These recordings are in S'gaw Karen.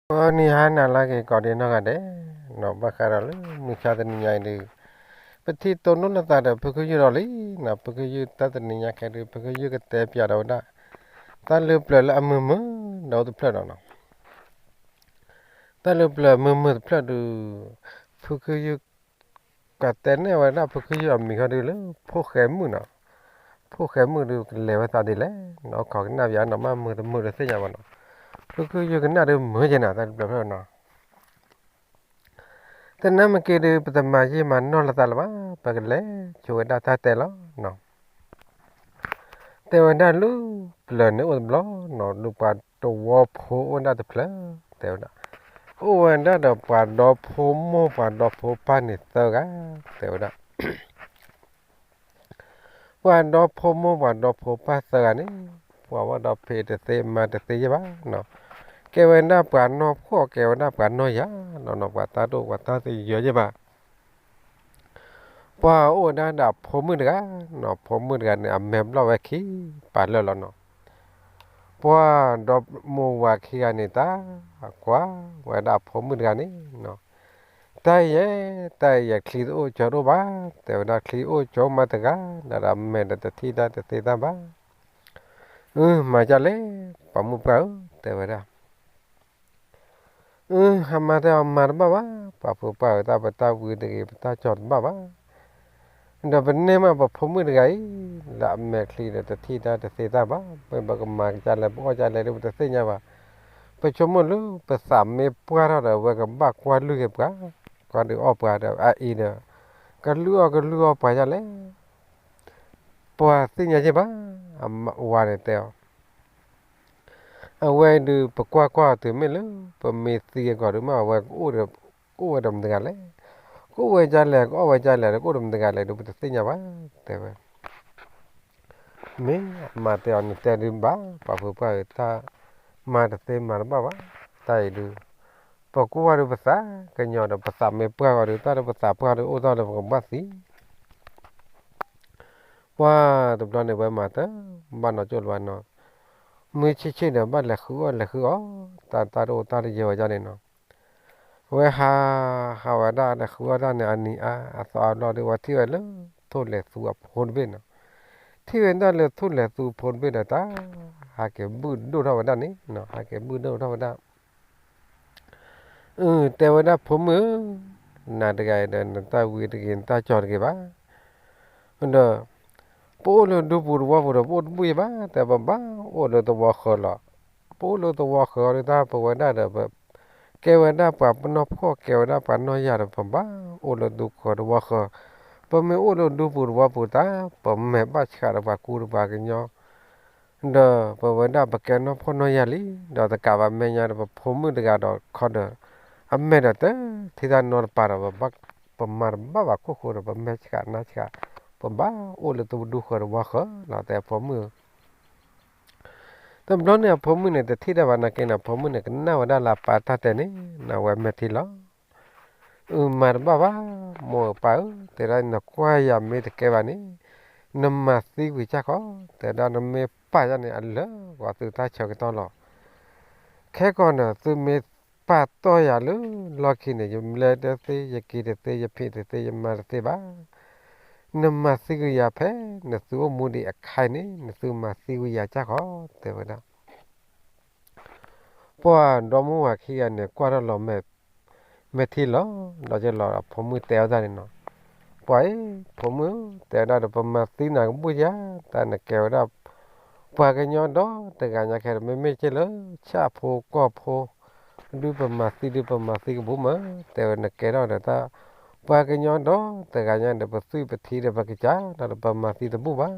ဂီၤနံၤဟါနၤလၢအဂ့ၤ ကိးဒံနီၢ်ဂၤဒဲး, နီၢ်ဘၣ်ဃးဒီးလၢမုၢ်ဆါတနံၤညါအံၤဒုး, ပထံၣ်တိၢ်နီၣ်လိာ်သးဒီးဖုခယုၢ်ဒီးလံ, နီၢ်ဖုခယုၢ်တၢ်တနံၤညါခဲဒုး ဖုခယုၢ်ကတဲပၠးဒီးဝဲဒၣ် တၢ်လုၢ်ပျၢၤလၢအမုာ်မုာ်ဒီးတဖျၢၣ်ဒီးနီၢ် တၢ်လုၢ်ပျၢၤမုာ်မုာ်တဖျၢၣ်ဒုး, ဖုခယုၢ် ကတဲန့ၢ်ဝဲဒၣ်ဖုခယုၢ်အမံၤခီဒုးလၢ ဖိၣ်ဃဲမုၣ်နီၢ်, ဖိၣ်ဃဲမုၣ်ဒုးကလဲၤဝဲသးဒ်လဲၣ်, နီၢ်ခီကနၣ်ပၠးနီၢ်မးမုာ်တမုာ်တသ့ၣ်ညါဘၣ်နီၢ်, ဖုခယုၢ်ကနၣ်ဒုးမုာ်က့ၤနီၢ် တၢ်လုၢ်ပျၢၤဖျၢၣ်နီၢ် တနၢ်မ့ၢ်က့ၤဒုး ပတမၤယံာ်မၤနီၢ်လိာ်သးလၢၤဘၣ်, ပကလဲၤဆိဝဲဒၣ်တၢ်တဲလီၤနီၢ်. တဲဝဲဒၣ်လုၢ်ပျၢၤန့ၣ်အိၣ်တဘျီနီၢ်, ဒုးပှၤတဝီဖိအိၣ်ဒၣ်တဖျၢၣ်, တဲဝဲဒၣ်, အိၣ်ဝဲဒၣ်ဒီးပှၤဒီဖိမိၢ်ပှၤဒီဖိပၢ်န့ၣ်သၢဂၤ, တဲဝဲဒၣ် ပှၤဒီဖိမိၢ်ပှၤဒီဖိပၢ်သၢဂၤန့ၣ်, ပှၤဝဲဒီးဖံးတသ့မၤတသ့ယဲၢ်ဘၣ်နီၢ်, ကဲဝဲဒၣ်ပှၤနီၢ်ဖှီၣ် ကဲဝဲဒၣ်ပှၤနီၢ်ယၤနီၢ်, ပှၤတၢ်ဒိၣ်ပှၤတၢ်သယၢယဲၢ်ဘၣ် ပှၤအိၣ်ဝဲဒၣ်ဒီးဖိမုၣ်တဂၤနီၢ်, ဖိမုၣ်တဂၤန့ၣ် အမဲာ်ဘျီၣ်ဝဲခံ ပာ်လၢာ်လီၤနီၢ်, ပှၤဒီမိၢ်ဝၤခံဂၤန့ၣ် တၢ်ကွၢ်ဝဲဒၣ်ဖိမုၣ်တဂၤန့ၣ်နီၢ်, တၢ်ယဲၢ် တၢ်ယဲၢ်ချံတအိၣ်ကၠီတအိၣ်ဘၣ်, တဲဝဲဒၣ်ချံအိၣ်ကၠီမးတဂၤ, ဒီးအမဲာ်ဒီးတထံၣ်တၢ်တသ့တၢ်ဘၣ်, အၢ မၤဒ်လဲၣ် ပှၤမုၣ်ပှၢ်ဧၢ တဲဝဲဒၣ် အၢ ဟးမၤတဲအီၤမၤတဘၣ်ဘၣ်, ပှၤဖိပှၢ်ဧၢ တၢ်ပတၢ်ဝံတဂ့ၤ ပတၢ်ကၠီတဘၣ်ဘၣ်, ဒီးပန့ၢ်မးပဖိမုၣ်တဂၤအံၤ, လၢအမဲာ်ချံဒီးတထံၣ်တၢ်တသ့တၢ်ဘၣ်, မ့ၢ်ပကမၤကဒ်လဲၣ် ပအီၣ်ဒ်လဲၣ်ဒီးပတသ့ၣ်ညါဘၣ်, ပဆိကမိၣ်လၢပသးမ့ၢ်ပှၢ်ထီၣ်ဒီး အဝဲကဘၣ်ကွၢ်လုၢ်က့ၤပှၤ, ကွၢ်ဒုးအီၣ်ပှၤဒီးအအံၤဒီး, ကလုၢ်အီၣ်ကလုၢ်အီၣ်ပှၤဒ်လဲၣ် ပှၤသ့ၣ်ညါယဲၢ်ဘၣ်, အဝၤန့ၣ်တဲအီၤ, အဝဲဒုးပကွၢ်ကွၢ်အီၤတုၤမ့ၢ်လၢ ပမ့ၢ်သံအဂီၢ်ဒုးမ့ၢ်အဝဲ ကအိၣ်ဝဲဒီးမတၤတဂၤလဲၣ်, ကအိၣ်ဝဲဒ်လဲၣ် ကအီၣ်ဝဲဒ်လဲၣ်ဒီး ကအိၣ်ဒီးမတၤတဂၤလဲၣ်ဒီး ပတသ့ၣ်ညါဘၣ်, တဲဝဲ မ့ၢ်အမၤတဲအီၤန့ၣ်တဲဒုးဘၣ်, ပှၤဖိပှၢ်ဧၢ တၢ်မၤတသ့မၤတဘၣ်ဘၣ်, တၢ်အံၤဒုး, ပကွၢ်ဒုးပသးကညီၤဒီး ပသးမ့ၢ်ပှၢ်ဂီၤဒီး တၢ်ဒီးပသးပှၢ်ဒီး အိၣ်တ့ၢ်ဒီးပကဘၣ်သံ ပှၤတဘျီန့ၣ် ဝဲမၤတဘၣ်နီၢ်ကၠိၣ်လၢၤဘၣ်နီၢ်, မုၢ်ဆ့ၣ်ဆ့ၣ်ဒီး ဘၣ်လဲၤဃုအီၣ်လဲၤဃုအီ, တၢ်တၢ်တအိၣ်တၢ်တယၢၤဝဲဒၣ်န့ၣ်နီၢ်, ဝဲဟး ဟးဝဲဒၣ်လဲၤဃုအီၣ်တၢ်န့ၣ် အနံၤအါအသီအါဘျီဒီး ဝဲထံၣ်ဝဲလၢ ထိၣ်လဲၤသူအဖိတဘ့ၣ်နီၢ်, ထံၣ်ဝဲဒၣ်လၢထိၣ်လဲၤသူအဖိတဘ့ၣ်ဒီး တၢ် ဟးက့ၤဘုၣ်ဒိၣ်ထီၣ်ဝဲဒၣ်န့ၣ်နီၢ်, ဟးက့ၤဘုၣ်ဒိၣ်ထီၣ်ဝဲဒၣ် အၢ တဲဝဲဒၣ်ဖိမုၣ်ဧၢ, နၤတဂၤအံၤဒီး နတၢ်ဝံတဂ့ၤ နတၢ်ကၠီတဂ့ၤဘၣ်, ဒီး ပအိၣ်လၢဒူပူၤသဝီပူၤဒီး ပအိၣ်တဘူၣ်ယဲၢ်ဘၣ်, တဲပဘၣ်အိၣ်လၢသဝီဃၢၤလီၤ, ပအိၣ်လၢသဝီဃၢၤဒီး တၢ်ပဝဲဒၣ်ဒီး ကဲဝဲဒၣ်ပှၤပနီၢ်ဖှီၣ် ကဲဝဲဒၣ်ပှၤနီၢ်ယၤဒီး ပဘၣ်အိၣ်လၢဒူဃၢၤသဝီဃၢၤ, ပမ့ၢ်အိၣ်လၢဒူပူၤသဝီပူၤတၢ် ပမဲာ်ဘၣ်ဆှးဒီးပှၤကူဒီးပှၤကညီ ဒီးပဝဲဒၣ်ပကဲနီၢ်ဖှီၣ်နီၢ်ယာ်လံ, ဒီးတကးဘၣ်မဲာ်ညါဒီး ပဖိမုၣ်တဂၤဒီးခီဒီး အမဲာ်ဒီးတထံၣ်တၢ်နီတပၤဒီး ပမၤတဘၣ်ဘၣ်ခိၣ်ဃိဒီး ပမဲာ်ဆှးနါဆှး, ပဘၣ်အိၣ်လၢတဒူဃၢၤတဝီဃၢၤလီၤ တဲအဖိမုၣ်ဧၢ. တဘျီန့ၣ်အဖိမုၣ်န့ၣ် တထံၣ်တၢ်ဘၣ်နာ်က့န့ၣ် အဖိမုၣ်န့ၣ် ကနၣ်ဝဲဒၣ်လၢအပၢ်တၢ်တဲန့ၣ် နဝဲမဲာ်ထံလီၤ အၢ မၤတဘၣ်ဘၣ်, မိၢ်ပၢ်ဧၢ, တဲဒၣ်နကွၢ်ယၤမ့ၢ်တကဲဘၣ်န့ၣ် နမၤသံကွံာ်စၢ်ခီ, တဲဒၣ်နမ့ၢ်ပာ်ယၤန့ၣ် အလၢာ်ကွၢ်သုတၢ်ဆၢကတီၢ်လီၤ. ခဲကီးန့ၣ် သုမ့ၢ်ပာ်တီၢ်ယၤလၢလီၢ်ခံန့ၣ် ယလဲၤတသ့ ယက့ၤတသ့ ယဖံးတသ့ ယမၤတသ့ဘၣ်. နမၤသံကွံာ်ယၤဖဲ နသုအိၣ်မူဒံးအခါအံၤန့ၣ် နသုမၤသံကွံာ်ယၤစၢ်ခီ, တဲဝဲဒၣ် ပှၤဒီမါဝၤခံဂၤန့ၣ် ကွၢ်ထီၣ်လီၤမဲာ်ထံလီၤ, ဒီးကလီၤ အဖိမုၣ်တဲအီၤတၢ်န့ၣ်နီၤ, ပှၤအံၤ ဖိမုၣ် တဲဝဲဒၣ်ဒီး ပမၤသံနၤကဘူၣ်ယၤ, တၢ်နကဲဝဲဒၣ် ပှၤကညီဒီတဂၤညါခဲဒီး မ့မ့ၢ်က့လၢ ဆၣ်ဖိကီၢ်ဖိ ဒုးပမၤသံဒုး ပမၤသံကဘူၣ်မး, တဲဝဲနကဲထီၣ်ဒီးတၢ် ပှၤကညီဒီတဂၤညါဒီး ပသွံၣ်ပထံဒီး ပကစၢ်ဒီး ပမၤသံတဘူၣ်ဘၣ်.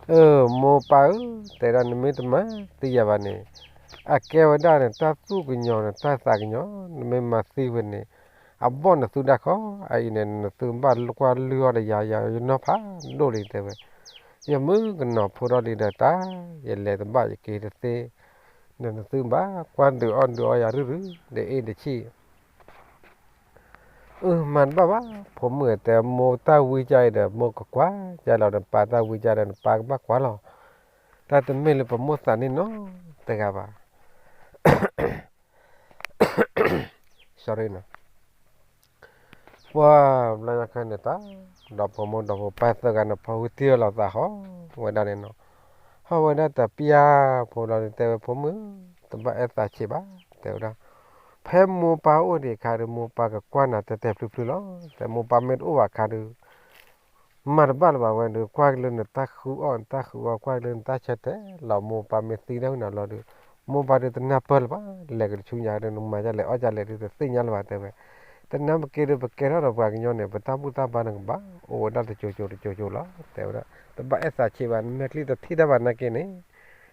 အၢ မိၢ်ပၢ်ဧၢ, တဲဒၣ်နမ့ၢ်တမၤသံယၤဘၣ်န့ၣ်, အကဲဝဲဒၣ်န့ၣ် တၢ်သူၣ်ကညီၤန့ၣ် တၢ်သးကညီၤ, နမ့ၢ်မၤသံဝဲန့ၣ် အဘီၣ်နသုဒၣ်ခီ, အအံၤန့ၣ် နသုဘၣ်ကွၢ်လုၢ်အီၣ်ဒီးယၤ ယၤယနီၢ်ဖးဒိၣ်လံ တဲဝဲ, ယမုၣ်ကနီၤဖိထီၣ်လံဒီးတၢ်, ယလဲၤတဘၣ်ယက့ၤတသ့, ဒီးနသုဘၣ်ကွၢ်ဒုးအီၣ်ဒုးအီယၤရုၢ်ရုၢ် ဒီးအ့ၣ်တဆံၣ် အၢ မၤတဘၣ်ဘၣ်, ဖိမုၣ်တဲ မိၢ်တၢ်ဝံကၢ်အံၤဒီး မိၢ်ကကွၢ်ကၢ်လီၤဒီး ပၢ်တၢ်ဝံကၢ်ဒီး နပၢ်ကဘၣ်ကွၢ်လီၤ. တၢ်တမ့ၢ်လၢပမိၢ်သးန့ၣ်နီတဂၤဘၣ်. sorry နီၤ, ပှၤဘျီညါခဲန့ၣ်တၢ်, ဒီဖိမိၢ်ဒီဖိပၢ်သၢဂၤန့ၣ် ဖီဝံၤတံၢ်လီၤသးဟီဝဲဒၣ်န့ၣ်နီၤ, ဟီဝဲဒၣ်တပျၢ်ဖိလီၤဒီး တဲဝဲဖိမုၣ်, တဘၣ်အဲၣ်သးဆံးဘၣ် တဲဝဲဒၣ်, ဖဲမိၢ်ပၢ်အိၣ်ဒံးအခါဒီး မိၢ်ပၢ်ကကွၢ်နၤတဲာ်တဲာ်ဖျုးဖျုးလီၤ, တဲမိၢ်ပၢ်မ့ၢ်တအိၣ်ဘၣ်အခါဒီး မၤတဘၣ်လၢၤဘၣ်ဝဲဒီး ကွၢ်က့ၤလၢနတၢ်ဃုအီၣ်နတၢ်ဃုအီ ကွၢ်က့ၤလၢနတၢ်ဆၢတဲာ်လီၤ, မိၢ်ပၢ်မ့ၢ်သံဒၣ်ဝဲနၤလီၤဒီး မိၢ်ပၢ်ဒီးတနၢ်ပၢၢ်လၢၤဘၣ်, လဲၤက့ၤတဆူညါဒီး နမၤဒ်လဲၣ်အီၣ်ဒ်လဲၣ်ဒီး တသ့ၣ်ညါလၢၤဘၣ် တဲဝဲ, တနၢ်မ့ၢ်က့ၤဒီး ပကဲထီၣ်ဒီးပှၤကညီန့ၣ် ပတၢ်ဘူၣ်တၢ်ဘါန့ၣ်ကဘၣ် အိၣ်ဝဲဒၣ်တကၠိကၠိတကၠိကၠိလီၤ တဲဝဲဒၣ်, တဘၣ်အဲၣ်သးဆံးဘၣ် နမဲာ်ချံတထံၣ်တၢ်ဘၣ်နာ်က့န့ၣ်,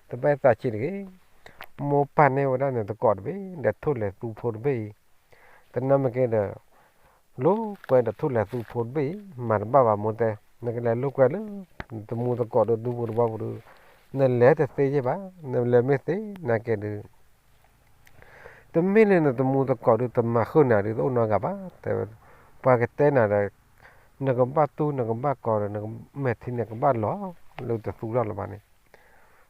တဘၣ်အဲၣ်သးဆံးတဂ့ၤ, မိၢ်ပၢ်န့ၢ်ဝဲဒၣ်န့ၣ်သကိးတဘ့ၣ် ဒီးထိၣ်လဲၤသူဖိတဘ့ၣ်အံၤ, တနၢ်မ့ၢ်က့ၤဒီး လိာ်ကွဲဒီးထိၣ်လဲၤသူဖိတဘ့ၣ်အံၤ မၤတဘၣ်ဘၣ်မိၢ်တဲ, နကလဲၤလိာ်ကွဲလၢ တမူသကိးဒီးဒူပူၤတဘီပူၤဒီး နလဲၤတသ့ယ့ၢ်ဘၣ်, နလဲၤမ့ၢ်သ့နာ်က့ဒီး တမ့ၢ်လၢနတမူသကိးဒီး တမၤဃုာ်နၤဒီး တအိၣ်နီတဂၤဘၣ် တဲဝဲ, ပှၤကတဲနၤဒီး နကဘၣ်တူၢ်နကဘၣ်ကီၤဒီး နမဲာ်ထံန့ၣ်ကဘၣ်လီၤ လၢတသူထီၣ်လၢၤဘၣ်န့ၣ်,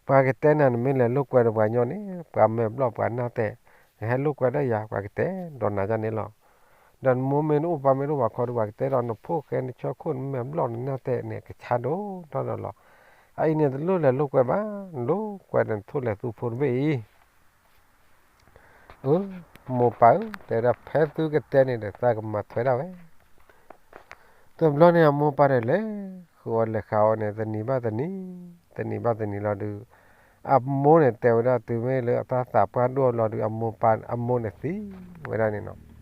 ပှၤကတဲနၤ နမ့ၢ်လဲၤလိာ်ကွဲဒီးပှၤကညီန့ၣ် ပှၤမဲာ်ဘျီၣ်ပှၤနၢ်တဲာ်, နဟဲလိာ်ကွဲဒီးယၤ ပှှၤကတဲဒီးနၤဒ်န့ၣ်လီၤ, ဒီးနမိၢ်မ့ၢ်တအိၣ်ပၢ်မ့ၢ်တအိၣ်ဘၣ်ခီဒီး ပှၤကတဲဒီးနဖိၣ်ဃဲနဆၢခိၣ်နမဲာ်ဘျီၣ်နနၢ်တဲာ်န့ၣ် ကဆါဒိၣ်ထီၣ်ဒီးလီၤ, အအံၤန့ၣ်တလိၣ်လဲၤလိာ်ကွဲဘၣ်, လိာ်ကွဲဒီးနထိၣ်လဲၤသူဖိတဘ့ၣ်အံၤ အၢ, မိၢ်ပၢ်ဧၢ, တဲဝဲဒၣ်ဖဲသုကတဲန့ၣ်ဒီး သးကမၤထွဲဒၣ်ဝဲ, တဘျီန့ၣ်အမိၢ်ပၢ်ဒီးလဲၤဃုာ်အီၤလဲၤဃုာ်အီၤန့ၣ် တနံၤဘၣ်တနံၤ, တနံၤဘၣ်တနံၤလီၤဒီး အမိၢ်န့ၣ်တဲဝဲဒၣ် တုၤမ့ၢ်လၢအတၢ်သးပှၢ်ဒိၣ်လီၤဒီး အမိၢ်ပၢ်အမိၢ်န့ၣ်သံဝဲဒၣ်န့ၣ်နီၤ,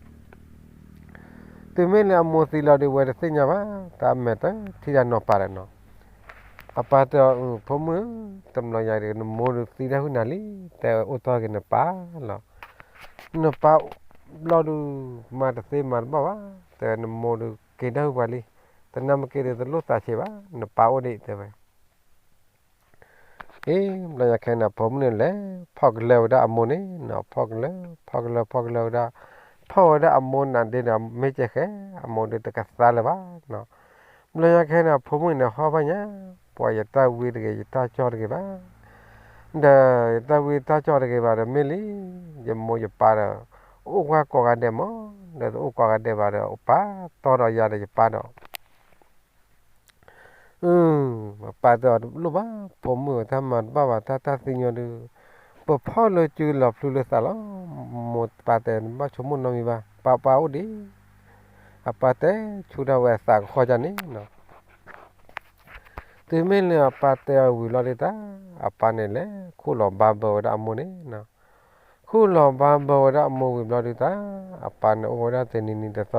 တုၤမ့ၢ်လၢအမိၢ်သံလီၤဒီး ဝဲတသ့ၣ်ညါဘၣ် တၢ်မဲာ်တထံၣ်တၢ်နီၤပၢ်ဒီးနီၤ, အပၢ်တဲအီၤ ဖိမုၣ်ဧၢ, တဘျီညါဒီး နမိၢ်ဒုးသံဒၣ်ဟုၣ်နၤလံ, တဲဝဲအိၣ်တီၢ်က့ၤနပၢ်လီၤ, နပၢ်ဘျီဒုး မၤတသ့မၤတဘၣ်ဘၣ်, တဲဝဲနမိၢ်ဒုးက့ၤဒၣ်ဟုၣ်ပှၤလံ, တနၢ်မ့ၢ်က့ၤဒီးတလိၣ်သးဆံးဘၣ်, နပၢ်အိၣ်ဒံး တဲဝဲ အ့ ဘျီညါခဲန့ၣ် ဖိမုၣ်န့ၣ်လဲၤ ဖီၣ်ကလၢာ်ဝဲဒၣ်အမိၢ်န့ၣ်နီၤ, ဖီၣ်ကလၢာ် ဖီၣ်ကလၢာ် ဖီၣ်ကလၢာ်ဝဲဒၣ်, ဖီၣ်ဝဲဒၣ်အမိၢ်နၤဒ့ဒီးမ့ၢ်ကဲဃဲ, အမိၢ်ဒ့တကသါလၢၤဘၣ်နီၤ, ဘျီညါခဲန့ၣ် ဖိမုၣ်န့ၣ်ဟီၣ်ဘၣ်ညါ, ပှၤယတၢ်ဝံတဂ့ၤ ယတၢ်ကၠီၣ်တဂ့ၤဘၣ်, ဒီးယတၢ်ဝံတၢ်ကၠီၣ်တဂ့ၤဘၣ်ဒီးမ့ၢ်လံ, ယမိၢ်ယပၢ်ဒီး အိၣ်ဝဲကိးဂၤဒဲးမး, ဒီးတအိၣ်ကိးဂၤဒဲးဘၣ်ဒီး ပၢ်တီဒီးယၤဒီးယပၢ်ဒီး အပၢ်တဲအီၤတလိၣ်ဘၣ်, ဖိမုၣ်ဧၢ တၢ်မၤတဘၣ်ဘၣ် တၢ်တၢ်သံညီဒုး, ပဖီၣ်လၢစုလီၤဖျုးလၢသးလီၤ, မိၢ်ပၢ်တဲနဘၣ်ဆိကမိၣ်နီတမံၤဘၣ်, ပၢ်ပၢ်အိၣ်ဒံး, အပၢ်တဲဆူၣ်ထီၣ်ဝဲအသးကဃီၢ်ကန့ၣ်နီၤ, တုၤမ့ၢ်လၢအပၢ်တဲအီၤဝံၤလီၤဒုးတၢ်, အပၢ်န့ၣ်လဲၤခူၣ်လီၤဘါဘၢဝဲဒၣ်အမိၢ်န့ၣ်နီၤ, ခူၣ်လီၤဘါဘၢဝဲဒၣ်အမိၢ်ဝံၤဘျီဒုးတၢ်, အပၢ်န့ၣ်အိၣ်ဝဲဒၣ်တနံၤနံၤ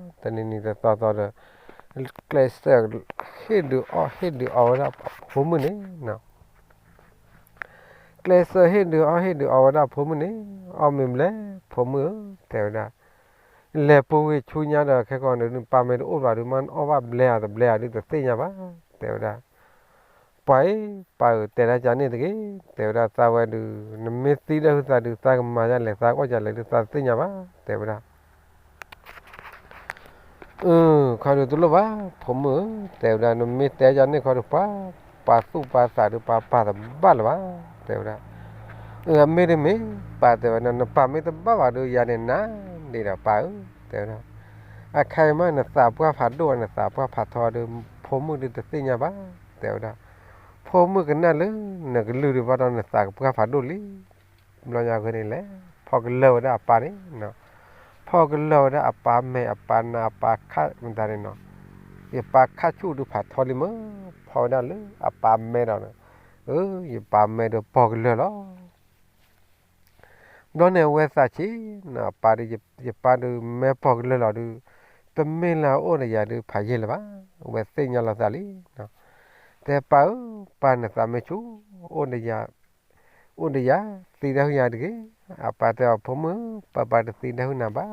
တသီသီ, တနံၤနံၤတသီသီဒီး ကျဲးစၢး ဟ့ၣ်ဒုးအီၣ်ဟ့ၣ်ဒုးအီဝဲဒၣ်ဖိမုၣ်န့ၣ်နီၤ, ကျဲးစၢးဟ့ၣ်ဒုးအီၣ်ဟ့ၣ်ဒုးအီဝဲဒၣ်ဖိမုၣ်န့ၣ်, အီၣ်မ့ၢ်ဘျဲၣ် ဖိမုၣ်ဧၢ တဲဝဲဒၣ်, လဲၤပူၤဝံၤဆူညါဒီးခဲကီးန့ၣ် ပၢ်မ့ၢ်တအိၣ်ဘၣ်ဒုး မ့ၢ်အီၣ်ဘၣ်ဘျဲၣ်ဧါတဘျဲၣ်ဧါဒုးတသ့ၣ်ညါဘၣ် တဲဝဲဒၣ် ပှၤအံၤ ပၢ်ဧၢ တဲဒၣ်ကန့ၣ်တဂ့ၤ, တဲဝဲဒၣ်သးဝဲဒုး နမ့ၢ်သံဒၣ်ဟုၣ်သးဒုး သးကမၤဒ်လဲၣ် သးကအီၣ်ဒ်လဲၣ်ဒုး သးတသ့ၣ်ညါဘၣ် တဲဝဲဒၣ် အၢ ခီဒုးတလိၣ်ဘၣ် ဖိမုၣ်ဧၢ တဲဝဲဒၣ် နမ့ၢ်တဲဒ်န့ၣ်ခီဒုး ပှၤ ပှၤသူၣ်ပှၤသးဒုး ပှၤပာ်တဘၣ်လၢၤဘၣ် တဲဝဲဒၣ် အၢ အမ့ၢ်ဒ်မ့ၢ် ပၢ်တဲဝဲဒၣ် နပၢ်မ့ၢ်တဘၣ်ဘၣ်ဒုး ယၤန့ၣ်နၤဒံးဒီးပၢ်ဧၢ တဲဝဲဒၣ် အခဲအံၤမး နသးပှၢ်ဖးဒိၣ် နသးပှၢ်ဖးထီဒုး ဖိမုၣ်ဒုးတသ့ၣ်ညါဘၣ် တဲဝဲဒၣ် ဖိမုၣ်ကနၣ်လၢ နကလုၢ်ဒုးဘၣ်ဒီး နသးကပှၢ်ဖးဒိၣ်လံ ဘျီညါအဃိန့ၣ်လဲၣ် ဖီၣ်ကလၢာ်ဝဲဒၣ်အပၢ်န့ၣ် ဖီၣ်ကလၢာ်ဝဲဒၣ်အပၢ်မဲာ် အပၢ်နါ အပၢ်ခးမတၤန့ၣ်နီၤ ယပၢ်ခးဆူၣ်ဒုးဖးထီလံမ့ၢ် ဖီၣ်ဝဲဒၣ်လၢအပၢ်မဲာ်ဒီး အၢ ယပၢ်မဲာ်ဒုးပီၢ်ကလၢာ်လီၤ ဘျီန့ၣ်အဝဲသးဆံး အပၢ်ဒုး ယပၢ်ဒုးမဲာ်ပီၢ်ကလၢာ်လီၤဒုး တမ့ၢ်လၢအအိၣ်ဒီးယၤဒုးဖးယံာ်လၢၤဘၣ် အဝဲသ့ၣ်ညါလီၤသးလံ တဲပၢ်ဧၢ ပၢ်နသးမ့ၢ်ဆူၣ် အိၣ်ဒီးယၤ အိၣ်ဒီးယၤ သံဒၣ်ဟုၣ်ယၤတဂ့ၤ အပၢ်တဲအီၤ ဖိမုၣ်ဧၢ ပၢ်ပၢ်တသံဒၣ်ဟုၣ်နၤဘၣ်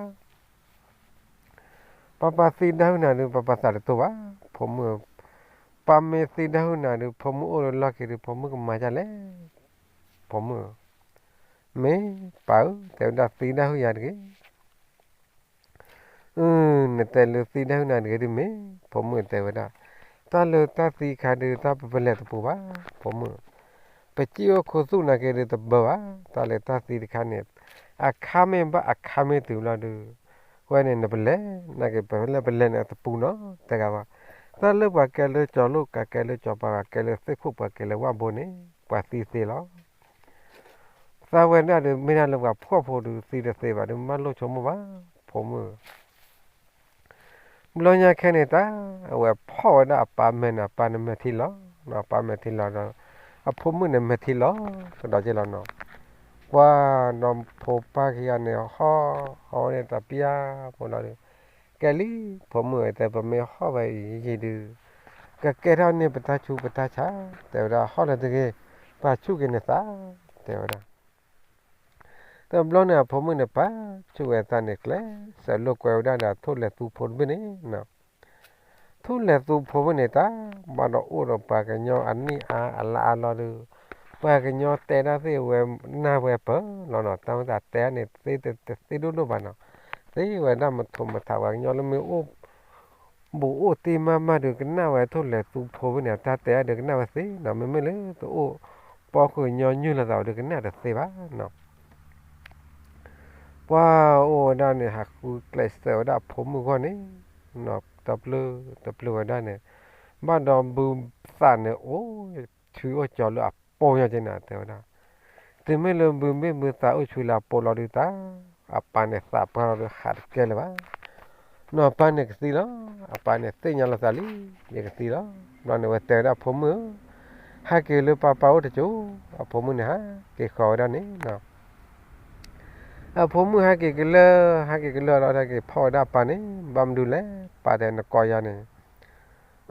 ပၢ်ပၢ်သံဒၣ်ဟုၣ်နၤဒုး ပၢ်ပၢ်သးတတိၢ်ဘၣ် ဖိမုၣ်ဧၢ ပၢ်မ့ၢ်သံဒၣ်ဟုၣ်နၤဒုး ဖိမုၣ်အိၣ်လၢလီၢ်ခံဒုး ဖိမုၣ်ကမၤဒ်လဲၣ် ဖိမုၣ်ဧၢ မ့ၢ်ပၢ်ဧၢ တဲဝဲဒၣ်သံဒၣ်ဟုၣ်ယၤတဂ့ၤ အၢ နတဲလၢသံဒၣ်ဟုၣ်နၤတဂ့ၤဒုးမ့ၢ် ဖိမုၣ်တဲဝဲဒၣ် တၢ်လၢတၢ်သံခါဒုး တၢ်ပပလဲၤတပူၤဘၣ် ဖိမုၣ် ပစံၣ်အိၣ်ခူသူၣ်နာ်က့ဒုးတဘၢဘၣ်, တၢ်လဲၤတၢ်သံတခါန့ၣ် အခါမ့ၢ်ဘၣ်အခါမ့ၢ်တုၤလီၤဒုး, ဝဲန့ၣ်နပလဲၤနာ်က့ ပလဲၤပလဲၤန့ၣ်တပူၤနီၤ တဲဂၤဘၣ်, တၢ်လၢပှၤကဲလၢကၠီၤလိၣ် ပှၤကဲလၢကၠီၤပၤ ပှၤကဲလၢသ့ၣ်ခိၣ် ပှၤကဲလၢဝၣ်ဘိန့ၣ် ပှၤသံသ့လီၤ. သးဝဲဒၣ်ဒီး မ့ၢ်ဒၣ်လၢပှၤဖှီၣ်ဖိဒုး သံတသ့ဘၣ်ဒုး မ့ၢ်လိၣ်ဆိကမိၣ်ဘၣ်, ဖိမုၣ်ဧၢ. ဘျီညါခဲန့ၣ်တၢ် အဝဲဖီၣ်ဝဲဒၣ်အပၢ်မဲာ်န့ၣ် အပၢ်န့ၣ်မဲာ်ထံလီၤ, အပၢ်မဲာ်ထံလီၤဒီး အဖိမုၣ်န့ၣ်မဲာ်ထံလီၤ ကဒီးက့ၤလီၤနီၤ. ပှၤဒီးဖိပၢ်ခံဂၤန့ၣ် ဟီၣ်ဟီၣ်ဝဲန့ၣ်တၢ်ပျၢ်ဖိလီၤဒီး, ကဲလံ ဖိမုၣ်ဧၢ တဲပမ့ၢ်ဟီၣ်ဝဲအံၤယံာ်ဒုး ကကဲထီၣ်န့ၢ်ပတၢ်ဆူးပတၢ်ဆါ, တဲဝဲဒၣ် ဟီၣ်လၢတဂ့ၤ, ပာ်ဆူၣ်က့ၤနသး, တဲဝဲဒၣ်. တဘျီန့ၣ် အဖိမုၣ်န့ၣ် ပာ်ဆူၣ်ဝဲသးန့ၣ် ကျဲးစၢးလိာ်ကွဲဝဲဒၣ်ဒီးထိၣ်လဲၤသူဖိတဘ့ၣ်န့ၣ်, ထိၣ်လဲၤသူဖိဘ့ၣ်န့ၣ်တၢ် ဘၣ်ဒီးအိၣ်ဒီးပှၤကညီအနံၣ်အါအလါအါလီၤဒီး, ပှၤကညီတဲဒၣ်သ့ၣ်ဝဲနၢ်ဝဲပၢၢ်လီၤနီၤ, တၢ်မ့ၢ်သးတဲန့ၣ် တသ့ဒိၣ်ဒိၣ်ဘၣ်နီၤ, သ့ဝဲဒၣ်မထိးမထး ပှၤကညီလၢမ့ၢ်အိၣ် ဘူးအိၣ်တ့ၢ်မးမးဒုး ကနၣ်ဝဲထိၣ်လဲၤသူဖိဖဲန့ၣ် တၢ်တဲအါဒုးကနၣ်ဝဲသ့နီၤ, မ့မ့ၢ်လၢတအိၣ်ပီခိၣ်ညီနုၢ်လိာ်သးဝဲဒုးကနၣ်တသ့ဘၣ်နီၤ. ပှၤအိၣ်ဝဲဒၣ်န့ၣ် ဟးဃုကျဲးစၢးဝဲဒၣ်အဖိမုၣ်အဂီၢ်န့ၣ်, တပျုာ်တပျုာ်ဝဲဒၣ်န့ၣ်, ဘၣ်ဒီးဘုသးန့ၣ် အိၣ်ဆူၣ်အိၣ်ကၠီၤလၢအပိာ်ညီက့နၤ တဲဝဲဒၣ်. တုၤမ့ၢ်လၢဘုမ့ၢ်ဘုသးအိၣ်ဆူၣ်လၢအပိာ်လီၤဒုးတၢ်, အပၢ်န့ၣ်သးပှၢ်လီၤဒုးဟးတကဲလၢၤဘၣ် နီၤ, အပၢ်န့ၣ်ကသံလီၤ, အပၢ်န့ၣ်သ့ၣ်ညါလီၤသးလံ, ယကသံလီၤ. ဘျီန့ၣ်ဝဲတဲဝဲဒၣ်အဖိမုၣ်ဧၢ, ဟဲက့ၤလၢပၢ်ပၢ်အိၣ်တကၠိ, အဖိမုၣ်န့ၣ်ဟဲက့ၤဃီၤဝဲဒၣ်န့ၣ်နီၤ. အဖိမုၣ်ဟဲက့ၤကလၢာ်, ဟဲက့ၤကလၢာ်လီၤ ဟဲက့ၤဖီၣ်ဝဲဒၣ်အပၢ်န့ၣ်, ဘၣ်မနုၤလဲၣ်, ပၢ်တဲနကိးယၤန့ၣ်,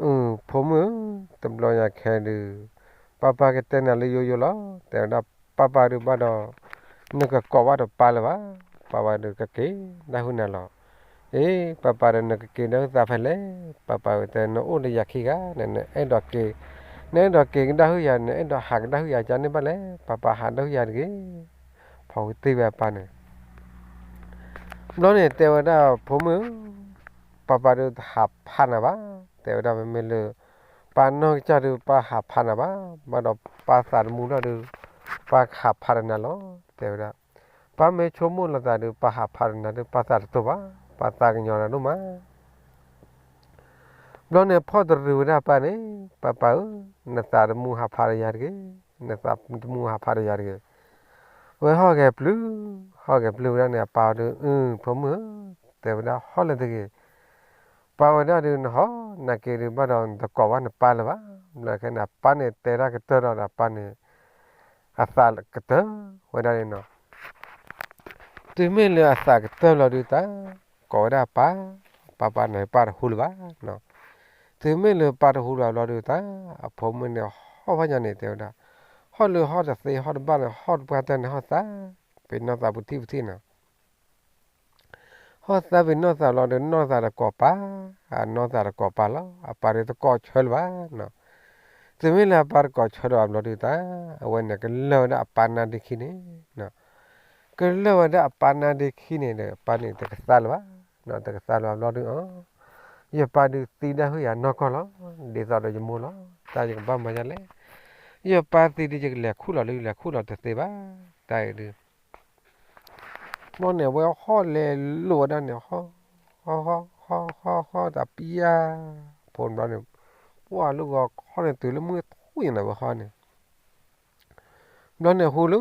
အု ဖိမုၣ်ဧၢ, တဘျီညါခဲဒုး, ပၢ်ပၢ်ကတဲနၤလၢယိယိလီၤ, တဲဝဲဒၣ်ပၢ်ပၢ်ဒုးဘၣ်ဒီး, နကကိးဘၣ်တပၢ်လၢၤဘၣ်, ပၢ်ပၢ်ဒုးကက့ၤဒၣ်ဟုၣ်နၤလီၤ. အ့ ပၢ်ပၢ်ဒီးနကက့ၤဒၣ်ဟုၣ်သးဖဲလဲၣ်, ပၢ်ပၢ်ဝဲတဲနအိၣ်ဒီးယၤခံဂၤန့ၣ် နအဲၣ်ဒိးက့ၤ, နအဲၣ်ဒိးက့ၤကဒါဟုၣ်ယၤ, နအဲၣ်ဒိးဟးကဒါဟုၣ်ယၤ ကန့ၣ်ဘၣ်လဲၣ်, ပၢ်ပၢ်ဟးဒၣ်ဟုၣ်ယၤတဂ့ၤ, ဖီကသံၣ်ဝဲအပၢ်န့ၣ်. ဘျီန့ၣ်တဲဝဲဒၣ်ဖိမုၣ်, ပၢ်ပၢ်ဒုးတဟးဖးနၤဘၣ်, တဲဝဲဒၣ်မ့မ့ၢ်လၢ ပၢ်နီၢ်ကစၢ်ဒုးပၢ်ဟးဖးနၤဘၣ်, ဘၣ်ဒီးပၢ်သးတမူဘျီဒုး, ပၢ်ကဟးဖးဒီးနၤလီၤ, တဲဝဲဒၣ်. ပၢ်မ့ၢ်ဆိကမိၣ်လီၤသးဒုး ပၢ်ဟးဖးဒီးနၤဒုး ပၢ်သးတတိၢ်ဘၣ်, ပၢ်သးကညီၤနၤဒိၣ်မး. ဘျီန့ၣ်ဖီၣ်တရံးဝဲဒၣ်ပၢ်န့ၣ်, ပၢ်ပၢ်ဧၢ, နသးတမူဟးဖးဒီးယၤတဂ့ၤ, နသးတမူဟးဖးဒီးယၤတဂ့ၤ. ဝဲဟီၣ်ဂဲၤပျုၢ်, ဟီၣ်ဂဲၤပျုၢ်ဝဲဒၣ်န့ၣ် အပၢ်အီၤဒုး, အု ဖိမုၣ်ဧၢ, တဲဝဲဒၣ်ဟီၣ်လၢတဂ့ၤ. ပၢ်ဝဲဒၣ်ဒုးနဟီၣ်နာ်က့ဒုးဘၣ်ဒီးနတကိးဘၣ်နပၢ်လၢၤဘၣ်. ဘျီခဲန့ၣ် အပၢ်န့ၣ်တဲတၢ်ကတၢၢ်ဒီး အပၢ်န့ၣ် အသးကတၢၢ်ဝဲဒၣ်န့ၣ်နီၤ. တုၤမ့ၢ်လၢအသးကတၢၢ်လီၤဒုးတၢ်, ကိးဝဲဒၣ်အပၢ်, ပၢ်ပၢ်န့ၣ်ပၢ်တဟူလၢၤဘၣ်နီၤ. တုၤမ့ၢ်လၢပၢ်တဟူလၢၤဘၣ်လီၤဒုးတၢ်, အဖိမုၣ်န့ၣ်ဟီၣ်ဘၣ်ညါန့ၣ် တဲဝဲဒၣ်, ဟီၣ်လၢဟီၣ်တသ့ ဟီၣ်တဘၣ်န့ၣ် ဟီၣ်တပှၢ်တၢၢ်န့ၣ် ဟီၣ်သးပ့ၤနီၢ်သးပူၤထံၣ်ပူၤထံၣ်နီၤ. ဟီၣ်သးပ့ၤနီၢ်သးလီၤဒုး နီၢ်သးတကိးပၢ်, အနီၢ်သးတကိးပၢ်လီၤ, အပၢ်ဒုးတကိးဆၢလၢၤဘၣ်နီၤ. တုၤမ့ၢ်လၢအပၢ်တကိးဆၢဒီးအဘျီဒုးတၢ်, အဝဲန့ၣ်ကလၢာ်ဝဲဒၣ်အပၢ်နါဒ့ခံန့ၣ်, ကလၢာ်ဝဲဒၣ်အပၢ်နါဒ့ခံန့ၣ်ဒီး အပၢ်န့ၣ်တကသါလၢၤဘၣ်, တကသါလၢၤဘၣ်ဘျီဒုးအီၤ, ယပၢ်ဒုးသံဒၣ်ဟုၣ်ယၤနီၢ်ကီၢ်လီၤ, ဒ်သိးဒီးယမိၢ်လီၤ, တၢ်ယကဘၣ်မၤဒ်လဲၣ်. ယပၢ်သံဒုးယကလဲၤခူၣ်လီၤလၢယလဲၤခူၣ်လီၤတသ့ဘၣ်, တၢ်အံၤဒုး ဘျီန့ၣ်ဝဲဟီၣ်လဲၤလိာ်ဝဲဒၣ်န့ၣ် ဟီၣ် ဟီၣ် ဟီၣ် ဟီၣ် ဟီၣ် တၢ်ပျၢ်ဖိဘျီန့ၣ်, ပှၢ်လၢဂီၤခီန့ၣ်တုၤလၢမုၢ်ထူၣ်ညါန့ၣ်ဝဲဟီၣ်န့ၣ်, ဘျီန့ၣ်ဟူလၢ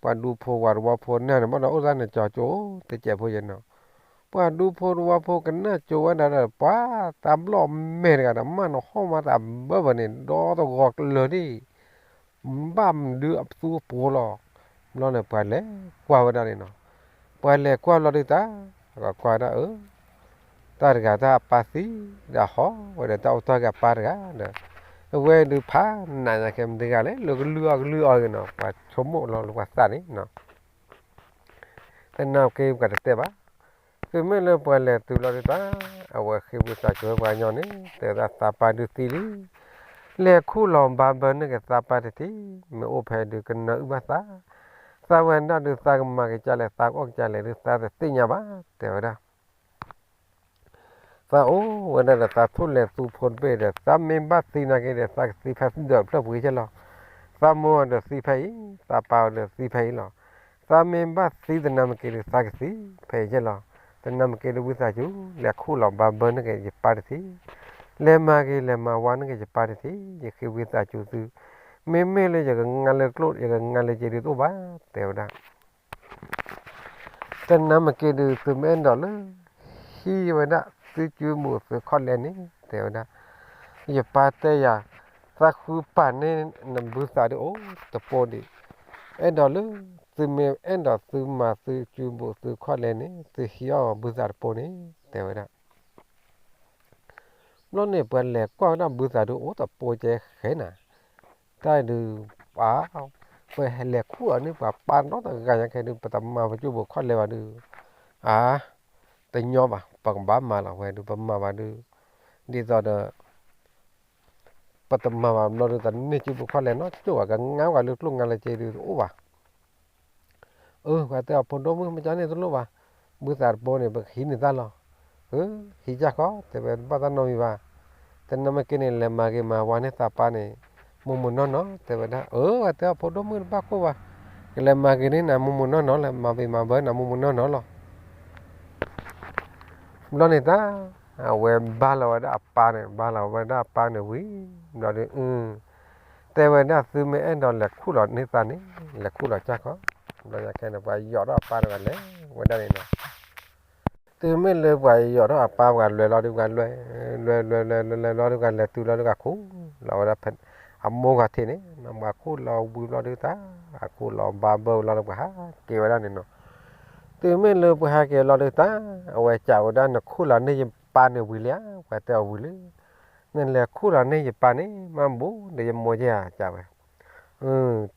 ပှၤဒူဖိဝၤတဝီဖိနၢ်န့ၣ် ဘၣ်ဒီးအိၣ်သးန့ၣ် ကၠီၤကၠိတစဲးဖိယဲနီၤ, ပှၤဒူဖိတဝီဖိကနၣ်ကၠိဝဲဒၣ်ဒီး ပှၤတၢ်ဘျီၣ်မဲာ်တဂၤဒီး မၢ်နဟီၣ်မၤတၢ်ဘၢဘၢန့ၣ် ဒီသဂီၤကလၢာ်ဒံး ဘၣ်မနုၤအသူအပှိၤလီၤ. ဘျီန့ၣ်ပှၤလဲၤကွၢ်ဝဲဒၣ်န့ၣ်နီၤ, ပှၤလဲၤကွၢ်ဘျီဒုးတၢ်, ကွၢ်ဝဲဒၣ်အၢ, တၢ်တဂၤတၢ်အပၢ်သံ, ဒီးဟီၣ်ဝဲဒီးတၢ်အိၣ်တီၢ်က့ၤအပၢ်တဂၤဒီး, အဝဲဒုးဖးနးညါခဲမတဂၤလဲၣ်, လၢကလုၢ်အီၣ်ကလုၢ်အီဂ့ၤနီၤ, ပှၤဆိကမိၣ်လီၤလၢပှၤသးန့ၣ်နီၤ တနာ်က့ပှၤတတဲဘၣ်. တုၤမ့ၢ်လၢပှၤလဲၤတုၤလီၤဒုးတၢ်, အဝဲဃ့ဝံသးစူၤဝဲပှၤကညီန့ၣ် တဲဝဲဒၣ်သးပၢ်ဒုးသံလံ, လဲၤခူၣ်လီၤဘၣ်ဘၢန့ၢ်က့ၤသးပၢ်တထံၣ်, မ့ၢ်အိၣ်ဖဲဒုးကနၢအုၣ်ဘၣ်သး, သးဝဲဒၣ်ဒုးသးကမၤကစၢ်လဲၣ် သးကအီၣ်ကစၢ်လဲၣ်ဒုး သးတသ့ၣ်ညါဘၣ်, တဲဝဲဒၣ် သးအိၣ်ဝဲဒၣ်ဒီးသးထိၣ်လဲၤသူဖိတဘ့ၣ်ဒီး သးမ့ၢ်ဘၣ်သံနာ်က့ဒီး သးကသံဖဲဒၢးဖျၢၣ်ပှ့ၤကဲလီၤ. သးမိၢ်ဒီးသံဖဲအံၤ, သးပၢ်ဒီးသံဖဲအံၤလီၤ. သးမ့ၢ်ဘၣ်သံတနၤမ့ၢ်က့ၤဒီး သးကသံဖဲအံၤကဲလီၤ. တနၤမ့ၢ်က့ၤဒီး ဝံသးစူၤ လဲၤခူၣ်လီၤဘါဘၢန့ၢ်က့ၤယပၢ်တထံး, လဲၤမၤဂ့ၤလဲၤမၤဝါန့ၢ်က့ၤယပၢ်တထံး, ယဃ့ဝံသးစူၤသု, မ့မ့ၢ်လၢယကငါလၢကျိၣ် ယကငါလၢစ့ဒုးတအိၣ်ဘၣ်, တဲဝဲဒၣ် တနၤမ့ၢ်က့ၤဒုး သုမ့ၢ်အဲၣ်ဒိးလၢ ဟံးဝဲဒၣ်သုစုမူးသုခီၣ်လဲန့ၣ် တဲဝဲဒၣ်, ယပၢ်တဲယၤ, သးဃုပာ်န့ၢ်နဘုသးဒုးအိၣ်တပိဒံး, အဲၣ်ဒိးလၢ သုမ့ၢ်အဲၣ်ဒိးသုမၤသုစုမူးသုခီၣ်လဲန့ၣ် သုဟံးအီၣ်ဘုသးတပိန့ၣ် တဲဝဲဒၣ်. ဘျီန့ၣ်ပှၤလဲၤကွၢ်ဝဲဒၣ်ဘုသးဒုးအိၣ်တပိကဲဃဲနၤ, တၢ်ဒုး ပှၤ ပလဲၤခူၣ်အီၤန့ၣ် ပှၤပၢ်နီတဂၤညါခဲဒုး ပတမၤပစုပူၤခီၣ်လဲဘၣ်ဒုး, အါ တညီဘၣ် ပကဘၣ်မၤလီၤဝဲဒုး ပမၤဘၣ်ဒုး, ဒ်သိးဒီး ပတမၤဘၣ်ဘျီဒုး တန့ၢ်စုပူၤခီၣ်လဲနီတကၠိၢ်ဘၣ် ကငါဝဲလၢကျိၣ်ငါလၢစ့ဒုးတအိၣ်ဘၣ်. အၢ ပှၤတဲအီၤ ဖိဒိၣ်မုၣ် မ့ၢ်ကန့ၣ်တလိၣ်ဘၣ်, ဘုသးတပိန့ၣ် ပကဟံးန့ၢ်သၣ်လီၤ. အၢ ဟံးကၢ်ခီ တဲဝဲ တဘၣ်တၢ်နီတမံၤဘၣ်, တနၤမ့ၢ်က့ၤန့ၣ် လဲၤမၤဂ့ၤမၤဝါန့ၢ်သးပၢ်န့ၣ် မိၢ်မိၢ်နီၢ်နီၢ် တဲဝဲဒၣ်. အၢ ပှၤတဲအီၤ ဖိဒိၣ်မုၣ်တဘၣ်ကိၢ်ဘၣ်, ကလဲၤမၤဂ့ၤန့ၢ်နၤမိၢ်မိၢ်နီၢ်နီၢ် လဲၤမၤဂ့ၤမၤဝါန့ၢ်နၤမိၢ်မိၢ်နီၢ်နီၢ်လီၤ. ဘျီန့ၣ်တၢ် အဝဲဘါလီၤဝဲဒၣ်အပၢ်န့ၣ် ဘါလီၤဝဲဒၣ်အပၢ်န့ၣ်ဝံၤ ဘျီဒုး အ တဲဝဲဒၣ် သုမ့ၢ်အဲၣ်ဒိးလဲၤခူၣ်လီၤန့ၢ်သးန့ၣ် လဲၤခူၣ်လီၤကၢ်ခီ. ဘျီညါခဲန့ၣ် ပှၤယိးထီၣ်အပၢ်တဂၤလဲၤဝဲဒၣ်န့ၣ်နီၤ. တုၤမ့ၢ်လၢပှၤယိးထီၣ်အပၢ်ပှၤလဲၤလီၤဒုး ပှၤလဲၤ လဲၤ လဲၤ လဲၤ လဲၤ လဲၤလီၤဒုး ပှၤလဲၤတုၤလီၤဒုး ပှၤခူၣ်လီၤဝဲဒၣ် အမိၢ်ဂီၤထံးန့ၣ် ပှၤခူၣ်လီၤဝံၤဘျီဒုးတၢ် အခူၣ်လီၤဘါဘၢလီၤဒုး ပှၤဟးက့ၤဝဲဒၣ်န့ၣ်နီၤ. တုၤမ့ၢ်လၢပှၤဟးက့ၤလီၤဒုးတၢ် အဝဲစံးဝဲဒၣ် နခူၣ်လီၤန့ၢ်ယပၢ်န့ၣ်ဝံၤလံဧါ, ပှၤတဲအီၤဝံၤလံ နလဲၤခူၣ်လီၤန့ၢ်ယပၢ်န့ၣ် မ့ၢ်ဘူးဒီးယမိၢ်ယဲဧါ စံးဝဲ.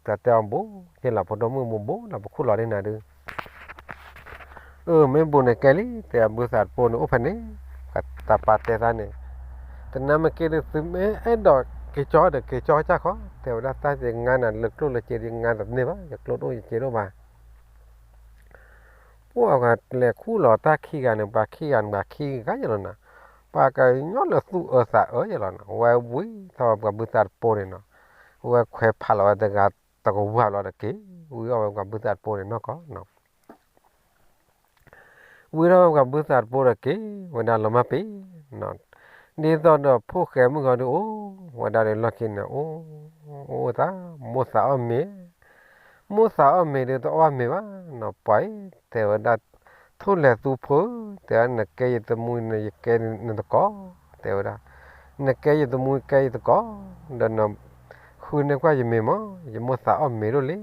တၢ်တဲအီၤဘူး ယဲလီၤ ဖိဒိၣ်မုၣ် မိၢ်ဘူးလီၤ ပခူၣ်လီၤန့ၢ်နၤဒုး. အၢ မ့ၢ်ဘူးန့ၣ်ကဲလံ တဲအဘုသးတပိန့ၣ် အိၣ်ဖဲန့ၣ် တၢ်ပၢ်တဲသးန့ၣ် တနၤမ့ၢ်က့ၤဒုး သုမ့ၢ်အဲၣ်ဒိးက့ၤကၠီဒီး က့ၤကၠီကၢ်ခီ တဲဝဲဒၣ် တၢ်ယငါနၤလၢကျိၣ်လၢစ့ဒုး ယငါတန့ၢ်ဘၣ် ယကျိၣ်တအိၣ် ယစ့တအိၣ်ဘၣ်. ပှၤလဲၤခူၣ်လီၤတၢ်ခံဂၤန့ၣ် ပှၤခံဂၤန့ၣ် ပှၤခံဂၤယဲလီၤနီၤ, ပှၤကညီလၢသူၣ်အၢသးအၢယဲလီၤနီၤ, အဝဲဝံထီၣ်ဝဲပှၤဘုသးတပိန့ၣ်နီၤ, အဝဲခွဲးဖးလီၤဝဲတဂၤတကဝၢ်ဘျီဒီးက့ၤ ဝံထီၣ်ဝဲပှၤဘုသးတပိန့ၣ်နီၢ်ကီၢ်နီၤ. ဝံထီၣ်ဝဲပှၤဘုသးတပိဒီးက့ၤဝဲဒၣ်လီၤမၢ်ပ့ၤနီၤ, ဒ်သိးဒီးဖိၣ်ဃဲမုၣ်ဂီၤဒုးအိၣ်ဝဲဒၣ်ဒီးလီၢ်ခံန့ၣ် အိၣ် အိၣ်တၢ် မိၢ်သးအီၣ်မ့ၤ မိၢ်သးအီၣ်မ့ၤဒုးတအီၣ်မ့ၤဘၣ်နီၤ, ပှၤအံၤ တဲဝဲဒၣ် ထိၣ်လဲၤသူဖိဧၢ, တဲဝဲဒၣ် နကဲယသမူန့ၣ် ယကဲနတကိး, တဲဝဲဒၣ် နကဲယသမူ ကဲယတကိး, ဒီးန ဃုန့ၢ်ကွၢ်ယမ့ၤမး ယမိၢ်သးအီၣ်မ့ၤဒိၣ်လံ.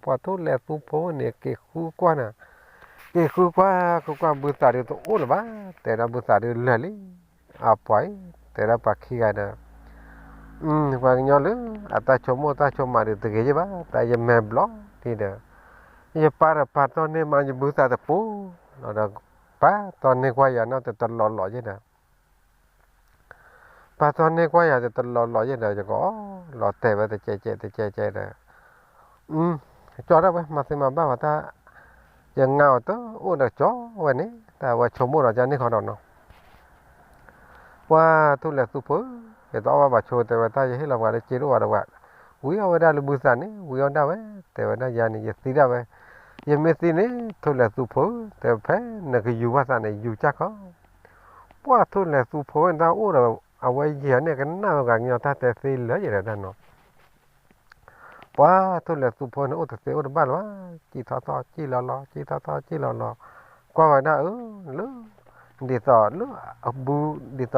ပှၤထိၣ်လဲၤသူဖိန့ၣ် က့ၤဃုကွၢ်နၤ, က့ၤဃုကွၢ် ဃုကွၢ်ဘုသးဒုးတအိၣ်လၢၤဘၣ်, တဲဒၣ်ဘုသးဒုးလၢာ်လံ. အပှၤအံၤ တဲဒၣ်ပှၤခံဂၤဒီး ပှၤကညီလၢအတၢ်ဆိကမိၣ်တၢ်ဆိကမးဒုးတဂ့ၤယဲၢ်ဘၣ်, တၢ်ယမဲာ်ဘျီၣ်ဒံးဒီး ယပၢ်ဒီးပာ်တီၢ်န့ၢ်မးယဘုသးတပိ, ဒီးပာ်တီၢ်န့ၢ်ကွၢ်ယၤနီတတလီၤလီၤယဲၢ်ဒီး ပာ်တီၢ်န့ၢ်ကွၢ်ယၤတတလီၤလီၤယဲၢ်ဒီး ယကအီၣ်လီၤတဲာ်ဝဲတကဲးကဲးတကဲးကဲးဒီး ကၠီဒၣ်ဝဲ မၤသ့မၤဘၣ်ဝဲတၢ်, ယငါအီၤတအိၣ်ဒီးကၠီဝဲန့ၣ် တၢ်ဝဲဆိကမိၣ်ဒီးကၢ်န့ၣ်ဃီဒီးနီၤ ပှၤထိၣ်လဲၤသူဖိဧၢ, ယတအီၣ်ဘၣ်ဘၣ်ဆိ တဲဝဲတၢ် ယဟ့ၣ်လီၤပှၤလၢစ့တအိၣ်ဘၣ်ဒီးပှၤ, ဝံအီၣ်ဝဲဒၣ်လၢဘုသးန့ၣ် ဝံအီၣ်ဒၣ်ဝဲ, တဲဝဲဒၣ်ယၤန့ၣ် ယသံဒၣ်ဝဲ, ယမ့ၢ်သံန့ၣ် ထိၣ်လဲၤသူဖိဧၢ, တဲဖဲနကယူၤဘၣ်သးန့ၣ် ယူၤကၢ်ခီ, ပှၤထိၣ်လဲၤသူဖိဝဲန့ၣ်တၢ်အိၣ်ဒီး အဝဲယံာ်န့ၣ် ကနၣ်ဝဲပှၤကညီတၢ်တဲသ့လၢာ်ယဲၢ်ဒီးတၢ်နီၤ ပှၤထိၣ်လဲၤသူဖိန့ၣ် အိၣ်တသ့အိၣ်တဘၣ်လၢၤဘၣ်, စံၣ်ထီၣ်ထီၣ်စံၣ်လီၤလီၤ စံၣ်ထီၣ်ထီၣ်စံၣ်လီၤလီၤ, ကွၢ်ဝဲဒၣ်အၢ လၢ ဒ်သိးလၢအဘု ဒ်သိး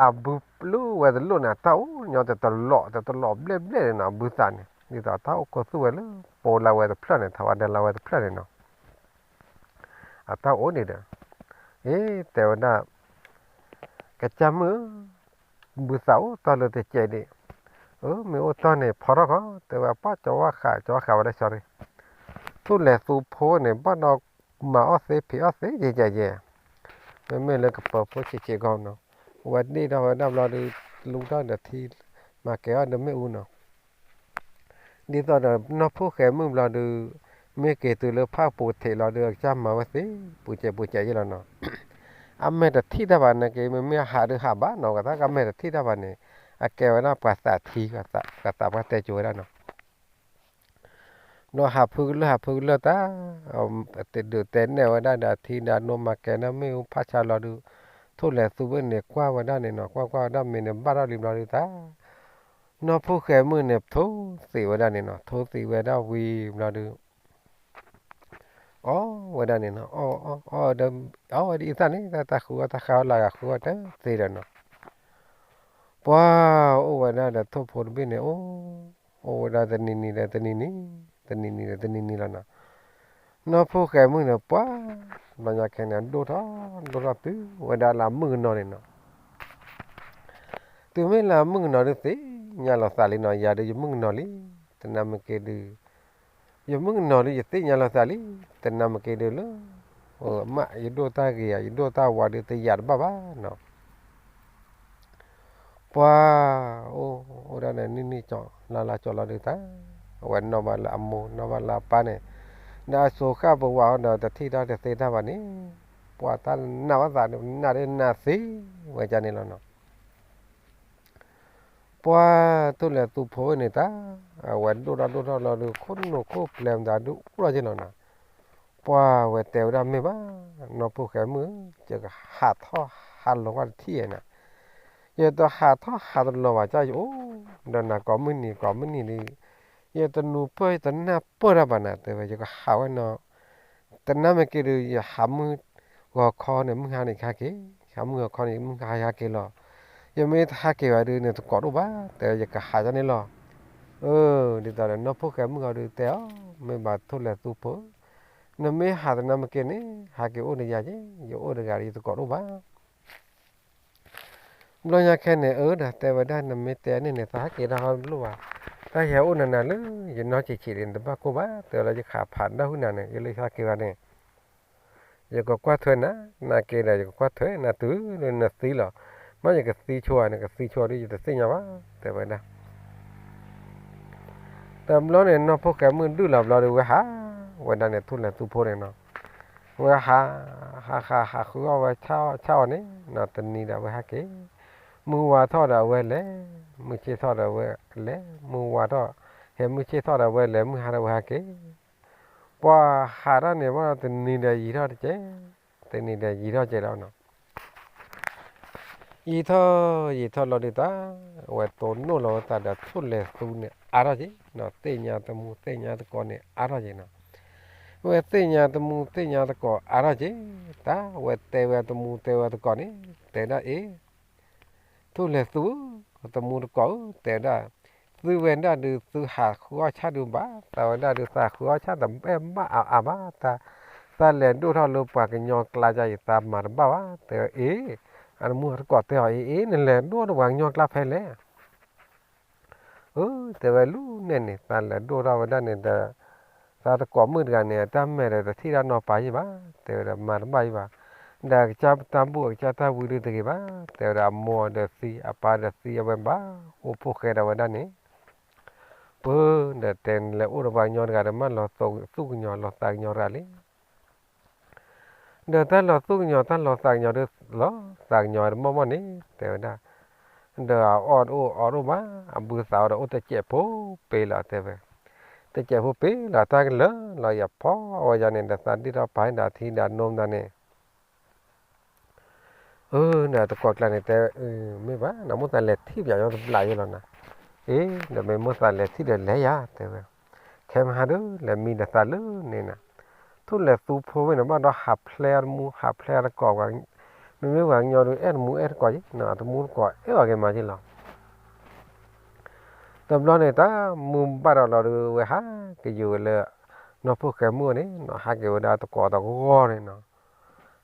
အဘုလၢဝဲတလိၣ်န့ၣ် အတၢ်အိၣ်ညီတတလီၤ တတလီၤဘျဲၣ်ဘျဲၣ်န့ၣ်နီၤ, အဘုသးန့ၣ် ဒ်သိးအတၢ်အိၣ်ခိးသူၣ်ဝဲလၢ ပိလၢဝဲတဖျၢၣ်န့ၣ် ထီၣ်ဝဲဒၣ်လၢဝဲတဖျၢၣ်န့ၣ်နီၤ, အတၢ်အိၣ်န့ၣ်ဒီး အ့ တဲဝဲဒၣ် ကစၢ်မုၣ်ဧၢ, ဘုသးအိၣ်တ့ၢ်လၢတစဲးဒံး, အၢ မ့ၢ်အိၣ်တ့ၢ်န့ၣ် ဖီထီၣ်ခီ, တဲဝဲပှၢ်ကၠီဝါဃး ကၠီဝါဃးဝဲဒၣ် sorry, ထိၣ်လဲၤသူဖိန့ၣ် ဘၣ်ဒီးမၤအီၣ်သ့ဖံးအီၣ်သ့ယဲယဲယဲ, မ့မ့ၢ်လၢကပၢၤဖိဆံးဆံးဂီၢ်နီၤ, အဝဲဒ့ၣ်ထီၣ်ဝဲဒၣ်ဘျီဒီး လူထီၣ်ဒီးထံ မၤကဲၤအီၣ်ဒီးမ့ၣ်အူနီၤ ဒ်သိးဒီးနီၢ်ဖိၣ်ဃဲမုၣ်ဘျီဒုး မ့ၢ်က့ၤတုၤလၢဖၣ်ပူၤထံးလီၤဒုး အကစၢ်မၤဝဲသ့ ပူၤစဲးပူၤစဲးယဲၢ်လီၤနီၤ, အမဲာ်တထံၣ်တၢ်ဘၣ်နာ်က့ မ့မ့ၢ်အဟးဒုးဟးဘၣ်နီၤ, ကသးကမဲာ်တထံၣ်တၢ်ဘၣ်န့ၣ်, အကဲဝဲဒၣ်ပှၤသးထံ, ပှၤသးပှၢ်တဲကိၤဝဲဒၣ်နီၤ. ဒီးဟးဖုကလၢၢ် ဟးဖုကလၢၢ်တၢ်, တဲဒုးတဲနဲၣ်ဝဲဒၣ်ဒီးအထံဒီးအနိမၤကဲဒၣ်မ့ၣ်အူဖးဆါလီၤဒုး, ထိၣ်လဲၤသူဘၣ်န့ၣ် ကွၢ်ဝဲဒၣ်န့ၣ်နီၤ, ကွၢ်ကွၢ်ဝဲဒၣ်မ့ၢ်န့ၣ် ဘၣ်ထီၣ်လံဘျီဒုးတၢ်, နီၢ်ဖိၣ်ဃဲမုၣ်န့ၣ် ထိသံးဝဲဒၣ်န့ၣ်နီၤ, ထိသံးဝဲဒၣ်ဝံၤဘျီဒုး အီၣ်ဝဲဒၣ်န့ၣ်နီၤ, အီၣ်ဝဲဒၣ်အံသၣ်န့ၣ် တၢ်ဃုအီၣ်တၢ်ဃါအီၣ်လၢဂၤဃုအီၣ်တသ့ဒီးနီၤ, ပှၤအိၣ်ဝဲဒၣ်ဒီးထိၣ်ဖိတဘ့ၣ်န့ၣ် အိၣ်, အိၣ်ဝဲဒၣ်တနံၤနံၤဒီးတနံၤနံၤ, တနံၤနံၤဒီးတနံၤနံၤလီၤနီၤ, နီၢ်ဖိၣ်ဃဲမုၣ်န့ၣ် ပှၤ ဘျီညါခဲန့ၣ် ဒိၣ်ထီၣ်ဒိၣ်ထီၣ်တုၤဝဲဒၣ်လၢအမုၣ်ကနီၤန့ၣ်နီၤ တုၤမ့ၢ်လၢအမုၣ်ကနီၤဒုးသ့ၣ်ညါလီၤသးလံနီၤ, ယၤဒုးယမုၣ်ကနီၤလံ, တနၤမ့ၢ်က့ၤဒုး ယမုၣ်ကနီၤဒုးယသ့ၣ်ညါလီၤသးလံ, တနၤမ့ၢ်က့ၤဒုးလၢ မ့ၢ်ယဒိၣ်တၢ်ဂ့ၤဧါ ယဒိၣ်တၢ်ဝါဒုးတယာ်တဘၣ်ဘၣ်နီၤ, ပှၤအိၣ်အိၣ်ဒၣ်န့ၣ် နံၣ်နံၣ်ကၠီလါလါကၠီလီၤဒုးတၢ်, အဝဲနီၣ်ဘၣ်လၢအမိၢ် နီၣ်ဘၣ်လၢအပၢ်န့ၣ်, ဒီးအစိၤဃၣ်ပဝးအီၤဒီးတထံၣ်တၢ်တသ့တၢ်ဘၣ်န့ၣ်, ပှၤတၢ်နာ်ဘၣ်သးန့ၣ် နာ်ဒ်နာ်သ့ဝဲဒၣ်န့ၣ်လီၤနီၤ. ပှၤထိၣ်လဲၤသူဖိဝဲန့ၣ်တၢ်, အဝဲဒိၣ်ထီၣ်ဒိၣ်ထီၣ်လီၤဒုး ခိၣ်နူာ်ခိၣ်ပျဲၢ်မတၤဒုးအိၣ်ထီၣ်က့လီၤနီၤ, ပှၤဝဲတဲဝဲဒၣ်မ့ၢ်ဘၣ်, နီၢ်ဖိၣ်ဃဲမုၣ်ဧၢ, ယကဟးထီၣ်ဟးလီၤကွၢ်တထံၣ်ဧါနီၤ, ယတဟးထီၣ်ဟးတလီၤဘၣ် ကၢ်ယအိၣ်ဒီးနၤကိးမုၢ်နံၤကိးမုၢ်နံၤဒုး, ယတနူၤပၢၢ်ယတနၢ်ပၢၢ်တၢ်ဘၣ်နၤ တဲဝဲ ယကဟးဝဲနီၤ, တနၤမ့ၢ်က့ၤဒုး ယဟးမုၢ်ဂီၤခီန့ၣ် မုၢ်ဟါန့ၣ်ယကဟဲက့ၤ, ဟးမုၢ်ဂီၤခီန့ၣ် မုၢ်ဟါယဟဲက့ၤလီၤ, ယမ့ၢ်တဟဲက့ၤဘၣ်ဒုးန့ၣ် တကိးတအိၣ်ဘၣ် တဲဝဲ ယကဟးဒ်န့ၣ်လီၤ, အၢ ဒ်သိးဒီးနီၢ်ဖိၣ်ဃဲမုၣ်ဂီၤဒုးတဲအီၤ, မ့ၢ်ဘၣ်ထိၣ်လဲၤသူဖိဧၢ, နမ့ၢ်ဟးတနၤမ့ၢ်က့ၤန့ၣ် ဟဲက့ၤအိၣ်ဒီးယၤက့ၤ, ယအိၣ်တဂၤဒီးယတကိးတအိၣ်ဘၣ် ဘျီညါခဲန့ၣ် အၢ ဒီးတဲဝဲဒၣ် နမ့ၢ်တဲန့ၣ်န့ၣ် သးဟဲက့ၤတၢ်ဟီတဘျီဘၣ်, တၢ်ယဟဲအိၣ်နၤနၤလၢ ယနီၢ်ဆံးဆံးဒ်န့ၣ် တဘၣ်ကိၢ်ဘၣ်, တဲဝဲလၢယခးဖးဒၣ်ဟုၣ်နၤန့ၣ် ယလၢဟဲက့ၤဘၣ်န့ၣ်, ယကကွၢ်ထွဲနၤ, နက့ၤဒီး ယကကွၢ်ထွဲနၤတုၤလၢနသံလီၤ, မ့ၢ်ယကသံဆိဧါ နကသံဆိဒီး ယတသ့ၣ်ညါဘၣ် တဲဝဲဒၣ် တဘျီန့ၣ် နီၢ်ဖိၣ်ဃဲမုၣ်ဒုၣ်လီၤဘျီဒီး ဝဲဟးဝဲဒၣ်န့ၣ် ထိၣ်လဲၤသူဖိန့ၣ်နီၤ, ဝဲဟး ဟးဟးဟးဃုအီၣ်ဝဲဆၣ်အီၣ်န့ၣ်နီၤ, တနံၤဒီးဝဲဟဲက့ၤ, မုၢ်ဝါထီၣ်ဒီးအဝဲလဲၤ, မုၢ်ဆ့ၣ်ထီၣ်ဒီးဝဲလဲၤ, မုၢ်ဝါထီၣ်, ဟဲမုၢ်ဆ့ၣ်ထီၣ်ဒီးဝဲလဲၤ, မုၢ်ဟါဒီးဝဲဟဲက့ၤ, ပှၤဟးတၢ်န့ၣ် ဘၣ်ဒီးတနံၤဒီးယံာ်ထီၣ်တက့ၢ်, တနံၤဒီးယံာ်ထီၣ်က့ၤဒီးနီၤ ယံာ်ထီၣ်ယံာ်ထီၣ်လီၤဒုးတၢ်, အဝဲတိၢ်နီၣ်လီၤဝဲသးဒီးထိၣ်လဲၤသူန့ၣ်အါထီၣ်က့ၤ, သ့ၣ်ညါတမူသ့ၣ်ညါသကိးန့ၣ်အါထီၣ်က့ၤနီၤ, အဝဲသ့ၣ်ညါတမူသ့ၣ်ညါသကိးအါထီၣ်က့ၤ, တၢ်ဝဲတဲဝဲတမူတဲဝဲသကိးန့ၣ်, တဲဒၣ်အ့ၣ်, ထိၣ်လဲၤသူဧၢ, တမူသကိးဧၢ, တဲဝဲဒၣ်, သုဝဲဒၣ်ဒုးသုဟးဃုအီၣ်ဆၣ်ဒုးဘၣ်, သးဝဲဒၣ်ဒုးသးဃုအီၣ်ဆၣ်တဘၣ်အါအါဘၣ်, သးလဲၤဒိၣ်ထီၣ်လၢပှၤကညီကျါယၤ ယသးမၤတဘၣ်ဘၣ်, တဲဝဲအ့ၣ်, အတမူသကိးတဲအီၤအ့ၣ်အ့ၣ် နလဲၤဒိၣ်ထီၣ်ပှၤကညီကျါဖဲလဲၣ် အၢ တဲဝဲလူၤန့ၣ်န့ၣ် သးလဲၤဒိၣ်ထီၣ်ဝဲဒၣ်န့ၣ်ဒီး သးသကိးမုၣ်တဂၤန့ၣ် တၢ်မဲာ်ဒီးတထံၣ်တၢ်နီၤပာ်ယံၣ်ဘၣ်, တဲဝဲဒၣ်မၤတဘၣ်ယံၣ်ဘၣ်, ဒီးကစၢ်တၢ်ဘူၣ်အကစၢ်တၢ်ဝံဒုးတဂ့ၤဘၣ်, တဲဝဲဒၣ်အမိၢ်ဒီးသံ အပၢ်ဒီးသံအဝဲဘၣ်, အိၣ်ဖိၣ်ဃဲဒီးဝဲဒၣ်န့ၣ်, ပၢ်ဒီးတဲနလဲၤအိၣ်ဒီးပှၤကညီတဂၤဒီး မ့ၢ်လီၤသူၣ်ကညီၤလီၤသးကညီၤတဂၤလံ ဒီးတၢ်လီၤသူၣ်ကညီၤ တၢ်လီၤသးကညီၤဒီး လီၤသးကညီၤတမီၢ်မီၢ်န့ၣ် တဲဝဲဒၣ်, ဒီးအအီၣ်တအိၣ်အီတအိၣ်ဘၣ်, အဘုသးအီၤဒီးအိၣ်တစဲးဖိပ့ၤလီၤ တဲဝဲ, တစဲးဖိပ့ၤလီၤ တၢ်ကလၢာ်လီၤ ယဖီအဝဲယၤန့ၣ် ဒီးသးဒ့ၣ်ထီၣ်ပာ်ဒၣ်ထံဒၣ်နိမတၤန့ၣ် အၢ ဒီးသကိးကျါန့ၣ်တဲ, မ့ၢ်ဘၣ် နမိၢ်သးလဲၤထံၣ်ပယီၤညီတဘျီယဲလီၤနၤ, အ့ ဒီးမ့ၢ်မိၢ်သးလဲၤထံၣ်ဒီးလဲၤယၤ တဲဝဲ, ခဲမဟါဒီး လဲၤမံဒီးသးလၢန့ၣ်နၤ, ထိၣ်လဲၤသူဖိဝဲန့ၣ် ဘၣ်ဒီးဟးဖျဲးအတမူ ဟးဖျဲးအတကိး, မ့မ့ၢ်ပှၤကညီဒီး အဲၣ်တမူအဲၣ်တကိးယဲ, အတမူတကိးအဲၣ်အီၤက့ၤမးယဲလီၤ တဘျီန့ၣ် တၢ်မုၢ်ဘၣ်ဒီးလီၤဒီး ဝဲဟးက့ၤယုာ်ဝဲလၢ နီၢ်ဖိၣ်ဃဲမုၣ်န့ၣ်နီၤ, ဟးက့ၤဝဲဒၣ်တကိးတဂီၢ်န့ၣ်နီၤ,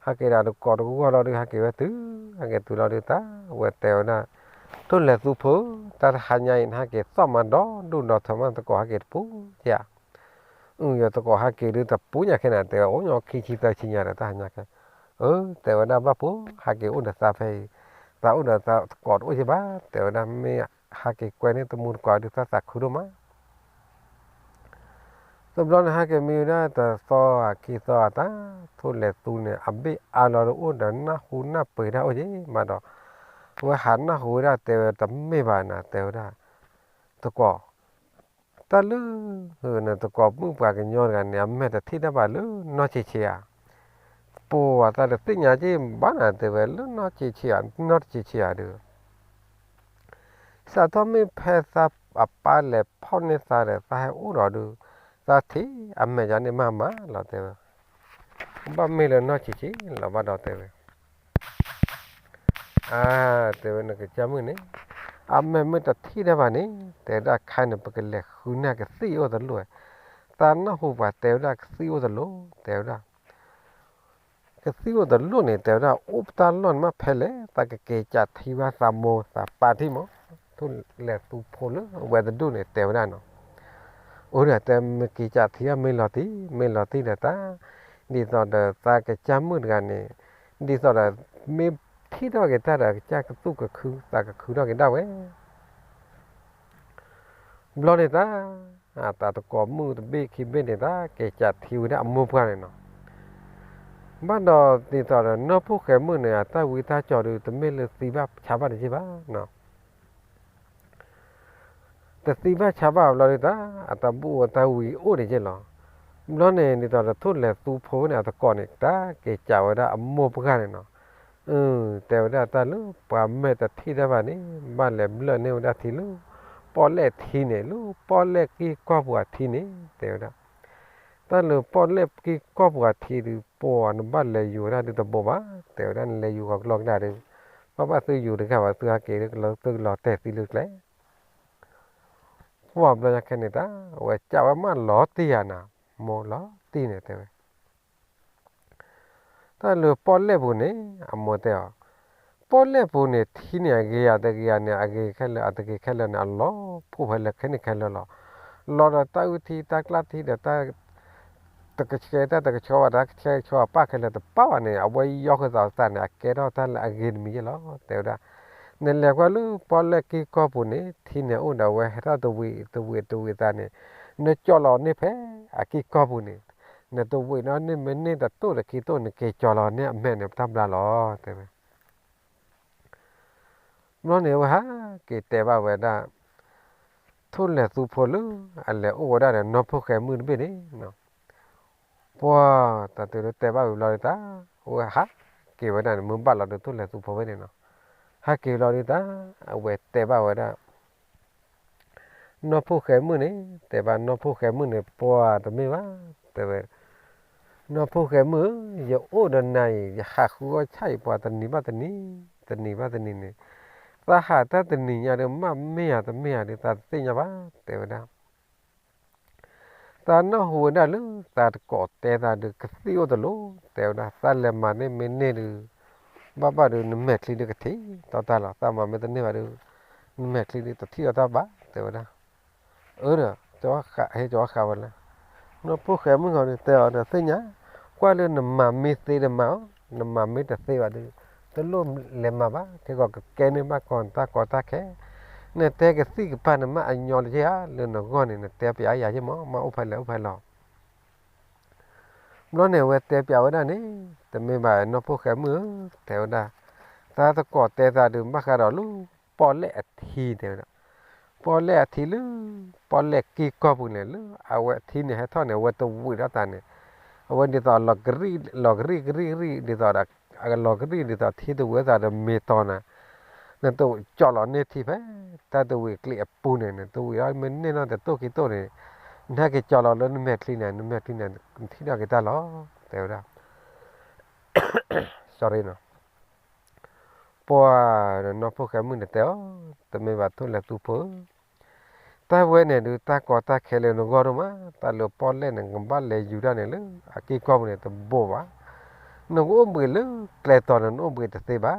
ဟးက့ၤဒၣ်တကိးတဂီၢ်လီၤဒီး ဟးက့ၤဝဲတုၤ, ဟးက့ၤတုၤလီၤဒီး တၢ်ဝဲတဲဝဲဒၣ်, ထိၣ်လဲၤသူဖိ, တၢ်တဟါညါအံၤ နဟးက့ၤသီၣ်မးဒီဒူၣ်ဒီထၢမး သကိးဟးက့ၤတပူၤဧါ, အၢ ယသကိးဟးက့ၤဒုးတပူၤညါခဲန့ၣ် တဲဝဲ အိၣ်ညီခံဆံသၢဆံညါဒီး တၢ်ဟါညါခဲ, အၢ တဲဝဲဒၣ် ဘၣ်ဖိ ဟးက့ၤအိၣ်ဒီးသးဖဲအံၤ, သးအိၣ်ဒီးသကိးတအိၣ်ယဲဘၣ်, တဲဝဲဒၣ် မ့ၢ်ဟးက့ၤကွဲန့ၢ်တမူတကိးဒုး သးသးခုဒိၣ်မး တဘျီန့ၣ် ဟဲက့ၤမံဝဲဒၣ်တသီဧါခံသီဧါ တၢ်ထိၣ်လဲၤသူန့ၣ် အဘ့ၣ်အါလီၤဒီး အိၣ်ဒီးနၢ်ဟူနၢ်ပှ့ၤတၢ်အိၣ်က့ၤမးဒီး, ဝဲဟးနၢ်ဟူဝဲဒၣ်တဲဝဲ တမ့ၢ်ဘၣ်နၤ တဲဝဲဒၣ်, သကိး, တၢ်လၢ နသကိးမုၣ်ပှၤကညီတဂၤန့ၣ် အမဲာ်တထံၣ်တၢ်ဘၣ်လၢနီၢ်ဆံးဆံးဧါ, ပှၤသးတသ့ၣ်ညါက့ၤဘၣ်နၤ တဲဝဲလၢနီၢ်ဆံးဆံးဧါ နီၢ်တဆံးဆံးဧါဒီး စးထီၣ်မ့ၢ်ဖဲသးအပၢ်လဲၤဖီၣ်န့ၢ်သးဒီး သးဟဲအိၣ်ဒီးဒုး, သးထံၣ်အမဲာ်ယါန့ၣ်မးမးလီၤ တဲဝဲ, ဘၣ်မ့ၢ်လၢနီၢ်ဆံးဆံးလီၤဘၣ်ဒီးတဲဝဲ အါ, တဲဝဲနကစၢ်မုၣ်န့ၣ် အမဲာ်မ့ၢ်တထံၣ်တၢ်ဘၣ်န့ၣ် တဲဝဲဒၣ်ခါန့ၣ် ပကလဲၤဃုန့ၢ်ကသံၣ်အိၣ်တလိၣ်, သးနၢ်ဟူပှၤတဲဝဲဒၣ်ကသံၣ်အိၣ်တလိၣ် တဲဝဲဒၣ် ကသံၣ်အိၣ်တလိၣ်န့ၣ် တဲဝဲဒၣ် အိၣ်ပတၢ်လီၢ်န့ၣ်မးဖဲလဲၣ် သးကက့ၤကးထံဘၣ်သးမိၢ်သးပၢ်ထံၣ်မး, ထိၣ်လဲၤသူဖိလၢအဝဲတဒူၣ်န့ၣ် တဲဝဲဒၣ်နီၤ, အိၣ်ဒီးတဲမ့ၢ်က့ၤကးထံဘၣ်မ့ၢ်လီၤတံၢ် မ့ၢ်လီၤတံၢ်ဒီးတၢ်, ဒ်သိးဒီးသးကစၢ်မုၣ်တဂၤန့ၣ်, ဒ်သိးဒီး မ့ၢ်ထံၣ်ထီၣ်က့ၤတၢ်ဒီးကစၢ်ကသူၣ်ကခု သးကခုထီၣ်က့ၤဒၣ်ဝဲ ဘျီန့ၣ်တၢ်, တၢ်သကိးမုၣ်တဘ့ၣ်ခံဘ့ၣ်န့ၣ် တၢ်က့ၤကးထံဝဲဒၣ်အမိၢ်ပှၢ်န့ၣ်နီၤ, ဘၣ်ဒီးဒ်သိးဒီးနီၢ်ဖိၣ်ဃဲမုၣ်န့ၣ် အတၢ်ဝံတၢ်ကၠီၤဒီး တမ့ၢ်လၢသံဘၣ်ဆါဘၣ်တက့ၢ်ဘၣ်နီၤ တသံဘၣ်ဆါဘၣ်ဘျီဒုးတၢ် အတၢ်ဘူၣ်အတၢ်ဝံအိၣ်န့ၣ်က့ၢ်လီၤ. ဘျီန့ၣ် ဒ်သိးဒီးထိၣ်လဲၤသူဖိန့ၣ် အသကိးန့ၣ် တၢ်က့ၤကးဝဲဒၣ်အမိၢ်ပှၢ်န့ၣ်နီၤ, တဲဝဲဒၣ်တၢ်လၢပှၤမဲာ်တထံၣ်တၢ်ဘၣ်န့ၣ် ဘၣ်လဲၤဘျၢၣ်န့ၢ်ဝဲဒၣ်ထံလၢ ပီၣ်လဲၣ်ထံန့ၣ် လၢပီၣ်လဲၣ်က့ၢ်ကီၢ်ပူၤအထံန့ၣ် တဲဝဲဒၣ် တၢ်လၢပီၣ်လဲၣ်က့ၢ်ကီၢ်ပူၤအထံဒုး ပှၤနဘၣ်လဲၤယူၤဝဲဒၣ်ဒုးတဘိးဘၣ်, တဲဝဲဒၣ်နလဲၤယူၤဂီၤကျီၢ်ကဒါဒုး, ဘၣ်ဘၣ်သုယူၤတဂၤဘၣ် သုဟဲက့ၤသုကလီၤတဲာ်သံလၢကျဲ, ပှၤဘျီညါခဲန့ၣ်တၢ် အဝဲကးဝဲမးလီၤတံၢ်ဧါနၤ, မိၢ်လီၤတံၢ်န့ၣ်တဲဝဲ တၢ်လၢပီၣ်လဲၣ်ပူၤန့ၣ် အမိၢ်တဲအီၤ, ပီၣ်လဲၣ်ပူၤန့ၣ် ထံန့ၣ်အဂ့ၤဧါတဂ့ၤဧါန့ၣ် အဂ့ၤခဲလၢာ် အတဂ့ၤခဲလၢာ်န့ၣ် အလီၤဖှိၣ်ဖဲလၢခဲန့ၣ်ခဲလၢာ်လီၤ. လီၤဒီးတၢ်အုၣ်ထံတၢ်ကျၢ်ထံဒီးတၢ် တကဆှဲတၢ်တကဆှီဘၣ် တၢ်ကဆှဲကဆှီအပၢ်ခဲလၢာ်တပၢ်ဘၣ်န့ၣ် အဝဲယီဃုာ်သးအသးန့ၣ် အကဲထီၣ်တၢ်လၢအဂ့ၤတမံၤယဲၢ်လီၤ တဲဝဲဒၣ်. နလဲၤကွၢ်လၢပီၣ်လဲၣ်က့ၢ်ကီၢ်ပူၤန့ၣ် ထံန့ၣ်အိၣ်ဒီးအဝဲဟဲထီၣ်တဝံၤတဝံၤတဝံၤအသးန့ၣ် နကၠီၤလီၤန့ၢ်ဖဲအက့ၢ်ကီၢ်ပူၤန့ၣ် နတဝံၤနီၢ်န့ၢ်မ့ၢ်န့ၢ်တတိၢ်တခံတိၢ် နက့ၤကၠီၤလီၤန့ၢ်အမဲာ်န့ၣ် ပတၢ်ဘျါလီၤ တဲဝဲ ဘျီန့ၣ် အဝဲဟးက့ၤတဲဘၣ်ဝဲဒၣ် ထိၣ်လဲၤသူဖိလၢအလဲၤအိၣ်ဝဲဒၣ်ဒီးနီၢ်ဖိၣ်ဃဲမုၣ်တဘ့ၣ်န့ၣ် ပှၤတၢ်တုၤလၢတဲဘၣ်ဝံၤဘျီဒုးတၢ် အဝဲဟးက့ၤဝဲဒၣ်န့ၣ် မ့ၢ်ဘၣ်လီၤဒီးထိၣ်လဲၤသူဖိဝဲန့ၣ်နီၤ ဟးက့ၤဘျီဒုးတၢ် အဝဲတဲဘၣ်ဝဲဒၣ် နီၢ်ဖိၣ်ဃဲမုၣ်န့ၣ် တဲဘၣ်နီၢ်ဖိၣ်ဃဲမုၣ်န့ၣ် ပှၤတမ့ၢ်ဘၣ် တဲဝဲ နီၢ်ဖိၣ်ဃဲမုၣ်ဧၢ, ယအိၣ်ဒီးနၤအံၤ ယဟးဃုအီၣ်ဆၣ်အံၤ ပှၤတနံၤဘၣ်တနံၤ, တနံၤဘၣ်တနံၤန့ၣ်, သးဟးတၢ်တနံၤညါဒီး မ့ၢ်မ့ၢ်ဧါတမ့ၢ်ဧါဒီး သးတသ့ၣ်ညါဘၣ် တဲဝဲဒၣ်. သးနၢ်ဟူဝဲဒၣ်လၢသးတကိးတဲသးဒီး ကသံၣ်အိၣ်တလိၣ် တဲဝဲဒၣ်. သးလဲၤမၤန့ၢ်မ့ၢ်န့ၢ်ဒီး ဘၣ်ဘၣ်ဒီး နမဲာ်ချံဒုးကထံၣ်တီတၢ်လီၤ. သးမၤမ့ၢ်တန့ၢ်ဘၣ်ဒီး နမဲာ်ချံဒုးတထံၣ်တီတၢ်ဘၣ် တဲဝဲဒၣ်. အၢဒီး ဟဲကၠီၤဃာ်ဝဲလၢ နီၢ်ဖိၣ်ဃဲမုၣ်ဂီၤဒီး တဲအီၤဒီး သ့ၣ်ညါ, ကွၢ်လၢနမၤမ့ၢ်သ့ဒီးမၤအီၤ, နမၤမ့ၢ်တသ့ဘၣ်ဒီး တလိၣ်လဲၤမၤဘၣ်, ခဲဂီၤကကဲန့ၢ်ဘၣ်ကီးနတၢ်ကီတၢ်ခဲ, နတဲကသံၣ်ကပၤန့ၣ် မ့ၢ်အညီတက့ၢ်ဧါ, လၢနဂီၢ်န့ၣ် နတဲပျးယၤယ့ၢ်မး, မ့ၢ်အိၣ်ဖဲလဲၣ်အိၣ်ဖဲလီၤ. ဘျီန့ၣ် အဝဲတဲပျးဝဲဒၣ်န့ၣ်, တမ့ၢ်ဘၣ်နီၢ်ဖိၣ်ဃဲမုၣ်ဧၢ, တဲဝဲဒၣ်, သးသကိးတဲသးဒီး ဘၣ်ဃးဒီးလၢ ပီၣ်လဲၣ်အထံတဲဝဲဒၣ်, ပီၣ်လဲၣ်အထံလၢ ပီၣ်လဲၣ်က့ၢ်ကီၢ်ပူၤန့ၣ် လၢအဝဲထံန့ၣ်ဟဲထီၣ်န့ၣ် အဝဲတဝံၤဒီးသးန့ၣ်, အဝဲဒ်သိးလီၤကရံၣ် လီၤကရံၣ်ကရံၣ်ကရံၣ် ဒ်သိးဒီး လီၤကရံၣ်ဒ်သိးထံတဝံၤသးဒီးမ့ၢ်တီၤနၤ, နတကၠီၤလီၤန့ၢ်ထံဖဲ တၢ်တဝံၤကျံးအပူၤန့ၣ် နတဝံၤဒီးမ့ၢ်န့ၢ်နီၢ်တတိၢ်ခံတိၢ်န့ၣ်, နဟဲက့ၤကၠီၤလီၤလၢနမဲာ်ချံန့ၣ် နမဲာ်ချံန့ၣ် နထံၣ်ထီၣ်က့ၤတၢ်လီၤ တဲဝဲဒၣ်. ပှၤနီၢ်ဖိၣ်ဃဲမုၣ်န့ၣ်တဲအီၤ, တမ့ၢ်ဘၣ်ထိၣ်လဲၤသူဖိဧၢ, တၢ်ဝဲန့ၣ်ဒုး တၢ်ကီတၢ်ခဲလၢနဂီၢ်ဒိၣ်မး, တၢ်လၢပီၣ်လဲၣ်န့ၣ် နကဘၣ်လဲၤယူၤတၢ်န့ၣ်လၢအက့ၢ်ကီၢ်ပူၤန့ၣ် တဘိးဘၣ်, နကအိၣ်ဘှံးလၢကျဲတီၤန့ၣ် နအိၣ်ဘှံးတသ့ဘၣ်,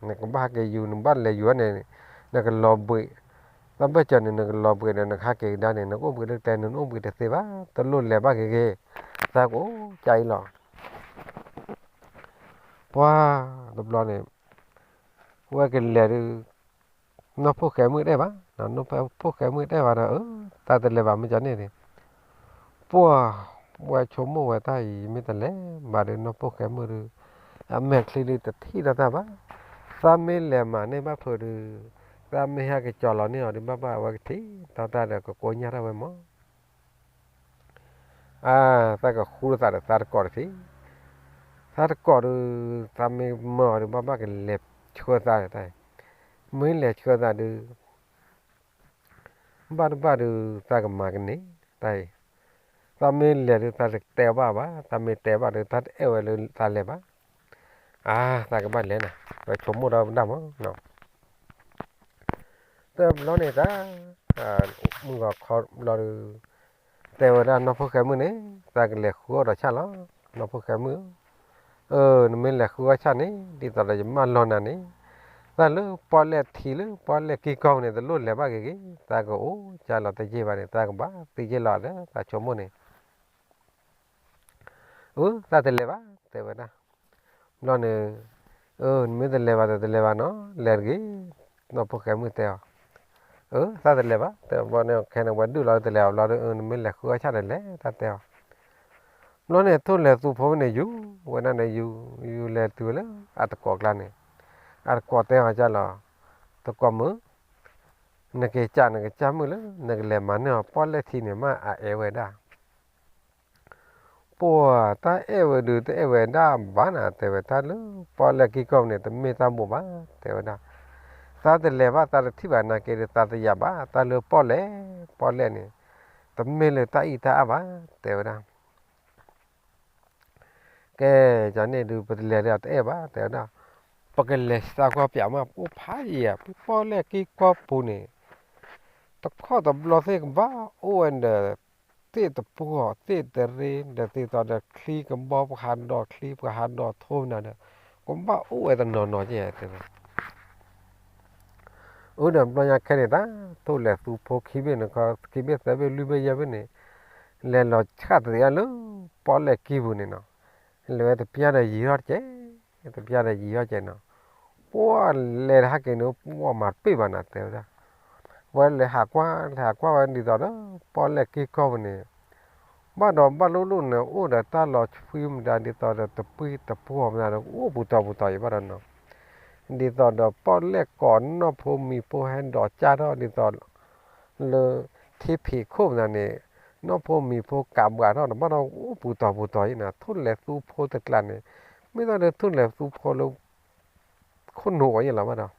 နကဘၣ်ဟဲက့ၤယူၤ နဘၣ်လဲၤယူၤန့ၣ် နကလီၤဘှံး, တၢ်ဘၢၣ်စၢၤန့ၣ် နကလီၤဘှံးဒီး နကဟဲက့ၤကဒါန့ၣ် နကအိၣ်ဘှံးလၢကျဲန့ၣ် နအိၣ်ဘှံးတသ့ဘၣ်, တလိၣ်လဲၤဘၣ်ဂ့ၤဂ့ၤ, သးကအိၣ်ကၢအံၤလီၤ. ပှၤတဘျီန့ၣ် ဝဲကလဲၤဒုး နီၢ်ဖိၣ်ဃဲမုၣ်တအဲၣ်ဘၣ်, နီၢ်ဖိၣ်ဃဲမုၣ်တအဲၣ်ဘၣ်ဒီး အၢ တၢ်တလဲၤဘၣ်မ့ၢ်ကန့ၣ်န့ၣ်, ပှၤ ဝဲဆိကမိၣ်ဝဲတၢ်အံၤ မ့ၢ်တလဲၤဘၣ်ဒီး နီၢ်ဖိၣ်ဃဲမုၣ်ဒီး အမဲာ်ချံဒုးတထံၣ်ဒီးတၢ်ဘၣ်, သးမ့ၢ်လဲၤမၤန့ၢ်ဘၣ်ဖုးဒုး, သးမ့ၢ်ဟဲက့ၤကၠီၤလီၤန့ၢ်အီၤဒုး ဘၣ်ဘၣ်အဝဲကထံၣ်ထီၣ်တၢ်ဒီး ကကိညၢ်ထီၣ်ဝဲမး. အါ, သးကဃူလိာ်သးဒီးသးတကိးတထံၣ်, သးတကိးဒုး, သးမ့ၢ်မၢအီၤဒုး ဘၣ်ဘၣ်ကလဲၤဆှၢသးတၢ်, မ့ၢ်လဲၤဆှၢသးဒုး ဘၣ်တဘၣ်ဒုး သးကမၤကန့ၢ်တၢ်အံၤ, သးမ့ၢ်လဲၤဒုး သးတတဲဘၣ်ဘၣ်, သးမ့ၢ်တဲဘၣ်ဒုး သးတအဲၣ်ဝဲလၢသးလဲၤဘၣ်. အါ, သးကဘၣ်လဲၤနၤ, ပဆိကမိၣ်ဒီးပဒၣ်မးနီၤ. တဘျီန့ၣ်တၢ်, မုၢ်ဂီၤခီဘျီဒုး, တဲဝဲဒၣ်နီၢ်ဖိၣ်ဃဲမုၣ်န့ၣ်, သးကလဲၤဃုအီၣ်ဒီးဆၣ်လီၤ, နီၢ်ဖိၣ်ဃဲမုၣ်ဧၢ, နမ့ၢ်လဲၤဃုအီၣ်ဆၣ်န့ၣ် ဒ်သိးဒီးယမၢလီၤနၤန့ၣ်, သးလၢပီၣ်လဲၣ်ထံလၢပီၣ်လဲၣ်က့ၢ်ကီၢ်ပူၤန့ၣ် တလိၣ်လဲၤဘၣ်ဂ့ၤဂ့ၤ, သးကအိၣ်ကၢ်လီၤတယံာ်ဘၣ်န့ၣ် သးကဘၣ်သံယ့ၢ်လီၤလၢသးဆိကမိၣ်န့ၣ် အၢ သးတလဲၤဘၣ် တဲဝဲဒၣ်. ဘျီန့ၣ်, အၢ နမ့ၢ်တလဲၤဘၣ်ဒီးတလဲၤဘၣ်နီၤ, လဲၤတဂ့ၤ, နီၢ်ဖိၣ်ဃဲမုၣ်တဲအီၤ. အၢ သးတလဲၤဘၣ် တဲဘျီန့ၣ် ခဲန့ၣ် ဝဲဒုၣ်လီၤတလဲၤအီၤဘျီဒီး နမ့ၢ်လဲၤဃုအီၣ်ဆၣ်ဒီးလဲၤ သးတဲအီၤ. ဘျီန့ၣ် ထိၣ်လဲၤသူဖိန့ၣ် ယူၤဝဲဒၣ်န့ၣ် ယူၤ ယူၤလဲၤတုၤဝဲလၢအတကိးကျါန့ၣ်, အတကိးတဲအီၤကၢ်လီၤ, တကိးမုၣ်, နက့ၤကၢ်နကစၢ်မုၣ်လၢ နကလဲၤမၤန့ၢ်အီၤပီၣ်လဲၣ်ထံန့ၣ် မ့ၢ်အအဲၣ်ဝဲဒၣ် ပှၤတၢ်အဲၣ်ဝဲဒုး တအဲၣ်ဝဲဒၣ်ဘၣ်နၤ တဲဝဲတၢ်လၢပီၣ်လဲၣ်က့ၢ်ကီၢ်ပူၤန့ၣ် တမ့ၢ်တၢ်ဘိးဘၣ် တဲဝဲဒၣ်. သးတလဲၤဘၣ် သးတထံၣ်ဘၣ်နာ်က့ဒီး သးတယာ်ဘၣ် တၢ်လၢပီၣ်လဲၣ် ပီၣ်လဲၣ်န့ၣ် တမ့ၢ်လၢတၢ်အံၣ်တၢ်အၢဘၣ် တဲဝဲဒၣ်. ကဲ, ယၤန့ၣ်ဒုး ပတလဲၤဒီးတအဲၣ်ဘၣ် တဲဝဲဒၣ်. ပကလဲၤသးကွၢ်ပၠးမး ပအိၣ်ဖးယံာ်ဧါ ပပီၣ်လဲၣ်က့ၢ်ကီၢ်ပူၤန့ၣ် တခီတဘျီသ့ၣ်ကဘၣ်အိၣ်ဝဲဒီး သ့ၣ်တပှီၢ် သ့ၣ်တရ့ ဒီးသ့ၣ်သီဒီးချံကဘီ ပှၤဟးဒိးချံ ပှၤဟးဒိးထိနၤဒီး ကဘၣ်အိၣ်ဝဲတနီၤနီၤကဲ တဲဝဲ. အၢ ဒီးဘျီညါခဲန့ၣ်တၢ် ထိၣ်လဲၤသူဖိခံဘ့ၣ်န့ၣ်ခီ ခံဘ့ၣ်သၢဘ့ၣ်လွံၢ်ဘ့ၣ်ယဲၢ်ဘ့ၣ်န့ၣ် လဲၤလီၤဆှၣ်သးလၢ ပီၣ်လဲၣ်က့ၢ်ပူၤန့ၣ်နီၤ, လဲၤဝဲတပျၢ်ဒီးယံာ်ထီၣ်တကဲ, တပျၢ်ဒီးယံာ်ထီၣ်ကဲနီၤ, ပှၤလဲၤတဟးက့ၤန့ၣ် ပှၤမၤတပ့ၢ်ဘၣ်နၤ တဲဝဲဒၣ်. ဝဲလဲၤဟးကွၢ် လဲၤဟးကွၢ်ဝဲဒ်သိးဒီး ပီၣ်လဲၣ်က့ၢ်ကီၢ်ပူၤန့ၣ် ဘၣ်ဒီးဘၣ်လိၣ်လိၣ်န့ၣ် အိၣ်ဒီးတၢ်လီၤဆှံမတၤ ဒ်သိးဒီးတပှံတပှီၢ်မတၤဒီး အိၣ်ပူၤတီၤပူၤတီၤယံၤဘၣ်ဒီးနီၤ, ဒ်သိးဒီးပီၣ်လဲၣ်ကိးနီၢ်ဖိမံၤဖိဟဲဒိးကၢ်ထီၣ် ဒ်သိးလၢ ထံဖံးခိၣ်မတၤန့ၣ် နီၢ်ဖိမံၤဖိကးဘှးထီၣ်ဒီး ဘၣ်ဒီးအိၣ်ပူၤတီၤပူၤတီၤယံၤနီၤ, ထိၣ်လဲၤသူဖိတကျါန့ၣ် မ့ၢ်သးဒီးထိၣ်လဲၤသူဖိလၢ ခိၣ်နူာ်အီၤယံၤလီၤဘၣ်ဒီး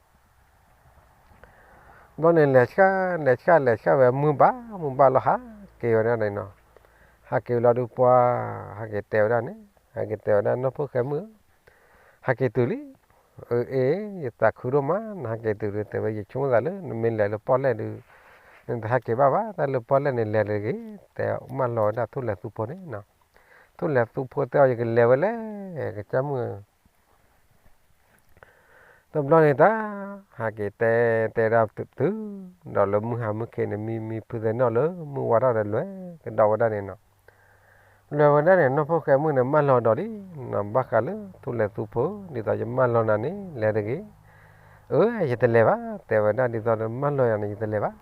ဘျီန့ၣ် လဲၤဆှၣ် လဲၤဆှၣ် လဲၤဆှၣ်ဝဲ မုၢ်ဘၣ် မုၢ်ဘၣ်လီၤ ဟးက့ၤဝဲဒၣ်န့ၣ်နီၤ, ဟးက့ၤဝဲလီၤဒုးပှၤ ဟးက့ၤတဲဝဲဒၣ်န့ၣ် ဟဲက့ၤတဲဝဲဒၣ် နီၢ်ဖိၣ်ဃဲမုၣ်ဧၢ, ဟးက့ၤတုၤလံ, အၢ အ့ ယသးခုဒိၣ်မး နဟဲက့ၤတုၤဒီး တဲဝဲ ယဆိကမိၣ်သးလၢ နမ့ၢ်လဲၤလၢပီၣ်လဲၣ်ဒုး နတဟဲက့ၤဘၣ်ဘၣ် တၢ်လၢပီၣ်လဲၣ်န့ၣ် လဲၤတဂ့ၤ တဲမၢလီၤဝဲဒၣ်ထိၣ်လဲၤသူဖိန့ၣ်နီၤ, ထိၣ်လဲၤသူဖိတဲအီၤ ယကလဲၤဝဲလဲၣ် ကစၢ်မုၣ်ဧၢ တဘျီန့ၣ်တၢ် ဟးက့ၤတဲ တဲဒၣ်တုၤ ဒီးလၢမုၢ်ဟါမုၢ်ခ့န့ၣ် မံမံဖုသဲနီၣ်လၢမုၢ်ဝါထီၣ်ဒီးလဲၤကဒီးဝဲဒၣ်န့ၣ်နီၤ, လဲၤဝဲဒၣ်န့ၣ် နီၢ်ဖိၣ်ဃဲမုၣ်န့ၣ် မၢလီၤဒီးလံနီၤ, ဘၣ်ဃးလၢထိၣ်လဲၤသူဖိ ဒ်သိးယမၢလီၤနၤန့ၣ် လဲၤတဂ့ၤ, အၢ ယတလဲၤဘၣ် တဲဝဲဒၣ် ဒ်သိးဒီးမၢလီၤယၤန့ၣ် ယတလဲၤဘၣ်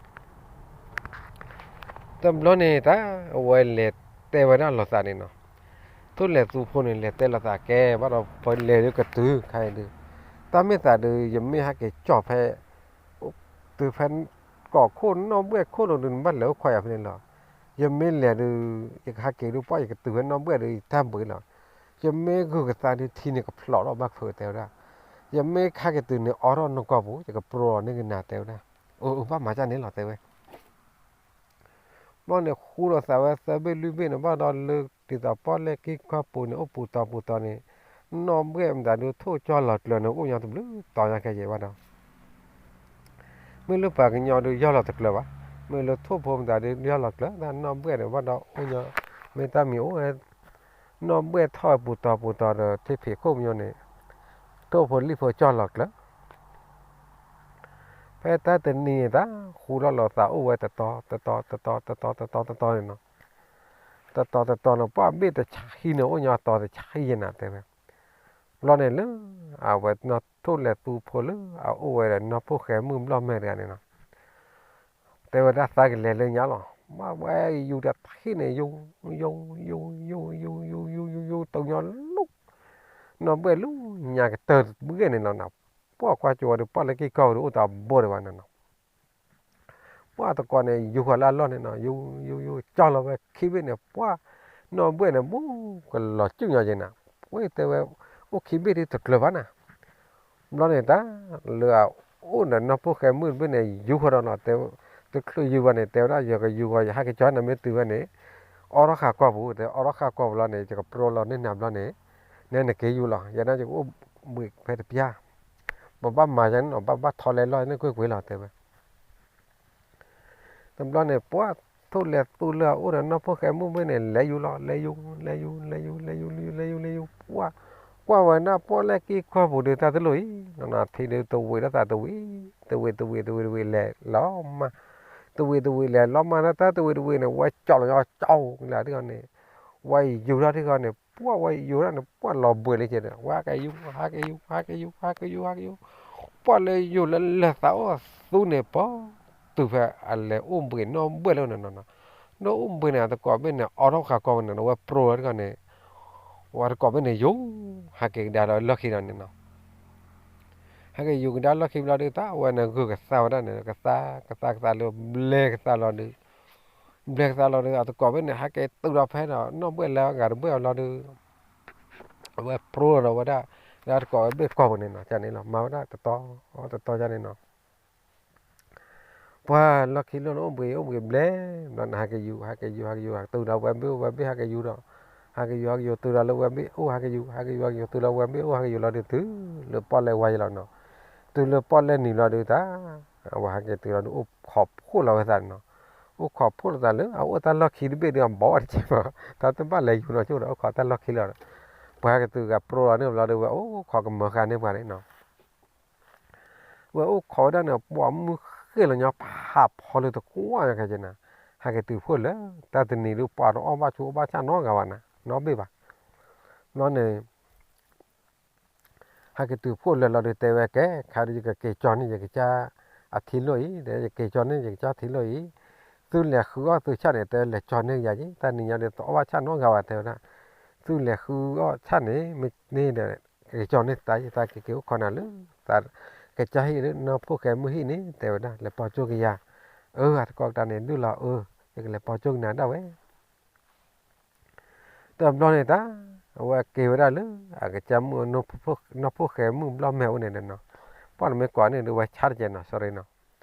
တဘျီန့ၣ်တၢ် အဝဲလဲၤတဲဝဲဒၣ်လိာ်သးန့ၣ်နီၤ, ထိၣ်လဲၤသူဖိန့ၣ် လဲၤတဲလိာ်သးကဲ ဘၣ်ဒီးပလဲၤဒုးကတုၤခါအံၤဒုး, တၢ်မ့ၢ်သးဒုး ယမ့ၢ်ဟဲက့ၤကၠီၣ်ဖဲ တုၤဖဲ ကိးခိၣ်နီၣ်ဘှဲၣ်ခိၣ်လိၤဒုး နဘၣ်လဲၤအိၣ်ခိးယၤဖဲန့ၣ်လီၤ, ယမ့ၢ်လဲၤဒုး ယကဟဲက့ၤဒုး ပှၢ်ယကတုၤဖဲနီၣ်ဘှဲၣ်ဒုး ယတၢ်ဘှံးလီၤ, ယမ့ၢ်ဂုာ်ကသါဒုး ထံန့ၣ်ကဖျိးထီၣ်ဘၣ်ဖုးတဲဝဲဒၣ်, ယမ့ၢ်ကဟဲက့ၤတုၤန့ၣ် အိးထီၣ်နီၢ်ကီၢ်ပူၤ ယကပျိးန့ၢ်ကနၤတဲဝဲဒၣ်, အၢ အၢ ဘၣ်မၤဒ်န့ၣ်လီၤတဲဝဲ ဘျီန့ၣ်ဃူလိာ်သးဝဲသၢဘ့ၣ်လွံၢ်ဘ့ၣ်န့ၣ် ဘၣ်ဒီးလၢဒ်သိးပီၣ်လဲၣ်က့ၢ်ကီၢ်ပူၤန့ၣ် အိၣ်ပူၤတီၤပူၤတီၤန့ၣ်, နီၣ်ဘှဲၣ်မတၤဒုးထိၣ်ကၠီၣ်လီၤကျၢၤန့ၣ် အိၣ်ညီတဘျုးတီၤညါခဲယဲၢ်ဘၣ်ဒီး, မ့ၢ်လၢပှၤကညီဒုးယီၢ်လီၤတကျၢၤဘၣ်, မ့ၢ်လၢထိၣ်ဖိမတၤဒုးယီၢ်လီၤကျၢၤ တၢ်နီၣ်ဘှဲၣ်န့ၣ် ဘၣ်ဒီးအိၣ်ညီ, မ့ၢ်တၢ်မံၤအိၣ်ဝဲ နီၣ်ဘှဲၣ်ထီၣ်ပူၤတီၤပူၤတီၤဒီး ထံဖံးခိၣ်ပညိန့ၣ်, ထိၣ်ဖိလံၣ်ဖိကၠီၣ်လီၤကျၢၤ ဖဲတၢ်တနံၤန့ၣ်တၢ် ဃူထီၣ်လိာ်သးအိၣ်ဝဲတတီၤ တတီၤ တတီၤ တတီၤ တတီၤ တတီၤန့ၣ်နီၤ, တတီၤတတီၤန့ၣ် ပှၢ်ဘ့ၣ်တဆါဟံၣ်န့ၣ် အိၣ်ညီတီၤတဆါဟံၣ်ယဲၢ်နၤတဲဝဲ, ဘျီန့ၣ်လၢ အဝဲနီၢ်ထိၣ်လဲၤသူဖိလၢ အအိၣ်ဝဲဒီးနီၢ်ဖိၣ်ဃဲမုၣ်ဘျီၣ်မဲာ်တဂၤန့ၣ်နီၤ တဲဝဲဒၣ်သးကလဲၤလၢညါလီၤ, ဘၣ်ဝဲယူၤတဟံၣ်န့ၣ် ယူၤ ယူၤ ယူၤ ယူၤ ယူၤ ယူၤ ယူၤ ယူၤ ယူၤ ယူၤ တညါလူၤ, နီၣ်ဘှဲၣ်လူၤညါကတၢၢ်တဘှဲၣ်န့ၣ်လီၤနၤ, ပှၢ်ကွၢ်ကၠိဝဲဒီး ပှၢ်လၢကံၢ်ကီၢ်ပူၤဒီး အိၣ်တဘိဒံးဘၣ်န့ၣ်နီၤ. ပှၢ်သကိးန့ၣ် ယူၤဃီၤလၢအလီၢ်န့ၣ်နီၤ, ယူၤ ယူၤ ယူၤ ကၠီလီၤဝဲခံဘ့ၣ်န့ၣ် ပှၢ် နီၢ်ဘှဲၣ်န့ၣ် ဘူးကလီၤစူၣ်ညီက့ၤနၤ, ဝဲတဲဝဲ အိၣ်ခံဘ့ၣ်ဒ်တကျၢၤဘၣ်နၤ. ဘျီန့ၣ်တၢ် လၢအအိၣ်ဒီးနီၢ်ဖိၣ်ဃဲမုၣ်တဘ့ၣ်န့ၣ် ယူၤဃီၤဒီးနီၤ, တဲ တချုးယူၤဘၣ်န့ၣ် တဲဝဲဒၣ် ယကယူၤဃီၤ ယဟဲက့ၤကၠီနမ့ၢ်တုၤဝဲန့ၣ် အိးထီၣ်ဃာ်ကီၢ်ပူၤ, တဲ အိးထီၣ်ဃာ်ကီၢ်ပူၤလီၤန့ၣ် ယကပြီလီၤန့ၢ်နၤဘျီန့ၣ် နဲနက့ၤယူၤလီၤ, ယဲဒၣ်ယကအိၣ်ဘှံးဖဲတပျၢ်, ပဘၣ်မၤယဲန့ၣ်နီၤ, ဘၣ်ဘၣ်ထီလဲၤလီၢ်န့ၣ်ကွ့ၢ်ကွ့ၢ်လီၤ တဲဝဲ တဘျီန့ၣ် ပှၢ်ထိၣ်လဲၤသူလၢအအိၣ်ဒီးနီၢ်ဖိၣ်ဃဲမုၣ်ဘ့ၣ်န့ၣ် လဲၤယူၤလီၤ, လဲၤယူၤ လဲၤယူၤ လဲၤယူၤ လဲၤယူၤ လဲၤယူၤ လဲၤယူၤ လဲၤယူၤ ပှၢ် ကွၢ်ဝဲဒၣ်ပှၢ်လၢကံၢ်ကီၢ်ပူၤဒီး တၢ်တလိၣ်အံၤ နီၤနီၤ ထံဒုးတဝံးထီၣ်သးတဝံး, တဝံး တဝံး တဝံး တဝံး လဲၤလီၤမး, တဝံး တဝံး လဲၤလီၤမး တၢ်တဝံး တဝံး န့ၣ် ဝဲကၠီလီၤညီကၠီလၢထံဃီန့ၣ်, ဝဲယူၤထီၣ်ထံဃီန့ၣ် ပှၢ်ဝဲယူၤထီၣ်န့ၣ် ပှၢ်လီၤဘှံးလံက့ၤဒီး ဝဲဟးက့ၤယူၤ ဟးက့ၤယူၤ ဟးက့ၤယူၤ ဟးက့ၤယူၤ ဟးက့ၤယူၤ ပှၢ်လၢယူၤလၢလၢာ်သးအိၣ်သူန့ၣ် ပီ တုၤဖဲအလဲၤအိၣ်ဘှံးနီၢ်ဘှဲၣ်လၢန့ၣ်နီၤ, နီၢ်အိၣ်ဘှံးန့ၣ် အသကိးဘ့ၣ်န့ၣ် အိးထီၣ်ဃာ်ကီၢ်ဝဲန့ၣ် ဝဲပြီလီၤထံဃီန့ၣ်, ဝဲသကိးဘ့ၣ်န့ၣ် ယူၤ ဟးက့ၤကဒါလီၢ်ခံဒီးန့ၣ်နီၤ, ဟဲက့ၤယူၤကဒါလီၢ်ခံဘျီဒုး တၢ်ဝဲန့ၣ်ဂုာ်ကသါဝဲဒၣ်န့ၣ် ကသါ ကသါ ကသါလၢ ဘျဲကသါလီၤဒုး, ဘျဲကသါလီၤဒုး အသကိးဘ့ၣ်န့ၣ် ဟဲက့ၤတုၤလီၤဖဲဒီး နီၢ်ဘှဲၣ်လၢအဂၤတဘှဲၣ်အလီၢ်ဒုး အဝဲပြီလီၤဒီးဝဲဒၣ် လၢအသကိးဝဲဘ့ၣ်ကီၢ်ပူၤန့ၣ်နီၤ, ကန့ၣ်လီၤ မၤဝဲဒၣ်တတီ တတီယါန့ၣ်နီၤ, ပှၢ်လီၢ်ခံလီၢ်န့ၣ် အိၣ်ဘှံး အိၣ်ဘှံးဘျဲၣ် ဘျီန့ၣ် ဟဲက့ၤယူၤ ဟဲက့ၤယူၤ ဟဲက့ၤယူၤ တုၤလီၤဝဲဘ့ၣ် ဝဲဘ့ၣ် ဟဲက့ၤယူၤဒီး ဟဲက့ၤယူၤ ဟဲက့ၤယူၤ တုၤလီၤလၢဝဲဘ့ၣ်အိၣ် ဟဲက့ၤယူၤ ဟဲက့ၤယူၤ ဟဲက့ၤယူၤ တုၤလီၤဝဲဘ့ၣ်အိၣ် ဟဲက့ၤယူၤလီၤဒုး တုၤလၢပီၣ်လဲၣ်ဝါယလီၤနီၤ, တုၤလၢပီၣ်လဲၣ်နံၤလီၤဒုးတၢ် အဝဲဟဲက့ၤတုၤလီၤဒုး အိၣ်ခိးဖှိၣ်လီၤဝဲသးနီၤ, အိၣ်ခိးဖှိၣ်လီၤသးလၢ အအိၣ်တၢ်လီၢ်ခံတဘ့ၣ်ဒီး အဘီတကဲးဘၣ်, တၢ်တဘၣ်လဲၤယူၤနီၤ ကၠိဒီး အိၣ်ခိးတၢ်လီၢ်ခံလီၤဒီး ပှၤဟဲက့ၤတုၤဂၤပြီလီၤန့ၣ်ဘျီဒီး ဝဲအိၣ်ခိးကမၢဃာ်န့ၢ်ပှၤန့ၣ်နီၤ ဝဲအိၣ်ခိးဝဲဒၣ်န့ၣ် ပိာ်မုၣ်ဃ့ၢ်လီၤညီ ဖးဖီလၢတကွၢ်ခဲက့ၤနၤ, ဟဲက့ၤတုၤဖှိၣ်လၢ တၢ်တနံၤဒုး ပှၤတအီၣ်ဘၣ်ဆူး အီၣ်ဘၣ်ဆၣ်နီတဂၤဘၣ်နၤ နီတဘ့ၣ်ဘၣ်, ဘျီန့ၣ် ဟဲက့ၤတုၤဖှိၣ်လၢာ်လီၤဒုး တဲဝဲကဲ ခါဒုးယကက့ၤကၠီန့ၢ် ယကစၢ်အထံလီၢ်အံၤ, ယက့ၤကၠီန့ၢ် ယကစၢ်ထံလီၢ်အံၤ, သုလဲၤဃုအီၣ်သုဆၣ်န့ၣ် တဲလဲၤကၠီန့ၢ်ယၤက့ၤ, တၢ်နံၤညါဒုး တအီၣ်ဘၣ်ဆၣ်နီတဂၤဘၣ် တဲဝဲဒၣ်, သုလဲၤဃုအီၣ်ဆၣ်န့ၣ် မ့ၢ်န့ၣ်ဒီး ကက့ၤကၠီန့ၢ်သး ယသးက့ၤက့ၤအိၣ်ခိးနၤလၢ သးကစၢ်ဟံၣ်လၢနီၢ်ဖိၣ်ဃဲမုၣ်ဟံၣ်န့ၣ် တဲဝဲဒၣ် လဲၤပိာ်ကၠိက့ၤယၤ, အၢ အသကိးတၢ်န့ၣ်ဒုးလီၤ အၢ ယကလဲၤပိာ်ကၠိက့ၤနၤဒၣ်ဝဲ တဘျီန့ၣ်တၢ် အဝဲက့ၤဝဲဒၣ်လၢ အကစၢ်မုၣ် နီၢ်ဖိၣ်ဃဲမုၣ်ဘျီၣ်မဲာ်အိၣ်န့ၣ်နီၤ, ပှၢ်နမ့ၢ်ကိးန့ၣ်ဒုး ဝဲဆါတကဲးနီၤ sorry နီၤ,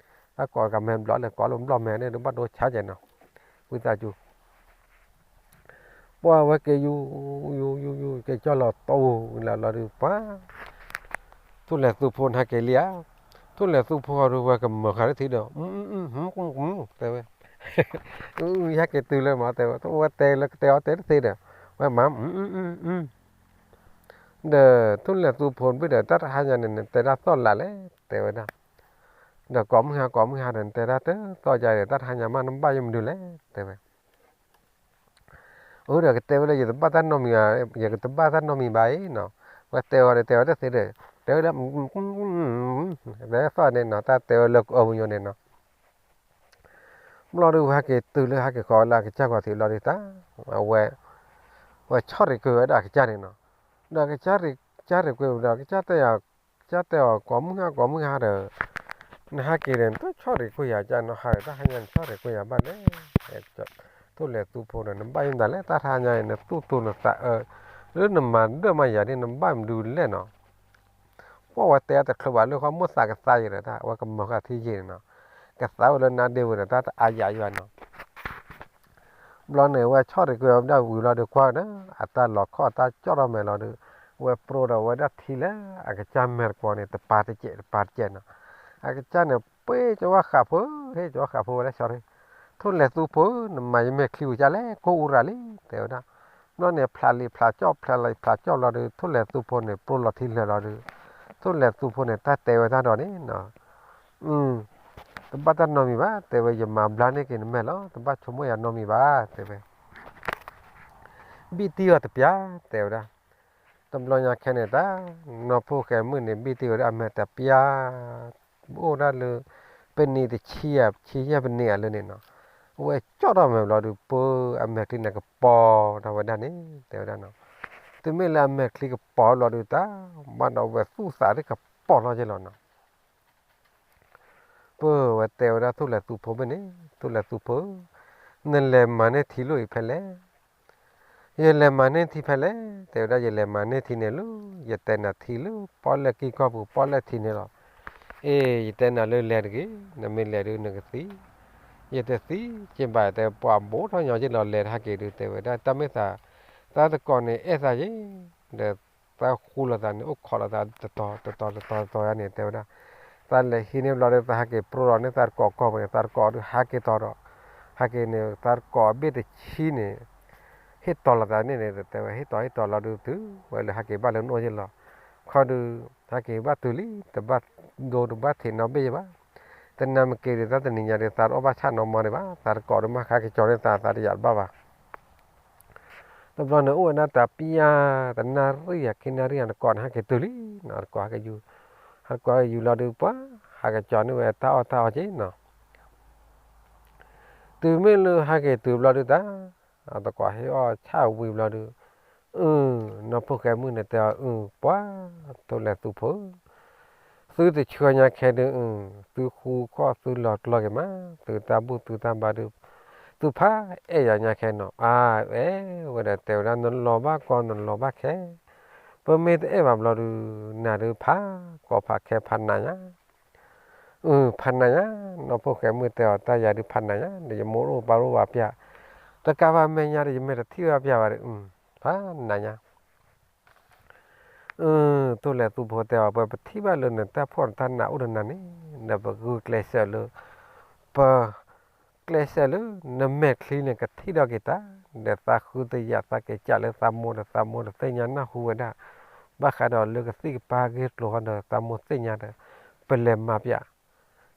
တၢ်ကိးကမဲာ်ဘျီၣ်လဲၤကိးလၢဘျီၣ်မဲာ်န့ၣ်ဒုး ဘၣ်ဒိဆါတကဲးနီၤ, ဝံသးစူၤ ပှၢ်ဝဲက့ၤယူၤ ယူၤ ယူၤ ယူၤ က့ၤကၠီလီၤတိၢ်လီၤလီၤဒုး ပှၢ် ထိၣ်လဲၤသူဖိန့ၣ်ဟဲက့ၤလံဧါ, ထိၣ်လဲၤသူဖိအီၤဒုး ဝဲကမၢဃာ်တထံဒီး တဲဝဲ ယဟဲက့ၤတုၤလၢမး တဲဝဲ ဝဲတဲလၢကတဲအီၤတဲတသ့ဒီး ဝဲမၤ ဒီးထိၣ်လဲၤသူဖိဘ့ၣ်ဒီး တၢ်တဟါညါန့ၣ် နတဲဒၣ်သီၣ်လးလဲၣ် တဲဝဲဒၣ်, ဒီးကိးမုၢ်ဟါကိးမုၢ်ဟါဒီး နတဲဒၣ်တသီၣ်ယါဒီး တၢ်တဟါညါမး နဘၣ်ယိၣ်မနုၤလဲၣ် တဲဝဲ အၢ ဒီးကတဲဝဲလၢ ယတဘၣ်တၢ်နီတမံၤဘၣ်, ယကတဘၣ်တၢ်နီတမံၤဘၣ်အံၤနီၤ, ဝဲတဲအီၤဒီးတဲအီၤတသ့ဒီး တဲဝဲလၢ တဲသီၣ်န့ၣ်နီၤ, တၢ်တဲဝဲလၢကအၢပူၤညိန့ၣ်နီၤ, ဘျီဒုးဝဲဟဲက့ၤတုၤလၢဟဲက့ၤဃီၤလၢအကစၢ်ဂီၤထံးဘျီဒုးတၢ်, အဝဲ ဝဲဆီၣ်ရံၤကွံာ်ဝဲဒၣ်အကစၢ်န့ၣ်နီၤ, ဒီးကစၢ်ရံၤကွံာ်ဝဲဒီး ကစၢ်တဲအီၤ ကစၢ်တဲအီၤ ကိးမုၢ်ဟါကိးမုၢ်ဟါဒီး နဟဲက့ၤဒီး နတဆီၣ်ရံၤကွံာ်ယၤကစၢ်နီၤ ဟးဒီးတၢ်ဟါညါ နဆီၣ်ရံၤကွံာ်ယၤဘၣ်လဲၣ်, ထိၣ်လဲၤသူဖိဒီး နဘၣ်ယိၣ်မတၤလဲၣ် တၢ်တဟါညါအံၤ နသူၣ်တိၤနသးအၢ လၢနမၤဒၢၣ်မၤယၤဒ် နဘၣ်မနုၤလဲၣ်နီၤ ပှၢ်ဝဲတဲတချုးဘၣ်လၢဃီမိၢ်သးကသါယံၤဒီး တၢ်ဝဲကမၢဃာ်ထံယံၤန့ၣ်နီၤ, ကသါဝဲလၢနါဒ့ဝဲဒီး တၢ်တအါယၤယွၤနီၤ, ဘျီန့ၣ် ဝဲဆီၣ်ရံၤကွံာ်ဝဲဒၣ်ဝံၤလီၤဒီးကွၢ်ဒီး အတၢ်လီၤခီၣ်တၢ်ကၠီၣ်ထီၣ်မဲာ်လီၤဒီး ဝဲပြီဒီးဝဲဒၣ်ထံလၢအကစၢ်မဲာ်တကွီၤန့ၣ် တပၤတကဲးတပၤတကဲးနီၤ, အကစၢ်န့ၣ် ပှ့ၤကဝၣ်ဃာ်ဖိ ဟ့ၣ်ကဝၣ်ဃာ်ဖိဝဲဒၣ်ဆီၣ်ရံၤ, ထိၣ်လဲၤသူဖိ နမၤယမဲာ်ချံဝံၤကၢ်လဲၣ် ကိၢ်အူရၤလံ တဲဝဲဒၣ်, ဘျီန့ၣ် ဖျးလံာ်ဖျးကၠီၣ် ဖျးလံာ်ဖျးကၠီၣ်ဘျီဒီး ထိၣ်လဲၤသူဖိန့ၣ် ပြီလီၤထံလၢာ်လီၤဒီး ထိၣ်လဲၤသူဖိန့ၣ် တၢ်တဲဝဲတၢ်ဒီးန့ၣ်နီၤ တဘၣ်တၢ်နီတမံၤဘၣ် တဲဝဲ ယမၤဘျါန့ၢ်က့ၤနမဲာ်လီၤ တဘၣ်ဆိကမိၣ်ယၤနီတမံၤဘၣ် တဲဝဲ ဘံၣ်တံၢ်အီၤတပျၢ် တဲဝဲဒၣ်, တဘျီညါခဲန့ၣ်တၢ် နီၢ်ဖိၣ်ဃဲမုၣ်န့ၣ် ဘံၣ်တံၢ်ဝဲဒၣ်အမဲာ်တပျၢ် အိၣ်ဒၣ်လၢ ပနံၤတဆံယဲၢ် ဆံယဲၢ်ပနံၤအလၢန့ၣ်နီၤ, အဝဲကၠီၣ်ထီၣ်မဲာ်ဘျီဒီး ပၢအမဲာ်ချံန့ၣ်ကပီၤထီၣ်ဝဲဒၣ်န့ၣ် တဲဝဲဒၣ်နီၤ, တုၤမ့ၢ်လၢအမဲာ်ချံကပီၤဘျီဒီးတၢ် ဘၣ်ဒီးဝဲသူၣ်သးတကပ အီၣ်လီၤက့လီၤနီၤ. ပဝဲတဲဝဲဒၣ်ထိၣ်လဲၤသူဖိမ့ၢ်န့ၣ်, ထိၣ်လဲၤသူဖိဧၢ, နလဲၤမၤန့ၢ်ထံလိၣ်အံၤဖဲလဲၣ်. ယလဲၤမၤန့ၢ်ထံဖဲလဲၣ်, တဲဝဲဒၣ် ယလဲၤမၤန့ၢ်ထံန့ၣ်လၢ ယတဲနၤထံလၢပီၣ်လဲၣ်ကံၢ်ကီၢ်ပူၤ ပီၣ်လဲၣ်ထံန့ၣ်လီၤ. အ့ ယတဲနၤလၢလဲၤတဂ့ၤ, နမ့ၢ်လဲၤဒုးနကသံ, ယတသံက့ဘၣ် တဲပှၤဘိးထီၣ်ညီက့လီၤ လဲၤတဟးက့ၤဒုး တဲဝဲဒၣ် တၢ်မ့ၢ်သး သးတကိးန့ၣ်အဲၣ်သးယ့ၣ်, ဒီးသးဃူလိာ်သးန့ၣ် အိၣ်ခိးလိာ်သးတတီၤတတီၤတတီၤတတီၤယါန့ၣ် တဲဝဲဒၣ်, သးလဲၤဟံးန့ၢ်ဘျီဒီး သးဟးက့ၤပြိလီၤန့ၢ်သးတကိးကီၢ်ပူၤန့ၣ် သးတကိးဒုးဟးက့ၤတီၤဒီး, ဟးက့ၤန့ၣ် သးတကိးအဘ့ၣ်တဆံန့ၣ် ဟ့ၣ်တီၤလိာ်သးန့ၣ်န့ၣ် တဲဝဲ ဟ့ၣ်တီၤဟ့ၣ်တီၤလီၤဒုးတုၤဝဲလၢဟးက့ၤဘၣ်လၢနအိၣ်ယ့ၣ်လီၤ. ခီဒုး ဟးက့ၤဘၣ်တုၤလံ တဘၣ်ဒိတဘၣ်ထံးနီတဘ့ၣ်ယ့ၣ်ဘၣ်. တနၤမ့ၢ်က့ၤဒုး သးတနံၤညါဒုး သးတအီၣ်ဘၣ်ဆၣ်နီတမံၤဒံးဘၣ်, သးတကိးဒုးမ့ၢ်ဟးက့ၤကၠီန့ၢ်သး သးတယာ်တဘၣ်ဘၣ်. တဘျီန့ၣ်အိၣ်ဝဲဒၣ်တၢ်ပျၢ် တနၣ်ရံၣ်ဧါ ခံနၣ်ရံၣ်ဧါ တကိးန့ၣ် ဟဲက့ၤတုၤလံနီၤ, တကိးဟဲက့ၤယူၤ, ဟဲတကိးဟဲက့ၤယူၤလီၤဒုး ပှၤဟးက့ၤကၠီန့ၢ်ဝဲတၢ်အီၣ်တၢ်အီက့နီၤ. တုၤမ့ၢ်လၢဟဲက့ၤတုၤဘျီဒုးတၢ်, တကိးဟ့ၣ်အီၣ်ဆၣ်ဝံၤဘျီဒုး, အု နီၢ်ဖိၣ်ဃဲမုၣ်န့ၣ်တဲအီၤ အု ပှၤ ထိၣ်လဲၤသူဖိဧၢ, သုတဆှၢညါခဲဒုး အု သုဃူခီၣ်သုလီၤကျီၢ်က့ၤမး, သုတၢ်ဘူၣ်သုတၢ်ဘါဒုး သုဖးအဲၣ်ယၤညါခဲနီၤ. အါ အဲၣ်ဝဲဒီးတဲဝဲဒၣ် နလီၤဘၣ်ကီနလီၤဘၣ်ခဲ, ပမ့ၢ်တအဲၣ်ဘၣ်ဘျီဒုး နၤဒုးဖးကီဖးခဲဖးနးညါ အု ဖးနးညါ, နီၢ်ဖိၣ်ဃဲမုၣ်တဲအီၤ တၢ်ယၤဒုးဖးနးညါ ဒီးယမိၢ်တအိၣ်ပၢ်တအိၣ်ဘၣ်ပျၢ်, တကးဘၣ်မဲာ်ညါဒီး ယမဲာ်တထံၣ်ဘၣ်ပျၢ်ဘၣ်ဒီး အု ဖးနးညါ. အု ထိၣ်လဲၤသူဖိတဲအီၤ ပပထံၣ်ဘၣ်လၢနတၢ်ဖှီၣ်နတၢ်နးအိၣ်ဒီးနၤန့ၣ်, ဒီးပဂုာ်ကျဲးစၢးလၢ ပ ကျဲးစၢးလၢ နမဲာ်ချံန့ၣ် ကထံၣ်ထီၣ်က့ၤတၢ်, ဒီးသးဃုသယးသးက့ၤကးလၢသးမိၢ်ဒီး သးမိၢ်ဒီးသ့ၣ်ညါနၢ်ဟူဝဲဒၣ်, ဘၣ်ဃးဒီးလၢကသံၣ်ကပၤဂ့ၢ်ကျိၤဃီဒီး သးမိၢ်သ့ၣ်ညါဒီး ပလဲၤမၤပျး,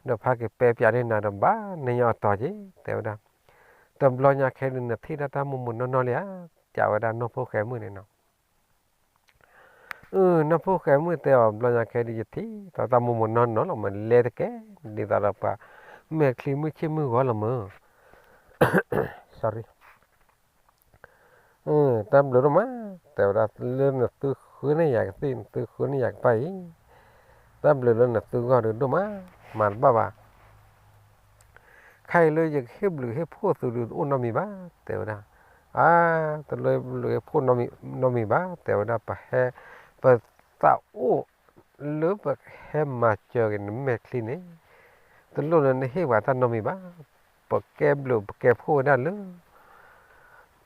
ဒီးဖးက့ၤပဲပျးန့ၢ်နၤဒီး ဘၣ်နညါအတီၤက့ၤ တဲဝဲဒၣ်. တဘျီညါခဲဒုး နထံၣ်တၢ်တၢ်မိၢ်မိၢ်နီၢ်နီၢ်လံဧါ, ကးဝဲဒၣ်နီၢ်ဖိၣ်ဃဲမုၣ်န့ၣ်နီၤ. အု နီၢ်ဖိၣ်ဃဲမုၣ်တဲအီၤ ဘျီညါခဲဒုး ယထံၣ်သီတၢ်မိၢ်မိၢ်နီၢ်နီၢ်လီၤမး လဲၤတကဲ ဒ်သိးဒီးပှၤ မဲာ်ချံမုၢ်ဆ့ၣ်မုၢ်ဂီၤလီၤမး sorry တၢ်ဘျုးဒိၣ်မး, တဲဝဲဒၣ်လၢနသုဃုန့ၢ်ယၤကသံၣ် နသုဃုန့ၢ်ယၤကပၤအံၤ, တၢ်ဘျုးလၢနသုဂီၢ်ဒုးဒိၣ်မး, မၤတဘၣ်ဘၣ်. ခဲအံၤလၢယကဟ့ၣ်ဘျုးဟ့ၣ်ဖှိၣ်သုဒုးတအိၣ်နီတမံၤဘၣ်, တဲဝဲဒၣ်. အါ တလိၣ်ဘျုးဟ့ၣ်ဖှိၣ်နီတမံၤဘၣ်, တဲဝဲဒၣ်, ပဟဲ ပသးအိၣ်လၢပဟဲမၤစၢၤက့ၤနမဲာ်ချံန့ၣ်, တလိၣ်လၢနဟ့ၣ်ပှၤတၢ်နီတမံၤဘၣ်. ပကဲဘျုးပကဲဖှိၣ်ဝဲဒၣ်လၢ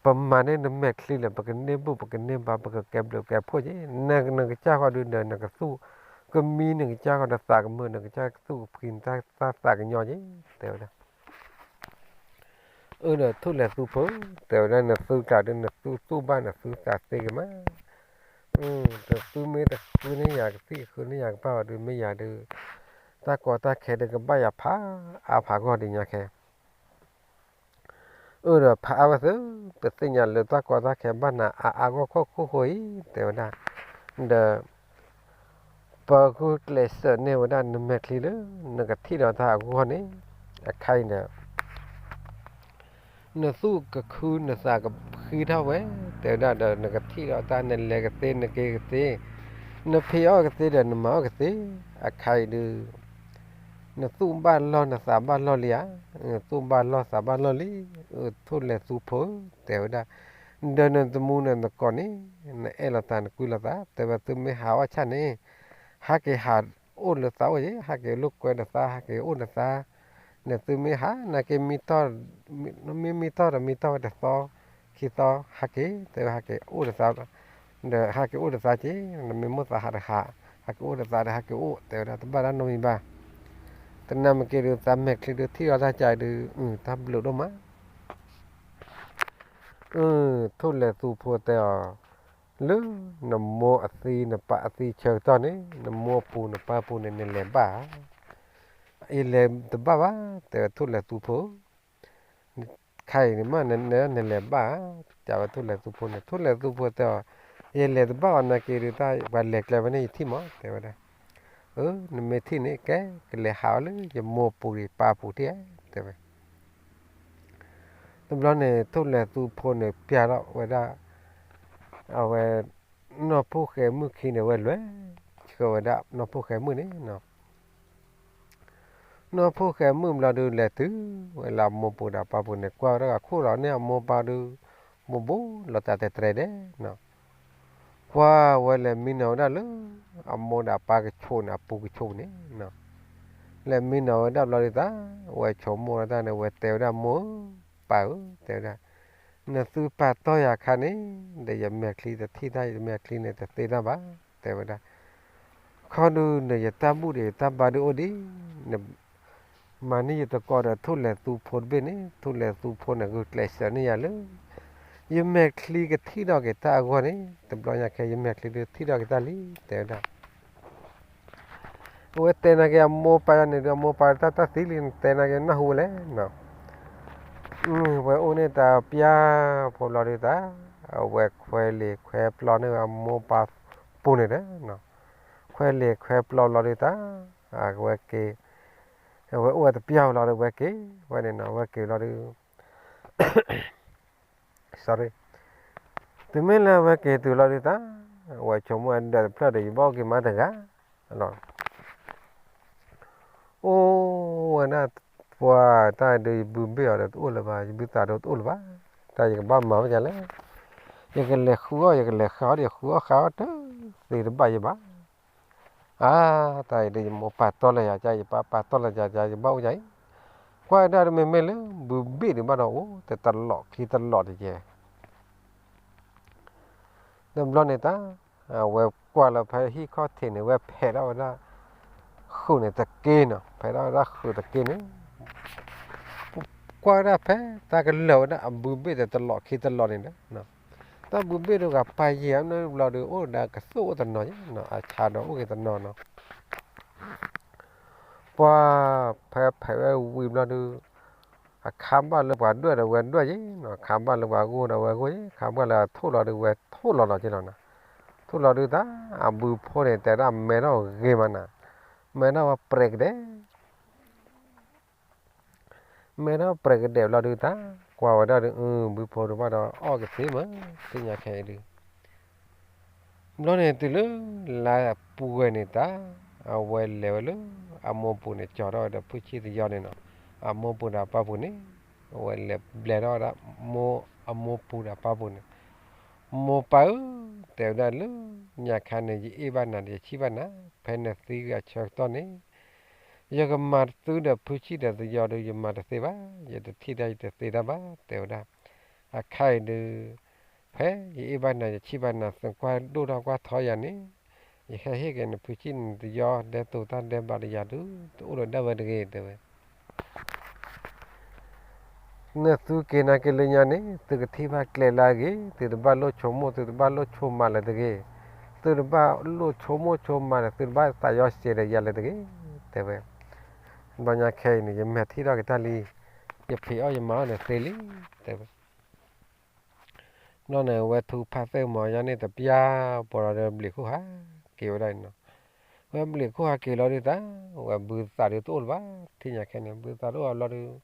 ပမၤန့ၢ်နမဲာ်ချံလၢ ပကန့ၢ်ဘူၣ်ပကန့ၢ်ဘါ ပကကဲဘျုးကဲဖှိၣ်က့ၤ, နကစၢ်ဃီဒုးဒီး နကသူၣ်ကမံ နကစၢ်ဃီဒီးသးကမုာ် နကစၢ်ကသူၣ်ကဖှံ နတၢ်သးကညီၤက့ၤ တဲဝဲဒၣ်. အၢ ဒီးထိၣ်လဲၤသူဖိ တဲဝဲဒၣ် နသုကျးဒုး နသုသူၣ်ဘၣ်နသုသးသ့က့ၤမး, ဒီးသုမ့ၢ်တဃုန့ၢ်ယၤကသံၣ်ဃုန့ၢ်ယၤကပၤဘၣ်ဒုး မ့ၢ်ယၤဒုး တၢ်ကီတၢ်ခဲဒုးကဘၣ်ယၤဖးအါဖးဂီၢ်ဒံးညါခဲ အၢ ဒီးဖးအါဝဲသ့ၣ် ပသ့ၣ်ညါလၢတၢ်ကီတၢ်ခဲဘၣ်နၤအါအါဂီၢ်ဂီၢ်ခိၣ်ဃိအံၤ တဲဝဲဒၣ်, ဒီး ပဂုာ်ကျဲးစၢးန့ၢ်ဝဲဒၣ်နမဲာ်ချံလၢ နကထံၣ်ဒီးတၢ်အဂီၢ်န့ၣ် အခါအံၤဒီး နသူၣ်ကခု နသးကဖှံထီၣ်ဝဲ တဲဝဲဒၣ်ဒီး နကထံၣ်ဒီးတၢ် နလဲၤကသ့ နက့ၤကသ့ နဖံးအီၣ်ကသ့ဒီး နမၤအီၣ်ကသ့ အခါအံၤဒုး နသူၣ်ဘၣ်လီၢ် နသးဘၣ်လီၢ်လံဧါ, သူၣ်ဘၣ်လီၢ်သးဘၣ်လီၢ်လံ, ထိၣ်လဲၤသူဖိ တဲဝဲဒၣ်, ဒီးနတမူနတကိးန့ၣ် နအဲၣ်လိာ်သး နကွံလိာ်သး တဲဝဲ သုမ့ၢ်ဟးအီၣ်ဆၣ်န့ၣ် ဟးက့ၤဟးအိၣ်လၢသးအိၣ်ယဲ ဟးက့ၤလိာ်ကွဲဒီးသး ဟးက့ၤအိၣ်ဒီးသး, ဒီးသုမ့ၢ်ဟး နက့ၤမံထီၣ် မ့ၢ်မံထီၣ်ဒီး မံထီၣ်ဝဲတသီ ခံသီ ဟးက့ၤ တဲဝဲ ဟးက့ၤအိၣ်ဒီးသး ဒီးဟးက့ၤအိၣ်ဒီးသးက့ၤ နမ့ၢ်မိၣ်သးဟးတဟး ဟးက့ၤအိၣ်ဒီးသးဒီး ဟးက့ၤအိၣ် တဲဝဲဒၣ် တဘၣ်တၢ်နီတမံၤဘၣ်. တနၤမ့ၢ်က့ၤဒုး သးမဲာ်ချံဒုး ထံၣ်အီၣ်တၢ်ကၢဒုး တၢ်ဘျုးဒိၣ်မး. ထိၣ်လဲၤသူဖိတဲအီၤ, လၢနမိၢ်အသံ နပၢ်အသံဆၢကတီၢ်န့ၣ် နမိၢ်အပူၤ နပၢ်အပူၤန့ၣ် နလဲၤဘၣ်ဧါ. ယလဲၤတဘၣ်ဘၣ် တဲဝဲ ထိၣ်လဲၤသူဖိ ခါအံၤန့ၣ်မး နလဲၤဘၣ်ဧါ. တဲဝဲ ထိၣ်လဲၤသူဖိန့ၣ် ထိၣ်လဲၤသူဖိတဲအီၤ, ယလဲၤတဘၣ်ဘၣ် နက့ၤဒုး တၢ်ပှၤလဲၤကျဲဖဲန့ၣ် ယထံၣ်မး တဲဝဲဒၣ်. အၢ နမ့ၢ်ထံၣ်န့ၣ် ကဲ ကလဲၤဟးအီၣ်လၢယမိၢ်အပူၤ ယပၢ်အပူၤထံၣ်ဧါ တဲဝဲ တဘျီန့ၣ် ထိၣ်လဲၤသူဖိန့ၣ် ပျၢ်ထီၣ်ဝဲဒၣ် အဝဲ နီၢ်ဖိၣ်ဃဲမုၣ်ခံန့ၣ် ဝဲလဲၤဆှၢ ကဲဝဲဒၣ်နီၢ်ဖိၣ်ဃဲမုၣ်န့ၣ်နီၤ. နီၢ်ဖိၣ်ဃဲမုၣ်ဘျီဒုး လဲၤတုၤဝဲလၢအမိၢ်ပူၤဒီးအပၢ်ပူၤန့ၣ် ကွၢ်ဝဲဒၣ်ဂၤခိၣ်လီၤန့ၣ် အမိၢ်ပၢ်ဒုး ဘူးဘူးလီၤတၢ်တဲတြဲဒဲးနီၤ. ကွၢ်ဝဲလဲၤမံနီၤဝဲဒၣ်လၢ အမိၢ်ဒီးအပၢ်ကဆိးန့ၣ် အပူၤကဆိးန့ၣ်နီၤ. လဲၤမံနီၤဝဲဒၣ်ဘျီဒုးသး ဝဲဆိကမိၣ်ဝဲဒၣ်န့ၣ် ဝဲတဲဝဲဒၣ်မိၢ်ဧၢ ပၢ်ဧၢ တဲဝဲဒၣ် နသုပာ်တီၢ်ယၤခါန့ၣ် ဒီးယမဲာ်ချံတထံၣ်တၢ် ယမဲာ်ချံန့ၣ်တသ့တၢ်ဘၣ် တဲဝဲဒၣ်. ခီဒုးန့ၣ် ယတၢ်ဘူၣ်ဒီးယတၢ်ဘါဒုးအိၣ်ဒံး, နမၤန့ၢ်ယသကိးဒီးထိၣ်လဲၤသူဖိတဘ့ၣ်န့ၣ် ထိၣ်လဲၤသူဖိန့ၣ် ဂုာ်ကျဲးစၢးန့ၢ်ယၤလၢ ယမဲာ်ချံကထံၣ်ထီၣ်က့ၤတၢ်အဂီၢ်န့ၣ် တဘျီညါခဲအံၤ ယမဲာ်ချံဒုးထံၣ်ထီၣ်က့ၤတၢ်လံ တဲဝဲဒၣ်. အဝဲတဲနာ်က့ၤအမိၢ်ပၢ်ယၤန့ၣ်ဒုး အမိၢ်ပၢ်တၢ်တၢ်သံလံ တဲနာ်က့ၤနၢ်ဟူဝဲလဲၣ်နီၤ. ဝဲအိၣ်န့ၣ်တပျၢ်ဖိဘျီဒုးသး အဝဲခွဲးလံာ်ခွဲးပျီန့ၢ်ဝဲအမိၢ်ပၢ်ပူၤန့ၣ်ဒီး ခွဲးလံာ်ခွဲးပျီလီၤဒုးသး အဝဲက့ၤ အဝဲအိၣ်ဝဲတပျၢ်လီၤဒီး ဝဲက့ၤဝဲန့ၣ်နီၤ ဝဲက့ၤလီၤဒုး sorry တုၤမ့ၢ်လၢအဝဲက့ၤတုၤလီၤဒုးသး အဝဲဆိကမိၣ်အဒၢးတဖျၢၣ်ဒီး ယဘၣ်အိၣ်က့ၤမးတဂၤလီၤ. အိၣ်ဝဲဒၣ် ပှၤတၢ်ဒုးယဘုဘ့ၣ်အီၤဒီးတအိၣ်လၢၤဘၣ် ယဘုသးဒီးတအိၣ်လၢၤဘၣ်, တၢ်ယကဘၣ်မၤဝဲဒ်လဲၣ်, ယကလဲၤဃုအီၣ် ယကလဲၤဃုအီၣ်ဒီး ယဃုအီၣ်ဃုအီၣ်တသ့တဘၣ်ယဘၣ်. အါ တၢ်အံၤဒီးယမိၢ်ပာ်တီၢ်လၢယၤ ယပၢ်ပာ်တီၢ်လၢယၤ ယဘၣ်အိၣ်ယၤအံၤ, ကွၢ်ဝဲဒၣ်ဒီးမ့မ့ၢ်လၢ ဘုဘ့ၣ်ဒုးဘၣ်ဒီးအိၣ် တတလီးခံတလီးတယဲၢ် တဘျီန့ၣ်တၢ် အဝဲကွၢ်လၢဖဲဟံၣ်ခီၣ်ထံးန့ၣ် ဝဲဖဲးထီၣ်ဝဲဒၣ် ဃုာ်န့ၣ်တက့ၢ်နီၤ, ဖဲးထီၣ်ဝဲဒၣ်ဃုာ်တက့ၢ်န့ၣ်, ကွၢ်ဝဲဒၣ်ဖဲ တၢ်ကလၢာ်ဝဲဒၣ်အဘုဘ့ၣ်ဒီးတလီးခံတလီးန့ၣ်ဒီး တၢ်ဘုဘ့ၣ်ဒီးဂၤပာ်ယဲၢ်အန့ၣ်ဘျီဒီး အိၣ်ဒီးကသိၣ်အိၣ်တနီၤယဲၢ်နီၤ, အဆါဒီးအိၣ်က့ၤတနီၤနီၤ ပှၤဖဲဖဲးဝဲဝံၤဘျီဒုး အခါဘၣ်လၢပှၤဒွဲၣ်ဒီးဝဲဒွဲၣ်ယဲၢ်နီၤ, အခါဘၣ်လၢပှၤဂိၢ်ဒီးဝဲဂိၢ်ယဲၢ်, အခါဘၣ်လၢအထိၣ်လီၤဒီးဝဲထိၣ်လီၤလီၤက့ၤလီၤနီၤ, ထိၣ်လီၤဒုးတၢ် အဘုဖိန့ၣ် တဲဒၣ်မဲထီၣ်ဂ့ၤမးနၤ, မဲထီၣ်ဝဲပြဲကဒဲး မဲထီၣ်ပြဲကဒဲးဘျီဒုးတၢ် ကွၢ်ဝဲဒၣ်ဒီး အဘုဖိဒုးဘၣ်ဒီးအီၣ်ကသ့မး သ့ၣ်ညါခဲအံၤဒုး ဘျီန့ၣ်တုၤလၢလါပူၤဝဲန့ၣ်တၢ် အဝဲလဲၤဝဲလၢ အမိၢ်ပူၤန့ၣ် ကၠီထီၣ်ဝဲဒီးဖုဆံၣ်သယီန့ၣ်နီၤ, အမိၢ်ပူၤဒီးအပၢ်ပူၤန့ၣ် အဝဲလဲၤဘျဲထီၣ်ဝဲဒၣ် အမိၢ်ပူၤဒီးအပၢ်ပူၤန့ၣ်, မိၢ်ပၢ်ဧၢ, တဲဝဲဒၣ်လၢ ညါခါန့ၣ် ယအ့ၣ်ဘၣ်နၤဒီးယဆံၣ်ဘၣ်နၤ, ဖဲနသံဂၤဆၢကတီၢ်န့ၣ် ယကမၤသုဒီးဖုဆံၣ်ဒီးသယီဒီး ယမၤတသ့ဘၣ်, ယတထံၣ်တၢ်ယတသ့တၢ်ဘၣ် တဲဝဲဒၣ်, အခါအံၤဒုး ဖဲယအ့ၣ်ဘၣ်နၤယဆံၣ်ဘၣ်နၤ သုကွၢ်ဒိၣ်ထီၣ်ကွၢ်ထီယၤန့ၣ် ယဟဲဟ့ၣ်က့ၤနဖုဆံၣ်နသယီဒဲတိၤတၢ်ဒဲးဘးဒီးယၤဒုး တအိၣ်ဒီးဒၣ်ဝဲတဂ့ၤ တဲဝဲ နသုက့ၤနာ်က့ၤလၢညါန့ၣ် သုကထံၣ်ဘၣ်ကျဲလၢအဂ့ၤ, သုတဘၣ်လိၣ်ဆိကမိၣ် သုတဘၣ်လိၣ်ဆိကမးလၢၤတဂ့ၤ, သုတဘၣ်လိၣ်ဆိကမိၣ်ဆိကမးဒီး သုတဘၣ်သးယီၤစဲးဒီးယၤလၢၤတဂ့ၤ, တဲဝဲ. ဘျီညါခဲအံၤန့ၣ် ယမဲာ်ထံၣ်ထီၣ်က့ၤတၢ်လံ, ယဖံးအီၣ်ယမၤအီၣ်န့ၣ်သ့လံ, တဲဝဲ. ဘျီန့ၣ် ဝဲထူဖးသ့ၣ်မီၤယါန့ၣ်တပျၢ် ပှၤဒီးဘျံးခိၣ်ဟးက့ၤဝဲဒၣ်န့ၣ်နီၤ, ဝဲဘျံးခိၣ်ဟးက့ၤလီၤဒုးတၢ် ဝဲဘုသးဒုးတအိၣ်လၢၤဘၣ်, ထံၣ်ညါခဲန့ၣ် ဘုသးတအိၣ်ဘျီဒုး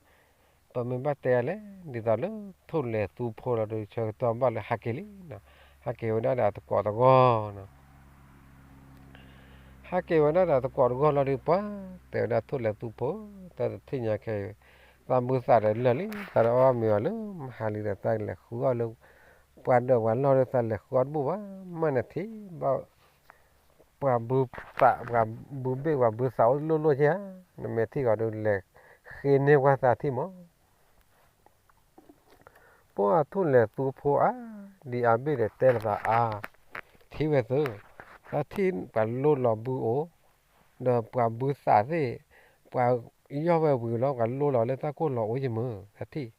ပမ့ၢ်ဘၣ်တဲယၤလဲၣ် ဒ်သိးလၢထိၣ်လဲၤသူဖိလီၤဒုး ဆၢကတီၢ်ဘၣ်လၢဟးက့ၤလံနီၤ, ဟးက့ၤဝဲဒၣ်ဒီးအသကိးတဂီၢ်နီၤ ဟးက့ၤဝဲဒၣ်ဒီးသကိးတဂီၢ်လီၤဒုး ပှၤတဲဝဲဒၣ်ထိၣ်လဲၤသူဖိ, တၢ်တထံၣ်ညါခဲအံၤ, သးဘုသးဒီးလၢာ်လံ, သးတအီၣ်မ့ၤအီၤလၢမဟါလံဒီး သးလဲၤဃုအီၣ်လၢ ပှၤဒၢးပှၤလီၢ်လၢသးလဲၤဃုအီၣ်တဘူၣ်ဘၣ်, မ့ၢ်နထံၣ်ဘၣ် ပှၤဘုသး ပှၤဘုဘ့ၣ်ပှၤဘုသးအိၣ်လိၣ်လိၣ်က့ဧါ, နမ့ၢ်ထံၣ်ဃီဒုးလဲၤဃ့န့ၢ်ပှၤသးထံၣ်မး ပှၤထိၣ်လဲၤသူဖိအါ, ဒ်အါဘ့ၣ်ဒီးတဲလီၤသးအါ, ထံၣ်ဝဲသု, သးထံၣ်ပှၤလိၣ်လီၤဘုအိၣ်, ဒီးပှၤဘုသးသ့ၣ်, ပှၤယီၢ်ဝဲဝံၤလီၤ ပှၤလိၣ်လီၤလၢတၢ်ကိၢ်လီၤအိၣ်ယမုၢ်, သးထံၣ်,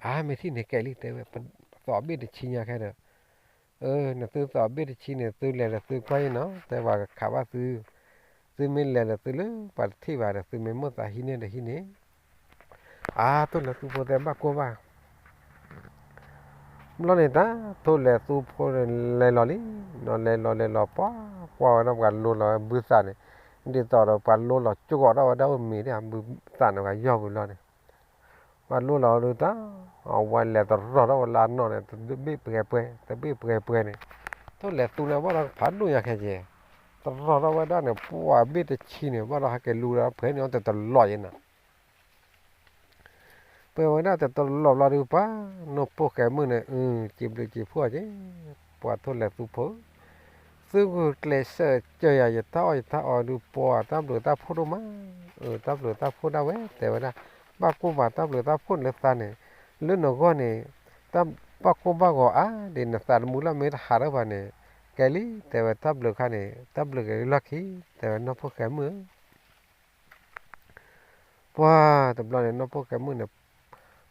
အါမ့ၢ်ထံၣ်န့ၣ်ကဲလံ တဲဝဲ, သီးဘ့ၣ်တဆံညါခဲဒီး နသုသီးဘ့ၣ်တဆံန့ၣ် သုလဲၤဒီးသုကွၢ်ယဲနီၤ, တဲပှၤကခးဘၣ်သု, သုမ့ၢ်လဲၤဒီးသုလၢပှၤတထံၣ်ဘၣ်ဒီး သုမ့ၢ်မိၣ်သးဟံးန့ၢ်ဒီးဟံးန့ၢ်, အါ ထိၣ်လဲၤသူဖိတဲဘၣ်ကိၢ်ဘၣ်, ဘျီန့ၣ်တၢ် ထိၣ်လဲၤသူဖိန့ၣ်လဲၤလီၤလံ, နီၤလဲၤလီၤလဲၤလီၤပှၤ, ကွၢ်ဝဲဒၣ်ပှၤလိလီၤဘုသးန့ၣ်, ဒ်သိးဒီးပှၤလိလီၤကၠိဂီၤထီၣ်ဝဲဒၣ်အိၣ်မ့ၤဒၣ် ဘုသးန့ၣ်ပှၤယီၢ်ဝံၤလီၤန့ၣ် ပှၤလိလီၤဒုးတၢ်, အဝဲလဲၤတရီၤထီၣ်ဝဲလၢအနီၢ်န့ၣ် တဘ့ၣ်ပှဲၤပှဲၤ တဘ့ၣ်ပှဲၤပှဲၤန့ၣ်, ထိၣ်လဲၤသူန့ၣ်ဘၣ်ဒီးဖးဒိၣ်ညါခဲကဲ, တရီထီၣ်ဝဲဒၣ်န့ၣ် ပှၢ်ဘ့ၣ်တဆံန့ၣ် ဘၣ်ဒီးဟဲက့ၤလူၤဒီး ဖဲန့ၣ်အီၤတတလီၤယဲနၤ ပှဲၤဝဲဒၣ်တတလီၤဘျီဒုး ပှၤ နီၢ်ဖိၣ်ဃဲမုၣ်န့ၣ် အု စံးဘျုးစံးဖှိၣ်က့ၤ ပှၤထိၣ်လဲၤသူဖိ သုဂုာ်ကျဲးစၢးစၢၤယၤ ယတၢ်အီၣ်ယတၢ်အီဒုး ပှၤတၢ်ဘျုးတၢ်ဖှိၣ်ဒိၣ်မး, အု တၢ်ဘျုးတၢ်ဖှိၣ်ဒၣ်ဝဲ တဲဝဲဒၣ် ဘၣ်ကိၢ်ဘၣ်တၢ်ဘျုးတၢ်ဖှိၣ်လၢသးန့ၣ် လၢနဂီၢ်န့ၣ် တၢ်ဘၣ်ကိၢ်ဘၣ်ဂီၤအါဒ် နသးသမူလၢမ့ၢ်တဟးထီၣ်ဘၣ်န့ၣ် ကဲလံ တဲဝဲ တၢ်ဘျုးခါန့ၣ် တၢ်ဘျုးက့ၤလၢလီၢ်ခံ တဲဝဲ နီၢ်ဖိၣ်ဃဲမုၣ်ဧၢ ပှၤတဘျီန့ၣ် နီၢ်ဖိၣ်ဃဲမုၣ်န့ၣ်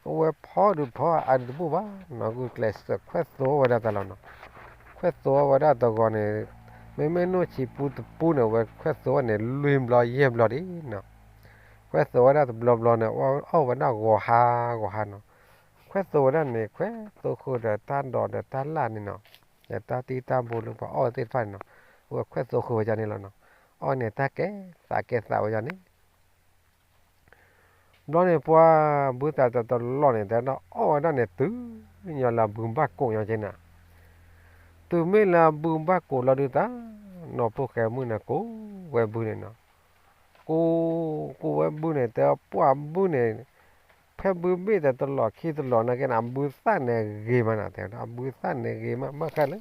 အဝဲဖီဒုးဖီအါဒုးတဘူၣ်ဘၣ်နီၤ ဂုာ်ကျဲးစၢးခွဲးသိးဝဲဒၣ်တၢ်လီၤနီၤ, ခွဲးသိးဝဲဒၣ်တဂီၤန့ၣ် မ့မ့ၢ်နီၢ်ဆံးပူတပူန့ၣ် အဝဲခွဲးသိးဝဲန့ၣ် လွံၢ်ဘျီယဲၢ်ဘျီဒံးနီၤ, ခွဲးသိးဝဲဒၣ်တဘျီဘျီန့ၣ် အီၣ်ဝဲဒၣ်ဂီၤဟါဂီၤဟါနီၤ, ခွဲးသိးဝဲဒၣ်န့ၣ် ခွဲးသိးဃုာ်ဒီးတၢ်ဒိးဒီးတၢ်လၣ်န့ၣ်နီၤ, ဒီးတၢ်တံၢ်တၢ်ဘိလၢပှၤအီၣ်သ့ၣ်တဖၣ်န့ၣ်နီၤ, အဝဲခွဲးသိးဃုာ်ဝဲဒၣ်န့ၣ်လီၤနီၤ, အီၣ်န့ၣ်တၢ်ကဲသးကဲသးဝဲဒၣ်န့ၣ် ဘျီန့ၣ်ပှၤဘုသးတတလီၢ်န့ၣ် တဲဒၣ်အီၣ်ဝဲဒၣ်န့ၣ် တုၤညီလၢအဘုဘၣ်ကိးညီက့နၤ, တုၤမ့ၢ်လၢအဘုဘၣ်ကိးလီၤဒုးတၢ်, နီၢ်ဖိၣ်ဃဲမုၣ်န့ၣ် ကိးဝဲဘုန့ၣ်နီၤ, ကိး ကိးဝဲဘုန့ၣ် တဲပှၢ်ဘုန့ၣ်, ဖဲဘုဘ့ၣ်တတလီၢ်ခံတလီၢ်နာ်က့န့ၣ် အဘုသၣ်န့ၣ်ဂ့ၤမးနၤ တဲဝဲဒၣ် အဘုသၣ်န့ၣ်ဂ့ၤမး ဘၣ်ဃးလၢ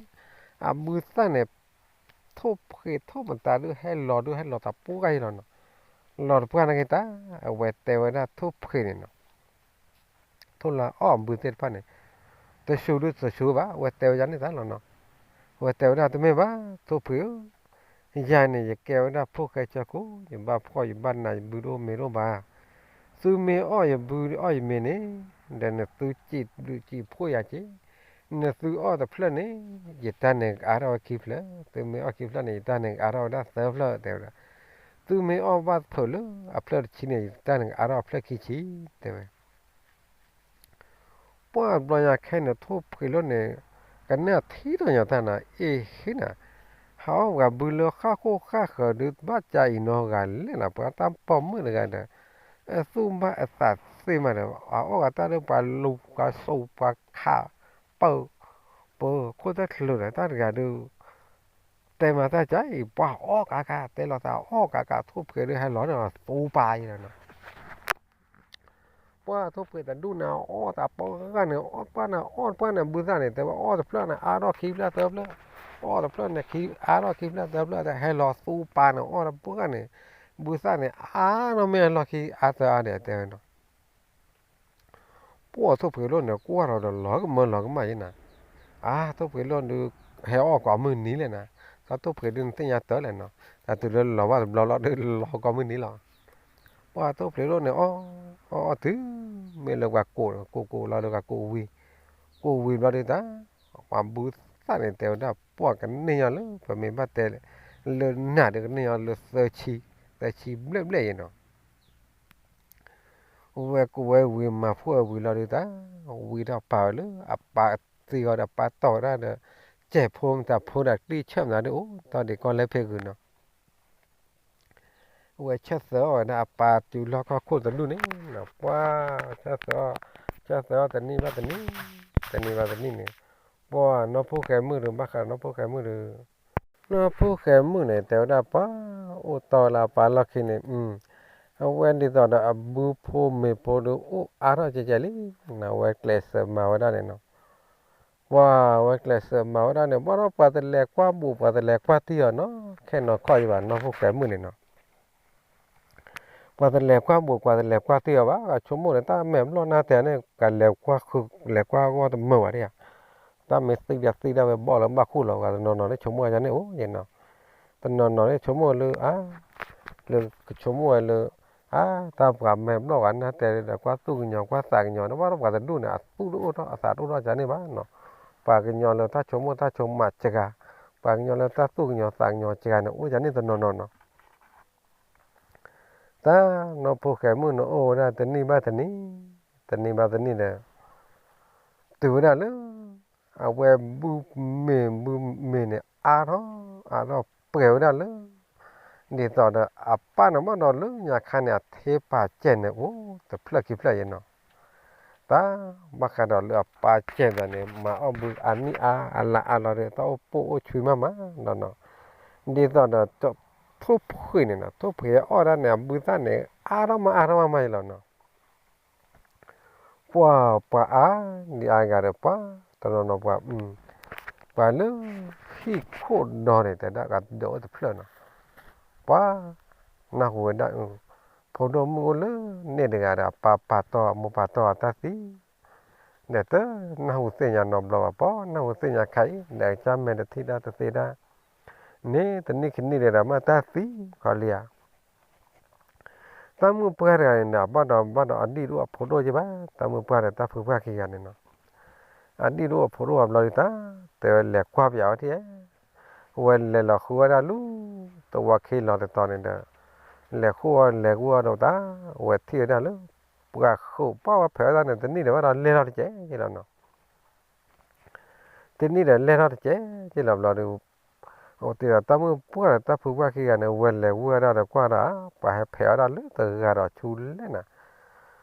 အဘုသၣ်န့ၣ် ထိၣ်ဖှံးထိၣ်မတၤဒုးဟဲလီၤဒုးဟဲလီၤတပှၢ်ယဲလီၤနီၤ, လီၤတပှၢ်နာ်က့တၢ်, အဝဲတဲဝဲဒၣ်ထိၣ်ဖှံးန့ၣ်နီၤ, ထိၣ်လၢအီၣ်အဘုသ့ၣ်တဖၣ်န့ၣ်, တဆူးဒုးတဆူးဘၣ် အဝဲတဲဝဲဒၣ်န့ၣ်တၢ်လီၤနီၤ, အဝဲတဲဝဲဒၣ်တမ့ၢ်ဘၣ် ထိၣ်ဖှံးဧၢ, ယၤန့ၣ် ယကဲဝဲဒၣ်ဖိၣ်ဃဲဆၢကိး ယဘၣ်ဖှီၣ်ယဘၣ်နးယဘုဒိၣ်မ့ၢ်ဒိၣ်ဘၣ်, သုမ့ၢ်အီၣ်ယဘုအီၣ်ယမ့ၤန့ၣ်, ဒီးနသုစံးဘျုးစံးဖှိၣ်ယၤက့ၤ, နသုအီၣ်တဖျၢၣ်န့ၣ်, ယတၢ်န့ၣ်ကအါထီၣ်ဝဲခံဖျၢၣ်, သုမ့ၢ်အီၣ်ခံဖျၢၣ်န့ၣ် ယတၢ်န့ၣ်ကအါထီၣ်ဝဲဒၣ်သၢဖျၢၣ် တဲဝဲဒၣ်, သုမ့ၢ်အီၣ်ဘၣ်ဖုးလၢအဖျၢၣ်တဆံန့ၣ် ယတၢ်န့ၣ်ကအါထီၣ်အဖျၢၣ်ခံဆံ တဲဝဲ ပှၢ်ဘျီညါခဲန့ၣ် ထိၣ်ဖှံးလီၤန့ၣ်, ကနၣ်ထံထီၣ်ညါတၢ်နၤ အ့ၣ်ဃ့နၤ, ဟးအီၣ်ပှၤဘုလၢဃၣ်ဃိၣ်ဃၣ်ဃၢၤဒုးဘၣ်ကၢအံၤနီဂၤလဲၣ်နၤ ပှၤတၢ်ပိာ်မုၣ်တဂၤဒီး, အသူၣ်ဘၣ်အသးသ့မးဒီး အအီၣ်ဂၤတၢ်လၢပှၤလူၤပှၤစိာ်ပှၤခးပၢၢ်, ပၢၢ်ခိၣ်တၢ်ချုးဒီးတၢ်တဂၤဒုး တဲမၤတၢ်ကၢအံၤ ပှၤအီၣ်ကးကး တဲလီၤသးအီၣ်ကးကး ထိၣ်ဖှံးဒုးဟဲလီၤန့ၣ် သူပာ်ယဲလီၤနီၤ ပှၢ်ထိၣ်ဖှံးတဒူၣ်န့ၣ် အီၣ်တၢ်ပှၢ်ဂၤန့ၣ် အီၣ်ပှၢ်န့ၣ်အီၣ်ပှၢ်န့ၣ်ဘုသၣ်န့ၣ် တဲဝဲအီၣ်တဖျၢၣ်န့ၣ် အါထီၣ်ခံဖျၢၣ်သၢဖျၢၣ်, အီၣ်တဖျၢၣ်န့ၣ် အါထီၣ်ခံဖျၢၣ်သၢဖျၢၣ် တဲဟဲလီၤသူပာ်န့ၣ် အီၣ်တပှၢ်ဂၤန့ၣ် ဘုသၣ်န့ၣ် အါနီၢ်မ့ၢ်အလီၢ်ခံအါသၢအါဒဲးတဲဝဲနီၤ ပှၢ်ထိၣ်ဖှံးလိၣ်န့ၣ် ကွၢ်ထီၣ်ဒီးလီၤကမၢလီၤကမၣ်ယဲနၤ, အါ ထိၣ်ဖှံးလိၣ်ဒုး ဟဲအီၣ်ကိးမုၢ်နံၤလဲၣ်နၤ, တၢ်ထိၣ်ဖှံးဒုးနသ့ၣ်ညါတၢ်လဲၣ်နီၤ, တၢ်တုၤလၢလီၤဘၣ်တဘျီလီၤဒုးလီၤကိးမုၢ်နံၤလီၤ, ပှၢ်ထိၣ်ဖှံးလိၣ်န့ၣ် အီၣ် အီၣ်အီၣ်တုၤ မ့ၢ်လၢပှၤကိး ကိးကိးလီၤဒုးပှၤကိးဝံၤ, ကိးဝံၤဘျီဒုးတၢ်, ပှၤဘုသၣ်န့ၣ်တဲဝဲဒၣ် ပှၢ်ကန့ၢ်ညီလၢ ပမ့ၢ်ဘၣ်တဲလၢနၤဒုးကန့ၢ်ညီလၢသၢဆံ, သၢဆံဘျဲၣ်ဘျဲၣ်ယဲနီၤ ဝဲကိးဝဲဝံၤမၤဖှိၣ်ဝဲဝံၤလီၤဒုးတၢ်, ဝံၤထီၣ်ပာ်ဝဲလၢအပၢ်သံဂီၤဒီးပၢ်တီၢ်ဝဲဒၣ်ဒီး, ကဲးဖိမတၤဖိဒီးတံၢ်ဆၢၣ်မတၤဒုးအိၣ်ထီၣ်ဒံးကီၢ်လဲၣ်ဖဲဂုၤနီၤ, ဝဲဆၢၣ်သၢအီၣ်ဝဲဒၣ်အပၢ်တုၤလီၢ်ခီၣ်ခိၣ်တဒူၣ်န့ၣ်, ပှၢ်ဆၢၣ်သၢအီၣ်, ဆၢၣ်သၢအီၣ်တနံၣ်ဘၣ်တနံၣ်, တနံၣ်ဘၣ်တနံၣ်န့ၣ်, ပှၢ်နီၢ်ဖိၣ်ဃဲမုၣ်ဒုး ဘၣ်ဃးနီၢ်ဖိၣ်ဃဲမုၣ်ဒုး နီၢ်ဖိၣ်ဃဲမုၣ်န့ၣ် တဲဝဲဒၣ်ပှၤအိၣ်တီၢ်လၢအပၢ်လီၢ်ခံန့ၣ်, အဝဲဒ်သိးဒီးအဘုဖိမ့ၢ်ဖိဒုးအိၣ်အါထီၣ်ကဲကဲလံ, အဝဲကျဲးစၢးမၤဝဲဒၣ်န့ၣ်နီၤ, ပှၤဝဲကျဲးစၢးမၤဝဲဒၣ်န့ၣ် ဘၣ်ဒီးပှၤတလဲၤကွၢ်ဘူး ပှၤတလဲၤကွၢ်တံၢ်အီၤနီၤ, ခဲနီၤခီၣ်ယဘၣ်နီၢ်ဖိၣ်ဃဲမုၣ်န့ၣ်နီၤ ပှၤတလဲၤကွၢ်ဘူး ပှၤတလဲၤကွၢ်တံၢ်အီၤဘၣ်, ဆိကမိၣ်န့ၣ် တၢ်မဲာ်ဘျီၣ်နၢ်တဲန့ၣ် ကလဲၤကွၢ်ဃုာ် လဲၤကွၢ်ဂီၢ်တမုာ်ဘၣ်ဒံးဧါ, တၢ်မ့ၢ်သံဒၣ်သံဒၣ်ဝဲဘီၣ်လၢဘၣ်ခူၣ်လီၤ ပှၤတနီၤနီၤလၢဆိကမိၣ်ယါန့ၣ်အိၣ်ယဲနီၤ, တနီၤနီၤလၢဆိကမိၣ်လၢ အါ လၢကဆိကမိၣ်ဝဲလၢ အါ တၢ်ပှၤမဲာ်ဘျီၣ်ဂၤနၢ်တဲဒီး ကွၢ်သူၣ်ကညီၤ ကွၢ်သးကညီၤ တဘၣ်ဒီးပှၤတဒူၣ်န့ၣ် အသူၣ်တအိၣ်ထီၣ် အသးတအိၣ်ထီၣ်ယါန့ၣ်ဘၣ်နီၤ, ပှၤကညီလၢတၢ်ဆိကမိၣ်တၢ်ဆိကမးစှၤ, ပှၤကညီလၢတၢ်သူၣ်ကညီၤသးကညီၤစှၤန့ၣ် အိၣ်ယါန့ၣ်တနီၤနီၤနီၤ တၢ်နီၢ်ဖိၣ်ဃဲမုၣ်န့ၣ်အိၣ်ဝဲဒၣ်တနံၣ်ဘၣ်တနံၣ်, တနံၣ်ဘၣ်တနံၣ်ဒီး တုၤဝဲဒၣ်လၢ အဝဲဘုမ့ၤဘုမ့ၤန့ၣ် အါထီၣ်အါထီၣ်ပှဲၤဝဲဒၣ်လၢ ဒ်သိးဒီးအပၢ်န့ၣ်ဘၣ်ဒီးလၢညါခါန့ၣ် အထ့ပာ်စဲးန့ၣ်အိၣ်တဖျၢၣ်ခံဖျၢၣ်ယဲနီၤ တၢ်ဘၣ်ဃးဒီးလၢအပၢ်စဲးသးန့ၣ် မၤအီၣ်ဘုအါနံၣ်အါ အလါအါလီၤဒီး တၢ်အိၣ်ပိၢ်အိၣ်ဆှံမးမးနီၤနီၤ, ဒ်သိးဒီး ထိၣ်ဖှံးန့ၣ်နီၤ, ထိၣ်ဖှံးအီၣ်ဒၣ်န့ၣ် အဘုသၣ်န့ၣ် အါထီၣ်မးအါထီၣ်မးမးယလီၤနီၤ. ပှၤ ပှၤအါဒံးအါဂၤဒီး ပှၤတနီၤနီၤပှၤ ပှၤလၢဟံၣ်ခိၣ်ဒီန့ၣ် တဲဒၣ်ကဒိးအိၣ်တဖျၢၣ်နီၤ, ပှၤ နၢ်ဟူဝဲဒၣ် ဖိဒိၣ်မုၣ်အိၣ်လၢန့ၣ်တဂၤဒီး အပၢ်ပာ်တီၢ်အမိၢ်ပာ်တီၢ်အတၢ်သံ ဒီးတနၢ်ဟူသ့ၣ်ညါနီတဘျီဘၣ်, ပှၤနၢ်ဟူသ့ၣ်ညါခဲအံၤ ဒီးကစၢ်မဲာ်တထံၣ်တၢ်တသ့တၢ် န့ၣ်တနံၣ်ခံနံၣ်ဒီး မ့ၢ်တၢ်သံခီလံဧါ. တၢ်မုၣ်ပှၢ်တဂၤန့ၣ်ဒီး ဘၣ်ဒီးဘၣ်ဒီးအဒံၣ်တအိၣ်အဖိဒိၣ်က့ဘၣ်, တၢ်မုၣ်ပှၢ်ဒီးတၢ်ဖုပှၢ်ခံဂၤန့ၣ်နီၤ, အဒံၣ်တအိၣ်အဖိဒိၣ်အဘျီဒုးတၢ် တဲဝဲလဲၤကွၢ်ပၠးဝဲထံၣ်ဧါ, ဝဲလဲၤလီၤဃုဝဲဒၣ်လၢ သဝီခ့လီၤတတီၤန့ၣ်ဒီး လဲၤဃုဝဲလဲၤဃုဝဲဒီးတၢ် ဝဲထံၣ်ဝဲဒၣ်လၢ ပှၤဃုာ်ပှၢ်ဝဲဖဲးဝဲဒၣ်န့ၣ် တနံၣ်ဒီးဘၣ်ဒီးလဲၤထီၣ်တကဲက့လီၤနီၤ. တနံၣ်ဒီးလဲၤထီၣ်တကဲက့လီၤဘျီဒီး အိၣ်တ့ၢ်ဒီးတၢ်မုၣ်ပှၢ်ဒီးတၢ်ဖုပှၢ်ခံဂၤန့ၣ် ဝဲလဲၤဝဲဒၣ်ဒီးကွၢ်ဒီး ပှၤဟဲဖဲးဝဲဒၣ်လၢတဂၤဒီးဆူလဲၣ်နၤ.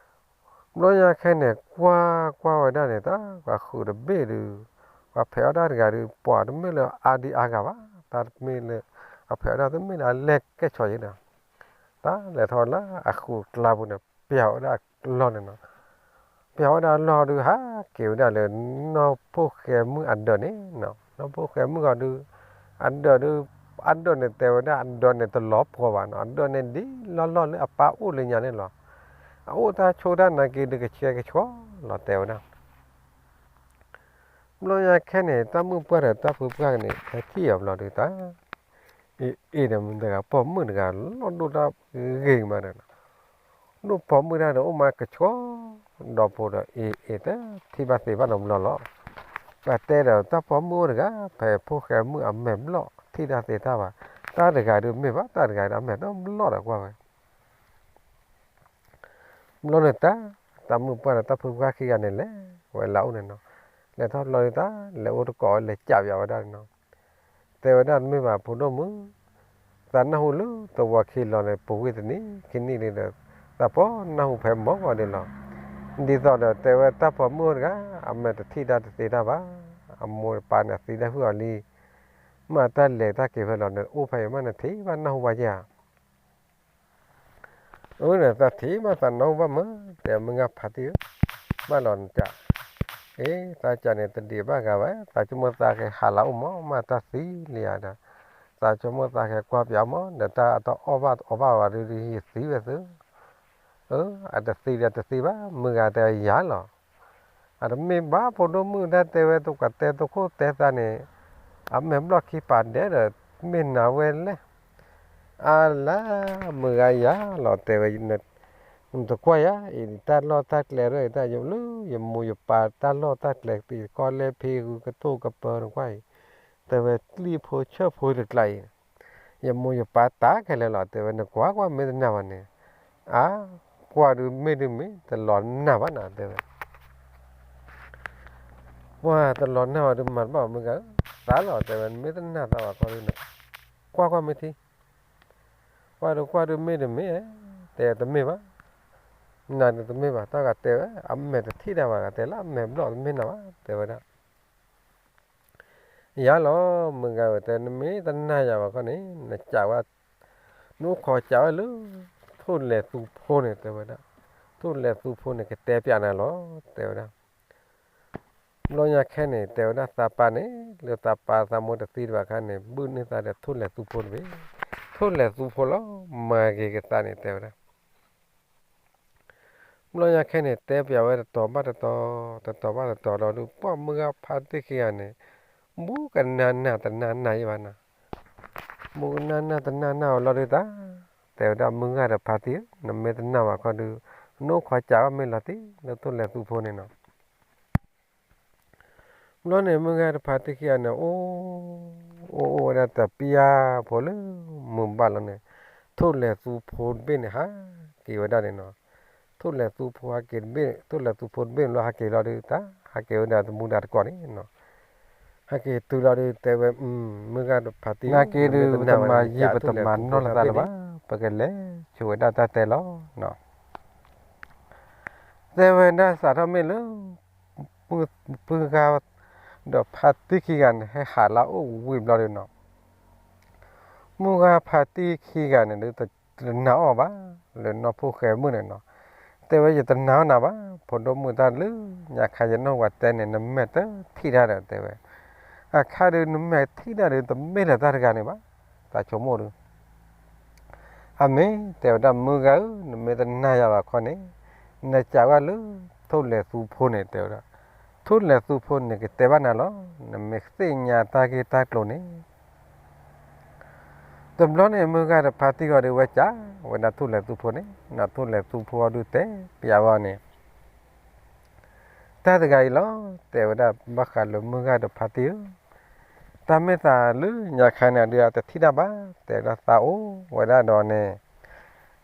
ဘျီညါခဲန့ၣ် ကွၢ်ကွၢ်ဝဲဒၣ်န့ၣ် တၢ်ပှၤဃုာ်တဘ့ၣ်ဒုး ပှၤဖဲးဝဲဒၣ်တဂၤဒုး ပှၤတမ့ၢ်လၢအါဒံးအါဂၤဘၣ်, တၢ်တမ့ၢ်လၢ ပှၤဖဲးဝဲဒၣ်တမ့ၢ်လၢအလဲၤကဲၣ်ဆိးယဲဒီး တၢ်လဲၤထီၣ်လၢအဃုာ်ကျါပူၤန့ၣ် ပျးဝဲဒၣ်အလီၢ်န့ၣ်နီၤ. ပျးဝဲဒၣ်အလီၢ်ဒုး ဟးက့ၤဝဲဒၣ်လၢ နီၢ်ဖိၣ်ဃဲမုၣ်အဒၢးန့ၣ်နီၤ. နီၢ်ဖိၣ်ဃဲမုၣ်ဂီၤဒုး အဒၢးဒုး အဒၢးန့ၣ်တဲဝဲဒၣ် အဒၢးန့ၣ်တလီၤပှီၤဘၣ်နီၤ. အဒၢးန့ၣ်ဒ်လီၢ်လီၢ်လၢအပၢ်အိၣ်လၢညါန့ၣ်လီၤ. အအိၣ်တၢ်ဆိၣ်တၢ်နာ်က့ၤဒုးကဆှဲကဆှီလီၤတဲဝဲဒၣ် ဘျီညါခဲန့ၣ် တၢ်မုၣ်ပှၢ်ဒီးတၢ်ဖုပှၢ်န့ၣ် ဟဲထံၣ်အီၤဘျီဒုးတၢ် အ့ၣ်အ့ၣ်ဒီးမတၤတဂၤ ပိာ်မုၣ်တဂၤ လီၢ်ဒိၣ်တၢ်ဂ့ၤမးဒီး ဒိၣ်ပိာ်မုၣ်တၢ်ဒီးအိၣ်မးကဆှီ ဒီးဖိဒီး အ့ၣ်အ့ၣ်တထံၣ်ဘၣ်သ့ဘၣ်နီတဘျီလီၤ. ပတဲဒီးတၢ်ပိာ်မုၣ်အိၣ်တဂၤ ဖဲဖိၣ်ဃဲမုၣ်အမဲာ်ဘျီၣ်ထံၣ်တၢ်သ့တၢ်ဘၣ်. တၢ်တဂၤဒုးမ့ၢ်ဘၣ် တၢ်တဂၤဒီးအမဲာ်တဘျီၣ်ဒီးကွၢ်ဝဲ ဘျီန့ၣ်တၢ် တၢ်မုၣ်ပှၢ်ဒီးတၢ်ဖုပှၢ်ခံဂၤန့ၣ်လဲၤဝဲလၢအအိၣ်န့ၣ်နီၤ. လဲၤထီၣ်ဘျီဒုးတၢ် လဲၤအိၣ်တကိးဝဲ လဲၤကးပၠးဝဲဒၣ်န့ၣ်နီၤ. တဲဝဲဒၣ်တမ့ၢ်ဘၣ်ဖိဒိၣ်မုၣ်, သးနၢ်ဟူလၢသဝီခ့လီၤန့ၣ် ပူၤကွံာ်တနံၣ်ခံနံၣ်န့ၣ်ဒီး သးပှၢ်နၢ်ဟူဖဲမုၢ်ဂီၤဒဲးလီၤ. ဒ်သိးဒီးတဲဝဲတၢ်ပိာ်မုၣ်အိၣ်တဂၤ အမဲာ်တထံၣ်တၢ်တသ့တၢ်ဘၣ်, အမိၢ်အပၢ်န့ၣ်သံတၢ်ဟုၣ်အီၤလံ. မ့ၢ်တၢ်လဲၤတၢ်က့ၤဖဲလီၤန့ၣ် အိၣ်ဖဲအံၤမးနထံၣ်ဘၣ်နၢ်ဟူဘၣ်ယဲၢ်ဧါ. အၢ နသးထံၣ်မးသးနၢ်ဟူဘၣ်မး တဲမုၢ်ဂၤဖါတံၢ်ဧၢ, ဘၣ်လီၤနကး, အ့ သးကးန့ၣ်တဒံးဘၣ်ဂၤဝဲ သးဆိကမိၣ်သးကဟးလၢအိၣ်မး မ့ၢ်တၢ်သံလံဧါဒီး, သးဆိကမိၣ်သးကကွၢ်ပၠးမး ဒီးတၢ်အတအီၣ်ဘၣ်အီဘၣ်ဝဲဒုး ယသံဝဲသု, အၢ အတသံဒီးတသံဘၣ် မုၢ်ဂၤတဲယၤလီၤ. အတမ့ၢ်ဘၣ်ဖိဒိၣ်မုၣ်တၢ်တဲဝဲ တကွၢ်တဲတခိၣ်တဲသးန့ၣ်, အမဲာ်ဘျီၣ်ခံပာ်ဒဲးဒီး မ့ၢ်နၤဝဲလဲၣ်. အလါ မုၢ်ဂၤယၤလီၤ တဲဝဲ, နတကွၢ်ယၤအံၤ တၢ်လီၢ်တၢ်ကျဲရဲၣ်တၢ်ယလၢ ယမိၢ်ယပၢ်တၢ်လီၢ်တၢ်ကျဲသံ ကီၢ်လဲၢ်ဖံးဂုၢ်ကတိၢ်ကပၢၤနကွၢ်အံၤ, တဲဝဲ ကျံၣ်ဖိဆၢၣ်ဖိတကျါအံၤ ယမိၢ်ယပၢ်တၢ်ခဲလၢာ်လီၤ တဲဝဲ နကွၢ်ကွၢ်မ့ၢ်တနာ်ဘၣ်န့ၣ်, အါ ကွၢ်ဒုးမ့ၢ်ဒုးမ့ၢ် တလီၤနာ်ဘၣ်နၤ တဲဝဲ. ပှၤတလီၤနာ်ဘၣ်ဒုးမၤတဘၣ်ဘၣ်မုၢ်ဂၤဧၢ, သးလီၤ တဲဝဲ နမ့ၢ်တနာ်သးဘၣ်ခီဒုး နကွၢ်ကွၢ်မ့ၢ်ထံ, ကွၢ်ဒုးကွၢ်ဒုးမ့ၢ်ဒုးမ့ၢ်, တဲတမ့ၢ်ဘၣ်, နၤဒုးတမ့ၢ်ဘၣ် တၢ်ဂၤတဲဝဲ အမဲာ်တထံၣ်တၢ်ဘၣ် ဂၤတဲလၢအမဲာ်ဘျီၣ်တမ့ၢ်နၤဘၣ် တဲဝဲဒၣ် ယၤလီၤ မုၢ်ဂၤဝဲတဲ နမ့ၢ်တနာ်ယၤဘၣ်ခီန့ၣ် နကးဝဲ, နအိၣ်ခိးကးဝဲလၢ ထိၣ်လဲၤသူဖိန့ၣ် တဲဝဲဒၣ်, ထိၣ်လဲၤသူဖိန့ၣ် ကတဲပၠးနၤလီၤ တဲဝဲဒၣ်. ဘျီညါခဲန့ၣ် တဲဝဲဒၣ်သးပၢ်န့ၣ် လၢသးပၢ်သးမိၢ်တသံတဘၣ်ခါန့ၣ် ဘုၣ်န့ၢ်သးဒီးထိၣ်လဲၤသူဖိတဘ့ၣ်, ထိၣ်လဲၤသူဖိလီၤ မၤဂ့ၤကသးန့ၣ် တဲဝဲဒၣ် ဘျီညါခဲန့ၣ် တဲပၠးဝဲတတီၤဘၣ်တတီၤ, တတီၤဘၣ်တတီၤလီၤဒုး ပှၢ်မုၢ်ဂၤဖါတံၢ်ခံဂၤန့ၣ် ဘူးကနၣ်နၢ်တနၢ်နၢ်ယဲဘၣ်နၤ, ဘူးကနၣ်နၢ်တနၢ်နၢ်ဝဲလီၤဒုးတၢ်, တဲဝဲဒၣ်မုၢ်ဂၤဒီးဖါတံၢ်ဧၢ, နမ့ၢ်တနာ်ဘၣ်ခီဒုး နအိၣ်ခိးကးဘၣ်မ့ၢ်လီၤတံၢ် လၢထိၣ်လဲၤသူဖိန့ၣ်နီၤ. ဘျီန့ၣ် မုၢ်ဂၤတဖါတံၢ်ခံဂၤန့ၣ် အိၣ် အိၣ်အိၣ်ဝဲဒၣ်တပျၢ်ဖိလၢမုၢ်ဘၣ်လီၤန့ၣ်, ထိၣ်လဲၤသူဖိတဘ့ၣ်န့ၣ် ဟးက့ၤဝဲဒၣ်န့ၣ်နီၤ. ထိၣ်လဲၤသူဖိဟးက့ၤတဘ့ၣ်, ထိၣ်လဲၤသူဖိတဘ့ၣ်န့ၣ်လီၤ ဟးက့ၤလီၤဒုးတၢ် ဟးက့ၤဝဲဒၣ်တမူဒါတကိးန့ၣ်နီၤ. ဟဲက့ၤတုၤလီၤဒုး တဲဝဲ မုၢ်ဂၤတဖါတံၢ် နာ်က့ဒုး ပတမၤယံာ်ပတမၤနီၢ်လိာ်သးလၢၤဘၣ်, ပကလဲၤဆိဝဲဒၣ်တၢ်တဲလီၤ. တဲဝဲဒၣ်စးထီၣ်မ့ၢ်လၢ မုၢ်ဂၤဒီးဖါတံၢ်ခံဂၤန့ၣ် ဟဲဟးလၢအအိၣ်ဝံၤဘျီဒုးနီၤ, မုၢ်ဂၤဖါတံၢ်ခံဂၤန့ၣ်ဒုး တနာ်အီၤဘၣ်, လၢနီၢ်ဖိၣ်ဃဲမုၣ်န့ၣ်နီၤ, တဲဝဲယတနာ်အီၤနၤဘၣ်, ဖိဒိၣ်မုၣ်တၢ်လၢ ညါခါယနီၢ်ဝဲတဲန့ၣ် နမဲာ်တထံၣ်တၢ်ဒီးတဲဝဲ, အခါဒုးနမဲာ်ထံၣ်တၢ်ဒုး တမ့ၢ်လၢတၢ်တဂၤန့ၣ်ဘၣ်, သးဆိကမိၣ်ဒုး အမ့ၢ်တဲဝဲဒၣ်မုၢ်ဂၤဧၢ, နမ့ၢ်တနာ်ယၤဘၣ်ခီန့ၣ်, နစံးဝဲလၢ ထိၣ်လဲၤသူဖိန့ၣ်တဲဝဲဒၣ်, ထိၣ်လဲၤသူဖိန့ၣ်ကတဲဘၣ်နၤလီၤ, နမ့ၢ်သ့ၣ်ညါတၢ်ဂ့ၢ်တၢ်ကျိၤန့ၣ် တဘျီန့ၣ် မုၢ်ဂၤတဖါတံၢ်ဂီၤဒုးဝဲစံးဝဲဒၣ်ထိၣ်လဲၤသူဖိန့ၣ်, နထိၣ်လဲၤသူဖိအီၤဒုးတဲပျးဝဲန့ၣ် တၢ်တဂၤအံၤလီၤ, တဲဝဲဒၣ်ဘၣ်ဃးလၢမုၢ်ဂၤတဖါတံၢ်ဧၢ, တၢ်မ့ၢ်သးလၢညါခါန့ၣ်ဒုး အတထံၣ်တၢ်ဘၣ်, တဲဝဲဒၣ်သးအိၣ်ဝဲဒၣ်ဒီးန့ၣ်,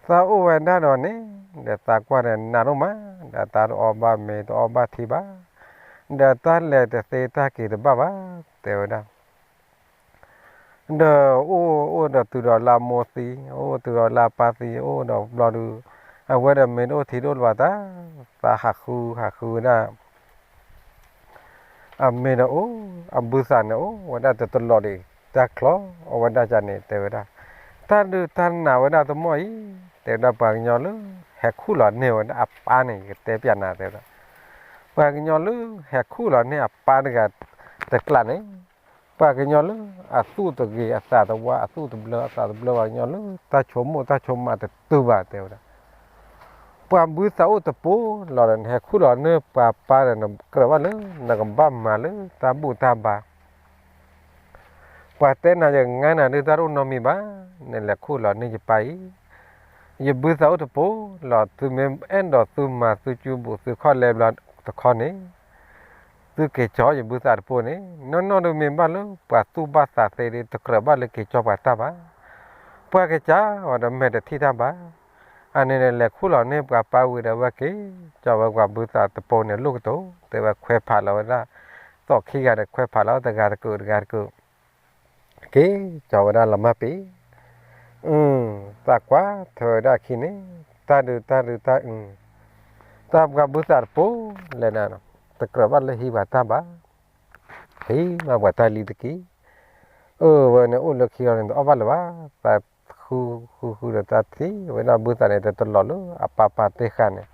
သးအိၣ်ဝဲဒၣ်ဒီးန့ၣ်, ဒီးသးကွၢ်ဒီးနးဒိၣ်မး, ဒီးတၢ်တအီၣ်ဘၣ်မ့ၤတအီၣ်ဘၣ်ထံဘၣ်, ဒီးတၢ်လဲၤတသ့တၢ်က့ၤတဘၣ်ဘၣ်, တဲဝဲဒၣ် ဒီးအိၣ်အိၣ်ဒီးတုၤဒီးလၢအမိၢ်သံ, အိၣ်တုၤဒီးလၢအပၢ်သံ, အိၣ်ဒီးဘျီဒုး, အဝဲဒီးမ့ၢ်တအိၣ်ထံဒိၣ်လၢၤဘၣ်တၢ်, သးဟးဃုဟးဃုဝဲဒၣ်, အမ့ၢ်ဒီးအိၣ်, အဘုသးန့ၣ်အိၣ်ဝဲဒၣ်တတလီၤဒံး, တၢ်ချီအီၤဝဲဒၣ်ကန့ၣ် တဲဝဲဒၣ်, တၢ်ဒုးတၢ်နာ်ဝဲဒၣ်တမီၢ်အံၤ, တဲဝဲဒၣ်ပှၤကညီလၢ ဟဲခူၣ်လီၤန့ၢ်ဝဲဒၣ်အပၢ်န့ၣ် ယကတဲပျးနၤတဲဝဲဒၣ်, ပှၤကညီလၢ ဟဲခူၣ်လီၤန့ၢ်အပၢ်တဂၤတကျးန့ၣ် ပှၤကညီလၢ အသူၣ်တဂ့ၤအသးတဝါ အသူၣ်တဘျၢအသးတဘျၢ ပှၤကညီလၢ တၢ်ဆိကမိၣ်တၢ်ဆိကမးတတုၤဘၣ်တဲဝဲဒၣ်, ပှၤဘုသးအိၣ်တပိၤလီၤဒီး နဟဲခူၣ်လီၤန့ၢ်ပှၤပၢ်ဒီး နကြၢးဘၣ်လၢနကဘၣ်မၤလၢတၢ်ဘူၣ်တၢ်ဘါ ပှၤတဲနၤယကငါနၤဒုးတၢ်တအိၣ်နီတမံၤဘၣ်, နလဲၤခူၣ်လီၤန့ၢ်ယပၢ်အံၤ, ယဘုသးအိၣ်တပိၤလီၤ သုမ့ၢ်အဲၣ်ဒိးသုမၤသုကၠူဘူၣ်သုခီၣ်လဲဘျီတခီန့ၣ်, သုက့ၤကၠီယဘုသးတပိၤန့ၣ်, နီၢ်နီၢ်ဒုးမ့ၢ်ဘၣ်လၢပှၤသူၣ်ဘၣ်သးသ့ဒုး တကြၢးဘၣ်လၢက့ၤကၠီပှၤတၢ်ဘၣ်, ပှၤကစၢ်ဝဲဒီးမဲာ်တထံၣ်တၢ်ဘၣ်, အန့ၣ်န့ၣ် လဲၤခူၣ်လီၤန့ၢ်ပှၤပၢ်ဝံၤဒီး အဝဲက့ၤကၠီဝဲပှၤဘုသးတပိၤန့ၣ်လိၣ်ကတိၤ, တဲဝဲခွဲးဖးလီၤဝဲဒၣ်, သီၣ်ခံဂၤဒီးခွဲးဖးလီၤတဂၤတကုာ်တဂၤတကုာ် က့ၤကၠီဝဲဒၣ်လီၤမၢ်ပ့ၤ, သးကွၢ်ထွဲဝဲဒၣ်အခံန့ၣ်, တၢ်ဒုးတၢ်ဒုးတၢ်အု, တၢ်ပှၤဘုသးတပိၤလဲၣ်နၤ, တကြၢးဘၣ်လၢဟံးပှၤတၢ်ဘၣ်, ဟံးမးပှၤတၢ်လံတက့ၢ်, အၢ ဝဲန့ၣ်အိၣ်လၢခံလီၤန့ၣ် တအီၣ်ဘၣ်လၢၤဘၣ်, သးဃုဃုဃုဒီးတၢ်ထံၣ်ဝဲဒၣ်ဘုသးန့ၣ် တတလီၤလၢအပၢ်ပၢ်တ့ၢ်ဃာ်န့ၣ်,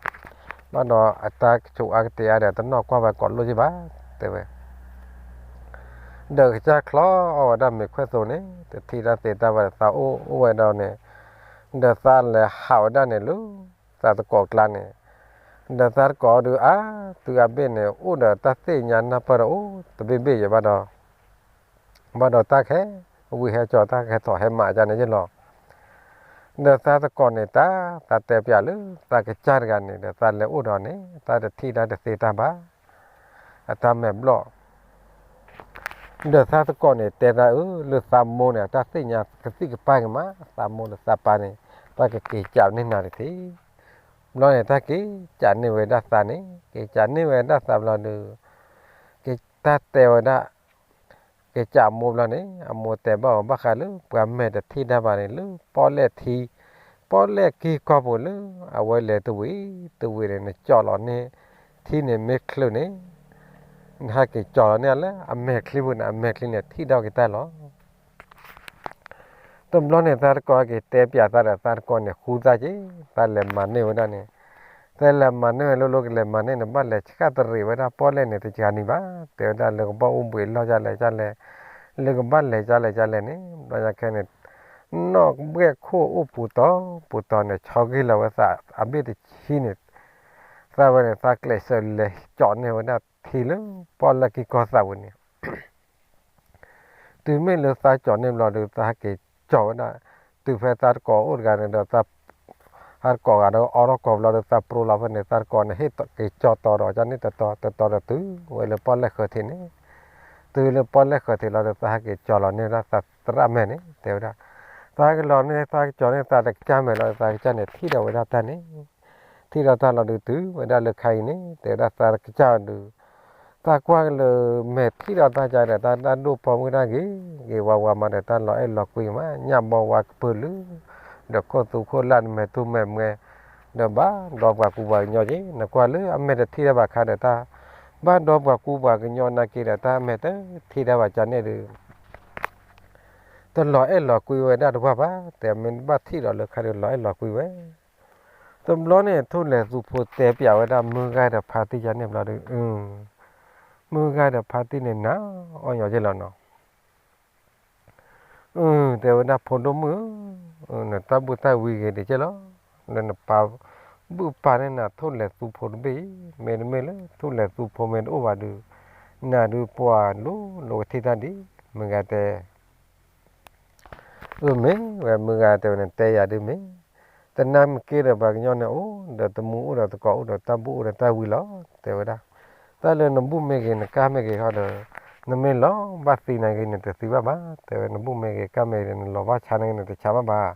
ဘၣ်ဒီးအတၢ်ကဆိးအါကတဲာ်အါဒီး တနီၢ်ကွၢ်ဝဲကိးလိၣ်ယ့ၢ်ဘၣ်, တဲဝဲ ဒီးကစၢ်ချီအီၣ်ဝဲဒၣ်မ့ၤခွဲၣ်သိန့ၣ် တထံၣ်တၢ်သ့တၢ်ဘၣ်ဒီး သးအိၣ်အိၣ်ဝဲဒီးန့ၣ်, ဒီးသးလဲၤဟးဝဲဒၣ်န့ၣ်လၢ သးသကိးကျါန့ၣ်, ဒီးသးသကိးဒုးအါ, တုၤအဘ့ၣ်န့ၣ် အိၣ်ဒီးတၢ်သ့ၣ်ညါနၢ်ပၢၢ်ဒီးအိၣ်တဘ့ၣ်ဘ့ၣ်ယံၤဘၣ်ဒီး, ဘၣ်ဒီးတၢ်ခဲ, ဝံၤဟဲကၠီ တၢ်ကဟဲထီၣ်ဟဲမၤကန့ၣ်ယ့ၢ်လီၤ. ဒီးသးသကိးန့ၣ်တၢ်, သးတဲပျးလၢသးကစၢ်တဂၤန့ၣ်ဒီး သးလဲၤအိၣ်ဒီးန့ၣ် သးတထံၣ်တၢ်တသ့တၢ်ဘၣ်, အတၢ်မဲာ်ဘျီၣ် ဒီးသးသကိးန့ၣ်တဲသးအၢ လၢသးမိၢ်န့ၣ် အတၢ်သ့ၣ်ညါကသံၣ်ကပၢ်က့ၤမး, သးမိၢ်ဒီးသးပၢ်န့ၣ် တၢ်ကက့ၤကးန့ၢ်နၤတထံၣ်, ဘျီန့ၣ် တၢ်က့ၤကးန့ၢ်ဝဲဒၣ်သးန့ၣ်, က့ၤကးန့ၢ်ဝဲဒၣ်သးဘျီဒီး, က့ၤတၢ်တဲဝဲဒၣ် က့ၤကးအမိၢ်ဘျီန့ၣ် အမိၢ်တဲဘၣ်အီၤဘၣ်ဃးလၢ ပှၤမဲာ်တထံၣ်တၢ်ဘၣ်န့ၣ် လၢပီၣ်လဲၣ်ထံ, ပီၣ်လဲၣ်ကံၢ်ကီၢ်ပူၤလၢ အဝဲလဲၤတဝံၤတဝံၤန့ၣ် နကၠီၣ်လီၤန့ၢ် ထံန့ၣ်မ့ၢ်ချုးန့ၣ် နဟဲက့ၤကၠီၣ်လီၤန့ၢ်လၢအမဲာ်ချံပူၤန့ၣ် အမဲာ်ချံန့ၣ်ထံၣ်ဒီးက့ၤတၢ်လီၤ. တဘျီန့ၣ် သးသကိးက့ၤတဲပျးသးဒီး သးသကိးန့ၣ်ဃူသးက့ၤ, သးလဲၤမၤန့ၢ်ဝဲဒၣ်န့ၣ်, သးလဲၤမၤန့ၢ်ဝဲလိၤလိၤ ကလဲၤမၤန့ၢ်န့ၣ် ဘၣ်လဲၤဆှၣ်တရံးဝဲဒၣ်ပီၣ်လဲၣ်န့ၣ် တကနံၤဘၣ်, တဲဝဲဒၣ်လၢကဘၣ်အိၣ်ဘှံးလီၢ်ဒ်လဲၣ်ဒ်လဲၣ်, လၢကဘၣ်လဲၤဒ်လဲၣ်ဒ်လဲၣ်န့ၣ် ဘျီညါခဲန့ၣ် နီၣ်ဘှဲၣ်ခိၣ်အိၣ်ပူၤတီၤပူၤတီၤန့ၣ် ဆီဂ့ၤလီၤဝဲသးအဘ့ၣ်တဆံန့ၣ်, သးဝဲန့ၣ် သးကျဲးစၢးလဲၤကၠီၣ်န့ၢ်ဝဲဒၣ်ထံလၢပီၣ်လဲၣ်ကံၢ်ကီၢ်သးပူၤန့ၣ် တုၤမ့ၢ်လၢသးကၠီၣ်န့ၢ်ဘျီဒီး သးဟဲက့ၤကၠီၣ်ဝဲဒၣ်, တုၤဖဲသးသကိးအိၣ်တဂၤန့ၣ်ဒီး သးသကိးဂၤဒီးအိးထီၣ်ကိာ်ဘျီဒီး သးပြိလီၤဖဲန့ၣ် သးသကိးန့ၣ် ဟ့ၣ်က့ၤကၠီၣ်တီၤဒီး ကန့ၢ်တတီၤတတီၤဒီးတုၤဝဲလၢပီၣ်လဲၣ်ဃၢၤထံးန့ၣ်, တုၤလၢပီၣ်လဲၣ်ဃၢၤထံးလီၤဒီး သးဟဲက့ၤကၠီၣ်လီၤန့ၢ်ဝဲဒၣ်သးသရၣ်မဲာ်န့ၣ် တဲဝဲဒၣ်, သးကလီၤန့ၢ် သးကကၠီၣ်န့ၢ်သးတကစၢ်မဲာ်လီၤဒီး သးကစၢ်န့ၣ်ထံၣ်ဒီးဝဲဒၣ်တၢ်န့ၣ် ထံၣ်ဒီးတၢ်လီၤဒုးတုၤဝဲဒၣ်လၢခါအံၤန့ၣ် တဲဝဲဒၣ်သးကစၢ်ဒုး, သးကွၢ်ကလၢမဲာ်ထံၣ်ဒီးတၢ်ကါဒီး တၢ်ဒိၣ်ပိာ်မုၣ်တၢ်ဂ့ၤဂ့ၤဝါဝါမးဒီး တၢ်လီၤအဲၣ်လီၤကွံမး ညၣ်ဘီဝါကပၢၤလု, ဒီးခိၣ်သူခိၣ်လၢ်နမဲာ်တူၢ်မဲာ်မွဲ, ဒီးဘၣ်ဒီပှၤကူပှၤကညီက့ၤ နကွၢ်လၢအမဲာ်တထံၣ်တၢ်ဘၣ်ခါဒီး တၢ်ဘၣ်ဒီပှၤကူပှၤကညီနာ်က့ၤဒီး တၢ်မဲာ်တထံၣ်တၢ်ဘၣ်ကန့ၣ်ဒုး တလီၤအဲၣ်လီၤကွံဝဲဒၣ်တဝၢ်ဘၣ်, တဲမ့ၢ်ဘၣ်ထံၣ်ဒီးလၢခါဒီးလီၤအဲၣ်လီၤကွံဝဲ. တဘျီန့ၣ် ထိၣ်လဲၤသူဖိတဲပၠးဝဲဒၣ်မုၢ်ဂၤဒီးဖါတံၢ်ယါန့ၣ်ဘျီဒီး, မုၢ်ဂၤဒီးဖါတံၢ်န့ၣ် နၤအီၣ်ညီက့လီၤနီၤ. တဲဝဲဒၣ် ဖိဒိၣ်မုၣ်ဧၢ, နတၢ်ဘူၣ်တၢ်ဝံဂ့ၤဒံးက့လီၤ, လၢနပာ်ဘုၣ်ပာ်န့ၢ်နၤထိၣ်လဲၤသူဖိတဘ့ၣ်အံၤ, မ့တမ့ၢ်လၢထိၣ်လဲၤသူဖိမ့ၢ်တအိၣ်ဘၣ်ဒီး, နၤဒုးပှၤလိၤလိၤကထံၣ်တၢ်ဒံး, မုၢ်ဂၤတဲ အၢ မ့ၢ်ဝဲမုၢ်ဂၤတဲဝဲ နတဲယၤဒုးမ့ၢ်, တနၢ်မ့ၢ်က့ဒီးပှၤကညီန့ၣ်အိၣ်ဒီးတမူအိၣ်ဒီးသကိးအိၣ်ဒီးတၢ်ဘူၣ်အိၣ်ဒီးတၢ်ဝံလီၤ, တဲဝဲဒၣ်, တၢ်လၢနဘူၣ်မ့ၢ်ဂ့ၤ နကၢ်မ့ၢ်ဂ့ၤဃီဒီး, နမ့ၢ်လီၤဘၣ်သံနၤဂ့ၤ နတသံဘၣ်ဘၣ်, တဲဝဲ နဘူၣ်မ့ၢ်ဂ့ၤ ကၢ်မ့ၢ်ဂ့ၤဒီး နလီၤဘၣ်ဆါန့ၣ် နတဆါဘၣ်ဘၣ်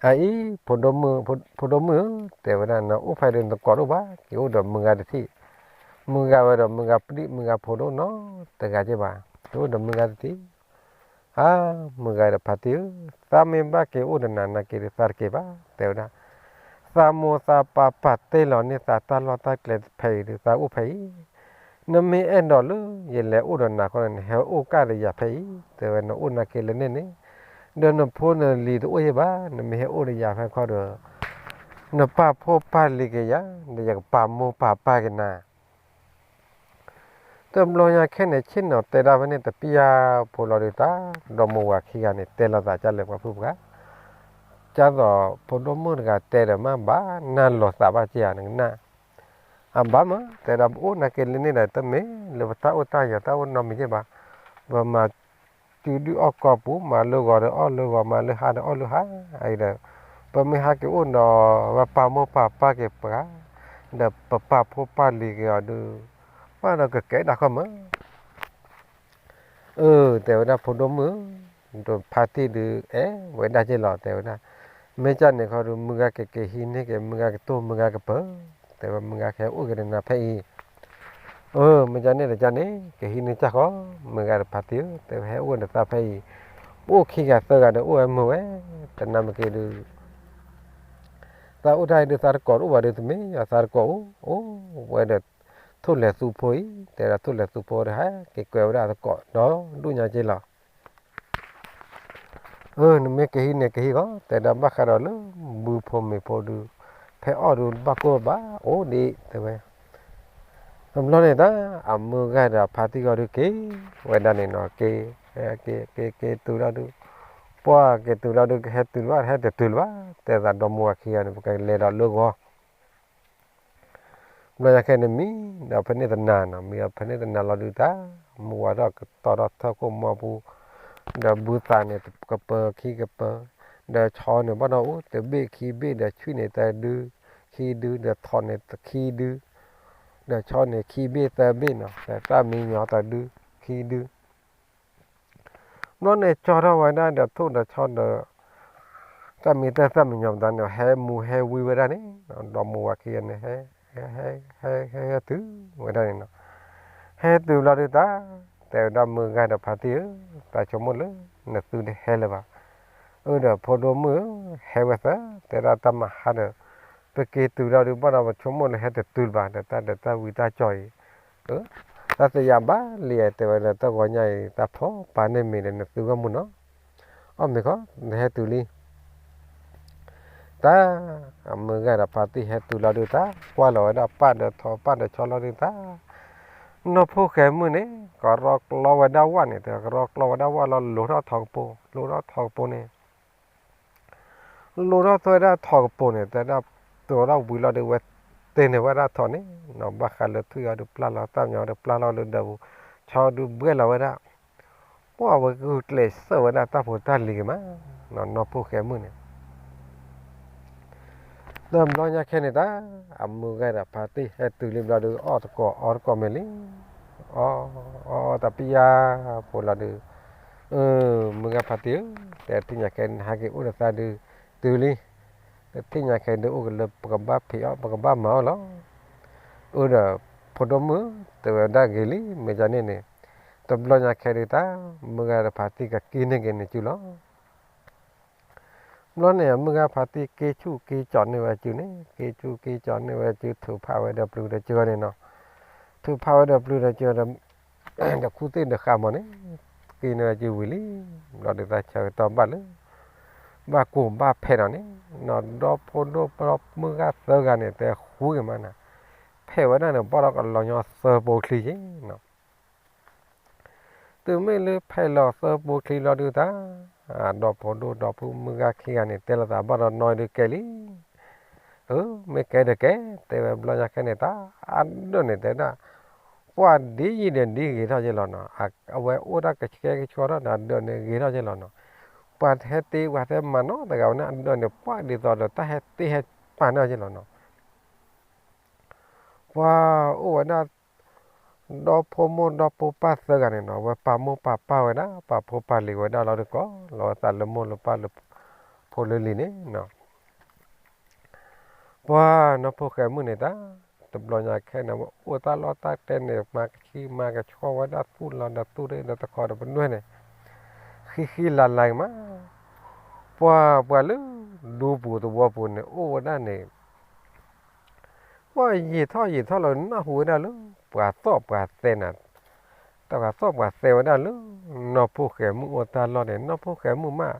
အအံၤ ဖိဒိၣ်မုၣ်ဧၢ, တဲဝဲဒၣ် နအိၣ်ဖဲဒီးနသကိးတအိၣ်ဘၣ်, က့ၤအိၣ်ဒီးမုၢ်ဂၤတထံၣ်, မုၢ်ဂၤဝဲဒီးမုၢ်ဂၤပဒံၣ် မုၢ်ဂၤဖိဒိၣ်နီတဂၤက့ဘၣ်, က့ၤအိၣ်ဒီးမုၢ်ဂၤတထံၣ်, အါ မုၢ်ဂၤဒီးဖါတံၢ်ဧၢ, သးမ့ၢ်ဘၣ်က့ၤအိၣ်ဒီးနၤ နၤက့ၤဒီးသးတက့ၤဘၣ်, တဲဝဲဒၣ်, သးမိၢ်သးပၢ်ပာ်တ့ၢ်လီၤန့ၢ်သးတၢ်လီၢ်တၢ်ကျဲဖဲအံၤဒီး သးအိၣ်ဖဲအံၤ, နမ့ၢ်အဲၣ်ဒိးလၢယလဲၤအိၣ်ဒီးနၤခီန့ၣ် နဟဲအိၣ်ကၢ်ဒီးယၤဖဲအံၤ, တဲဝဲ နအိၣ်နာ်က့လၢန့ၣ်န့ၣ်, ဒီးနဖိနလံၤတအိၣ်ယဲဘၣ်, နမ့ၢ်ဟဲအိၣ်ဒီးယၤဖဲခီဒီး, နပာ်ဖိပာ်လံၤက့ၤယၤ, ဒီးယကပာ်မိၢ်ပာ်ပၢ်က့ၤနၤ တဘျီညါခဲန့ၣ် ဆ့ၣ်နီၤတဲဒၣ်ဖဲန့ၣ် တပျၢ်ဖိလီၤဒုးတၢ်, ဒီမိၢ်ဝၤခံဂၤန့ၣ် တဲလိာ်သးကၢ်လဲၤပှၤဖုၣ်ပှၢ်, ကၢ်သိးဖိဒိၣ်မုၣ်တဂၤတဲဒီးမ့ၢ်ဘၣ်နၢ်လိာ်သးဘၣ်က့ဧါ နကနၣ်, အဘၣ်မး တဲဒၣ်ပအိၣ်နာ်က့လၢန့ၣ်ဒီး တမ့ၢ်လၢပတၢ်အိၣ်တၢ်ယီၤတၢ်အိၣ်နီတမံၤက့ဘၣ်, ပမၤ စုဒုၣ်အီၣ်ကီၢ်ပူၤ မၤလၢဂီၤဒီးအီၣ်လၢဂီၤ မၤလၢဟါဒီးအီၣ်လၢဟါ, အံၤဒီး ပမ့ၢ်ဟဲက့ၤအိၣ်ဒီး ပပာ်မိၢ်ပာ်ပၢ်က့ၤပှၤ, ဒီးပပာ်ဖိပာ်လံၤက့ၤအီၤဒုး, ဘၣ်ဒီးကကဲဒၣ်ခီမး, အၢ တဲဝဲဒၣ်ဖိဒိၣ်မုၣ်ဧၢ, ဒီးဖါတံၢ်ဒုးအဲၣ်ဝဲဒၣ်က့လီၤ တဲဝဲဒၣ်, မ့ၢ်ကၢ်န့ၣ်ခီဒုး မုၢ်ဂၤကက့ၤဟံးန့ၢ်က့ၤ မုၢ်ဂၤကတိၢ် မုၢ်ဂၤကပၢၤ, တဲဝဲမုၢ်ဂၤကဟဲအိၣ်က့ၤဒီးနၤဖဲအံၤ, အၢ မ့ၢ်ကၢ်န့ၣ်ဒီးကၢ်န့ၣ် ကဟံးန့ၢ်ကၢ်ဃီ, မုၢ်ဂၤဒီးဖါတံၢ်ဧၢ, တဲဝဲဟဲအိၣ်ဒီးသးဖဲအံၤ, ပအိၣ်ခံဂၤသၢဂၤဒီးအိၣ်ဝဲမုာ်ဝဲ, တနၢ်မ့ၢ်က့ဒုး သးအိၣ်တၢ်အံၤဒုး သးတကိးတအိၣ်ဘၣ်ဒုး တမ့ၢ်ယသးတကိးအိၣ်, အိၣ်ဝဲဒီး ထိၣ်လဲၤသူဖိအံၤ, တဲဒၣ်ထိၣ်လဲၤသူဖိဒီး ဟဲက့ၤကွဲးဝဲဒၣ်သကိးဒီဒူၣ်ညါက့လီၤ. အၢ နမ့ၢ်ကဟံးန့ၣ်ကဟံးဃီ, တဲဒၣ်ဘၣ်ဃးဒီးလၢ ဘုဖိမ့ၤဖိဒုး, ဖဲအီၣ်ဒုးဘၣ်ကိၢ်ဘၣ်အိၣ်ဒံး တဲဝဲ တဘျီန့ၣ်တၢ် အမုၢ်ဂၤဒီးဖါတံၢ်ဂီၤဒုးက့ၤဝဲဒၣ်န့ၣ်နီၤ, က့ၤ က့ၤ က့ၤ က့ၤတုၤလီၤဒုး, ပှၢ်က့ၤတုၤလီၤဒုး ကဟဲတုၤလၢၤဘၣ် ဟဲတတုၤလၢၤဘၣ်, တဲသးဒီမိၢ်ဝၤခံဂၤန့ၣ် ပကလဲၤဒီးလၢဂီၤ ဘျီညါခဲန့ၣ်မံဒီးဖဲန့ၣ်တနၤနီၤ, မံဒီးဖဲန့ၣ်တနၤလီၤဒုးတၢ်, မုၢ်ဝါထီၣ်ကတီၤထီၣ်ထၢၣ်ခိၣ်မီပူၤ, ဒီးဘုသးန့ၣ်ကပၢၤခံကပၢၤ, ဒီးဆီန့ၣ်ဘၣ်ဒီးအိၣ်တဘ့ၣ်ခံဘ့ၣ်, ဒီးဆွံၣ်န့ၣ်တဒု, ခံဒု, ဒီးထိးန့ၣ်ခံဒု, ဒီးဆီန့ၣ်ခံဘ့ၣ်သၢဘ့ၣ်နီၤ, ဒီးတၢ်မံညီတဒု, ခံဒု ဘျီန့ၣ်ကၠီထီၣ်ဝဲဒၣ်ဒီးထိၣ်ဒီးဆီဒီး တၢ်မံတၢ်သၣ်မံညီပသးန့ၣ် ဟဲမူဟဲဝံဝဲဒၣ်န့ၣ်, ဒီးမိၢ်ဝၤခံဂၤန့ၣ် ဟဲ ဟဲ ဟဲ ဟဲတုၤဝဲဒၣ်န့ၣ်နီၤ, ဟဲတုၤဘျီဒုးတၢ်, တဲဝဲဒၣ်မုၢ်ဂၤဒီးဖါတံၢ်ဧၢ, တၢ်ဆိကမိၣ်လၢ နသုတဟဲလၢၤဘၣ်, အၢ ဒီးဖိဒိၣ်မုၣ်ဧၢ, ဟဲဝဲသၢ, တဲဒၣ်တၢ်မၤဟါဒီး ပက့ၤတုၤလီၤဒုးဘၣ်ဒီး ပဆိကမိၣ်လၢဟဲတတုၤလၢၤဘၣ်, ဒီးတၢ်ဒီးတၢ်ဝံတၢ်ကၠီအံၤ တၢ်သ့ၣ်ညါဘၣ်လံ, တဲဝဲဒီးတၢ်ဂီၤညါအံၤ တၢ်ဖီပာ်န့ၢ်မ့ၤဒီး နသုဂီၢ်မုၢ်နီၤ, အီၣ်မ့ၤခီ နဟဲတုၤလံ, တၢ် အမုၢ်ဂၤဒီးဖါတံၢ်ဟဲတုၤလီၤဒုးတၢ်, ကွၢ်လီၤဝဲဒၣ်ပၢ်ဒီးထိး ပၢ်ဒီးဆီလီၤဒုးတၢ်, နီၢ်ဖိၣ်ဃဲမုၣ်န့ၣ် ကရီကျီဝဲဒၣ်ဝၣ်န့ၣ်, ကရီကျီဝဲဒၣ်ဝၣ်လီၤ, လိၤထီၣ်ထိးကပိၤ, လိၤထီၣ်ထိးကပိၤန့ၣ် လိၤထီၣ်ထွဲဒၣ်ထိးကပိၤန့ၣ်, တဲဒၣ် တိၤထီၣ်ဝံၤလီၤဒုး ဝဲတ့န့ၢ်ဝဲဒၣ်ထိးန့ၣ်နီၤ, ဘၣ်ဃးလၢထွံၣ်အီၤဒုးပျၢ်လီၤ, တၢ်မညီအီၤဒုးပျၢ်လီၤလၢဒၢးပူၤ, ဆီဒုးဘှဲလီၤဝဲဒၣ်, ပှၢ်ဝဲဂုာ်ကျဲးစၢးဝဲဒၣ်တၢ်ဖိတၢ်လံၤဂ့ၤမး, နီၢ်ဖိၣ်ဃဲမုၣ်န့ၣ် တဘျီညါခဲန့ၣ်တၢ်, အမုၢ်ဂၤဒီးဖါတံၢ်ဟဲတုၤလံဘျီဒုး အီၣ်တကိးအီတကိးမ့ၤလံ, အီ အီ အီတပျၢ်ဖိလီၤဒုး, အၢ မုၢ်ဂၤဖါတံၢ်ဧၢ, တထံၣ်ညါခဲနဟဲက့ၤအိၣ်ဒီးသးဒုး, တုၤလံ, တထံၣ်ညါခဲဒုးအိၣ်ကလၢပကဘၣ်ဖံးအီၣ် ပကဘၣ်မၤအီၣ်လီၤ, အၢ ဒီး ဖိဒိၣ်မုၣ်ဧၢ, တဲဝဲဒၣ်ဂ့ၤလံ မ့ၢ်ကန့ၣ်န့ၣ်, တဘျီညါခဲဒုးတၢ်, မုၢ်ဂၤဒီးဖါတံၢ်ကက့ၤန့ၢ်က့ၤန့ၣ်စုလီၤ ဘျီန့ၣ် အမုၢ်ဂၤဖါတံၢ်က့ၤဆူၣ်က့ၤကၠီၣ်န့ၢ်ဝဲစုန့ၣ်, က့ၤဆူၣ်က့ၤကၠီၣ်န့ၢ်ဝဲစု ထုးဖးဝဲဒီးပျုၤဒီးကၠီန့ၣ်နီၤ, ထုးဖးဝဲဒီးပျုၤဒီးကၠီဒီး, ဒီးခူသ့ၣ်ဒီးဃးမီၤန့ၣ်, က့ၤန့ၢ်ဝဲက့ၤဝံၤလံ, ဘျီဒုးသးဆၢကတီၢ်ဘၣ်လၢ ဘၣ်ကိၢ်ဘၣ်ဖဲးဒီးန့ၣ်, နီၢ်ဒီဖိဒိၣ်ပှၤမုၢ်ဂၤသၢဂၤန့ၣ် တဲဃူက့ၤမးနၤ, ဖဲးဝဲဒၣ်န့ၣ် ဘၣ်ဒီးကလီၤညီသၢပိချံက့ၤနီၤ တုၤမ့ၢ်လၢဖဲးလီၤသၢပိချံလီၤဒုးတၢ်, ဒီဖိဒိၣ်ဒီဖိမုၢ်ဂၤခံဂၤန့ၣ် တဲလိာ်သးဘၣ်ဒီးနီၢ်ဒုးကဲလံ, အၢ မ့ၢ်ကဲဒီးကဲ, တဲဝဲဘျီညါခဲန့ၣ်တၢ်, အဒၢးန့ၣ်တဲဒၣ်, ပှၢ်ဒ်ယံာ်ဒီးဒ်ဂ့ၤထီၣ်ယဲလီၤနီၤ, အဝဲအိၣ်တၢ်ကဆှဲကဆှီထီၣ်ဒီးအဒၢးန့ၣ်ဂ့ၤထီၣ်ယဲလီၤနီၤ, ပှၤဟဲတ့ပှၤဟဲမၤနီတဂၤဝဲန့ၣ် အဒၢးန့ၣ် ပှၢ်ဒ်သိးဒီးတၢ်ဟဲတ့ဟဲပာ်န့ၢ်ယဲလီၤနီၤ ပှၤအိၣ်ဝဲဒၣ် ဒီဖိမိၢ်ဒီဖိပၢ်သၢဂၤန့ၣ်နီၤ, အဝဲပာ်မိၢ်ပာ်ပၢ်ဝဲဒၣ် ပာ်ဖိပာ်လံၤဝဲဒၣ်လီၤဒုးကီး လီၤဝဲသးလၢမိၢ်လၢပၢ်လၢဖိလၢလံၤန့ၣ်နီၤ, ပှၤနီၢ်ဖိၣ်ဃဲမုၣ်န့ၣ်တၢ်, တဘျီညါခဲန့ၣ် အဝဲအိၣ်တၢ်လီၢ်တၢ်ကျဲန့ၣ် မၤကဆံမၤကဆှီဝဲဒၣ်သူၣ်လီၤဒီးသူၣ်ရ့ၣ်ဒီး တခီဒီးပနွဲၢ်န့ၣ် ဃံဃံလၤလၤက့ၤမး, ပှၤပှၤလၢ ဒူပူၤသဝီပူၤန့ၣ် အိၣ်ဝဲဒၣ်န့ၣ် ပှၤယံာ်ထီၣ်ယံာ်ထီၣ်လီၤ နၢ်ဟူဝဲဒၣ်လၢ ပှၤသီၣ်ပှၤသဲနၤ, တၢ်ပှၤသီၣ်ပှၤသဲဝဲဒၣ်လၢ နီၢ်ဖိၣ်ဃဲမုၣ်အိၣ်တၢ်လီၢ်န့ၣ် နီၢ်ဖိၣ်ဃဲမုၣ်မး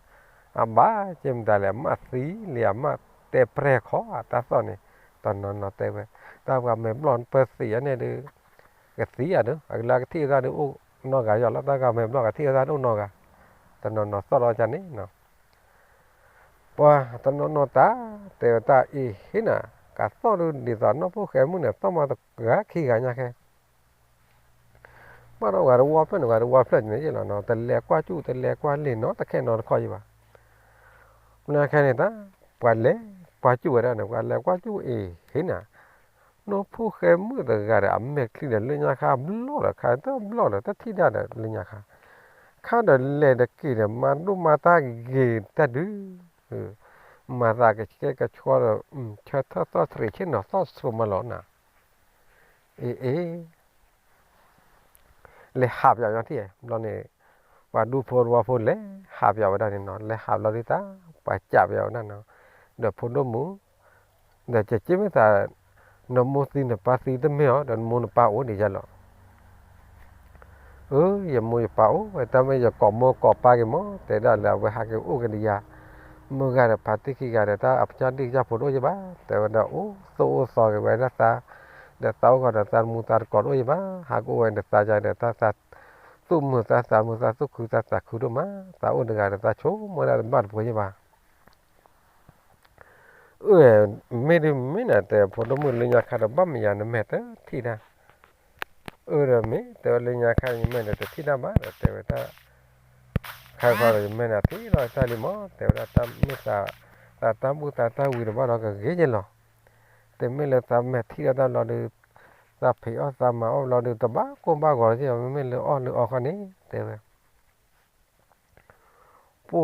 အဘၣ်က့မတၤလဲၣ် အမးသံလံ အမးတဲပြဲၢ်ခီအတၢ်သီၣ်န့ၣ်, တနီၤနီၤတဲဝဲ, တၢ်ပှၤမဲာ်ဘျီၣ်ပၢသံအန့ၣ်ဒီး ကသံဧါဒီး အကလၢကထံၣ်ဝဲဒၣ်ဒီးအိၣ်နီတဂၤယီၤလီၤ တၢ်ပှၤမဲာ်ဘျီၣ်ကထံၣ်ဝဲဒၣ်ဒီးအိၣ်နီတဂၤ, တနီၤနီၤသီၣ်လီၤကန့ၣ်နီၤ ပှၤတနီၤနီၤတၢ် တဲဝဲတၢ်အံၤဟ့ၣ်နၤ, ကသီၣ်ဒုးဒ်သိးနီၢ်ဖိၣ်ဃဲမုၣ်န့ၣ် သီၣ်မးတဂၤခံဂၤညါခဲ, ဘၣ်ဒီးဂၤတဝီဖျၢၣ်န့ၣ် ဂၤတဝီဖျၢၣ်န့ၣ်ယ့ၣ်လီၤနီၤ, တလဲၤကွၢ်စူၣ် တလဲၤကွၢ်လံာ်နီတခဲနီတခီယ့ၣ်ဘၣ်, မနုၤခဲန့ၣ်တၢ် ပှၤလဲၤကွၢ်စူၣ်ဝဲဒၣ်န့ၣ် ပှၤလဲၤကွၢ်စူၣ်အံၤဟ့ၣ်နၤ, နီၢ်ဖိၣ်ဃဲမုၣ်တဂၤဒီး အမဲာ်ချံဒီးလၢညါခါဘျီၣ်ဒီး ခါတဘျီၣ်ဒီး တထံၣ်ဒၣ်ဒီးလၢညါခါ, ခါဒီးလဲၤတက့ၢ်ဒီး မၤဒိၣ်မၤတၢ်ဂ့ၤတၢ်ဒုး မၤသးကဆှဲကဆှီဒီး ဆၢထၢၣ်သီၣ်တရံးဆ့ၣ်နီၤသီၣ်ဆိးမးလီၤနၤ, အ့ အ့ လဲၤဟးပယီၤညီထံၣ် ဘျီန့ၣ် ပှၤဒူဖိတဝီဖိလဲၤဟးပယီၤဝဲဒၣ်န့ၣ်နီၤ, လဲၤဟးဘျီဒုးတၢ် ပှၤကးပယီၤဝဲဒၣ်နီၤ, ဒီးဖိဒိၣ်မုၣ် ဒီးကက့မ့ၢ်သး နမိၢ်သံနပၢ်သံတမ့ၢ်အီၤ ဒီးနမိၢ်နပၢ်အိၣ်ဒံးယါလီၤ အၢ ယမိၢ်ယပၢ်အိၣ်ဝဲ တၢ်မ့ၢ်ယကိးမိၢ်ကိးပၢ်က့ၤမး တဲဒၣ်လၢအဝဲဟးက့ၤအိၣ်က့ၤဒီးယၤ, မုၢ်ဂၤဒီးဖါတံၢ်ခံဂၤဒီး တၢ်အကစၢ်ဒံၣ်ကစၢ်ဖိတအိၣ်ယဘၣ် တဲဝဲဒၣ်အိၣ်သိၣ်အိၣ်သီက့ၤဝဲဒၣ်သး, ဒီးသးအိၣ်ဂီၤဒီးသးတမူသးတကိးတအိၣ်ယဘၣ် ဟးကအိၣ်ဝဲဒီးသးယၤဒီးတၢ်သးသူၣ်မုာ်သးသးမုာ်သးသူၣ်ခုသးသးခုဒိၣ်မး သးအိၣ်တဂၤဒီးသးဆိကမိၣ်ဝဲဒၣ်တဘၣ်တပှဲၤယဘၣ် အၢ မ့ၢ်ဒ်မ့ၢ်နၤ တဲဖိဒိၣ်မုၣ်လၢညါခါဒီး ဘၣ်မယၤနမဲာ်တထံၣ်တၢ်, အၢ ဒီးမ့ၢ်တဲဝဲလၢညါခါ ယမဲာ်ဒီးတထံၣ်တၢ်ဘၣ်ဒီး တဲဝဲဒၣ်, ခါခီဒီးယမဲာ်နၤထံၣ်လီၤတၢ်လံမး တဲဝဲဒၣ်တၢ်မ့ၢ်သး, သးတၢ်ဘူၣ်သးတၢ်ဝံၤဒီးဘၣ်ဒီးကဂ့ၤယဲလီၤ, တမ့ၢ်လၢသးမဲာ်ထံၣ်ဒီးတၢ်ဘျီဒီး, သးဖံးအီၣ်သးမၤအီၣ်ဘျီဒီး တဘၣ်ကိၢ်ဘၣ်ဂီၤလၢၤ မ့မ့ၢ်လၢအီၣ်လၢအီခီန့ၣ် တဲဝဲ ပှၤ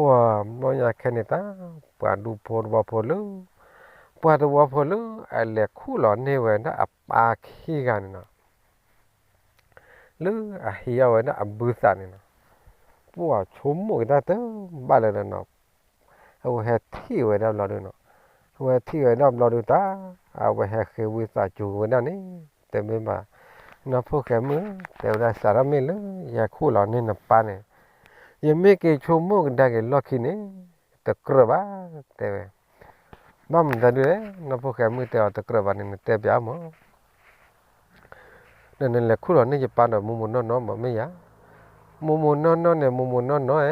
ဘျီညါခဲန့ၣ်တၢ်, ပှၤဒူဖိတဝီဖိလၢ, ပှၤတဝီဖိလၢ အလဲၤခူၣ်လီၤန့ၢ်ဝဲဒၣ်အပၢ်ခံဂၤန့ၣ်နီၤ, လၢအဟံးအီၣ်ဝဲဒၣ်အဘုသးန့ၣ်နီၤ, ပှၤဆိကမိၣ်က့ၤတၢ်တဘၣ်လၢၤဒီးနီၤ, အဝဲဟဲထံၣ်ဝဲဒၣ်ဘျီဒုးနီၤ, အဝဲထံၣ်ဝဲဒၣ်ဘျီဒုးတၢ်, အဝဲဟဲဃ့ဝံသးစူၤဝဲဒၣ်န့ၣ်, တဲမ့ၢ်ဘၣ်, နီၢ်ဖိၣ်ဃဲမုၣ်, တဲဝဲဒၣ်စးထီၣ်မ့ၢ်လၢ ယဟဲခူၣ်လီၤန့ၢ်နပၢ်န့ၣ်, ယမ့ၢ်က့ၤဆိကမိၣ်ကဒါက့ၤလီၢ်ခံန့ၣ်, တကြၢးဘၣ်, တဲဝဲ, ဘၣ်မတၤဒုးလဲၣ်, နီၢ်ဖိၣ်ဃဲမုၣ်တဲအီၤတကြၢးဘၣ်န့ၣ် နတဲပျးမး ဒီးနလဲၤခူၣ်လီၤန့ၢ်ယပၢ်ဒီးမိၢ်မိၢ်နီၢ်နီၢ်မးမ့ၢ်ယၤ, မိၢ်မိၢ်နီၢ်နီၢ်န့ၣ် မိၢ်မိၢ်နီၢ်နီၢ်ဧၢ,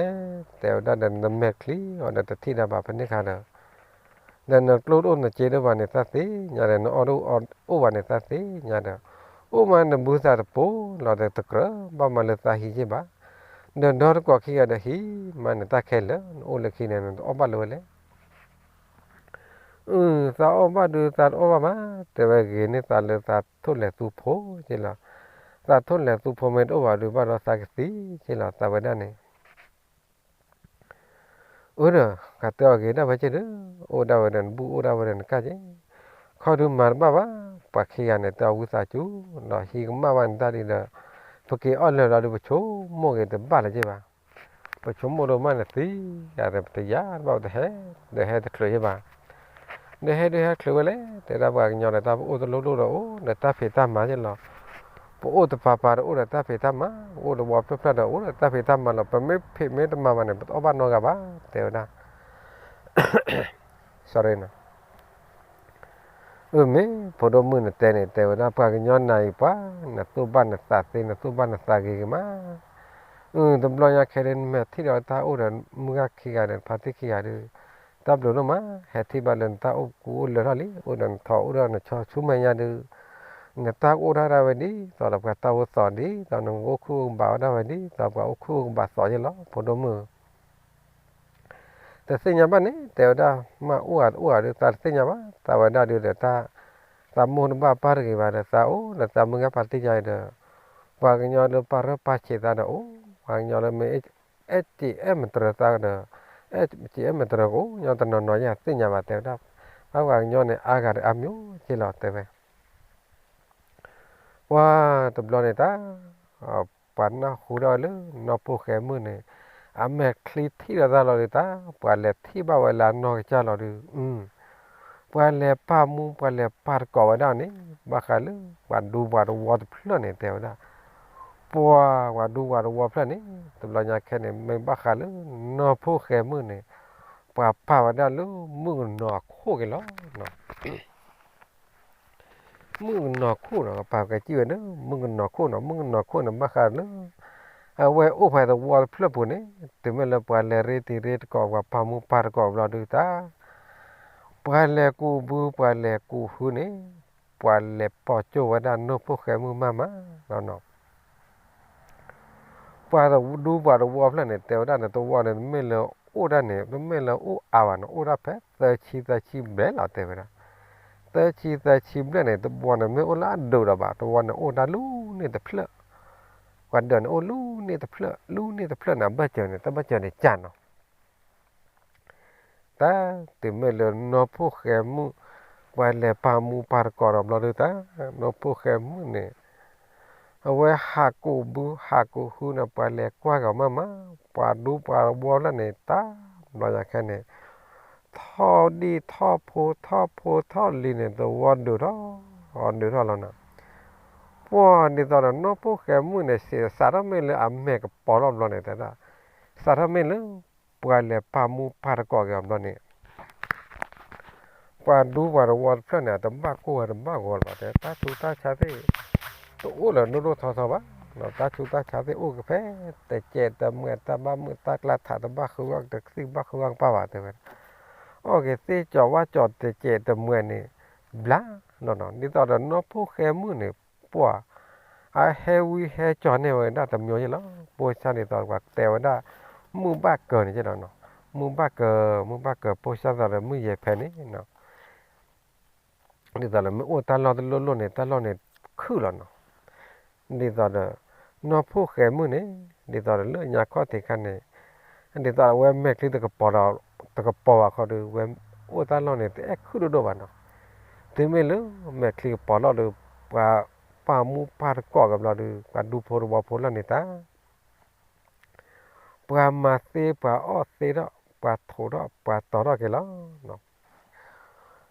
တဲဝဲဒၣ်ဒီးနမဲာ်ချံအီၤဒီးတထံၣ်ဒၣ်ဘၣ်ဖဲန့ၣ်ခါဒီး, ဒီးနကျိၣ်တအိၣ်နစ့တအိၣ်ဘၣ်န့ၣ်သးသ့ၣ်ညါဒီး နအီၣ်တအိၣ်ဘၣ်န့ၣ်သးသ့ၣ်ညါဒီး, အိၣ်မးနဘုသးတပိၤလီၤဒီးတကြၢးဘၣ်မးလၢသးဟံးက့ၢ်ဘၣ်, ဒီးဒီတကိးခံဂၤဒီးဟံးမးန့ၣ်တၢ်ခဲလၢာ် နအိၣ်လၢခံန့ၣ် နတအီၣ်ဘၣ်လၢၤဝဲလဲၣ် အၢ သးအီၣ်ဘၣ်ဒုးသးတအီၣ်ဘၣ်မး, တဲဝဲဂ့ၤန့ၢ်သးလၢသးထိၣ်လဲၤသူဖိက့လီၤ, သးထိၣ်လဲၤသူဖိမ့ၢ်တအိၣ်ဘၣ်ဒုးဘၣ်ဒီးသးကသံက့လီၤ သးဝဲဒၣ်န့ၣ်, အၢ ဒီး ကတဲအီၤဂ့ၤဒၣ်ဝဲက့ဒီး, အိၣ်ဒၣ်ဝဲဒီးနဘူၣ်အိၣ်ဒၣ်ဝဲဒီးနကၢ်က့, ခီဒုးမၤတဘၣ်ဘၣ်, ပှၤခံဂၤန့ၣ် တဲအီၤဝံသးစူၤ, ဒီးဟံးကမၣ်ဘၣ်န့ၣ်တၢ်ဒ်ဒီး, ပက့ၤအီၣ်လၢာ်လီၤဒုး ပဆိကမိၣ်ဂ့ၤတဘၣ်လၢၤက့ဘၣ် ပဆိကမိၣ်ဒိၣ်မးန့ၣ်သံ, ယၤဒီးပတယၤတဘၣ်ပတဟဲ, ဒီးဟဲတချုးယ့ၢ်ဘၣ်, ဒီးဟဲဒုးဟဲချုးဝဲလဲၣ်, တဲဒၣ်ပှၤကညီဒီးတၢ်ပအိၣ်တလိၣ်လိၣ်ဒီးအိၣ်ဒီးတၢ်ဖံးတၢ်မၤယ့ၢ်လီၤ, ပ ပအိၣ်တပၤပၤဒီးအိၣ်ဒီးတၢ်ဖံးတၢ်မၤ, ပအိၣ်တဝီဖျၢၣ်ဖျၢၣ်ဒီးအိၣ်ဒီးတၢ်ဖံးတၢ်မၤလီၤ. ပမ့ၢ်ဖံးမ့ၢ်တမၤဘၣ်န့ၣ် ပတအီၣ်ဘၣ်နီတဂၤဘၣ် တဲဝဲဒၣ်. အမ့ၢ်ဖိဒိၣ်မုၣ်နတဲန့ၣ် တဲဝဲဒၣ် ပှၤကညီနၤအံၤပှၤ, နသူၣ်ဘၣ်နသးသ့, နသူၣ်ဘၣ်နသးဂ့ၤဂ့ၤမး. အၢ တဘျီညါခဲဒုး နမ့ၢ်ထံၣ်ဒီးတၢ်အိၣ်ဒီးမုၢ်ဂၢ်ခံဂၤဒီး နဖါတံၢ်ခံဂၤဒုး, တၢ်ဘျုးဒိၣ်မး, ဟဲထံၣ်ဘၣ်လၢနတၢ်အိၣ်ကူအိၣ်လၢထီၣ်လံ, အိၣ်ဒီးနထီၣ်အိၣ်ဒီးနဆီဆူမဲာ်ညါဒုး, နတၢ်အိၣ်ထီၣ်ဒၣ်ဝဲဒ်သိးဒီးပှၤတၢ်အိၣ်သီဒ်သိး နအိၣ်ခုၣ်အိၣ်ကဘးဝဲဒၣ်ဝဲဒ်သိးပှၤအိၣ်ခုၣ်အိၣ်ကဘးသီယဲလီၤ ဖိဒိၣ်မုၣ် တသ့ၣ်ညါဘၣ်န့ၣ် တဲဝဲဒၣ်, မ့ၢ်အိၣ်ဧါတအိၣ်ဧါဒုး သးတသ့ၣ်ညါဘၣ်, သးဝဲဒၣ်ဒုးဒီးတၢ်, သးမိၢ်တဘၣ်ပၢ်တဂ့ၤဘၣ်ဒီး သးအိၣ်ဒီးသးမုၢ်ဂၢ်ဖါတံၢ်ညါအံၤဒီး, ပှၤကညီလၢပာ်ရၢၢ်ပာ်ဆံးသးဒီးအိၣ်, ပှၤကညီလၢမ့ၢ် အဲၣ်စံးအဲၣ်မတြၢၤသးဒီး, အဲၣ်စံးအဲၣ်မတြၢၤကအိၣ်ညီတနီၤနီၤယသ့ၣ်ညါဘၣ် တဲဝဲဒၣ်, ဘၣ်ပှၤကညီန့ၣ် အါဂၤဒီးအါမံၤက့လီၤ တဲဝဲ ပှၤတဘျီန့ၣ်တၢ်, ပှၤနၢ်ဟူထီၣ်ဝဲလၢနီၢ်ဖိၣ်ဃဲမုၣ်န့ၣ်, အမဲာ်ချံထံၣ်ဒီးတၢ်လီၤဒုးတၢ်, ပှၤလဲၤထံၣ်ဘၣ်ဝဲလၢအနီၢ်ကစၢ်လီၤဒုး, ပှၤလဲၤပာ်မူပှၤလဲၤပာ်တကိးဝဲဒၣ်န့ၣ်, ဘၣ်ဃးလၢပှၤဒူပှၤတဝီတဖျၢၣ်န့ၣ် တဲဝဲဒၣ်, ပှၤပှၤဒူပှၤတဝီဖျၢၣ်န့ၣ်, တဘျီညါခဲန့ၣ် မ့ၢ်ဘၣ်ဃးလၢနီၢ်ဖိၣ်ဃဲမုၣ်န့ၣ်, ပှၤပာ်ဝဲဒၣ်လၢမုၣ်ကနီၤခိၣ်က့ၤလီၤ မုၣ်ကနီၤခိၣ်နီၤ ပာ်ကစံၣ်ဝဲဒၣ် မုၣ်ကနီၤခိၣ်နီၤ မုၣ်ကနီၤခိၣ်န့ၣ် ဘၣ်ဃးလၢ အဝဲအိၣ်ဖဲသဝီတဖျၢၣ်ပူၤန့ၣ်, တုၤမ့ၢ်လၢပှၤလဲၤရ့တံၤရ့တကိး ပှၤပာ်မူပာ်တကိးဘျီဒုးတၢ်, ပှၤလဲၤကူးဘု ပှၤလဲၤကူးဟုန့ၣ်, ပှၤလဲၤပိာ်ကၠိဝဲဒၣ်နီၢ်ဖိၣ်ဃဲမုၣ်မးမးလီၤနီၤ ပှၤဒူပှၤတဝီဖျၢၣ်န့ၣ် တဲဝဲဒၣ်န့ၣ် တဝီန့ၣ် တမ့ၢ်လၢအိၣ်ဒၣ်န့ၣ် တမ့ၢ်လၢအိၣ်အါဘၣ်န့ၣ် အိၣ်ဒၣ်ဖဲသၢဆံသၢဆံဘျဲၣ်လီၤ တဲဝဲဒၣ်, သၢဆံသၢဆံဘျဲၣ်န့ၣ် တဝီန့ၣ် မ့ၢ်အိၣ်လၢအဒိၣ်ဒီးဘၣ် တဝီန့ၣ်အိၣ်ဒၣ်လူန့ၢ်တဖျၢၣ်, ပှၤဒၢးန့ၣ်အိၣ်လူန့ၢ်တဖျၢၣ် လူန့ၢ်တဖျၢၣ်န့ၣ် အဘၢၣ်စၢၤန့ၣ် တၢ်ဘၢၣ်စၢၤန့ၣ်ကၢ်နီၤ တၢ်တုၤမ့ၢ်လၢနီၢ်ဖိၣ်ဃဲမုၣ်, ပှၤလဲၤပာ်မူပာ်တကိးဒီးဘျီဒုးတၢ်, နီၢ်ဖိၣ်ဃဲမုၣ်န့ၣ်, အဝဲဟးကူးဘုဟးကူးဟုန့ၣ် ပှၤလဲၤကွၢ်ကီၤမးမး, ပှၤဒူပှၤတဝီလၢန့ၣ် တၢ်ဘျီညါခဲန့ၣ်, ထီၣ်ဒံၣ်ထီၣ်ဖိထီၣ်ဖိထီၣ်လံၤန့ၣ် တဝီဒုးထီၣ်, ဒုးထီၣ်လီၤနီၤ, ပှၤဒ်သိးဒီးနီၢ်ဖိၣ်ဃဲမုၣ်န့ၣ် စးထီၣ်မ့ၢ်လၢအမဲာ်ကပီၤထီၣ်ဘျီန့ၣ် တဲဒၣ်, စးထီၣ်မ့ၢ်လၢ ပှၤလဲၤပာ်မူပာ်တကိးက့ၤအီၤဘျီန့ၣ် ပှၤဒူပှၤတဝီတဖျၢၣ်န့ၣ် တဘၣ်ကိၢ်ဝဲတဘၣ်ဂီၤလၢၤဘၣ် တဲ တၢ်ဆူးတၢ်ဆါသ့ၣ် တအိၣ်လၢၤဒိၣ်ဒိၣ်ထီထီဘၣ်, တၢ်ဆူးတၢ်ဆါသ့ၣ်အိၣ်က့ၤဖဲ တစဲးတမှဲး တၢ်ဘၣ်မုာ်တၢ်ကျါထး တဘၣ်ဃုအီၣ်တသံၣ် ဘၣ်ဃုအီၣ်ကပၢ်ဘၣ် တဲဝဲ, အီၣ်က့ၤသ့ၣ်ကၠီၤဝၣ်ကၠီၤတစဲးတမှဲးန့ၣ် ဘျါနီၤနီၤ ဒ်သိးဒီးနီၢ်ဖိၣ်ဃဲမုၣ်န့ၣ် ပှၤ အဟဲဝံဟဲကၠီၤန့ၢ်ဝဲဒၣ်တမံၤယဲလီၤ, ပိၢ်ဆၣ်ဒ်သိးပှၤတဲဝဲဒၣ် မုၢ်ဘၣ်ကၢၤန့ၣ်ယဲလီၤနီၤ, မုၢ်ဘၣ်ကၢၤ မုၢ်ဘၣ်ကၢၤ ပိၢ်ဆၣ်သးဒီးမုၢ်ယဲၤဖဲန့ၣ်နီၤ ဒ်သိးဒီးမ့ၢ်အိၣ်တၢ်လီၢ်တလိၣ်လိၣ်န့ၣ် တၢ်လီၢ်န့ၣ်ခုၣ်လီၤနီၤ, ဒ်သိးဒီး နီၢ်ဖိၣ်ဃဲမုၣ်န့ၣ် ဒ်သိးဒီးလၢညါခီၣ်ထံးခါန့ၣ် ဒ်သိးဒီးအဝဲမဲာ်ချံတကပီၤဒီး တကပီၤဘၣ်ခီဒီး ဝဲအိၣ်တၢ်လီၢ်န့ၣ် တအဲၣ်ခုၣ်ဒိၣ်ဒိၣ်ဘၣ်နီၤ, တုၤမ့ၢ်လၢမဲာ်ချံကပီၤလီၤဒီး ပှၤပာ်မူပာ်တကိးက့ၤဘျီဒီး ပှၤဒူဖိတဝီဖိလီၤန့ၣ်တၢ် ပှၤမၤသ့ ပှၤအီၣ်သ့ထီၣ် ပှၤထိးထီၣ် ပှၤတီၤထီၣ်က့ၤလီၤ.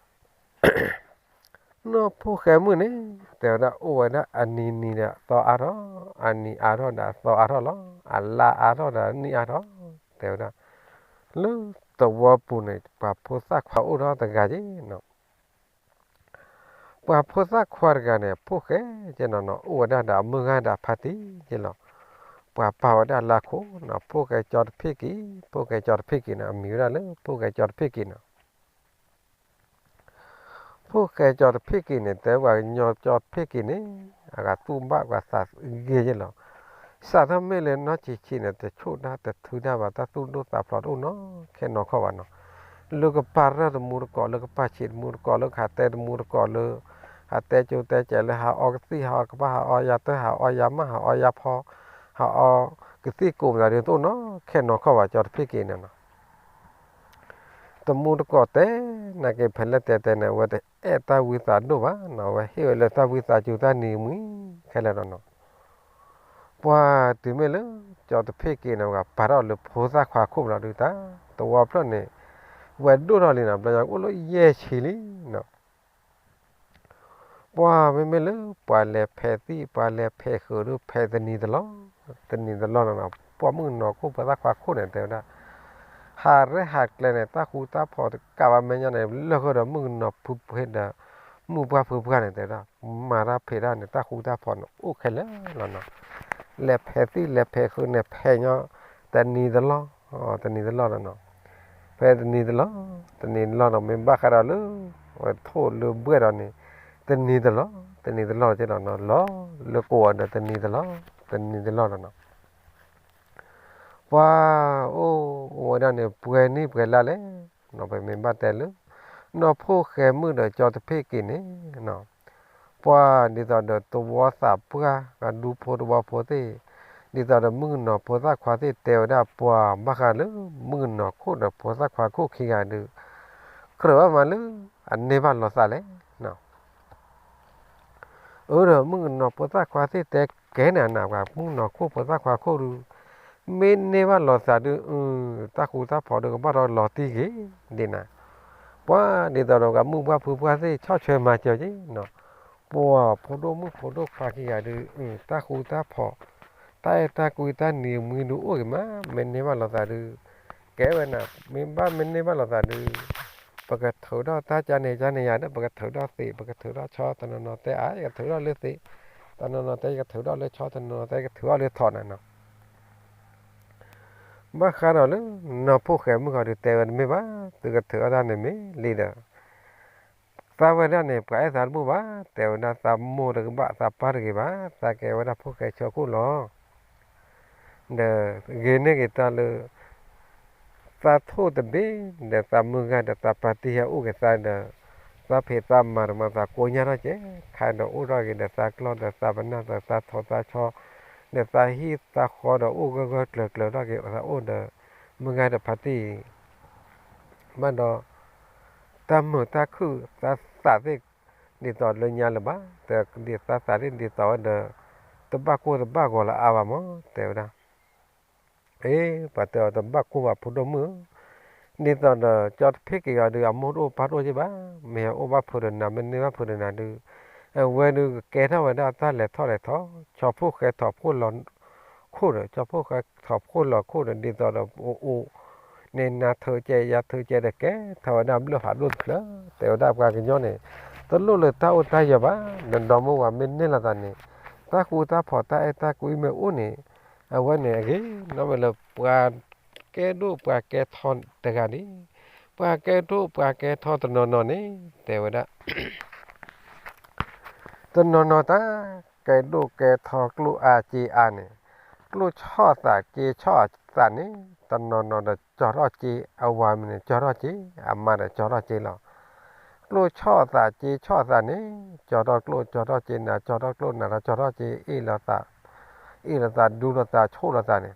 နီၢ်ဖိၣ်ဃဲမုၣ်န့ၣ် တဲဝဲဒၣ်အိၣ်ဝဲဒၣ်အနံၤနံၤဒီးအသီအါထီၣ်, အနံၤအါထီၣ်ဒီးအသီအါထီၣ်လီၤ, အလါအါထီၣ်ဒီးအနံၣ်အါထီၣ်, တဲဝဲဒၣ် လၢသဝီပူၤန့ၣ် ပှၤဖိသၣ်ခွါအိၣ်ထီၣ်တဂၤက့နီၤ ပှၤဖိသၣ်ခွါတဂၤန့ၣ် ဖိၣ်ဃဲကဲနီၤနီၤ အိၣ်ဝဲဒၣ်ဒီးအမုၢ်ဂၤဒီးအဖါတံၢ်ကဲလီၤ. ပှၤပာ်ဝဲဒၣ်လၢခိၣ်နီၤ ဖိၣ်ဃဲကၠီတဖ့ၣ်က့ၤ, ဖိၣ်ဃဲကၠီတဖ့ၣ်က့ၤနီၤ အမံၤဝဲဒၣ်လၢဖိၣ်ဃဲကၠီတဖ့ၣ်က့ၤနီၤ. ဖိၣ်ဃဲကၠီတဖ့ၣ်က့ၤန့ၣ် တဲပှၤကညီကၠီတဖ့ၣ်က့ၤန့ၣ် အဂၤသူၣ်ဘၣ်ပှၤသးဂ့ၤကဲလီၤ. စးထီၣ်မ့ၢ်လၢနီၢ်ဆံးဆံးန့ၣ် တဆိၣ်တၢ်တထုးတၢ်ဘၣ် တၢ်သူၣ်ဒိၣ်သးဖျိးတအိၣ်နီတခဲနီတခီဘၣ်နီၤ လၢကပာ်ရၢၢ်တမူတကိး လၢကပာ်ဆံးတမူတကိး လၢကဟးတဲတမူတကိး လၢဟးတဲကၠိတဲကဲး လၢဟးအီကသံၣ် ဟးအီကဘၣ် ဟးအီယၤတၢၢ် ဟးအီယၤမၢ် ဟးအီယၤဖီ ဟးအီကသံၣ်ကိးမတၤဒ်တအိၣ်နီတခဲနီတခီဘၣ် ကၠီတဖ့ၣ်က့ၤန့ၣ်နီၤ. တမူတကိးတဲ နာ်က့ဖဲလဲၣ်တဲတဲန့ၣ် အဝဲတအဲၣ်တၢ်ဝံသးဒိၣ်ဘၣ်နီၤ အဝဲဟ့ၣ်ဝဲလၢတၢ်ဝံသးစူၤတၢ်နံၤမှံခဲလၢာ်လီၤနီၤ. ပှၤတုၤမ့ၢ်လၢ ကၠီတဖ့ၣ်က့ၤန့ၣ် ပှၤပာ်ထီၣ်လၢဖိသၣ်ခွါခိၣ်ဘျီဒုးတၢ် သဝီဖျၢၣ်န့ၣ် ဝဲဒိၣ်ထီၣ်လံနီၤ ဘျီညါအိၣ်လၢယဲၢ်ဆံလံနီၤ. ပှၤမ့မ့ၢ်လၢပှၤလဲၤဖဲးသံၣ် ပှၤလဲၤဖဲးဃုာ်ဒီး ဖဲးတနံၤတလီၢ်, တနံၤတလီၢ်လီၤနီၤ. ပှၤမုၣ်ကနီၤခိၣ်ဖိသၣ်ခွါခိၣ်န့ၣ် တဲဝဲဒၣ်, ဟးရဲၣ်ဟးကျဲၤန့ၣ် တၢ်ဃူတၢ်ဖိးတကးဘၣ် မဲာ်ညါန့ၣ် လၢာ်ဃုာ်ဒီးမုၣ်ကနီၤဖုဖုဒီး မုၣ်ပှၢ်ဖုပှၢ်န့ၣ် တဲဝဲဒၣ်, မၤတၢ်ဖံးတၢ်န့ၣ် တၢ်ဃူတၢ်ဖိးန့ၣ် အိၣ်ခဲလၢာ်လီၤနီၤ. လဲၤဖဲးသံၣ် လဲၤဖဲးဃုာ်န့ၣ် ဖဲးညီ တနံၤတလီၢ်, တနံၤတလီၢ်လီၤနီၤ. ဖဲတနံၤတလီၢ်, တနံၤတလီၢ်ဒီး မ့ၢ်ဘၣ်ဃးဒီးလၢ ဝဲထိၣ်လၢဘှဲၣ်ဒီးန့ၣ် တနံၤတလီၢ်, တနံၤတလီၢ်က့လီၤနီၤ. လီၤလၢကိးဂၤဒီး တနံၤတလီၢ်, တနံၤတလီၢ်လီၤနီၤ. ပှၤအိၣ်ဝဲဒၣ်န့ၣ် ပှဲၤနံၣ်ပှဲၤလါလဲၣ်နီၤ. ပမ့ၢ်ဘၣ်တဲလၢ နီၢ်ဖိၣ်ဃဲမုၣ်ဒီးကၠီတဖ့ၣ်က့ၤန့ၣ်နီၤ, ပှၤဒ်သိးဒီးသဝီသးပှၢ် အဒူဖိသဝီဖိသ့ၣ်, ဒ်သိးဒီးမုၣ်ကနီၤဖိသၣ်ခွါသ့ၣ် တဲဝဲဒၣ်ပှၤဘၣ်ဃးလၢ မုၣ်ကနီၤခိၣ်ဒီးဖိသၣ်ခွါခိၣ်ခံဂၤဒုး ကြၢးဘၣ်မးလၢ အန့ၢ်ဘၣ်လိာ်သးလဲၣ်နီၤ. အၢဒီးမုၣ်ကနီၤဖိသၣ်ခွါသ့ၣ်တဲကဲန့ၣ်နၤ ပှၤမုၣ်ကနီၤခိၣ်ဖိသၣ်ခွါခိၣ်ဒုး မ့ၢ်န့ၢ်ဘၣ်လိာ်သးဒုး အ တၢ်ဃူတၢ်ဖိးဒုးကဘၣ်ဒီးလီၤတံၢ်က့ၤဒ်နၤ, ပှၤဒ်သိးဒီးပှၤမုၣ်ပှၢ်ဖုပှၢ်သ့ၣ် ဆီၣ်ထွဲမၤစၢၤက့ၤနီၤ, ပှၤဖိဒိၣ်မုၣ်ဖိဒိၣ်ခွါခံဂၤဒုး တၢ်ဃူတၢ်ဖိး တၢ်အဲၣ်တၢ်ကွံတၢ်နံၤမှံဒုးအိၣ်က့ၤမး မ့ၢ်န့ၢ်ဘၣ်လိာ်သးဒုး ကဲဝဲနၤ မ့ၢ်ဘၣ်မ့ၢ်န့ၢ်ဘၣ်လိာ်သးဒုး ပကထုးထီၣ်တၢ်ကန့ၣ်ကန့ၣ်ယၤဒီး ပကထုးထီၣ်သ့ၣ် ပကထုးထီၣ်ဆီ တနီၤနီၤတဲအါ ယကထုးထီၣ်လၢသ့ၣ်, တနီၤနီၤတဲယကထုးထီၣ်လၢဆီ တနီၤနီၤတဲယကထုးထီၣ်လၢထိးနၤနီၤ. ဘၣ်ဃးဒီးလၢ နီၢ်ဖိၣ်ဃဲမုၣ်ဃီဒုးတဲဝဲတမ့ၢ်ဘၣ် သုကထုးထီၣ်တၢ်န့ၣ်မ့ၢ်လံဒီး သးဝဲဒၣ်န့ၣ် ပှၤအဲၣ်သးတဘူၣ်ဘၣ် တဲဝဲဒၣ်သးမိၢ်တကဘၣ် သးပၢ်တဂ့ၤဘၣ် သးကဲဝဲဒၣ်ဖိၣ်ဃဲဆၢခိၣ်လီၤ. ဒီးဂ့ၤန့ၢ်က့ၤတၢ်လၢ သးထိၣ်တဘ့ၣ် ဒီးသးမုၢ်ဂၤဒီးသးပၢ်တံၢ်ဟဲအိၣ်က့ၤသးဒီး သးဖံးသးမၤတမၤသးကိညၢ်ထီၣ်ကဲ ခါဒီးအိၣ်ထီၣ်က့ၤဒီးသးကျီၢ်ဒီးသးပနၢ်ဒီးသးထိးသးဆီ ဒီးသးဟံၣ်သးဃီဒီးအိၣ်ဂၢၢ်ဂၢၢ်ကျၢၤကျၢၤထီၣ်က့ၤသးအိၣ်ဒီး မုၢ်ဂၤဒီးဖါတံၢ် ဘၣ်ဒီး တၢ်မုာ်တၢ်ခုၣ်သးသးသ့ၣ် ဒ်သိးလၢညါလၢၤဘၣ် တဒ်သးသးသ့ၣ်ဒ်သိးဝဲဒီး တဘၣ်ကိၢ်တဘၣ်ဂီၤလၢအါဘၣ်မး တဲဝဲဒၣ်. အ့ ပှၤတဲအီၤတဘၣ်ကိၢ်ဘၣ်ဖိဒိၣ်မုၣ်ဧၢ, ဒ်သိးဒီးကၠီတဖ့ၣ်က့ၤအီၤဒုး အမိၢ်တအိၣ်ပၢ်တအိၣ်က့ဘၣ်, မ့ၢ်အအိၣ်ဘၣ်ဖုးဒီးနၤ မ့ၢ်န့ၢ်ဘၣ်ဖုးဒီးနၤဒုး အဝဲဒုးကကဲထီၣ်ဝဲဒၣ်တၢ်လဲၤထီၣ်လဲၤထီ, ဆီဖိၣ်ဃဲထီၣ်ဖိၣ်လီၤခိၣ်ဒီး ဆီဖိၣ်ဃဲထီၣ်ဖိၣ်လီၤခိၣ်ဒီး ဒ်သိးဒီးအိၣ်အိၣ်န့ၣ် နၤထုးကဲယၤထုးကဲဒီးကဲထီၣ်ဝဲဒၣ်ဘျၢၣ်ဖးဒိၣ်တဖျၢၣ်, တဲဝဲဒၣ်ပှၤကညီန့ၣ် တလိၣ်လၢတၢ်အိၣ်တၢ်ယၢၤဘၣ်, ဒီးဒီမါဝၤမ့ၢ်န့ၢ်လိာ်သးန့ၣ် တၢ်ဃူတၢ်ဖိးတၢ်အဲၣ်တၢ်ကွံမ့ၢ်အိၣ်န့ၣ် အဝဲန့ၣ်အဂ့ၤနီၢ်ဝဲလၢပှၤကဲဒိၣ်ပှၤကဲထီတဂၤန့ၣ်, ပှၤကဲဒိၣ်ပှၤကဲထီတနီၤနီၤန့ၣ် တဲဝဲဒၣ် တနီၤနီၤတၢ်ကဲဒိၣ်ကဲထီကျိၣ်အါစ့အါန့ၣ်, ကျိၣ်ဆီၣ်သးစ့ဆီၣ်သးန့ၣ် တနီၤနီၤဒီးကၠီထီၣ်စ့, အဝၤမ့ၢ်န့ၣ် ကၠီထီၣ်စ့, အမါဒီးကၠီထီၣ်စ့လီၤ. ကျိၣ်ဆီၣ်သးစ့ဆီၣ်သးန့ၣ် ကၠီထီၣ်ကျိၣ်ကၠီထီၣ်စ့, နၤကၠီထီၣ်ကျိၣ်နၤဒီးကၠီထီၣ်စ့, အ့ၣ်လိာ်သး, အ့ၣ်လိာ်သးဒူလိာ်သးဆိၣ်လိာ်သးန့ၣ်,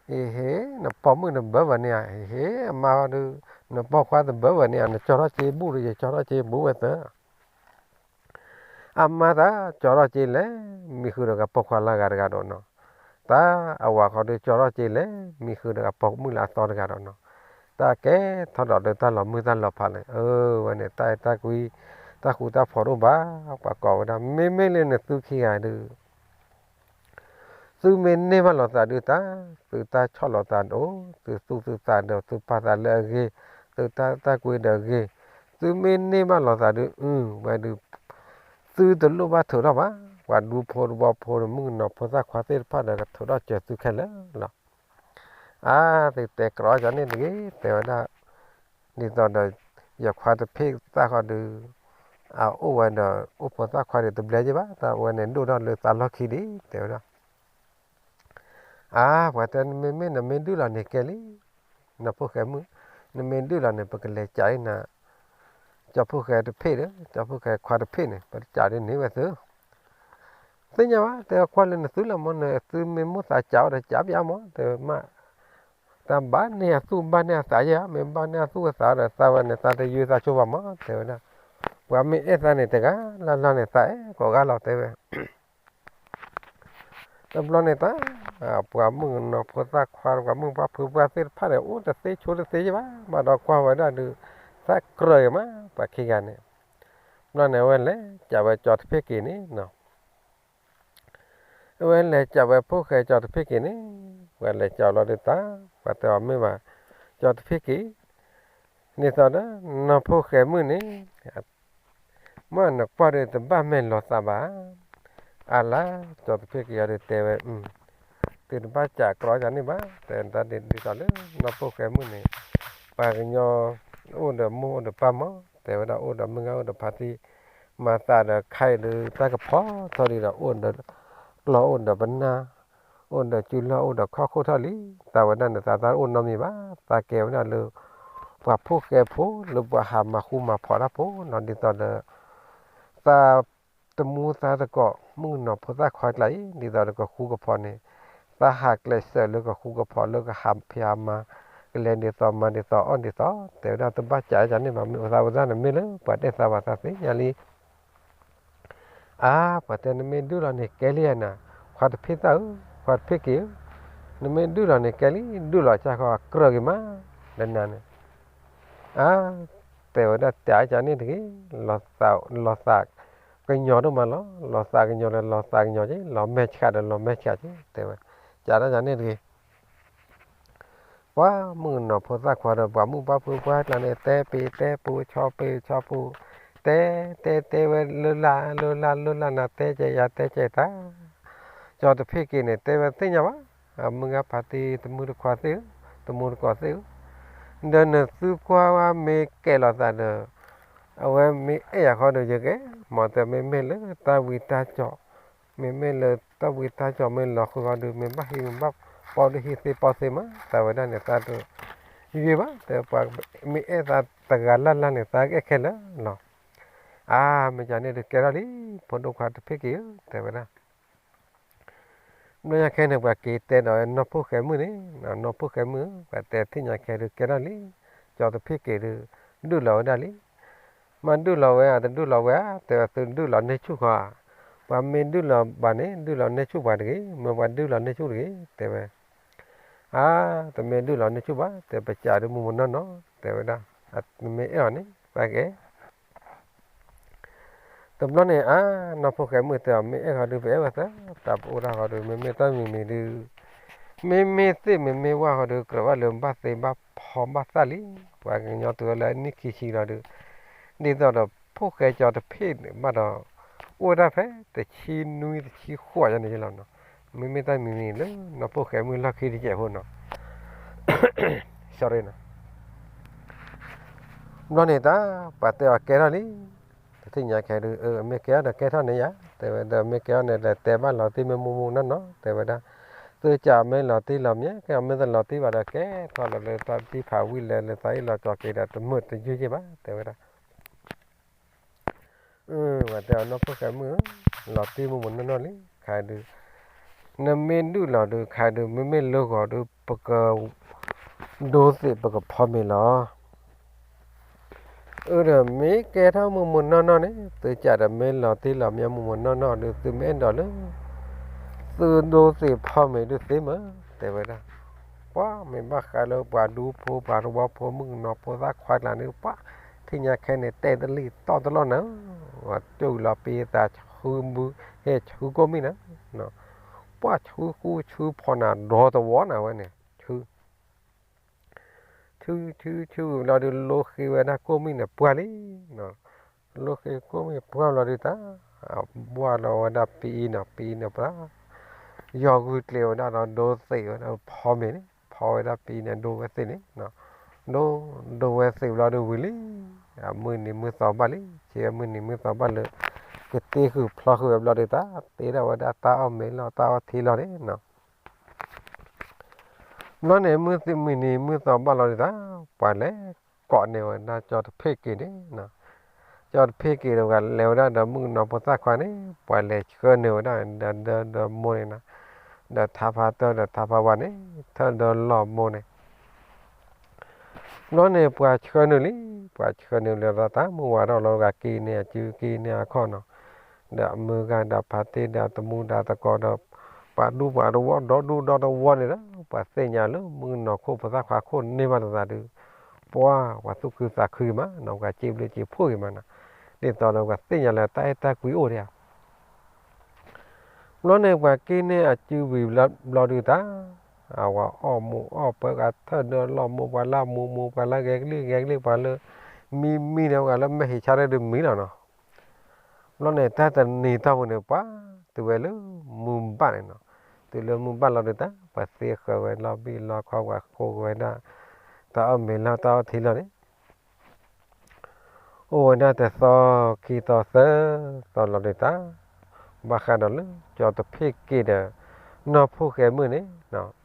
ဟ့ၣ်ဟ့ၣ် နပိာ်မုၣ်တဘၢဝဲန့ၣ်ဧါ, ဟ့ၣ်ဟ့ၣ် အမါဃီဒုး နပိာ်ခွါတဘၢဝဲန့ၣ်ဧါ, နကၠီထီၣ်စ့ဘူးဒီး ယကၠီထီၣ်စ့ဘူးဝဲသၢ အမါသးကၠီထီၣ်စ့လဲၣ်, မံဃုာ်ဒီးကပိာ်ခွါလၢအဂၤတဂၤဒီးနီၤ, တၢ်အဝၤဃီဒုးကၠီထီၣ်စ့လဲၣ်, မံဃုာ်ဒီးကပိာ်မုၣ်လၢအသီတဂၤဒီးနီၤ, တၢ်ကဲထီၣ်ဒီးလၢတၢ်လီၤမုၢ်တၢ်လီၤဖးလဲၣ်, အၢ ဝဲန့ၣ် တၢ်အဲၣ်တၢ်ကွံ, တၢ်ဃူတၢ်ဖိးတအိၣ်ဘၣ်, ပှၤကိးဝဲဒၣ် မ့မ့ၢ်လၢနသုခံဂၤဒုး သုမ့ၢ်န့ၢ်ဘၣ်လိာ်သးဒုးတၢ်, သုတၢ်ဆီၣ်လိာ်သးဒီး သုသူၣ်သုသးဒီး သုပာ်သးလၢအဂ့ၤ, သုတၢ်အဲၣ်တၢ်ကွံဒီးအဂ့ၤ, သုမ့ၢ်န့ၢ်ဘၣ်လိာ်သးဒုး အု ဝဲဒုး သုတလိၣ်ဘၣ်ထုးထီၣ်ဘၣ်, ပှၤဒူဖိတဝီဖိဒီး မုၣ်ကနီၤဖိသၣ်ခွါသ့ၣ်တဖၣ်ဒီး ကထုးထီၣ်စၢၤသုခဲလၢာ်လီၤ. အါ သုတဲကြီကန့ၣ်တဂ့ၤ, တဲဝဲဒၣ် ဒ်သိးဒီး ယခွါတဖ့ၣ်သၣ်ဃီဒုး အအိၣ်ဝဲဒီး အိၣ်ဖိသၣ်ခွါဒုးတဘျဲက့ဘၣ်, တၢ်ဝဲန့ၣ်ဒိၣ်ထီၣ်လၢသးလီၢ်ခံဒံး တဲဝဲဒၣ်. အါ ပှၤတဲ နမ့မ့ၢ်နမ့ၢ်ဒုၣ်လီၤန့ၣ်ကဲလံ, နဖိၣ်ဃဲမုၣ်, နမ့ၢ်ဒုၣ်လီၤန့ၣ် ပကလဲၤကးအံၤနၤ ကၠီဖိၣ်ဃဲတဖ့ၣ်ဒီး ကၠီဖိၣ်ဃဲခွါတဖ့ၣ်န့ၣ် ပကးဒ်န့ၣ်ဝဲသု, သ့ၣ်ညါဘၣ် တဲကွၢ်လၢနသုလီၤမ့ၢ် နသုမ့ၢ်မိၣ်သးကးအီၤဒီးကးပယါမ့ၢ် တဲမး, တၢ်ဘၣ်န့ၢ်အသူၣ်ဘၣ်န့ၢ်အသးယဲၢ် မ့ၢ်ဘၣ်န့ၢ်အသူၣ်အသးဒီး သးဝဲန့ၣ် သးတယုၢ်သးဆိဘၣ်မ့ၢ် တဲဝဲဒၣ်, ပှၤမ့ၢ်အဲၣ်သးန့ၣ်တဂၤလၢ်လၢ်န့ၣ် သးအဲၣ်ကိးဂၤလီၤ တဲဝဲ တဘျီန့ၣ်တၢ် ပှၤမုၣ်ကနီၤဖိသၣ်ခွါ ပှၤမုၣ်ပှၢ်ဖုပှၢ်သ့ၣ်တဖၣ်န့ၣ် အိၣ်တသ့ဆိတသ့ယဲၢ်ဘၣ် ဘၣ်ဒီးကွၢ်ဝဲဒၣ်ဒုး သးကြၢးက့ၤမး ပှၤခံဂၤန့ၣ်, ဘျီန့ၣ် အဝဲလဲၤကးဝဲကၠီတဖ့ၣ်က့ၤန့ၣ်နီၤ, အဝဲလဲၤကးဝဲဖိၣ်ဃဲကၠီတဖ့ၣ်က့ၤန့ၣ်, ပှၤလဲၤကးလီၤဒုးတၢ်, ပှၤတဲအီၤမ့ၢ်ဘၣ်, ကၠီတဖ့ၣ်က့ၤ, ဒ်သိးဒီး နီၢ်ဖိၣ်ဃဲမုၣ်န့ၣ် မ့ၢ်နကွၢ်ဒီးတဘၣ်မဲာ်လီၤသးဘၣ်. အါလါ ကၠီတဖ့ၣ်က့ၤအီၤဒီးတဲဝဲ, သုတဘၣ်ကးကြီယၤန့ၣ်ဘၣ်, တဲဒ်သိးလၢနီၢ်ဖိၣ်ဃဲမုၣ်န့ၣ် ပှၤကညီအိၣ်ဒီးမိၢ်အိၣ်ဒီးပၢ်မး, တဲဝဲဒၣ်အိၣ်ဒီးမုၢ်ဂၤအိၣ်ဒီးဖါတံၢ်, မၤသးဒီးခဲအံၤဒုးတၢ်ကဖီထီၣ်လံဒီး အိၣ်ဒီးကျီၢ်အိၣ်ဒီးပနၢ်, အိၣ်ဒီးစုလီၢ်အိၣ်ဒီးခီၣ်ခိၣ်ထီၣ်လံ, တၢ်ဝဲဒၣ်န့ၣ် သးတၢ်အိၣ်နီတမံၤဘၣ်, သးကဲဝဲဒၣ်လၢ ပှၤဖိၣ်ဃဲဖိလၢပှၤဟးမၤဃူမၤဖိးတၢ်ဖိနီၤ, ဒ်သိးဒီး သးတမူသးသကိး မုၣ်ကနီၤဖိသၣ်ခွါကျါအံၤ ဒ်သိးဒီးကဃူကဖိးန့ၣ်, သးဟးကျဲးစၢးလၢကဃူကဖိးလၢကဟးဖံးဟးမၤ, ကလဲၤဒ်သိးမၤဒ်သိးအီၣ်ဒ်သိး, တဲဝဲဒၣ်တဘၣ်ကးယၤန့ၣ်ဘၣ်, မ့ၢ်အိၣ်သးဝဲဒၣ်န့ၣ် မ့ၢ်လၢပှၤတဲသးဘၣ်သးသ့ၣ်ညါလံ. အါ, ပှၤတဲနမ့ၢ်ဒုၣ်လီၤန့ၣ်ကဲလံဧါနၤ, ခွါတဖ့ၣ်သၣ်ဧၢ, ခွါတဖ့ၣ်က့ၤဧၢ, နမ့ၢ်ဒုၣ်လီၤန့ၣ်ကဲလံ, ဒုၣ်လီၤကၢ်ဃီအကြၢးက့ၤမး, ဒီးနၤန့ၣ်, အါ, တဲဝဲဒၣ်တဲကန့ၣ်တဂ့ၤ, လီၤသးကညီၤဒိၣ်မးလီၤ, လီၤသးကညီၤဒီးလီၤသးကညီၤက့ၤ, လီၤမဲာ်ဆှးဒီးလီၤမဲာ်ဆှးက့ၤ, တဲဝဲ, ကးဒၣ်ကန့ၣ်တဂ့ၤ ပှၤမုၣ်ကနီၤဖိသၣ်ခွါဒီးပှၤမုၢ်ပှၢ်ဖုပှၢ်ကျါန့ၣ် တဲပ့ၤတဲပူၤဆီပ့ၤဆီပူၤ, တဲ, တဲတဲဝဲလၢလၢ်လၢလၢ်လၢလၢ်နၤ တဲကဲယၤတဲကဲတၢ်, ကၠီတဖ့ၣ်က့ၤန့ၣ် တဲဝဲသ့ၣ်ညါဘၣ်, မုၢ်ဂၤဖါတံၢ်တမုၢ်တခွါသ့ၣ်ဧၢ, တမူတကိးသ့ၣ်ဧၢ, ဒီးနသုပှၢ်ဝဲမ့ၢ်ကဲလိာ်သးဒီး အဝဲမ့ၢ်အဲၣ်ယၤဃီဒီးယကဲ, မ်တမ့မ့ၢ်လၢတၢ်ဝံတၢ်ကၠီၣ်, မ့မ့ၢ်လၢတၢ်ဝံတၢ်ကၠီၣ်မ့ၢ်လီၤဃုာ်ဃီဒီး မ့ၢ်ဘၣ်ဟံးမ့ၢ်ဘၣ်ပီဒီးဟံးသ့ပီသ့မး, တၢ်ဝဲဒၣ်န့ၣ် သးတယွံဘၣ်, တဲပှၤမ့ၢ်အဲၣ်သးတဂၤလၢ်လၢ်န့ၣ် သးကအဲၣ်ခဲလၢာ်လီၤ. အါ, မ့ၢ်ကန့ၣ်ဒုးကဲထီၣ်လံ, ဖိဒိၣ်ခွါတဖ့ၣ်က့ၤဧၢ, တဲဝဲဒၣ် ဘျီညါခဲန့ၣ် ပှၤက့ၤတဲဒီးနီၢ်ဖိၣ်ဃဲမုၣ်န့ၣ်, နီၢ်ဖိၣ်ဃဲမုၣ်ဧၢ, ပှၤတဲသ့ၣ်ညါခဲဒုးကဲထီၣ်လံ, ကၠီတဖ့ၣ်က့ၤဒုး ဒုၣ်လီၤဝဲဒၣ်လံ, မ့ၢ်ဒုၣ်လီၤဝဲဧါ, တဒုၣ်လီၤဝဲဧါ, တဲဝဲသုဒုၣ်လီၤန့ၢ်ဆူၣ်ဃီဧါ, ပှၤမ့ၢ်ဒုၣ်လီၤဘၣ်န့ၣ် ဒုၣ်လီၤန့ၢ်ဆူၣ်ပှၤတဂ့ၤ, မ့ၢ်ပှၤဒုၣ်လီၤန့ၢ်ဆူၣ်တဂ့ၤ, တဲဝဲ, အါ, တမ့ၢ်ဒုၣ်လီၤန့ၢ်ဆူၣ်ဘၣ်, တဲပစးဒုးမုၢ်မုၢ်နီၢ်နီၢ်, တဲဝဲဒၣ်, နမ့ၢ်အဲၣ်အီၤန့ၣ် သးကအဲၣ် တဘျီန့ၣ် အါ, နီၢ်ဖိၣ်ဃဲမုၣ်တဲအီၤ မ့ၢ်အဲၣ်ဃီဒုး ပအဲၣ်ဝဲသၢ, တၢ်ပအိၣ်တၢ်ဃီဒုး မ့မ့ၢ်တၢ်မံၤမံၤဒုး, မ့မ့ၢ်သ့ၣ်မ့မ့ၢ်ဝၣ်ဃီဒုး ကြၢးဘၣ်လၢဘၣ်သ့ဘၣ်ဖီဘၣ်သၣ်လံ, ပှၤကညီတုၤဝဲလၢအနံၣ်ခံဆံလီၤဒုး, ဒ်သိးဒီးဖိၣ်ဃဲကၠီတဖ့ၣ်န့ၣ်ဘၣ်ဒီး, အိၣ်ဝဲဒၣ်ဖဲတဆံနွံတဆံဃိးယၤန့ၣ်လီၤနီၤ, မ့မ့ၢ်တၢ်မံၤမံၤလၢ နီၢ်ဖိၣ်ဃဲမုၣ်လီၢ်ခံတစဲးဖိနီၤ sorry နီၤ ဘျီန့ၣ်တၢ် ပှၤတဲအီၤကဲထီၣ်လံ, တသ့ၣ်ညါခဲဒုး အမ့ၢ်ကဲထီၣ်ဒီးကဲထီၣ်န့ၣ်ယါ, တဲဝဲဒီးမ့ၢ်ကဲထီၣ်န့ၣ်ဒီးတဲဘၣ်လီၤတံၢ်မ့ၢ်မူမူနီၢ်နီၢ်, တဲဝဲဒၣ်, သုကးမ့ၢ်လီၤတံၢ်လီၤမ့ၢ်, ကဲမ့ၢ်တလီၤတံၢ်ဘၣ်ဒီး ကဲထီၣ်လီၤလၢတၢ်တံၢ်ဖးဝံၤလၢလၢသးအ့ၣ်လီၤကီးက့ၤဒီး တမုာ်တယုၢ်ယ့ၢ်ဘၣ် တဲဝဲဒၣ် အၢ ပှၤတဲအီၤနီၢ်ဖိၣ်ဃဲမုၣ်ဧၢ, လီၤတံၢ်မ့ၢ်မူနီၢ်နီၢ်လံ, ခဲဒုး, နမ့ၢ်ဒုၣ်လီၤဒုး ခဲဒုး မ့မ့ၢ်လၢဂီၤဒုး ပက ဒိသ့ၣ်ပကဖီမ့ၤလီၤ. အၢ ဒီးမ့ၢ်ကဲထီၣ်မ့ၢ်မူနီၢ်နီၢ်န့ၣ် သုကးဒီးမ့ၢ်လီၤတံၢ်လီၤမ့ၢ်မူမူနီၢ်နီၢ်ဒုး သုမ့ၢ်အဲၣ်ဒိးလၢ သုဒိသ့ၣ်ဖီမ့ၤဒုးသ့မ့ၢ်, တဲဝဲဒၣ်. ပှၤမ့ၢ်ဘၣ်ဃးလၢပှၤဒူဖိပှၤတဝီဖိ မုၣ်ကနီၤဖိသၣ်ခွါကျါန့ၣ် ပှၤထံၣ်ညါခဲန့ၣ် တဲတလံၣ်တီၢ်တလီၢ်နၤ, ဝဲကၠိလီၤပ့ၤသးဆူဘု ဟဲဆူကိၣ်မံၣ်နၤ, ပှၤဆူဃူဆူဖိနၤ ဒီတဝီနၤဝဲန့ၣ် ဆူ ဆူ ဆူ ဆူဝံၤဘျီဒုး လိဃ့ဝဲဒၣ်ကိၣ်မံၣ်န့ၣ် ပှၢ်လံ, လိဃ့ကိၣ်မံၣ်ပှၢ်ဘျီဒုးတၢ် ဘှၢ်လီၤဝဲဒၣ်ပံအံၤနီၤ, ပံအံၤန့ၣ်ပှၢ်, ယီၤဂုာ်ကျဲၤဝဲဒၣ်ဒီး ဒိသ့ၣ်ဝဲဒၣ်ဖီမ့ၤန့ၣ်, ဖီဝဲဒၣ်ပံအံၤန့ၣ် ဒိဝဲသ့ၣ်န့ၣ်, ဒိ ဒိဝဲသ့ၣ်ဘျီဒုးဝံၤလံ, အမုၢ်နံၤမုၢ်သီဘၣ်လံ, ဆ့အမုၢ်နံၤမုၢ်သီဘၣ်လၢ ကတ့ဃုာ်ဖျီဃုာ်ဝဲဘျီဒုးတၢ် တ့ထီၣ်ဝဲဒၣ်တၢ်အီၣ်မ့ၤလီၤ တၢ်အီၣ်ထံလီၤန့ၣ်နီၤ. ဘျီန့ၣ် မုၢ်နံၤမုၢ်သီဘၣ်လီၤဒုးတၢ် ပှၤလဲၤကိးန့ၢ်ဝဲဒၣ်ကၠီတဖ့ၣ်က့ၤန့ၣ်, ကၠီတဖ့ၣ်က့ၤတဂၤလဲၤဝဲဒၣ်ဒီးမုၣ်ကနီၤဖိသၣ်ခွါန့ၣ် ပှၤလဲၤဆှၢန့ၢ်ဝဲဒၣ်ဒီး ဒီး ဒီးမိၢ်န့ၣ်နီၤ, ဒီးထါဖါတၢၢ်ဒီးထါဖါဝါန့ၣ် ထၢၣ်ဒီးလီၢ်မိၢ်န့ၣ် ဘျီန့ၣ် ပှၤဆှၢနုာ်လံ, ပှၤဆှၢနုာ်လၢတၢ်မုၢ်ဝါထီၣ်လီၤဂာ်က့ၤန့ၢ်အစုက့ၤန့ၢ်အခီၣ်နီၤ, ဒီးအမုၢ်ဂၤဒီးဖါတံၢ်ဒီးတမူဒီးသကိးဒီး ပှၤဒူပှၤတဝီဒီဒူဒီတဝီန့ၣ်ဒီး ပှၤသ့ၣ်ညါလၢမုၣ်ကနီၤခိၣ်ဖိသၣ်ခွါခိၣ်န့ၢ်ဘၣ်တသးဒုး ပှၤ ပှၤသူၣ်ခုသးခုဂ့ၤမးနီၤ, ပှၤစံးဘျုးစံးဖှိၣ်ဂ့ၤမးနီၤ, ဒ်သိးဒီးပှၤသ့ၣ်ညါလၢတၢ်အဲၣ်တၢ်ကွံအိၣ်ဒံးဧါ. ဘျီန့ၣ်ပှၤက့န့ၢ်အစုဝံၤဘျီဒုးတၢ်, အဝဲအီၣ်မူးအီၣ်ပှဲၤဂၤထၢၣ်ဒၢလီၢ်မူး ပှၤလၢမူးမူး ပှၤလၢဂဲၤကလံၣ်ဂဲၤကလံၣ် ပှၤလၢမံမံန့ၣ် ပှၤလၢမဲာ်ဟံးဆါဒၢဒုးမံလီၤနီၤ. ဘျီန့ၣ် တၢ်တနံၤတီၢ်ပူၤန့ၣ် ပှၤတုၤဝဲလၢမုၢ်ဘၣ်န့ၣ်နီၤ. တုၤလၢမုၢ်ဘၣ်လီၤဒုးတၢ် ပှၤသ့ဃၢၤဝဲလီၤဘံၣ်လီၤခီ ပှၤဃိကဝဲဒၣ် တၢ်အီၣ်မ့ၤလီၢ်တၢ်အီၣ်ထံလီၤန့ၣ် အိၣ်ဝဲဒၣ်တသီခံသီသၢသီလီၤဒုးတၢ်, ဘၣ်ဃးဒီးလၢ ကၠီတဖ့ၣ်က့ၤဒီး နီၢ်ဖိၣ်ဃဲမုၣ်န့ၣ် ကၠီ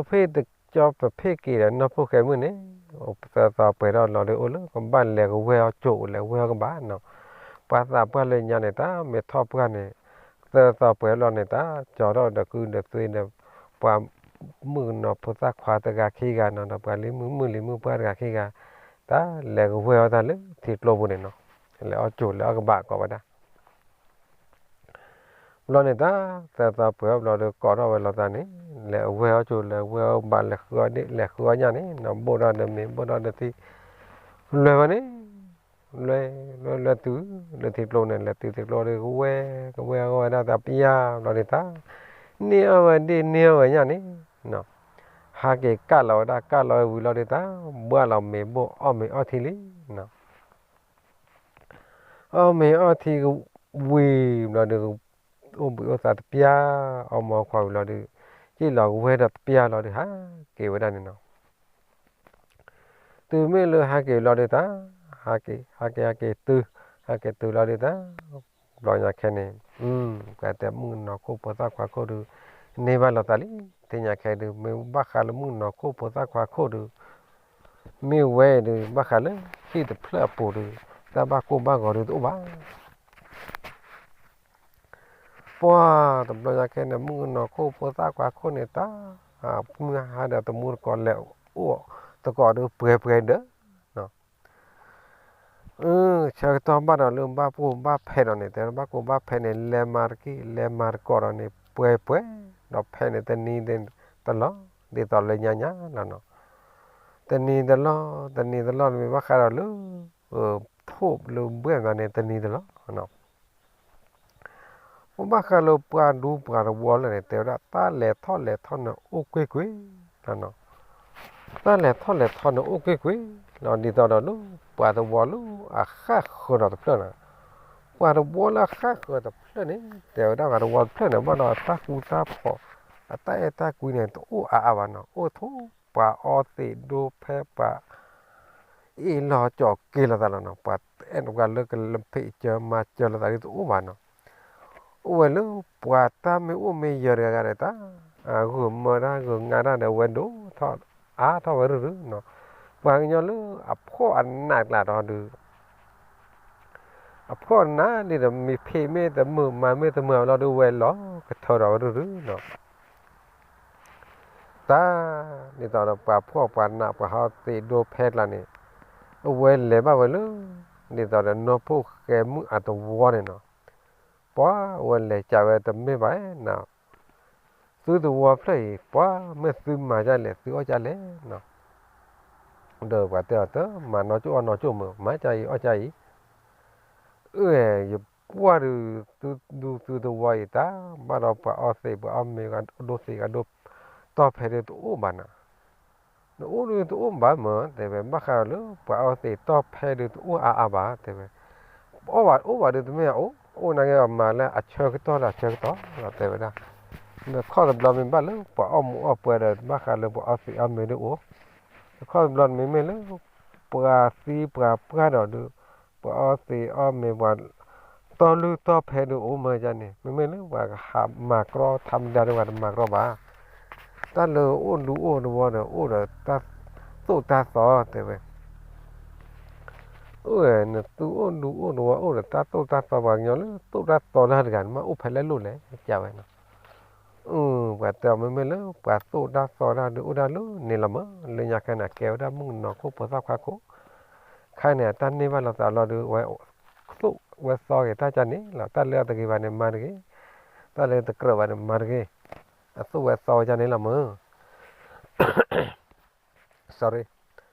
ဖ့ၣ်တကၠီပဖ့ၣ်က့ၤဒီးနီၢ်ဖိၣ်ဃဲမုၣ်န့ၣ် သၢသီပှဲၤထီၣ်လီၤဒုးအိၣ်လၢကဘၣ်လဲၤကဝဲၢ်အီၣ်ကၠိ လဲၤဝဲၢ်အီၣ်ကဘၣ်နီၤ. ပှၤသးပှၢ်လၢညါန့ၣ် တၢ်မ့ၢ်ထီၣ်ပှၢ်န့ၣ် သၢသီပှဲၤလီၤန့ၣ် တၢ်ကၠီထီၣ်ဒီးကုဒီးသွံဒီး ပှၤမုၣ်ကနီၤဖိသၣ်ခွါတဂၤခံဂၤနီၤ ဒီးပှၤလံၤမုၣ်မုၣ်လံၤမုၣ်ပှၢ်တဂၤခံဂၤ တၢ်လဲၤကဝဲၢ်အီၣ်တၢ်လၢထံကျိပူၤန့ၣ်နီၤ. လဲၤအီၣ်ကၠိလဲၤအီၣ်ကဘၣ်ကိးဝဲဒၣ် ဘျီန့ၣ်တၢ် သၢသီပှဲၤအီၣ်ဘျီဒီးကိးထီၣ်ဝဲလိာ်သးန့ၣ် လဲၤအဝဲၢ်အီၣ်ကၠိ လဲၤဝဲၢ်အီၣ်ဘၣ် လဲၤဃုအီၣ်ဒ့ၣ် လဲၤဃုအီၣ်ညၣ်န့ၣ်နီၤ ဘိၣ်ထီၣ်ဒီးမ့ၤ ဘိၣ်ထီၣ်ဒီးထံ လဲၤဝဲန့ၣ် လဲၤ လဲၤ လဲၤတုၤလၢထံကျိန့ၣ် လဲၤတုၤထံကျိဒီး ကဝဲၢ် ကဝဲၢ်အီၣ်ဝဲဒၣ်တၢ်ပျၢ်ဘျီဒုးတၢ် န့ၢ်အီၣ်ဝဲဒ့ၣ် န့ၢ်အီၣ်ဝဲညၣ်န့ၣ်နီၤ ဟးက့ၤကၣ်လီၤဝဲဒၣ် ကၣ်လီၤဝဲဝံၤလီၤဒုးတၢ် ဘှၣ်လီၤမ့ၤဘိၣ်အီၣ်မ့ၤအီထံလံနီၤ အီၣ်မ့ၤအီထံဝံၤဘျီဒီး အိၣ်ဘှံးအိၣ်သါတပျၢ် အီၣ်မ့ၤအီခွါဝံၤလီၤဒုး က့ၣ်လီၤကဝဲၢ်ဒီးတပျၢ်လီၤဒုး ဟးက့ၤဝဲဒၣ်န့ၣ်နီၤ. တုၤမ့ၢ်လၢဟးက့ၤလီၤဒုးတၢ် ဟးက့ၤ ဟးက့ၤ ဟးက့ၤတုၤ ဟးက့ၤတုၤလီၤဒုးတၢ် ဘျီညါခဲန့ၣ် ပှၤတဲမုၣ်ကနီၤခိၣ်ဖိသၣ်ခွါခိၣ်ဒုး န့ၢ်ဘၣ်လိာ်သးလံ သ့ၣ်ညါခဲဒုး မ့ၢ်ဘၣ်ဃးလၢမုၣ်ကနီၤခိၣ်ဖိသၣ်ခွါခိၣ်ဒုး မ့ၢ်ဝဲဒုး ဘၣ်ဃးလၢဟံၣ်တဖျၢၣ်အပူၤဒုး တၢ်ဘၣ်ကိၢ်ဘၣ်ဂီၤဒုးတအိၣ်ဘၣ် ပှၤတဘျီညါခဲန့ၣ် မုၣ်ကနီၤခိၣ်ဖိသၣ်ခွါခိၣ်န့ၣ်တၢ် မုၢ်ဟါဒီးတမူတကိးလဲၤအိၣ်တကိးဒုးပှဲၤပှဲၤဒၢး ဆၢကတီၢ်ဘၣ်ဒီးလၢဘၣ်ကိၢ်ဘၣ်ဖဲးဒီးန့ၣ် တဲဘၣ်ကိၢ်ဘၣ်ဖဲးန့ၣ် လဲၤမၤတက့ၢ် လဲၤမၤတကိးဒီးန့ၣ် ပှဲၤပှဲၤ ဒီးဖဲးန့ၣ် တနံၤတလီၢ် ဒ်သိးလၢညါညါလီၤနီၤ တနံၤတလီၢ် တနံၤတလီၢ်န့ၣ်မ့ၢ်ဘၣ်ဃးဒီးလၢ ထိၣ်လၢဘှဲၣ်မးန့ၣ် တနံၤတလီၢ် ပဘၣ်ဃးလၢပှၤဒူပှၤတဝီလၢာ်န့ၣ် တဲဝဲဒၣ် တၢ်လဲၤထီၣ်လဲၤထီန့ၣ်အိၣ်ကွ့ၢ်ကွ့ၢ်လီၤနီၤ တၢ်လဲၤထီၣ်လဲၤထီန့ၣ်အိၣ်ကွ့ၢ်ကွ့ၢ်လီၤ ဒ်သိးဒီးလၢ ပှၤတဝီလၢအဃၣ်ဃၢၤဒီးတဖျၢၣ်န့ၣ် ပှၤတဝီလၢအဃၣ်ဃၢၤတဖျၢၣ်န့ၣ် တဲဝဲဒၣ်ပှၤတဝီတဖျၢၣ်န့ၣ် ဘၣ်ဒီးအတၢ်ဃူတၢ်ဖိး အတၢ်အဲၣ်တၢ်ကွံန့ၣ် တအိၣ်အါအါဘၣ်နီၤ အိၣ်ထိၣ်ပှၤအီသံးဒိဖဲပှၤ အ့ၣ်လိာ်ကၠီၤက့လိာ်သးလီၤနီၤ ပှၤအဲၣ်ပှၤလၢကလၢဖံးကၢမၤစၢၤလိာ်သးဒ်တအိၣ်ဘၣ်နီၤ အိၣ်ဝဲလၢပှၤတၢ်မ့ၢ်အိၣ်မ့ၢ်ယၢၤတဂၤဂၤဒီးတၢ် ဂုာ်မၢတၢ်ဂုာ်ငါတၢ်ဒီးဝဲဒိၣ်ထီၣ်အါထီၣ်ဝဲရုၢ်ရုၢ်နီၤ ပှၤကညီလၢအဖှီၣ်အနးကျါဒီးဒုး အဖှီၣ်နးဒ်ဒီးမ့ၢ်ဖံးမ့ၢ်တမုာ် မၤမ့ၢ်တမုာ်အလီၢ်ဒုးဝဲလီၤကထၢဒီးဝဲရုၢ်ရုၢ်နီၤ တၢ် ဒ်သိးဒီးပှၤဖှီၣ်ပှၤနးပှၤဟီသံးဒိဖဲကျါန့ၣ် အဝဲလဲၤဘၣ်ဝဲလၢ ဒ်သိးဒီးနီၢ်ဖိၣ်ဃဲမုၣ်အတဝီန့ၣ်နီၤ ပှၤအဝဲလဲၤကးဝဲတမ့ၢ်ဘၣ်နၤ သုတဝီဖျၢၣ်အံၤ ပှၤမ့ၢ်သုမၤဒ်လဲၣ် သုအီၣ်ဒ်လဲၣ်နီၤ ဒီးပှၤတဲအီၤတမၤနီၢ်ကၠိၣ်အီၣ်နီၢ်ကၠိၣ်မုာ် မၤဒ်အံၤအီၣ်ဒ်အံၤ အၢ ယပှၢ်ဒုး သုဒူသုတဝီအံၤတၢ် ဘၣ်ဒီးပှၤအီသံး ပှၤအီမ့ၤ ဒိသံး ဒိတီၢ်ဖဲဒုးတအိၣ်ဘၣ်နၤ နအိၣ်ဒုးတအိၣ်ဘၣ်မး တဲဝဲ ဘၣ်ဃးဒီးလၢ ပှၤအီသံးတီၢ်ဖဲဒုးတအိၣ်အါအါဘၣ် တဲဝဲ အီၣ်ဘၣ်အိၣ်ဘၣ်ဒုးတမ့ၢ်အအိၣ် အိၣ်နာ်က့အီၤမၤလၢအဆၢကတီၢ်ဒီးအဆၢကတီၢ်လီၤ တဲဝဲဒၣ် ခီၣ်တဘျီမ့ၢ်ဘၣ်လၢ ပှၤအီၣ်မူးအီၣ်ပှဲၤဒီး ဘၣ်ဃးလၢပှၤအီသံးအီမ့ၤဒုးအိၣ် ခီၣ်တဘျီမ့မ့ၢ်လၢ ပှၤသံပှၤပှၢ်ဒီးဒုး ပှၤအီသံးအီမ့ၤ ပှၤ တီၢ်လုၢ်တီၢ်ဖဲဒုးအိၣ်မးန့ၣ် မ့မ့ၢ်လၢပှၤကဟးမၤကြီ ထါမဒါဒုးပှၤတမၤကြီဘၣ် တၢ်လၢအိၣ်ဒူအိၣ်တဝီဒီး အိၣ်ဒီးတၢ်သိၣ်တၢ်သီတဲဝဲ အိၣ်နသုအိၣ်ဒူအိၣ်တဝီ အိၣ်ဒီးတၢ်သိၣ်တၢ်သီ ပှၤကညီလၢသိၣ်တၢ်သီတၢ်တဂၤန့ၣ် မ့ၢ်အိၣ်ဖဲလဲၣ်လိၣ်လဲၣ် ကဝဲနီၤ ပှၤတဲအီၤမ့မ့ၢ်လၢ ပှၤသိၣ်တၢ်သီတၢ်ဒုးအိၣ်ဒၣ်လၢန့ၣ်လီၤမး လၢညါခဲန့ၣ် ကဲဝဲဒၣ်မုၣ်ကနီၤခိၣ်ဖိသၣ်ခွါခိၣ် ခဲန့ၣ် အတၢ်န့ၢ်ဘၣ်လိာ်သးလီၤဒုး ဝဲသိၣ်ဝဲသီက့ၤတၢ်ကန့ၣ်လီၤ တၢ်လၢအတဂ့ၤဘၣ်န့ၣ်မၤတဂ့ၤ တၢ်လၢတကြၢးဘၣ်န့ၣ်မၤတဂ့ၤ အသိၣ်ဝဲသီဝဲကန့ၣ်လီၤမး sorry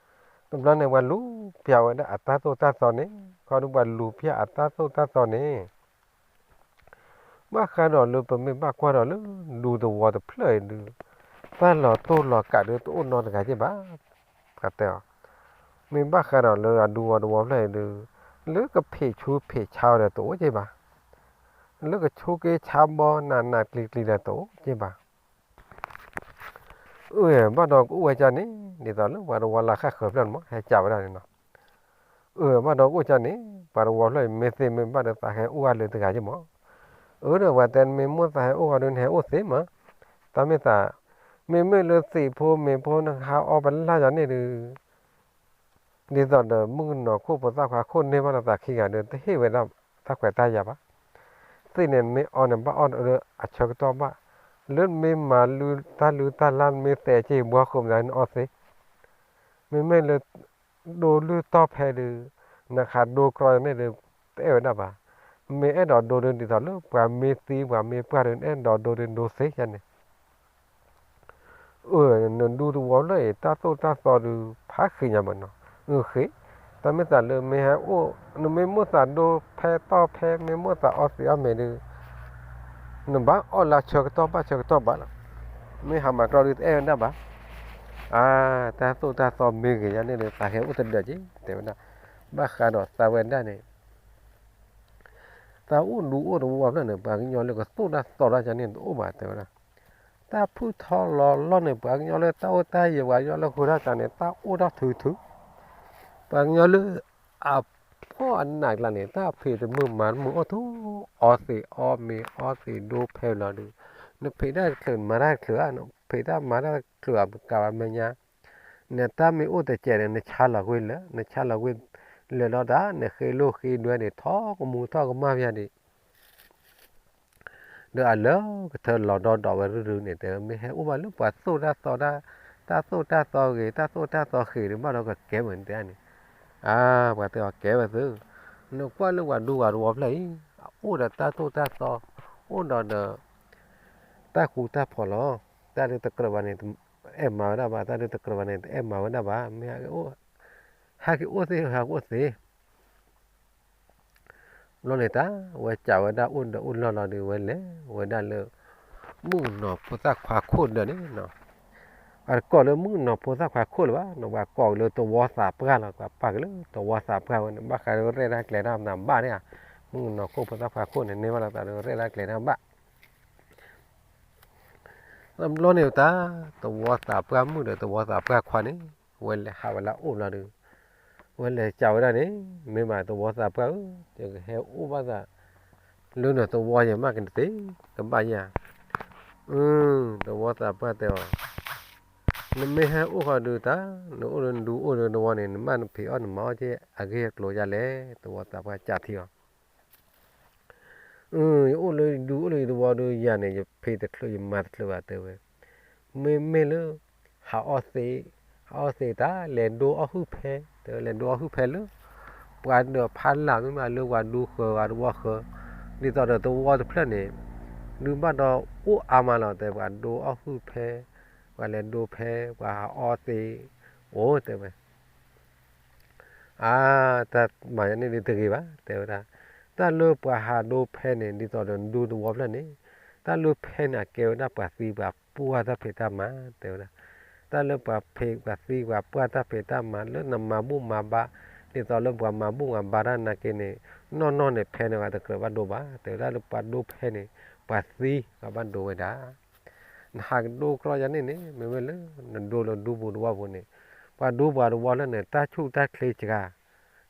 တဘျီန့ၣ် ပှၤလူၤပျၢ်ဝဲဒၣ်အတၢ်သိၣ်တၢ်သီန့ၣ်, ခီဒုးပှၤလူၤပျၢ်အတၢ်သိၣ်တၢ်သီန့ၣ် ဘၣ်ဃးဒီးလၢပမ့ၢ်ဘၣ်ကွၢ်ဒီးလၢ ဒူသဝီတဖျၢၣ်အံၤဒုး, တၢ်လီၤတိၢ်လီၤကးဒုးတအိၣ်နီတဂၤက့ၢ်ဘၣ်, ပှၤတဲအီၤ. မ့ၢ်ဘၣ်ဃးဒီးလၢအဒူဝီတဝီဖျၢၣ်အံၤဒုး, လၢကဖံးဆူဖံးဆါအီၤဒီးတအိၣ်က့ၢ်ဘၣ်, လၢကဆိးက့ဆါဘီနးနးကျံၤကျံၤဒီးတအိၣ်က့ၢ်ဘၣ်. အၢ ဘၣ်ဒီးကအိၣ်ဝဲဒ်န့ၣ် ဒ်သိးလၢပှၤတဝီလၢဃၣ်ဃၢၤဖျၢၣ်န့ၣ်မး ဟဲကးဝဲဒၣ်န့ၣ်နီၤ. အၢ ဘၣ်ဒီးကအိၣ်ဒ်န့ၣ် ပှၤတဝီဖျၢၣ်အံၤ မ့ၢ်သ့မ့ၢ်ဘၣ်ဒီးသးဟဲအိၣ်အါလၢတဂၤက့ၢ်မး. အၢ ဒီးပှၤတဲမ့ၢ်မိၣ်သးဟဲအိၣ်ဃီဒုး နဟဲအိၣ်သ့မး, တၢ်မ့ၢ်သး, မ့မ့ၢ်လၢသံးဖိမ့ၤဖိနကဟးအီပလၢ်ယၤန့ၣ်ဒုး ဒ်သိးဒီးမုၣ်ကနီၤခိၣ်ဖိသၣ်ခွါခိၣ်န့ၢ်ဘၣ်ဒီးသးခံဂၤဒီး တဟ့ၣ်ဝဲဒၣ်တၢ်ခွဲးတၢ်ယာ်ဘၣ်. သ့ၣ်န့ၣ် နမ့ၢ်အီန့ၣ် ဘၣ်အီလၢအဆၢကတီၢ်ဘၣ်, လၢနမ့ၢ်မၤလုၢ်တၢ်လုၢ်တၢ်လၢ် နမ့ၢ်သဲးက့ၤဘှီဃုာ်မတၤနအီသ့, မ့မ့ၢ်လၢ ဒိလုၢ်တီၢ်ဖဲဒုး နကဟးဒိကြီန့ၣ်ဒုး တအဲၣ်ဝဲဒၣ်ဘၣ်. မ့ၢ်အဲၣ်ဒိးဒိဒုး ဒ်သိးလၢပှၤမ့ၢ်သံပှၤမ့ၢ်ပှၢ်ဒုး နအဲၣ်ဒိးဒိဒုးဒိသ့ယါန့ၣ် အၢ နဒူသဝီဖျၢၣ်အံၤ တၢ်သိၣ်တၢ်သီဒုး ဖးဃံးညါမးနီၤ, အၢ ဃံး, တၢ်မ့ၢ်သးလၢမ့ၢ်ဟဲအိၣ် နမ့ၢ်မိၣ်သးဒိဖဲတီၢ်ဖဲ မ့ၢ်မိၣ်သးအီသံးအီမ့ၤဒုး နဘၣ်အီလၢဆၢကတီၢ်ဘၣ်ဆၢကတီၢ်ဘၣ်လီၤ. မ့ၢ်ဟးမၤကြီဒုးတအဲၣ်ဝဲဒၣ်ဘၣ်. အါ တၢ်သိၣ်တၢ်သီမ့ၢ်ဂ့ၤယါန့ၣ်ဒုး သးဟဲအိၣ်တဒၢးက့ၢ် တဲဝဲဒၣ်. ဘၣ်ဃးဒီးသးဝဲဒၣ်န့ၣ် တၢ်အိၣ်ဒူအိၣ်သဝီဖျၢၣ်န့ၣ် ပှၤကညီလၢကသိၣ်တၢ်သီတၢ်ယါန့ၣ်တအိၣ်ဘၣ် တဲဝဲဒၣ်. တၢ်ဖုၣ်ထီလီၤလီၢ်န့ၣ် ပှၤကညီလၢတၢ်အိၣ်တၢ်ယၢၤ ပှၤကညီလၢဃုာ်တၢ်ကျါန့ၣ် တၢ်အိၣ်ထီၣ်ထုထု, ပှၤကညီလၢ အဖှီၣ်အနးကျါန့ၣ် တၢ်ဖံးတမုာ်မၤတမုာ်အိၣ်ထီၣ် အီသံးအီမ့ၤအီသံးဒိဖဲလီၤဒုး, နဖံးတၢ်တချုးမၤတၢ်တချုးဧါ, နဖံးတၢ်မၤတၢ်တချုးဧါ ကးဘၣ်မဲာ်ညါ, နတၢ်မ့ၢ်အိၣ်တစဲးန့ၣ် နဆါလီၤကွံာ်လၢာ်, နဆါလီၤကွံာ်လၢာ်လီၤဒၣ် နဃ့လိၢ်ဃ့ဒွဲန့ၣ် ထီကမူထီၣ်ကမၣ်ဖဲဒၣ် ဒီးအလၢကထၢလီၤဒီဒီးဝဲရုၢ်ရုၢ်န့ၣ် တဲဝဲ မ့ၢ်ဟဲအိၣ်ဘၣ်လၢပှၤသိၣ်တၢ်သီတၢ်, တၢ်သိၣ်တၢ်သီဂ့ၤ တၢ်သိၣ်တၢ်သီဃ့ၤဒီး ဘၣ်ဒီးကကဲမုၢ်နတဲန့ၣ်, အါ ပှၤတဲအီၤကဲဝဲသု, နကွၢ်လၢပှၤဒူပှၤတဝီဖျၢၣ်အံၤ အအိၣ်ဒီးတၢ်သိၣ်တၢ်သီ, အိၣ်ဒီးဒီး တၢ်ဃူတၢ်ဖိးလီၤ. တၢ်ဒုးတကြၢးဘၣ်န့ၣ် အဲၣ်မၤဝဲဒၣ်ဘၣ်, တၢ်ဒုးတကြၢးဘၣ်န့ၣ် တအဲၣ်မၤဝဲဒၣ်ဘၣ်, မ့ၢ်ဟဲက့ၤအိၣ်သ့ ဟဲက့ၤအိၣ်သ့ ဘျီန့ၣ်တၢ် ဝဲစံးဝဲဒၣ်အိၣ်ဒီးအိၣ်လီၢ်လီၤဒီး ဝဲလဲၤဝဲဒၣ်လၢ မုၣ်ကနီၤဖိသၣ်ခွါခိၣ်ဒၢးန့ၣ်, အတကိးလၢမုၣ်ကနီၤဖိသၣ်ခွါခိၣ်လၢၤဘၣ်, ပှၤကိးလၢသဝီသးပှၢ်လီၤ, ပှၤပာ်က့ၤလၢသဝီသးပှၢ်ဝဲန့ၣ် ဘၣ်ဃးဒီးရဲၣ်တၢ်ကျဲၤတၢ်မနုၤဘၣ်န့ၣ်ဧါ, မုၣ်ကနီၤခိၣ်ဖိသၣ်ခွါခိၣ်န့ၣ် န့ၢ်ဘၣ်လိာ်သးဒီးရဲၣ်တၢ်ကျဲၤတၢ်ဘၣ် တဘျီန့ၣ်တၢ် သဝီသးပှၢ်မုၣ်ဒီးသဝီသးပှၢ်ခွါန့ၣ် ဝဲလဲၤဟးဝဲလၢအအိၣ်ဘျီဒီး ဝဲလဲၤစံးဝဲဒၣ်န့ၣ် မ့ၢ်မးသဝီသးပှၢ်ဧၢ, ယကဟဲအိၣ်ဘၣ်သး လၢနသဝီယဲမးကတသ့ ကဘၣ်ယၤ, သဝီသးပှၢ်တဲအီၤ, နမ့ၢ်ဟဲအိၣ်ဃီဒုးတၢ် နအိၣ်လၢနဒူအိၣ်လၢသဝီန့ၣ် နမ့ၢ်နဖံးအီၣ်နမၤအီၣ်က့ၤအဂ့ၢ်အကျိၤယါလဲၣ်, သဝီသးပှၢ်စံးထံအီၤ ယအိၣ်လၢယဒူအိၣ်လၢယသဝီဒီးယၤန့ၣ် ယဖံးတချုးယမၤတချုးဘၣ်တဲဝဲ, မ့မ့ၢ်လၢ ဟးအီသံး, ဟးအီသံးတၢ် လဲၤဒိအီၣ်ဟုၣ်ဖဲ, တဲဝဲလဲၤဒိအီၣ်ဟုၣ်ဖဲလၢ ပှၤဒၢးဖးလၢ်မ့မ့ၢ်လၢပှၤဒူဃၢၤပှၤသဝီဃၢၤ, ဒ်သိးဒီးသဝီတဖျၢၣ်န့ၣ် ဒုးဘၣ်ဒီးအိၣ်အါမးလီၤ တဲပှၤဒိအီၣ်ဟုၣ်ဖဲ, ပှၤလဲၤဒိဖဲ ပှၤဟးအီသံး, အိၣ်တဲဝဲ အါ တၢ်မၤယၤန့ၣ်ဒုးတဂ့ၤဘၣ် တဲဝဲဒၣ်, တၢ်လၢပှၤဟးဒိဖဲန့ၣ် ဒ်သိးဒီးနဒူသဝီဖျၢၣ်န့ၣ်, တၢ်လၢဖဲန့ၣ် အကဲဝဲဒၣ်ပှၤသံပှၤပှၢ်တၢ်ဖံးတၢ်မၤ တဲဝဲဒၣ်, တၢ်လၢပှၤဖံးပှၤသံပှၤပှၢ်တၢ်ဖံးတၢ်မၤ လၢနမၤဘူၣ်မၤဘါ, ဒ်သိးလၢပှၤမၤဘူၣ်မၤဘါတၢ်နာ်က့န့ၣ်, နီၢ်နီၢ်န့ၣ်ဖဲန့ၣ် ပှၤတကြၢးဘၣ်ဒိဘၣ် တဲဝဲဒၣ်, လၢပှၤဒိဖဲန့ၣ် ပှၤသံပှၤဘၣ်ဒိဝဲဒၣ် နဟးကဒိကြီယၤန့ၣ်န့ၣ် မ့မ့ၢ်လၢ နဒိလၢဒူပူၤသဝီပူၤန့ၣ်, ပှၤဒူပှၤသဝီလၢန့ၣ် တၢ်ဆူၣ်တၢ်ချ့စှၤ,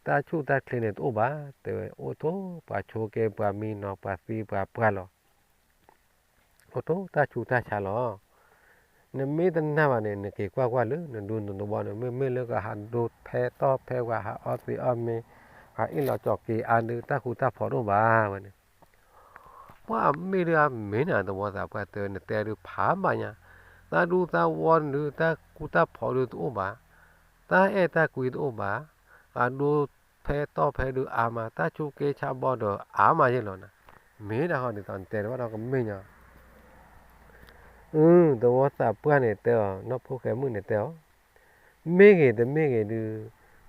တၢ်ဆူၣ်တၢ်ချ့န့ၣ်တအိၣ်ဘၣ် တဲဝဲ, အိၣ်ထိၣ် ပှၤဆိးက့ ပှၤမံနီၤ ပှၤသံပှၤပှၢ်လီၤ, အိၣ်ထိၣ်တၢ်ဆူးတၢ်ဆါလီၤ. နမ့ၢ်တနာ်ဘၣ်န့ၣ် နက့ၤကွၢ်ကွၢ်လၢ နဒူနသဝီန့ၣ် မ့မ့ၢ်လၢကဟးဒိဖဲတီၢ်ဖဲ ပှၤဟးအီသံးအီမ့ၤ, ပှၤအ့ၣ်လိာ်ကၠီၤက့ၤအါဒုး တၢ်ဃူတၢ်ဖိးတအိၣ်ဘၣ်ဝဲန့ၣ် ပှၤမ့ၢ်ဒုးအမ့ၢ်န့ၣ် သဝီသးပှၢ်တဲ နတဲဒုးဖးဘၣ်ညါ, တၢ်ဒူသးဝီဒုး တၢ်ကူတၢ်ဖိးဒုးတအိၣ်ဘၣ်, တၢ်အဲၣ်တၢ်ကွံတအိၣ်ဘၣ်, ပှၤဒိဖဲတီၢ်ဖဲဒုးအါမး တၢ်ဆိးက့ဆါဘီဒီးအါမးယဲၢ်လီၤနၤ, မ့ၢ်ဒၣ်ဟီဒ်သိးနတဲတဘၣ်ဒီးကမ့ၢ်ညီ အု သဝီသးပှၢ်န့ၣ်တဲအီၤ နီၢ်ဖိၣ်ဃဲမုၣ်န့ၣ်တဲအီၤ, မ့ၢ်ဂ့ၤတမ့ၢ်ဂ့ၤဒုး,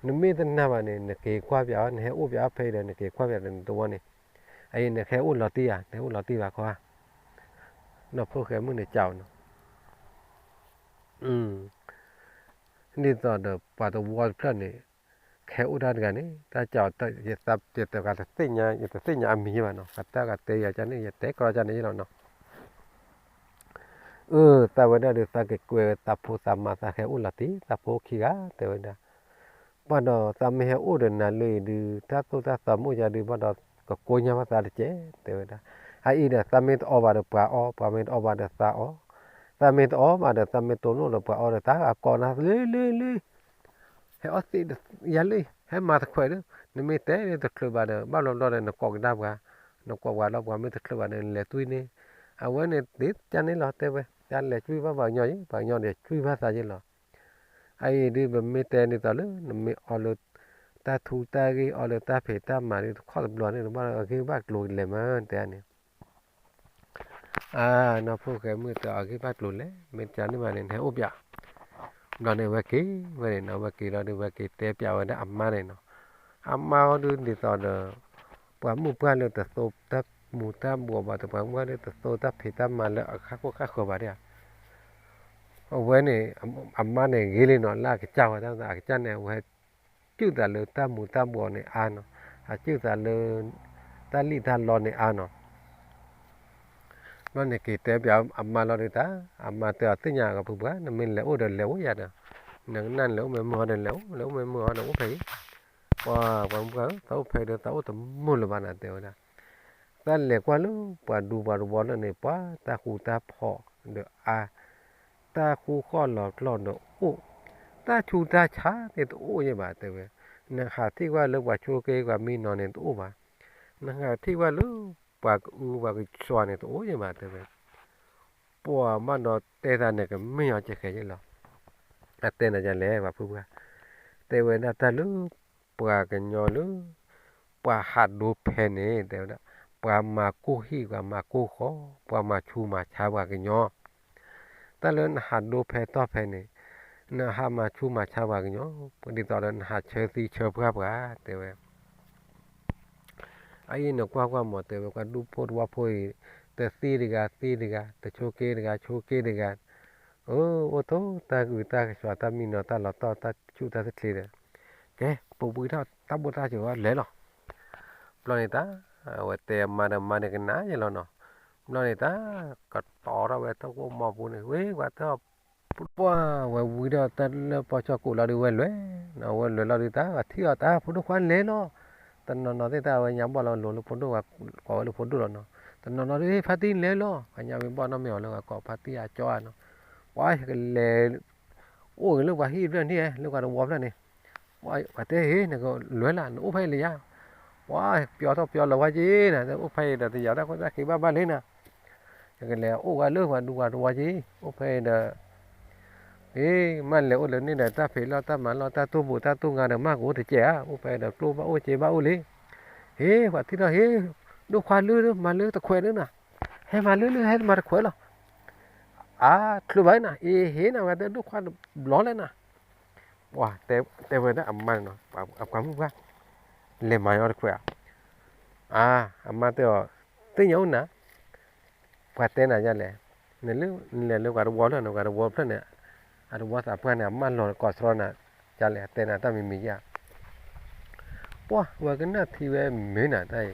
နမ့ၢ်တနာ်ဘၣ်န့ၣ် နက့ၤကွၢ်ပၠးအီၤ, နဟဲအိၣ်ပၠးအီၤဖဲအံၤဒီး နက့ၤကွၢ်ပၠးဒီးနသဝီန့ၣ်, အအံၤနကဟဲအိၣ်လီၤတံၢ်ဧါ, နဟဲအိၣ်လီၤတံၢ်ဘၣ်ခီဧါ, နီၢ်ဖိၣ်ဃဲမုၣ်န့ၣ်ကးအီၤနီၤ. ဒ်သိးဒီးပှၤသဝီတဖျၢၣ်န့ၣ် ကဟဲအိၣ်တၢ်တဂၤန့ၣ် တၢ်ကးအီၤ, ယတဂၤတသ့ၣ်ညါ, ယတသ့ၣ်ညါအမံၤယဲဘၣ်နီၤ, ပှၤတၢ်ဂၤတဲယၤကန့ၣ် ယတဲကီးကန့ၣ်ယဲလီၤနီၤ. အၢ သးဝဲဒၣ်ဒီး သးကကွဲးဝဲသးဖိသးမါ, သးကဟဲအိၣ်လီၤတံၢ် သးဖိခံဂၤ တဲဝဲဒၣ်, ဘၣ်ဒီးသးမ့ၢ်ဟဲအိၣ်ဒီးနၤလၢအံၤဒုး တၢ်သိၣ်တၢ်သီမ့ၢ်အိၣ်ယၤဒုး ဘၣ်ဒီးကကိညၢ်ဘၣ်သးတကဲး တဲဝဲဒၣ်. အအံၤဒီး သးမ့ၢ်တအီဘၣ်ဒီးပှၤအီ, ပှၤမ့ၢ်တအီဘၣ်ဒီးသးအီ, သးမ့ၢ်တအီဘၣ်ဒီး သးမ့ၢ်တိၢ်နီၣ်ဒီးပှၤအီဒီး သးအကိးနၤလၢလၢလၢ ဟဲအီၣ်သ့ၣ်ယၤလၢ ဟဲမၤတခွဲးဒီး နမ့ၢ်တဲတချုးဘၣ်ဒီး ဘၣ်ဘျီဘျီဒီး နကိးကဒါပှၤ, နကိးပှၤလီၤ ပှၤမ့ၢ်တချုးဘၣ်ဒီး နလဲၤတွံၢ်န့ၣ်, အဝဲန့ၣ်သ့ၣ်ညါန့ၣ်လီၤ တဲဝဲ, တၢ်လဲၤကွံၢ်ဘၣ်ပှၤကညီယဲ ပှၤကညီဒီးကွံၢ်ဘၣ်သးယဲလီၤ. အအံၤဒုး ပမ့ၢ်တဲဒ်သိးလၢ နမ့ၢ်အီလၢ တၢ်ထူတၢ်ဂ့ၢ် အီလၢတၢ်ဖံးတၢ်မၤဒုး တခီတဘျီန့ၣ် နဘၣ်အဂ့ၢ်ဘၣ်ကျိၤလဲၤမး တဲန့ၣ် အါ နီၢ်ဖိၣ်ဃဲမုၣ်တဲအီၤ အဂ့ၢ်ဘၣ်ကျိၤလဲၤ မ့ၢ်တန့ၢ်ဘၣ်န့ၣ် နဟဲအိၣ်ပၠး, ဘျီန့ၣ်ဝဲက့ၤဝဲန့ၣ်နီၤ, ဝဲက့ၤလီၤဒီး ဝဲက့ၤတဲပၠးဝဲဒၣ်အမါန့ၣ်နီၤ, အမါအီၤဒုးဒ်သိးဒီး ပှၤမုၣ်ပှၢ်လၢတသိတၢ်မူၤတၢ်ဘှီးဘၣ်ဒီး ပှၤမုၣ်ပှၢ်လၢတသိတၢ်ဖံးတၢ်မၤလၢအဃၣ်ခိၣ်ဃၣ်ဃၢၤဘၣ်ဒၣ်ဧါ, အဝဲန့ၣ် အမါန့ၣ်ဂ့ၤလံနီၤ လၢအကစၢ်ဝဲဒၣ် အကစၢ်န့ၣ် အဝဲ စုၣ်သးလၢတၢ်မူၤတၢ်ဘှီးန့ၣ်အါနီၤ, အစုၣ်သးလၢ တၢ်လံၣ်တၢ်လီန့ၣ်အါနီၤ, ဘျီန့ၣ်က့ၤတဲပၠးအမါလီၤဒုးတၢ်, အမါတဲအီၤ သ့ၣ်ညါကပုၢ်ပှၢ် နမ့ၢ်လဲၤအိၣ်ဒီးလဲၤအိၣ်ယၤဒီး, နကနၣ်လဲၤအိၣ်မ့ၢ်မုာ်ဟီဒီးလဲၤအိၣ်, လဲၤအိၣ်မ့ၢ်မုာ်ဟီဒီးအိၣ်ဖဲအံၤ, ပှၤပှၤမုၣ်ပှၢ်ဧၢ သးအိၣ်ဖဲဒီး သးအိၣ်တမုာ်လၢၤဘၣ်နၤ တဲဝဲဒၣ် တၢ်လဲၤကွၢ်လၢပှၤဒူပှၤတဝီလၢန့ၣ် ပှၤတၢ်ဃူတၢ်ဖိးဒီးအါ, တၢ်ဃူဃီၣ်လီၤကျီၢ်ဒီးအိၣ်, တၢ်ဆူးတၢ်ဆါန့ၣ်တအိၣ်ယဲဘၣ် တဲဝဲ, နဟးထံၣ်ကွၢ်လၢပှၤဆိးက့ပှၤမံနီၤန့ၣ်တအိၣ်ဘၣ်, နဟးထံၣ်ကွၢ်လၢပှၤကအုပှၤကစွၤန့ၣ်တအိၣ်ယဲဘၣ် တဲဝဲ, ပှၤဘၣ်ဒီးတဲသးန့ၣ်ကမ့ၢ်အီၤကဲဃဲၤယဲလီၤ, အတဲနၤယၤလဲၣ် ပှၤဖုပှၢ်, တဲဝဲဒၣ်တၢ်လၢ ပှၤကညီလၢ ပှၤဟးဒိဖဲန့ၣ် တဲဝဲဒၣ် ပှၤမၤကိၢ်ဟံၣ် ပှၤမၤကိၢ်ဃီ ပှၤမၤဆူးမၤဆါပှၤကညီ, တၢ်လၢနဟးဒိဖဲတီၢ်ဖဲန့ၣ် နဟးမၤဆူးမၤဆါပှၤကညီ, ဒ်သိးဒီးနဟးဆၢသံဆၢပှၢ်ပှၤ တဲဝဲ အအံၤနကွၢ်ကွၢ်မး တဲဝဲ ပှၤဒူဖိတဝီဖိအံၤ တသံတဂၤသံတဂၤ တဆိးက့တဂၤဆိးက့တဂၤ, အၢ အိၣ်ထိၣ်တၢ်ကအုတၢ်ကစွၤ တၢ်မံနီၤ တၢ်လီၤတီၢ် တၢ်ဆူးတၢ်တချ့ဒီး, ကဲ ပဝံထီၣ်တၢ်ဘိၣ်တၢ်စၢၤဝဲလဲၤလီၤ, ဘျီန့ၣ်တၢ် အဝဲတဲအမါဒီးမါန့ၣ်ကနၣ်ယဲလီၤနီၤ, ဘျီန့ၣ်တၢ် ကတီၤထီၣ်ဝဲထီၣ်ကိၣ်မီပူၤန့ၣ် ဝ့ၤဝဲထီၣ် ပှၢ်ဝဲဝံထီၣ်တၢ်လၢပီၢ်ဆၢကိးလီၤဒုးဝဲလဲၤ, ဝဲလဲၤလီၤဒုးတၢ် ပှၤထံၣ်အီၤတၢ် ဖိဒိၣ်ခွါလဲၤလီၤ, တနီၤနီၤသ့ၣ်တၢ်ဝဲညါဘီၣ်လီၤလိၤလၢဖိဒိၣ်ဝဲ ကိးဝဲလၢဖိဒိၣ်လီၤနီၤ, တနီၤနီၤဒုး ဖါတံၢ်လဲၤလီၤ ပှၤညါဝံၤဘီၣ်နီတမ့ၢ်အီၤလၢကိးဖါတံၢ်အကၠီဧါနီၤ, ပှၤကလဲၤ အိၣ်ဂ့ၤလၢပှၤဟံၣ်ဖျၢၣ်န့ၣ် လၢပှၤတဝီဖျၢၣ်န့ၣ်, ပှၤတဲဟ့ၣ် နကလဲၤလၢ နအိၣ်ဖဲအံၤလၢယၤ, ပှၤပျီထီၣ်ပျီလီၤဝဲက့ၤနၤ အိၣ်ဖဲအံၤဒီးတယၤတၢ်ခိၣ်တၢ်ခံဘၣ်ဘၣ်လံနၤ, ယကလဲၤအိၣ်ဝဲလၢပှၤဒူပှၤတဝီက့ၤ အိၣ်ဖဲအံၤဒီး ဟ့ၣ် မ့ၢ်လဲၤအိၣ်လၢန့ၣ်ဒီး တၢ်ဖံးလီၢ်တၢ်မၤလီၢ် တၢ်တူၢ်ဘိးတၢ်တူၢ်ငါဒီး မ့ၢ်ကအိၣ်တကဲဧါ, အိၣ်ဖဲအံၤဒီး ကျိၣ်ဘၣ်အိၣ်စ့ဘၣ်အိၣ်လံ, ဟ့ၣ် ပှၤထံၣ်ထီၣ်ဟ့ၣ် ဒိၣ်ခွါလၢမၤလၢတခွဲးလၢနၤ, ဟဲမၤလၢလၢ ဟဲမၤတခွဲးလီၤ, အါ ချုးဘၣ်နၤ အ့ ဟ့ၣ်နၤ ဝဲတဲဒိၣ်ခွါတဘျီလဲၣ်နၤ, ပှၤတဲဝဲဒၣ်အမါန့ၣ်နီၤ, အပှၤမုၣ်ပှၢ် လဲၤမၤညီတခွဲးဧါ, အါ အမါတဲအီၤ သ့ၣ်ညါအိၣ်နၤ ပှၤတဲနၤယါလဲၣ်, နလဲၤလၢပှၤတဝီဖျၢၣ်န့ၣ် ပှၤတဝီဖျၢၣ်န့ၣ် အတဝီသးပှၢ်န့ၣ် အမၢလီၤတကိးသရီနၤ, ယါလဲၣ် တဲနၤတၢ်မံၤမံၤယါ, ပှၢ်ဝဲကနၣ်ထံဝဲမ့ၢ်နၤတၢ်အံၤ,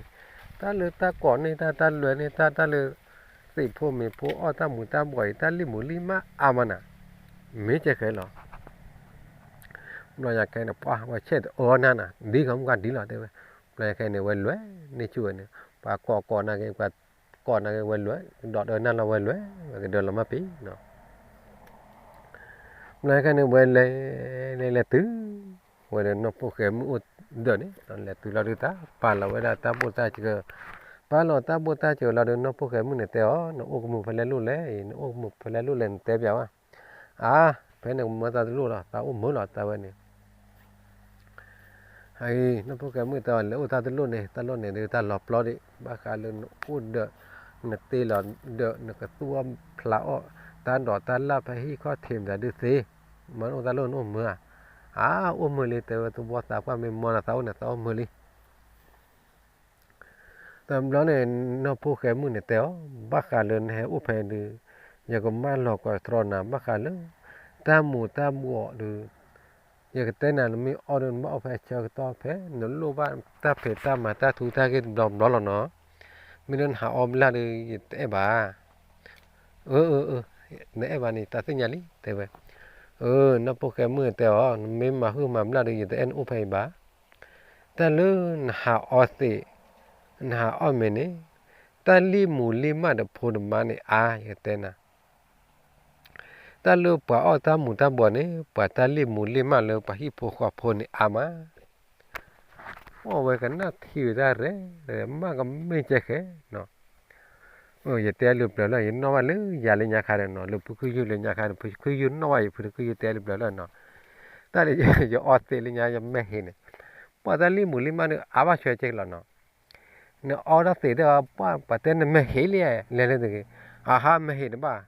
တၢ်လၢတၢ်ကိးန့ၢ်တၢ် တၢ်လွဲန့ၢ်တၢ် တၢ်လၢ သ့ၣ်ဖိမ့ၢ်ဖိအီၣ်တၢ်မူၤတၢ်ဘှီးအံၤ တၢ်လံၣ်မူၤလံၣ်မးအါမးနၤ, မ့ၢ်ကဲဃဲလီၤ ဘျီညါခဲန့ၣ် ပှၢ်ဝဲဆဲးတအၢနၤနၤ ဒ်ကမူၣ်ကါဒ်လီၤတဲဝဲ, ဘျီညါခဲန့ၣ် ဝဲလဲၤန့ၢ်ဆူၣ်ဝဲန့ၣ် ပှၤကိးကိးနၤက့ၤ ပှၤကိးနၤက့ၤဝဲလဲၤ ကဒီးဒၢနၢ်လီၤဝဲလဲၤ ဝဲကဒၢလီၤမၢ်ပ့ၤနီၤ, ဘျီညါခဲန့ၣ် ဝဲလဲၤ လဲၤလဲၤတုၤ ဝဲဒီးနီၢ်ဖိၣ်ဃဲမုၣ်အိၣ်ဒၢးန့ၣ် လဲၤတုၤလီၤဒုးတၢ် ပာ်လီၤဝဲဒၣ်တၢ်ဘိၣ်တၢ်စၢၤ, ပာ်လီၤတၢ်ဘိၣ်တၢ်စၢၤလီၤဒီး နီၢ်ဖိၣ်ဃဲမုၣ်န့ၣ်တဲအီၤ နအိၣ်ကမုာ်ဖဲလဲၣ်လိၣ်လဲၣ်အံၤ နအိၣ်ကမုာ်ဖဲလဲၣ်လိၣ်လဲၣ် နတဲပၠးဝဲ, အါ ဖဲန့ၣ်ကမၢတၢ်တလိၣ်လီၤ တၢ်အိၣ်မုာ်လီၤတၢ်ဝဲန့ၣ် အံၤ နီၢ်ဖိၣ်ဃဲမုၣ်တဲအီၤ လဲၤအိၣ်တၢ်တလိၣ်န့ၣ် တၢ်လိၣ်န့ၣ်ဒုးတၢ်လီၤပျီဒံး ဘၣ်ဃးလၢနအိၣ်ဒၢး နတ့လီၤဒၢး နကသူအီၣ်ဖျးအီၣ် တၢ်ဒိးတၢ်လၣ်ဖဲဟံၣ်ခီၣ်ထံးမတၤဒုးသ့, မ့ၢ်နအိၣ်တၢ်လိၣ်နအိၣ်မုာ်ဧါ, အါ အိၣ်မုာ်လံ တဲဝဲ သဝီသးပှၢ်မ့ၢ်မီနၤသးအိၣ်န့ၣ် သးအိၣ်မုာ်လံ. တဘျီန့ၣ် နီၢ်ဖိၣ်ဃဲမုၣ်န့ၣ်တဲအီၤ, ဘၣ်ဃးလၢနဟဲအိၣ်ဖဲဒုး ယကမၢလီၤကွၢ်တြီနၤ ဘၣ်ဃးလၢ တၢ်မူၤတၢ်ဘှီးဒုး ယကတဲနၤ နမ့ၢ်အီၣ်ဒုး နဘၣ်အီၣ်ဖဲအဆၢကတီၢ်ဖဲ နလိၣ်ဘၣ်တၢ်ဖံးတၢ်မၤတၢ်ထူတၢ်ဂ့ၢ်တဘျီဘျီလီၤနီၤ. မ့ၢ်လၢနဟးအီၣ်ဘျၣ်ဒုး ယတအဲၣ်ဘၣ်. အၢ အၢ အၢ နအဲၣ်ဘၣ်န့ၣ် တၢ်သ့ၣ်ညါလံ တဲဝဲ. အၢ နီၢ်ဖိၣ်ဃဲမုၣ်တဲအီၤ, နမ့ၢ်မၤဟုၣ်မၤဘျၣ်ဒုး ယတအဲၣ်နအိၣ်ဖဲအံၤဘၣ်. တၢ်လၢနဟးအီၣ်သ့ၣ် နဟးအီၣ်မ့ၤန့ၣ် တၢ်လံၣ်မူၤလံၣ်မၢ်ဒီးဖိနမါန့ၣ်အါ ယကတဲနၤ. တၢ်လၢပှၤအီၣ်တၢ်မူၤတၢ်ဘှီးန့ၣ် ပှၤတၢ်လံၣ်မူၤလံၣ်မၢ်လၢပှၤဟံၣ်ဖိဃီဖိန့ၣ်အါမး. အိၣ်ဝဲကနၣ်ထံဝဲဒၣ်ရဲၣ် မၢ်ကမ့ၢ်ကဲဃဲနီၤ. ယတဲလၢပျၢၤလၢ ယနီၣ်ဘၣ်လၢယၤလၢညါခါဒီးနီၤ လၢဖုခုယုၢ်လၢညါခါန့ၣ် ဖုခုယုၢ်နီၣ်ဘၣ်ယၤ ဖုခုယုၢ်တဲလၢပျၢၤလၢနီၤ. တၢ်လၢယအီၣ်သ့ၣ်လၢညါ ယမဲာ်ဟ့န့ၣ် ပှၤတၢ်လံၣ်မူၤလံၣ်မၢ်ဒုးအါဘၣ်ဆၢကဲကလီၤနီၤ. နအီၣ်တၢ်သ့ၣ်ဒီး ပှၤတဲနမဲာ်ဟ့လံ လဲၤလၢတဂ့ၤ. အဟါ မဲာ်ဟ့တဘၣ်.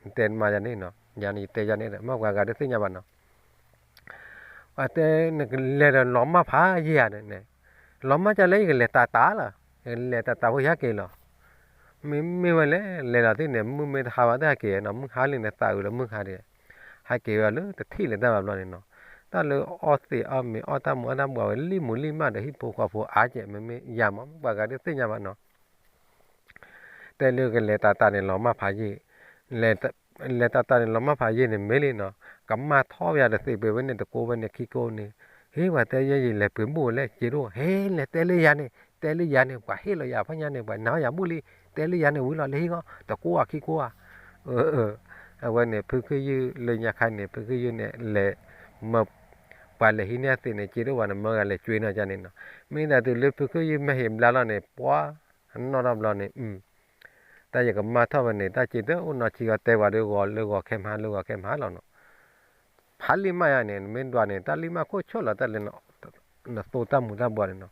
နတဲနမါယၤန့ၣ်နီၤ ယၤန့ၣ်ယတဲယၤန့ၣ် မ့ၢ်ပှၤဂၤဒုးသ့ၣ်ညါဘၣ်နီၤ. ပှၤတဲနကလဲၤဒီးလီၤမၢ်ဖးယံာ်ဧါန့ၣ်, လီၤမၢ်ကလဲၣ် ယကလဲၤတၢ်တၢ်လီၤ, ယကလဲၤတၢ်တၢ်ဖိယဟဲက့ၤလီၤ. မ့မ့ၢ်ဝဲလဲၣ် လဲၤလီၤသ့ၣ်န့ၣ် မုၢ်မ့ၢ်တဟါဘၣ်သ့ၣ်ဟဲက့ၤနီၤ မုၢ်ဟါလံန့ၣ်သးအုးလၢမုၢ်ဟါဒံး ဟဲက့ၤဝဲလၢတထံၣ်လၢၤတၢ်ဘၣ်ဘျီန့ၣ်နီၤ. တၢ်လၢအီၣ်သ့ၣ်အီၣ်မ့ၤအီၣ်တၢ်မူၤအီၣ်တၢ်ဘှီးဝဲလံၣ်မူၤလံၣ်မၢ်ဒီးဟံၣ်ဖိဃီဖိအါကဲး မ့မ့ၢ်ယၤမး ပှၤဂၤဒုးသ့ၣ်ညါဘၣ်နီၤ. တဲလၢကလဲၤတၢ်တၢ်န့ၣ် လီၤမၢ်ဖးယံာ်, လဲၤတၢ်တၢ်န့ၣ် လီၤမၢ်ဖးယံာ်န့ၣ်မ့ၢ်လံနီၤ, ကမၢ်ထီၣ်ဝဲယၤတသ့ပှဲၤဝဲန့ၣ် တကိးဝဲန့ၣ် ခံကိးန့ၣ်, ဟ့ ပှၤတဲယဲယလဲၤပှ့ၤဘိၣ်လဲၣ် စ့ဒိၣ် ဟ့ လဲၤတဲလၢယၤန့ၣ် တဲလၢယၤန့ၣ် ပှၤဟ့ၣ်လီၤယၤဖီညါန့ၣ် ပှၤနာ်ယၤဘိၣ်လံ, တဲလၢယၤန့ၣ်ဝံၤလီၤ လၢဟံၣ်ဂီၢ် တကိးဧါခံကိးဧါ. အဝဲန့ၣ် ဖုခုယုၢ်လၢညါခါန့ၣ် ဖုခုယုၢ်န့ၣ် လဲၤ မၢ ပှၤလဲၤဟံးန့ၢ်အသ့ၣ်န့ၣ် စ့ဒိၣ်ဝဲန့ၣ် မၢဂၤလဲၤကွ့နီၤကန့ၣ်နီၤ. မ့ၢ်ဒၣ်တုၤလၢဖုခုယုၢ်မ့ၢ်ဟ့ၣ်ဘျါလီၤန့ၣ် ပှၤနီၣ်ထီၣ်ဘျီန့ၣ်, တၢ်ယကမၢ်ထီၣ်ဝဲန့ၣ် တၢ်စ့တအိၣ်နီတဆံဂီၤ တဲပှၤဒီးဂီၤလၢဂီၤခဲမဟါ လၢဂီၤခဲမဟါလီၤနီၤ. ဖးလံၣ်မၢ်ယါန့ၣ် နမ့ၢ်ဒွးန့ၣ် တၢ်လံၣ်မၢ်ခိၣ်ဆိၣ်လီၤ တၢ်လၢ နသိတၢ်မူၤတၢ်ဘှီးန့ၣ်နီၤ,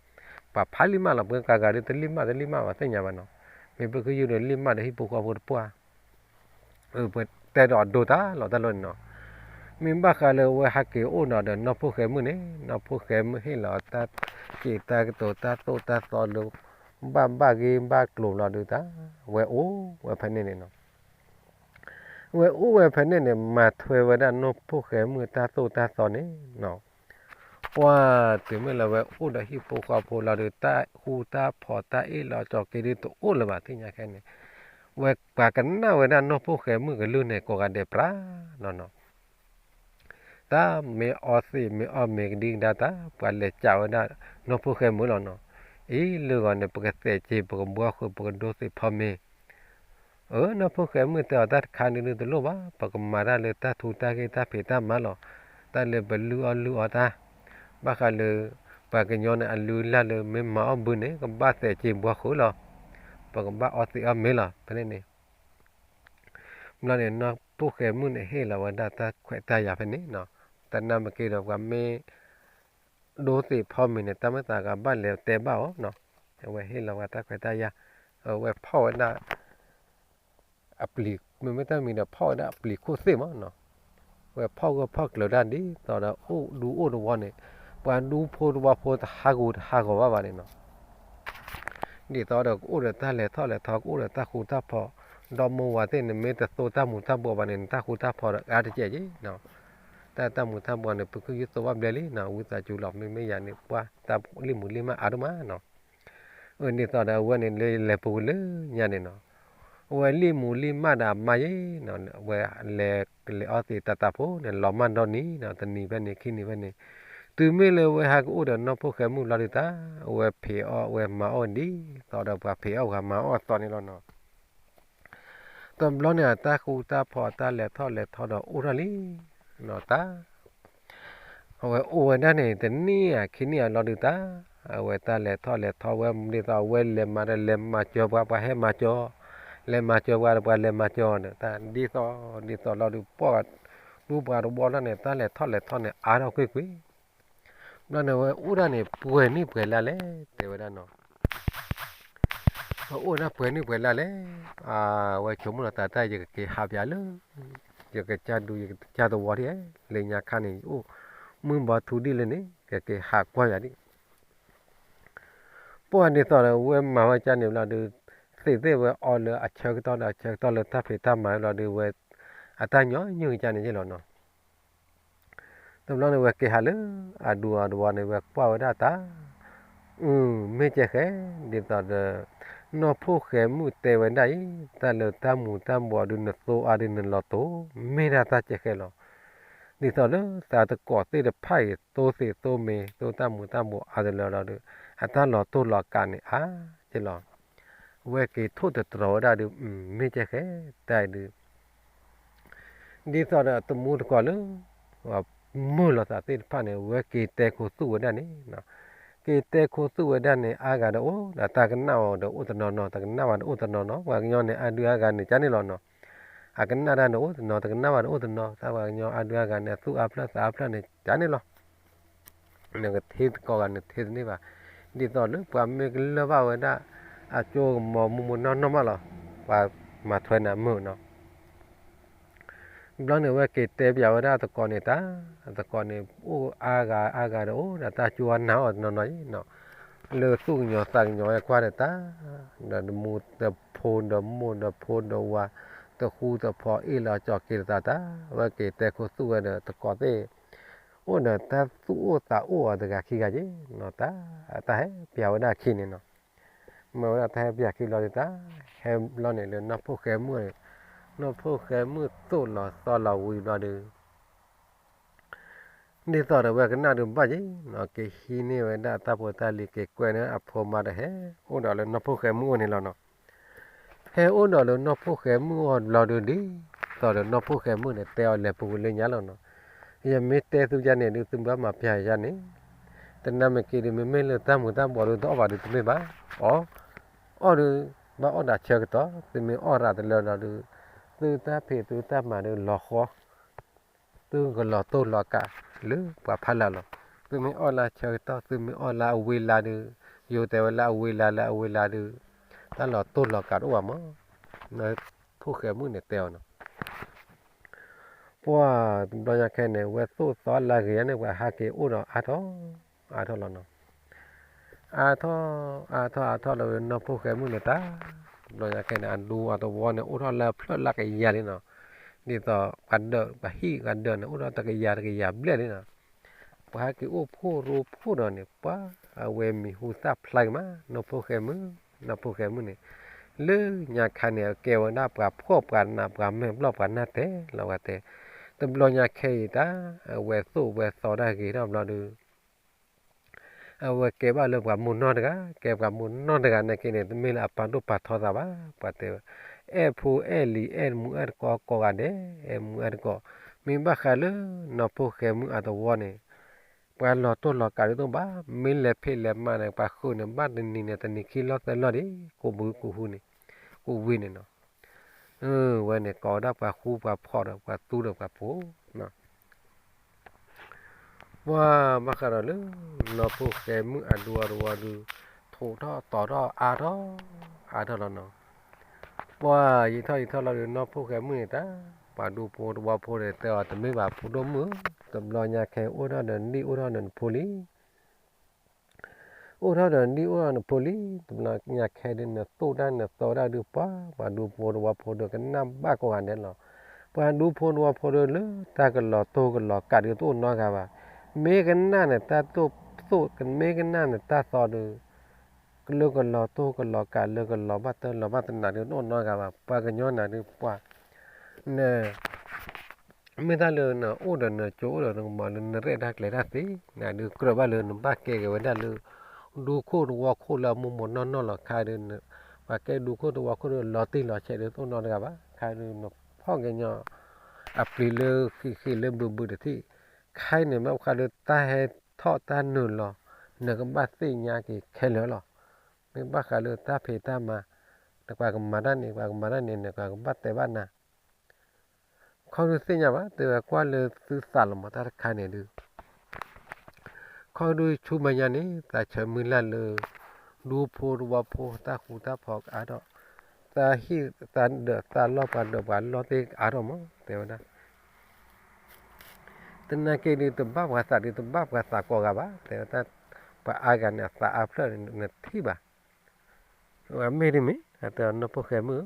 ပှၤဖးလံၣ်မၢ်လီၤ ပှၤဂၤဂၤဒီးတလံၣ်မၢ်တလံၣ်မၢ်ဘၣ်သ့ၣ်ညါဘၣ်နီၤ. မ့ၢ်ဖုခုယုၢ်ဒီးလံၣ်မၢ်ဒီးဟံၣ်ဖိဃီဖိတပှၢ် ပတဲဒီးအဒိတၢ်လီၤတၢ်လီၤန့ၣ်နီၤ. မ့ၢ်ဘၣ်ဃးလၢဝဲဟဲက့ၤအိၣ်ဒီးနီၢ်ဖိၣ်ဃဲမုၣ်န့ၣ် နီၢ်ဖိၣ်ဃဲမုၣ်ဟ့ၣ်လီၤတၢ်စ့တၢ်ကတိၤတၢ်သိၣ်တၢ်သီလၢ ဘၣ်ဘၣ်ဂ့ၤဘၣ်ကျိၤလီၤဒုးတၢ် ဝဲအိၣ်ဝဲဖဲန့ၣ်န့ၣ်နီၤ. ဝဲအိၣ်ဝဲဖဲန့ၣ်န့ၣ် မၤထွဲဝဲဒၣ်နီၢ်ဖိၣ်ဃဲမုၣ်တၢ်သိၣ်တၢ်သီန့ၣ်နီၤ. ပှၤတုၤမ့ၢ်လၢဝဲအိၣ်ဒီးဟံၣ်ဖိဃီဖိလီၤဒုး တၢ်ဃူတၢ်ဖိးတၢ်အ့ၣ်လိာ်ဆိးက့ဒုးတအိၣ်လၢၤဘၣ်သ့ၣ်ညါခဲန့ၣ်, ဝဲပှၤကနၣ်ဝဲဒၣ်နီၢ်ဖိၣ်ဃဲမုၣ်ကလုၢ်န့ၣ် ကိးဂၤဒဲးပြးနီၤနီၤ. တၢ်မ့ၢ်အီၣ်သ့ၣ်မ့ၢ်အီၣ်မ့ၤကဒံကဒါတၢ် ပှၤလဲၤကးဝဲဒၣ်နီၢ်ဖိၣ်ဃဲမုၣ်လီၤနီၤ. အံၤလၢဂီၤန့ၣ် ပကသဲးစ့ၤ ပကဘှီဃုာ် ပကဒိသ့ၣ်ဖီမ့ၤ အၢ နီၢ်ဖိၣ်ဃဲမုၣ်တဲအီၤ တၢ်တခါန့ၣ်ဒုးတလိၣ်ဘၣ် ပကမၤတၢ်လၢတၢ်ထူတၢ်ဂ့ၢ်တၢ်ဖံးတၢ်မၤလီၤ. တၢ်လၢပလုၢ်အီၣ်လုၢ်အီတၢ် ဘၣ်ဃးလၢ ပှၤကညီန့ၣ် အလုၢ်အလၢ်လၢမ့ၢ်မၤအီၣ်ဘုန့ၣ် ကဘၣ်သဲးစ့ၤဘှီဃုာ်လီၤ. ပကဘၣ်အီၣ်သ့ၣ်အီၣ်မ့ၤလီၤ ဖဲန့ၣ်န့ၣ် ဘျီန့ၣ် နီၢ်ဖိၣ်ဃဲမုၣ်န့ၣ် ဟ့ၣ်လီၤဝဲဒၣ်တၢ်ခွဲးတၢ်ယာ်ဖဲန့ၣ်နီၤ. တၢ်နၢ်မ့ၢ်က့ၤဒီးပှၤမ့ၢ် ဒိသ့ၣ်ဖီမ့ၤန့ၣ် တၢ်မ့ၢ်သးဂၤဘၣ်လဲၤတဲဘၣ်အီၤနီၤ. အဝဲဟ့ၣ်လီၤဝဲတၢ်ခွဲးတၢ်ယာ်, အဝဲဖီၣ်ဝဲဒၣ် အပျံၤ မ့မ့ၢ်တၢ်မံၤဒီး ဖီၣ်ဝဲဒၣ်အပျံၤခိၣ်သ့ၣ်မးနီၤ. ဝဲဖီၣ်ဂၢၢ်ဖီၣ်ကျၢၤဒၣ်ဒ်သိးဒီး အိၣ်ဒူအိၣ်သဝီန့ၣ် ပှၤဒူဖိသဝီဖိတဟးဂူာ်တဟးဂီၤဘၣ်ဘၣ်န့ၣ်နီၤ. ဒ်သိးဒီးကအိၣ်ဒီးတၢ်လဲၤထီၣ်လဲၤထီ ကအိၣ်ဒီးတၢ်ဃူတၢ်ဖိး, ဒီမိၢ်ဝၤသ့ၣ်န့ၣ် မ့ၢ်တသိတၢ်မူၤတၢ်ဘှီးဘၣ်န့ၣ် တၢ်ဃူတၢ်ဖိးဒီးအါတကဲးက့ၤနီၤ. တၢ်တၢ်မူၤတၢ်ဘှီးန့ၣ် ဖုခုယုၢ်သိးဘၣ်ဘျဲလံနီၤ, ဝံသးစူၤလီၤ မ့မ့ၢ်ယၤန့ၣ် ပှၢ်တၢ်လံၣ်မူၤလံၣ်မၢ်အါဒိၣ်မးနီၤ. အၢ ဒ်သိးဒီးအဝဲန့ၣ် လၢလဲၤပူၤလၢညါန့ၣ်နီၤ, အဝဲလံၣ်မူၤလံၣ်မၢ်ဒီးအမါယ့ၣ်နီၤ, အဝဲလဲၤကလဲၤအီသံးတၢ်တၢ်ဖိန့ၣ် လီၤမၢ်ဒီနံၤနီၤ, တနံၤဖဲန့ၣ် ခံနံၤဖဲန့ၣ်, တုၤမ့ၢ်လၢအဝဲဟဲကအိၣ်ဒီးနီၢ်ဖိၣ်ဃဲမုၣ်လီၤဒုးတၢ်, အဝဲဖံးအီၣ်အဝဲမၤအီၣ်ဒ်သိးဒီးပှၤဖံးအီၣ်ပှၤမၤအီၣ်အသိးန့ၣ်လီၤနီၤ. တဘျီန့ၣ် အတၢ်ဃူတၢ်ဖိး အတၢ်လဲၤထီၣ်လဲၤထီဒီးအိၣ်ထီၣ်လံနီၤတၢ် အဝဲအိၣ်ဝဲဒၣ်န့ၣ် တနံၣ်ဧါခံနံၣ်ဧါလီၤဒုးတၢ်, အဝဲတၢ်လဲၤထီၣ်လဲၤထီဝဲ ဒ်သိးအဝဲလဲၤမၤဒီးလဲၤမၤစၢၤပှၤ ပှၤဟဲမၤစၢၤ, လဲၤမၤစၢၤပှၤဒီးပှၤလဲၤမၤစၢၤန့ၣ် တၢ်ဒ်သိးဒ်သိးလီၤဒုး ပှၢ်ဒူပှၤတဝီလီၤန့ၣ် တၢ်လဲၤထီၣ်လဲၤထီန့ၣ် အါထီၣ်ကွ့ၢ်ကွ့ၢ် ဘျီန့ၣ် အဝဲအိၣ်ဒၣ်န့ၣ် ပှဲၤနံၣ်ပှဲၤလါလဲၣ် တဲဝဲဒၣ်နီၤ. အဝဲအိၣ်ဒၣ်ပှဲၤနံၣ်ပှဲၤလါလဲၣ်, အဝဲဆိကမိၣ်လီၤသးတၢ် ယကက့ၤဟးပၠးလၢ ယကစၢ်ဒူ ယကစၢ်သဝီဒ်လဲၣ်, လၢညါခါန့ၣ် ယအိၣ် မုၢ်ဘီထူဒံၣ်လၢန့ၣ် ကက့ၤဟးကွၢ်ယၤဒံး ပှၢ်ဒ်သိးဒီး ဝဲမၤဝဲကန့ၣ်ဘျီဒီး သ့ၣ်သ့ၣ်ဝဲအီလၢအဆၢကတီၢ်ဒီးအဆၢကတီၢ်လၢတၢ်ဖံးတၢ်မၤဘျီဒီး ဝဲအတၢ်ညီနုၢ်ကန့ၣ်ယ့ၢ်လီၤနီၤ. တဘျီန့ၣ်ဝဲက့ၤဟးလၢအဒူအဝီန့ၣ် ဝဲကွၢ်ဝဲဒၣ်တၢ်, အု မ့ၢ်ကဲဃဲ, ဒ်သိးဒီး နီၢ်ဖိၣ်ဃဲမုၣ်တဲဝဲဒၣ်အံၤ တၢ်လၢတၢ်မူၤတၢ်ဘှီးဒုးနသိအါဒုးနလီၤတိၢ် မ့ၢ်ဒၣ်တၢ်ကဲဃဲလီၤ. ဒ်သိးလၢသးတကိးသ့ၣ်တဖၣ်အံၤ သိသ့ၣ်သိမ့ၢ် သိတၢ်မူၤတၢ်ဘှီးအါတလၢလီၤဒီး အတၢ်လီၤတိၢ်လီၤကးန့ၣ်အါက့လီၤ. ဝဲက့ၤထိၣ်သတြီၤဝဲဒၣ်ဒီး မ့ၢ်ကဲဃဲ တၢ်အံၤဒုး ဒ်သိးဒီးတမူတကိးလၢ မုာ်လိာ်သးသ့ၣ်တဖၣ်န့ၣ် ဝဲက့ၤတဲခိၣ်သူၣ်ဝဲဒၣ်န့ၣ်, က့ၤတဲခိၣ်သူၣ်ဝဲဒၣ်န့ၣ် အါဂၤဒီးအိၣ်ဒီးတၢ်ကနၣ်အီၤဒီးအိၣ်တနီၤနီၤ တကနၣ်ဘၣ်ဒီးအိၣ်တနီၤနီၤ ပှၤကညီန့ၣ် အါဒုအါဂၤန့ၣ် ကန့ၣ်လီၤနီၤ. အကနၣ်တၢ်န့ၣ်အိၣ်တနီၤ တကနၣ်ဘၣ်န့ၣ်အိၣ်တနီၤ တၢ်ပှၤကညီအါဒုအါဂၤန့ၣ် အသူၣ်အါဖျၢၣ်သးအါဖျၢၣ်န့ၣ် ကန့ၣ်လီၤ. နကထံသကိးဂၤနထံတန့ၢ်ဘၣ်. ဒ်သိးလၢပှၤမ့ၢ်ကလၢၢ်ဘၣ်ဝဲဒၣ် အကၠိကမီၤမူမူနီၢ်နီၢ်မးလီၤ. ပှၤမၤထွဲနၤမုာ်နီၤ. ဘျီန့ၣ်ဝဲက့ၤတဲပၠးဝဲဒၣ်သကိးန့ၣ်တၢ်, သကိးန့ၣ် အိၣ်အါဂၤအါဂၤဒီးအိၣ်ဒီးတၢ်ကၠိအနၢ်အီၤတနီၤနီၤအံၤနီၤ, လၢသူၣ်ကညီၤသးကညီၤဝဲကွၢ်ဒီးတၢ်, ဒီးတမူတဖိဒီးမိၢ်ဒီးဖိဒီးဝၤ တဃူတဖိးအ့ၣ်လီၤကၠီၤက့ၤတသးတၢ်, ဝဲက့ၤတဲခိၣ်သူၣ်ဝဲဒီးသကိးသ့ၣ် အိၣ်ဒီးတၢ်သူၣ်အိၣ်သးအိၣ်အီၤတဂၤခံဂၤက့ၤနီၤ, တၢ် တၢ်ဟဲပၠးဝဲဒၣ်ခံန့ၣ်နီၤ. မ့ၢ်ဝဲဒၣ်တၢ်ဟဲပၠးခံဘျီဒုးတၢ် ဟဲဘျီန့ၣ်လၢနီၢ်ဖိၣ်ဃဲမုၣ်န့ၣ်, နီၢ်ဖိၣ်ဃဲမုၣ်သိၣ်လီၤသီလီၤဝံၤဘျီဒုး ဒ်သိးဒီးဝဲကနၣ်ဒုးဘၣ်ယံၤနီၤ, က့ၤဟံးန့ၢ်ဝဲဒၣ်တၢ်ဖိတၢ်လံၤက့ၤကွဲန့ၢ်အဖိမါဒီးဟဲအိၣ်ဒီးလၢနီၢ်ဖိၣ်ဃဲမုၣ်အိၣ်န့ၣ်လီၤနီၤ. ဟဲအိၣ်ဒီးလၢနီၢ်ဖိၣ်ဃဲမုၣ်အိၣ်ဘျီဒုး ဒ်သိးဒီးနီၢ်ဖိၣ်ဃဲမုၣ်န့ၣ် တဲအီၤလဲၤပူၤကွံာ်လၢညါလီၤနီၤ. ယမ့ၢ်တဲသုယါန့ၣ်ဒုး သုဘၣ်မၤပျၢ်ယါန့ၣ်, တနၤမ့ၢ်က့ၤဒုး မ့မ့ၢ်လၢတၢ်မူၤတၢ်ဘှီးဒုး တအီၣ်ဘၣ်ဒုးတမ့ၢ်ဘၣ်, အီၣ်, အီၣ်ဒုး ဘၣ်အီၣ်ဒၣ်ဆၢကတီၢ်, သုမ့ၢ်အီၣ်ရၤတလၢဒီးဒုး သုတၢ်ဖံးသုတၢ်မၤဒုးလီၤဃီ သုကလီၤတိၢ်လီၤကးလၢပှၤဖးလၢ်လီၤ. သုမ့ၢ်အီၣ်လၢဆၢကတီၢ် သုမ့ၢ်အီၣ်လၢအဝ့လၢဒုး, ယိၤတဲဝဲလၢအဝ့လၢလၢအဝ့လၢဒုး, တၢ်လီၤတိၢ်လီၤကးတအိၣ်ဘၣ်မး, နီၢ်ဖိၣ်ဃဲမုၣ်န့ၣ်တဲအီၤနီၤ. ပှၢ်တဘျီညါခဲအံၤန့ၣ် ဝဲသိၣ်သီလၢဂ့ၤန့ၣ် ပှၤဟးက့ၤအိၣ်ဒီးအါထီၣ်, အါထီၣ်လီၤနီၤ. အါထီၣ်, အါထီၣ်အါထီၣ်လီၤဝဲနီၢ်ဖိၣ်ဃဲမုၣ်န့ၣ်တၢ်, တဘျီညါခဲအံၤန့ၣ် အဒူအသဝီန့ၣ် အိၣ်ထီၣ်လၢအဖျၢၣ်လၢကယၤလံနီၤ. ဒ်သိးပှၤဒၢး ပှၤဟံၣ်ပှၤဒၢးန့ၣ် အိၣ်ထီၣ်တကယၤတကယၤဘျဲၣ်လံနီၤ. ပှၤဟဲက့ၤအိၣ်ဖှိၣ်ရိဖှိၣ်ဒီးန့ၣ် ပှၤအဝဲမံၤဟူသၣ်ဖျါက့ၤမး နီၢ်ဖိၣ်ဃဲမုၣ်, နီၢ်ဖိၣ်ဃဲမုၣ်န့ၣ် လၢညါခါန့ၣ် ကဲဝဲဒၣ်ပှၤဖှီၣ်ပှၤနးပှၤမဲာ်ဘျီၣ်ပှၤနၢ်တဲာ်လီၤဝဲတဲ, တဘျီညါခဲအံၤတၢ် အဝဲသိၣ်ဝဲသီတၢ်ဂ့ၤထီၣ်ဘျီဒီး အဝဲကဲဘၣ်လၢပှၤမိၢ်နီၢ်တဂၤ, ကဲပှၤမိၢ်နီၢ်တဂၤနာ်က့န့ၣ် တမ့ၢ်လၢအပာ်ဒိၣ်ပာ်ထီသးဘၣ်, ပှၤတဲဝဲ, အဲၣ်ဖိအဲၣ်လံၤအဲၣ်မူးအဲၣ်တကိးကိးဂၤဒဲး, အဲၣ်မူးအဲၣ်တကိး, မ့ၢ်ဘၣ်ဃးလၢ နီၢ်ဖိၣ်ဃဲမုၣ်အသဝီန့ၣ် ပှၤလီၤတိၢ်လီၤကးဒုးတအိၣ်ဘၣ်, မ့ၢ်လဲၤဖံးလဲၤမၤန့ၣ် ပှၤဃုာ်န့ၣ် ဘၣ်တနံၤန့ၣ် တနံၤခံလီၢ်သၢလီၢ်ဒံး, ကိးဘုကိးဟူန့ၣ်, ကိးဝံၤန့ၣ်နီၤ. ဝဲန့ၣ်ကိးဝဲဒၣ်ပှၤဃူပှၤဖိးဒီးပှၤသူဒီးပှၤဖိး ပှၢ်ဘၣ်ဃးဒီးလၢ နီၢ်ဖိၣ်ဃဲမုၣ်အဒူအသဝီဒုး ထိးထီၣ်တီၤထီၣ်အါထီၣ် အါထီၣ်လီၤနီၤ. ပှၢ်ယံာ်ထီၣ်ယံာ်ထီၣ်လီၤဒီး နီၢ်ဖိၣ်ဃဲမုၣ်န့ၣ်တၢ် ပှၤဒူဖိသဝီဖိန့ၣ် တဲအီၤတမ့ၢ်ဘၣ်ဖိဒိၣ်မုၣ်ဧၢ, တဘျီညါခဲအံၤ အိၣ်ထီၣ်ဒီးနံၣ်အိၣ်ထီၣ်ဒီးနဖိလံ အိၣ်ထီၣ်ဒီးနံၣ်အိၣ်ထီၣ်နဖိလံ, တဘျီညါခဲဒုး နသိၣ်တၢ်နသီတၢ်ဒုး ပှၤပှၤဒူဖိသဝီဖိဒီး ကနၣ်ဘၣ်ကိးဂၤဒဲးလီၤ. ပှၤဒူဖိသဝီဖိဒီး လၢတၢ်ကလီၤတိၢ်ကလီၤကးဒုး တအိၣ်နီတဂၤဘၣ်. မ့ၢ်ကနၣ်န့ၣ် တၢ်သိၣ်သိၣ် မ့ၢ်ကနၣ်န့ၣ် တၢ်သီဒုး လၢကလီၤတိၢ်ကလီၤကး လၢကလီၤဘၣ်တၢ်လီၤဘၣ်တနးဒုး တအိၣ်နီတဂၤဘၣ်. ပှၤကညီနၤဒုး ပှၤ န မ့ၢ်တၢ်လၢနအိၣ်ဒီးနကၠိအိၣ်ဒီးနကမီၤလၢနရဲၣ်တၢ်ကျဲၤတၢ်သ့ နဒုးကြၢးဘၣ်လၢနဘၣ်ကဲက့ၤဝဲဒၣ်လၢ ဒူခိၣ်သဝီခိၣ်လၢအမိၢ်မိၢ်နီၢ်နီၢ်လီၤ. ခါဒုး ပှၤကဲဒူခိၣ်သဝီခိၣ်ဒီး လီၤတံၢ်လီၤဆဲးဒုး တအိၣ်နီတဂၤဘၣ်. ခါဒုး နဖီၣ်ကညီ အပျံၤလၢဃံးဃံးလၢဘုးဘုးတထံၣ်. ခါအံၤန့ၣ် မ့ၢ်ဘၣ်ဃးလၢတၢ်ဟဲထီၣ်တၢ်နုာ်လီၤ နကဘၣ်သ့ၣ်ညါက့ၤခဲလၢာ်လီၤ. မ့ၢ်ဘၣ်ဃးလၢတၢ်ဖံးတၢ်မၤ နပှၤကမၤတၢ်န့ၣ် ပှၤကမၤတၢ်န့ၣ် နပှၤကဘၣ်တဲဘၣ်နၤ ခီဒုးသ့ၣ်ညါဘၣ် တဲဝဲကွၢ်လၢသုသးလီၤမး တၢ်တခါန့ၣ်ဒုး ခီဒုးဆူမဲာ်ညါန့ၣ် သးဆၢမုၢ်လၢ်လၢ ဒူဖိသဝီဖိ တၢ်ဃူတၢ်ဖိးကအါထီၣ်, သးဟံၣ်သးဒၢးသးလီၢ် ပှၤဒၢးပှၤလီၢ်သ့ၣ်ကအါထီၣ်မး တဲဝဲဒၣ်. သနာ်က့ဒုး တဘၣ်ပှၤသးဒုး တဘၣ်ပှၤသးကိးဂၤဘၣ်, တဲဝဲဒၣ် ပှၤအါဂၤန့ၣ် အသးအါဖျၢၣ်န့ၣ် နထံၣ်ဘၣ်. မ့ၢ်တမ့ၢ် တဲနီၢ်ဖိၣ်ဃဲမုၣ်ဧၢ,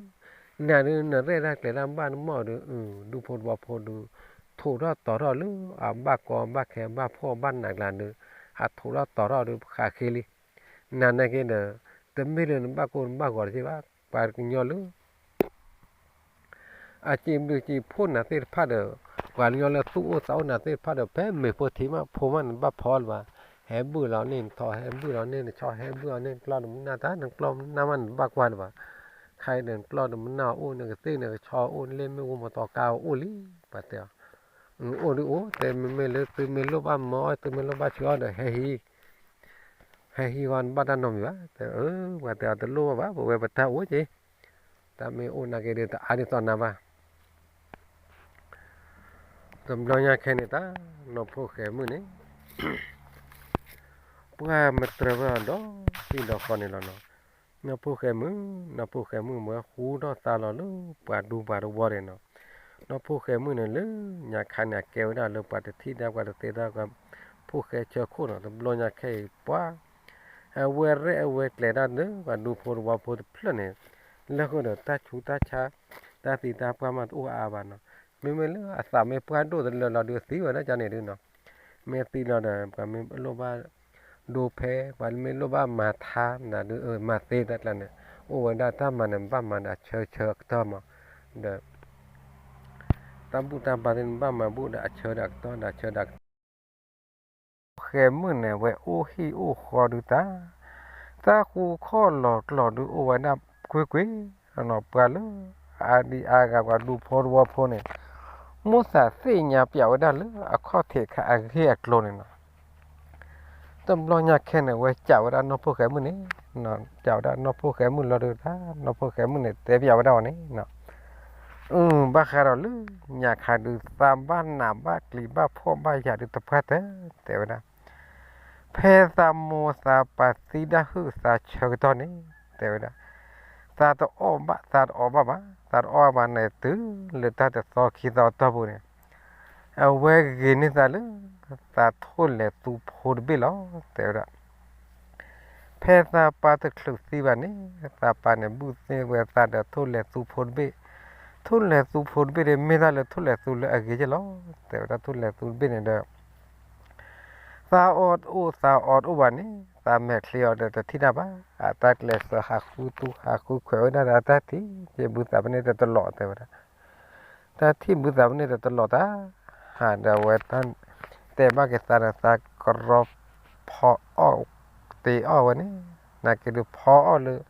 နၤဒုး နရဲၣ်တၢ်ကျဲၤတၢ်ဘၣ်နမီၢ်ဒုး ဒူဖိတဝီဖိဒုး ထိးထီၣ်တီၤထီၣ်လၢ အဘၣ်ကီဘၣ်ခဲဘၣ်ဖှီၣ်ဘၣ်နးကျါဒုး အထိးထီၣ်တီၤထီၣ်ဒုး ပဃးဃ့လံ. နၤနာ်က့ဒီး တမ့ၢ်လၢနဘၣ်ကိၢ်နဘၣ်ဂီၤတက့ၢ်ဘၣ်, ပှၤကညီလၢ အစံးဘျုးစံးဖှိၣ်နၤသ့ၣ်တဖၣ်ဒီး ပှၤကညီလၢသူၣ်အိၣ်သးအိၣ်နၤသ့ၣ်တဖၣ်ဒီး ဖဲမ့ၤဖိထံမးဖိမးန့ၣ် နဘၣ်ဖီလၢၤဘၣ်. ဟဲဘုၣ်လီၤန့ၢ်နထီ ဟဲဘုၣ်လီၤန့ၢ်နဆီ ဟဲဘုၣ်လီၤန့ၢ်နကျီၢ်နမုၢ်နၢ်တၢ် နကျီၢ်မုၢ်နၢ်မးန့ၣ် နဘၣ်ကွၢ်လၢၤဘၣ်. ခဲအံၤဒီးနကျီၢ်နမုၢ်နၢ်အိၣ် နကသ့ၣ်နကဆီအိၣ် နလ့ၣ်မ့ၣ်အူမီတီကါအိၣ်လံ, ပှၤတဲအီၤ. အိၣ်ဒုးအိၣ် တဲမ့မ့ၢ်လၢသုမ့ၢ်လိၣ်ဘၣ်မၤအီၣ် သုမ့ၢ်လိၣ်ဘၣ်ဆှၢအီၣ်ဒီး ဟဲဟံး ဟဲဟံးဝဲ နဘၣ်တၢ်နီတမံၤဘၣ်. တဲ ပှၤတဲအီၤ တလိၣ်ဘၣ်ဘၣ် ပဝဲပတၢ်အိၣ်က့ၤ, တၢ်မ့ၢ်အိၣ်နာ်က့ဒီး တအါဒ်သိးနၤဘၣ်. တဘျီညါခဲန့ၣ်တၢ် နီၢ်ဖိၣ်ဃဲမုၣ်န့ၣ် ပှၤမတြၢၤဝဲအီၤဒီးဟံၣ်ဒီးဃီန့ၣ်လီၤနီၤ. နီၢ်ဖိၣ်ဃဲမုၣ်, နီၢ်ဖိၣ်ဃဲမုၣ် ဝဲဃူထီၣ်သါလီၤလၢပှၤဒူပှၤတဝီန့ၣ်နီၤ. နီၢ်ဖိၣ်ဃဲမုၣ်န့ၣ် လၢညါခါန့ၣ် အကဲဝဲဒၣ်လၢပှၤတထံၣ်ဒၣ်ပှၤတသ့ဒၣ်ပှၤ ဖိၣ်ဃဲဆၢခိၣ်နီၤ. တဘျီညါခဲအံၤ ပှၤ အဝဲရဲၣ်အဝဲကျဲၤတၢ်လၢပှၤဒူဖိတဝီဖိတဖျၢၣ်န့ၣ် လၢဃိဒီးတၢ်ဆူးတၢ်ဆါ တၢ်သံတၢ်ပှၢ်မးတအိၣ်အါအါဘၣ်နီၤ. မ့မ့ၢ်လၢအသးမ့ၢ်ပှၢ်ဒိၣ်တလၢာ်လီၤဒုး အသံဝဲဒၣ်ကန့ၣ်ဒုးနီၤ. မ့ၢ်သံလီၤဒီး ပှၤမ့ၢ်လိၣ်ဘၣ်ဒိဖဲ ပှၤမ့ၢ်လိၣ်ဘၣ်မၤထါနၤဒုး မၤသ့တၢ်ကျါန့ၣ် အိၣ်ဝဲဒၣ်တၢ်မၤန့ၣ် ဘၣ်မၤဒီးအဆၢဆၢအကတီၢ်မး ဒီး တၢ်ဘူၣ်တၢ်ဘါသ့ၣ်န့ၣ် ဘၣ်မၤဘူၣ်ဒီးအဆၢဒီးအကတီၢ်ဒီးအဆၢဒီးအကတီၢ် ဃဲမုၣ်န့ၣ် ဝဲအိၣ်ဟံၣ်အိၣ်ဃီဒုးတၢ်, တၢ်ဃူခီၣ်လီၤကျီၤဒုးအိၣ်ဝဲဒၣ်ကွ့ၢ်ကွ့ၢ်, ပှၤလၢအါဒံအါဂၤပှၤဒူဖိတဝီဖိန့ၣ် မိၣ်သးသ့ၣ်ညါပျးဝဲဒၣ်လၢအခီၣ်ထံးခါအဂ့ၢ်အကျိၤန့ၣ်နီၤ. တဘျီညါခဲန့ၣ် ဝဲကးဝဲဒၣ်နီၢ်ဖိၣ်ဃဲမုၣ်န့ၣ်, ကးဝဲဒၣ်နီၢ်ဖိၣ်ဃဲမုၣ်လီၤဒုးတၢ်, နီၢ်ဖိၣ်ဃဲမုၣ်န့ၣ် တဲပျးဝဲဒၣ်အီၤန့ၣ် ဘၣ်ဃးဒီးလၢညါခါဒုး သးဘၣ်နးဘၣ်ကျံၤဘၣ်ဖှီၣ်ဘၣ်ယာ်ဒုးတပှၢ်တၢၢ် တဲဝဲဒၣ်, ဖဲသးမိၢ်သးပၢ်သံဒၣ်ဟုၣ်သးဆၢကတီၢ်န့ၣ် တဲဝဲဒၣ်, သးတအီၣ်ဘၣ် သးတအီဘၣ်ဘၣ်, သးတအီဘၣ်န့ၣ် တုၤလၢတၢ်တသီခံသီအတီၢ်ပူၤန့ၣ် အဝဲဂ့ၤန့ၢ်သးလၢ သးထိၣ်လဲၤသူဖိတဘ့ၣ်လီၤ တဲဝဲဒၣ်. ဖဲသးပၢ်တချုးသံဘၣ်န့ၣ် သးပၢ်န့ၣ် ဘုၣ်သ့ၣ်ဝဲသးဒီးထိၣ်လဲၤသူဖိတဘ့ၣ်, ထိၣ်လဲၤသူဖိတဘ့ၣ်န့ၣ် မ့ၢ်တၢ်လၢထိၣ်လဲၤသူလၢအဂ့ၤက့ၢ်လီၤ တဲဝဲဒၣ်. ထိၣ်လဲၤသူတဘ့ၣ်န့ၣ်ဒီး သးအီၣ်တအိၣ်သးအီတအိၣ်ဘၣ်န့ၣ် သးမဲာ်ချံအီၤဒီးတထံၣ်တၢ်ဘၣ်, အတၢ်ကျဲးစၢးဟးဃုသူဟးဃုခွဲးဝဲဒၣ်ဒီးတၢ်ထံၣ်က့ၤဘုသးပန့ၢ်တတလီၤ တဲဝဲဒၣ်. တၢ်ထံၣ်ဘုသးပန့ၢ်တတလီၤတၢ် ဟးဒီးအဝဲ တဲဘၣ်က့ၤသးဒီးသးကရီဖီအီၣ်တ့အီၣ်ဝဲန့ၣ်, နာ်က့ဒုးဖီအီၣ်လၢ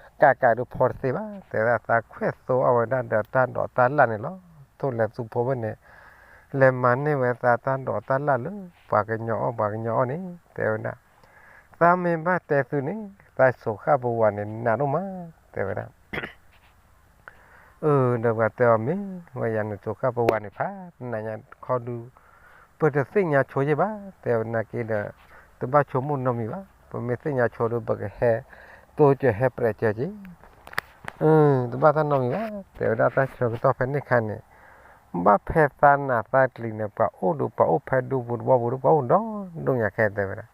ကးကးဒုးဖီတသ့ဘၣ် တဲဝဲဒၣ်. သးခွဲးသိအီၣ်ဝဲဒၣ်ဒီးတၢ်ဒိးတၢ်လၣ်န့ၣ်လီၤ. ထိၣ်လဲၤသူဖိဝဲန့ၣ် လဲၤမၤန့ၢ်ဝဲသးတၢ်ဒိးတၢ်လၣ်လၢ ပှၤကညီအီၣ်ပှၤကညီအီၣ်န့ၣ် တဲဝဲဒၣ်. သးမ့ၢ်ဘၣ်တဲသုန့ၣ် သးစိၤဃၣ်ပဝးန့ၣ် နးဒိၣ်မး တဲဝဲဒၣ်. အၢ ဒီးပှၤတဲအီၤမ့ၢ် ဝဲယၤန့ၣ် စိၤဃၣ်ပဝးန့ၣ် ဖးနးညါခီဒုး ပတသ့ၣ်ညါဆိယဲၢ်ဘၣ် တဲဝဲ. နာ်က့ဒီး တဘၣ်ဆိကမိၣ်နီတမံၤဘၣ်, ပမ့ၢ်သ့ၣ်ညါဆိဒီး ပကဟဲတိစၢၤဟဲပြဲးစၢၤက့ၤ တဘၣ်တၢ်နီတမံၤဘၣ် တဲဝဲဒၣ်. တၢ်ဆၢကတီၢ်ဖဲန့ၣ်ခါန့ၣ် ဘၣ်ဖဲသးနးသးကျံၤန့ၣ် ပှၤအိၣ်ဒုး ပှၤအိၣ်ဖဲဒူပူၤတဝီပူၤဒီး ပှၤအိၣ်ဒီဒိၣ်ညါခဲ တဲဝဲဒၣ်.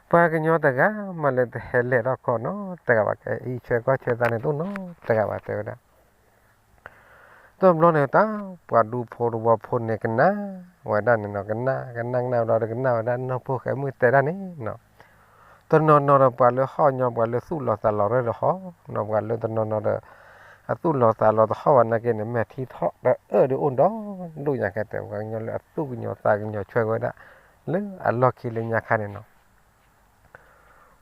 ပှၤကညီတဂၤမးလၢတဟဲလဲၤထီၣ်ကီးနီတဂၤဘၣ်, ကဟံးဆၢကီၢ်ဆၢသးန့ၣ်တအိၣ်နီတဂၤဘၣ် တဲဝဲဒၣ်. တဘျီန့ၣ်တၢ် ပှၤဒူဖိတဝီဖိန့ၣ် ကနၣ်ဝဲဒၣ်န့ၣ်နီၤ, ကနၣ် ကနၣ်ကနၣ်ဝဲဒီး ကနၣ်ဝဲဒၣ်နီၢ်ဖိၣ်ဃဲမုၣ်တဲဒၣ်န့ၣ်နီၤ. တနီၤနီၤဒီးပှၤလၢဟီၣ်ညီ ပှၤလၢသူၣ်လီၤသးလီၤရဲၣ်လီၤဟီၣ်နီၤ, ပှၤလၢတနီၤနီၤဒီး အသူၣ်လီၤသးလီၤတဟီၣ်ဘၣ်နာ်က့န့ၣ် မဲာ်ထံထီၣ်ဒီးအၢၣ်ဒုးအိၣ်ဒီဒိၣ်ညါခဲ တဲဝဲ. ပှၤကညီလၢအသူၣ်ကညီၤသးကညီၤဆှၢက့ၤဝဲဒၣ် လၢအလီၢ်ခံလၢညါခါန့ၣ်နီၤ.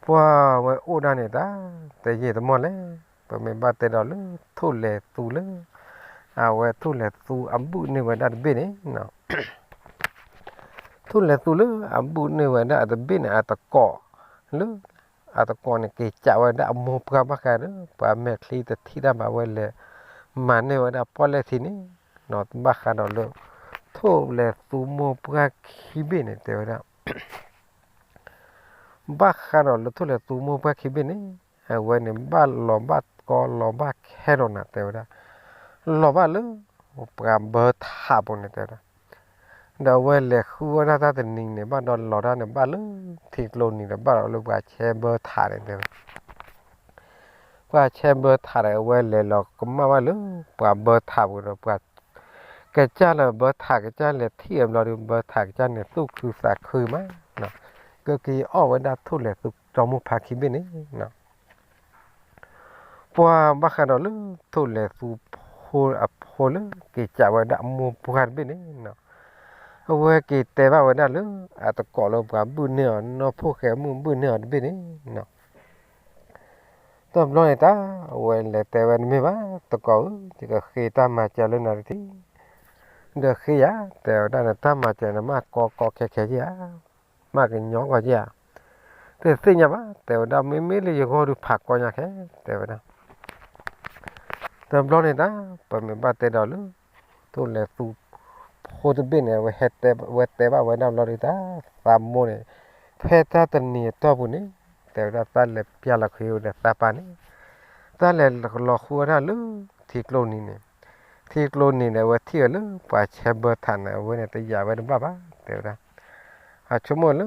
ပှၤဝဲအိၣ်ဒၣ်န့ၣ်တၢ် တယံာ်တမီၢ်လဲၣ်, ပမ့ၢ်ဘၣ်တဲဒီးလၢထိၣ်လဲၤသူလၢ အဝဲထိၣ်လဲၤသူအဘုၣ်န့ၢ်ဝဲဒၣ်တဘ့ၣ်န့ၣ်နီၤ. ထိၣ်လဲၤသူလၢအဘုၣ်န့ၢ်ဝဲဒၣ်အတဘ့ၣ်န့ၣ် အတကိးလၢ အတကိးန့ၣ် က့ၤကးဝဲဒၣ်အမိၢ်ပှၢ်ဘၣ်ဃးဒီး ပှၤမဲာ်ချံတထံၣ်တၢ်ဘၣ်ဝဲလဲၤ မၤန့ၢ်ဝဲဒၣ်ပီၣ်လဲၣ်ထံန့ၣ်နီၤ. ဘၣ်ဃးဒီးလၢ ထိၣ်လဲၤသူမိၢ်ပှၢ်ခံဘ့ၣ်န့ၣ် တဲဝဲဒၣ် ဘၣ်ဃးဒီးလၢထိၣ်လဲၤသူမိၢ်ပှၢ်ခံဘ့ၣ်န့ၣ် အဝဲန့ၣ် ဘၣ်လီၤဘၣ်ကီလီၤဘၣ်ခဲဒီးနၤ တဲဝဲဒၣ်. လီၤဘၣ်လၢ ပှၤဘၢထးပူၤန့ၣ် တဲဝဲဒၣ်. ဒီးအဝဲလဲၤဃုဝဲဒၣ်တၢ်တနံၤန့ၣ် ဘၣ်ဒီးလီၤတၢ်န့ၣ် ဘၣ်လၢထံကျိနံၤဒီး ဘၣ်ဒီးလၢပှၤဆဲဘၢထးန့ၣ်တဲဝဲ ပှၤဆဲဘၢထးဒီး အဝဲလဲၤလီၤကမၣ်ဘၣ်လၢပှၤဘၢထးပူၤဒီး ပှၤကစၢ်လၢဘၢထးကစၢ်လဲၤထံၣ်အဘျီဒီး ဘၢထးကစၢ်န့ၣ် သူၣ်ခုသးခုမး, ကက့ၤအီၣ်ဝဲဒၣ်ထိၣ်လဲၤသူဒီမိၢ်ဖါခံဘ့ၣ်န့ၣ် ပှၤဘၣ်ဃးဒီးလၢထိၣ်လဲၤသူဖိအဖိလၢက့ၤကးဝဲဒၣ်အမိၢ်ပှၢ်တဘ့ၣ်န့ၣ်, အဝဲက့ၤတဲဘၣ်ဝဲဒၣ်လၢအတကိးလၢပှၤဘုၣ်န့ၢ်အီၤ နီၢ်ဖိၣ်ဃဲမုၣ်ဘုၣ်န့ၢ်အီၤတဘ့ၣ်န့ၣ်, တဘျီန့ၣ်တၢ် အဝဲလဲၤတဲဝဲတမ့ၢ်ဘၣ် တကိးဧၢ, ယကဃ့တၢ်မၤစၢၤလၢနၤတထံၣ်, ဒီးဃ့ယၤ တဲဝဲဒၣ်န့ၣ် တၢ်မၤစၢၤန့ၣ် မ့ၢ်ကီကီခဲခဲယဧါ, မ့ၢ်ကညီကီယဧါ, တသ့ၣ်ညါဘၣ် တဲဝဲဒၣ် မ့မ့ၢ်လၢယဂီၢ်ဒုးဖးကီညါခဲ တဲဝဲဒၣ် တဘျီန့ၣ်တၢ် ပမ့ၢ်ဘၣ်တဲဒီးလၢ ထိၣ်လဲၤသူဖိတဘ့ၣ်န့ၣ် ဝဲတဲဘၣ်ဝဲဒၣ်ဘျီဒုးတၢ် သးမိၢ်န့ၣ် ဖဲတၢ်တနံၤအတီၢ်ပူၤန့ၣ် တဲဝဲဒၣ် တၢ်လဲၤပျၢ်လီၤဃံဝဲဒီးသးပၢ်န့ၣ် တၢ်လဲၤလီၤဃုဝဲဒၣ်လၢ ထံကျိနံၤန့ၣ်, ထံကျိနံၤန့ၣ် အဝဲထံၣ်ဝဲလၢပှၤဆဲဘၢထးန့ၣ် အဝဲန့ၣ်တယာ်ဝဲတဘၣ်ဘၣ် တဲဝဲဒၣ် အဆိကမိၣ်လၢ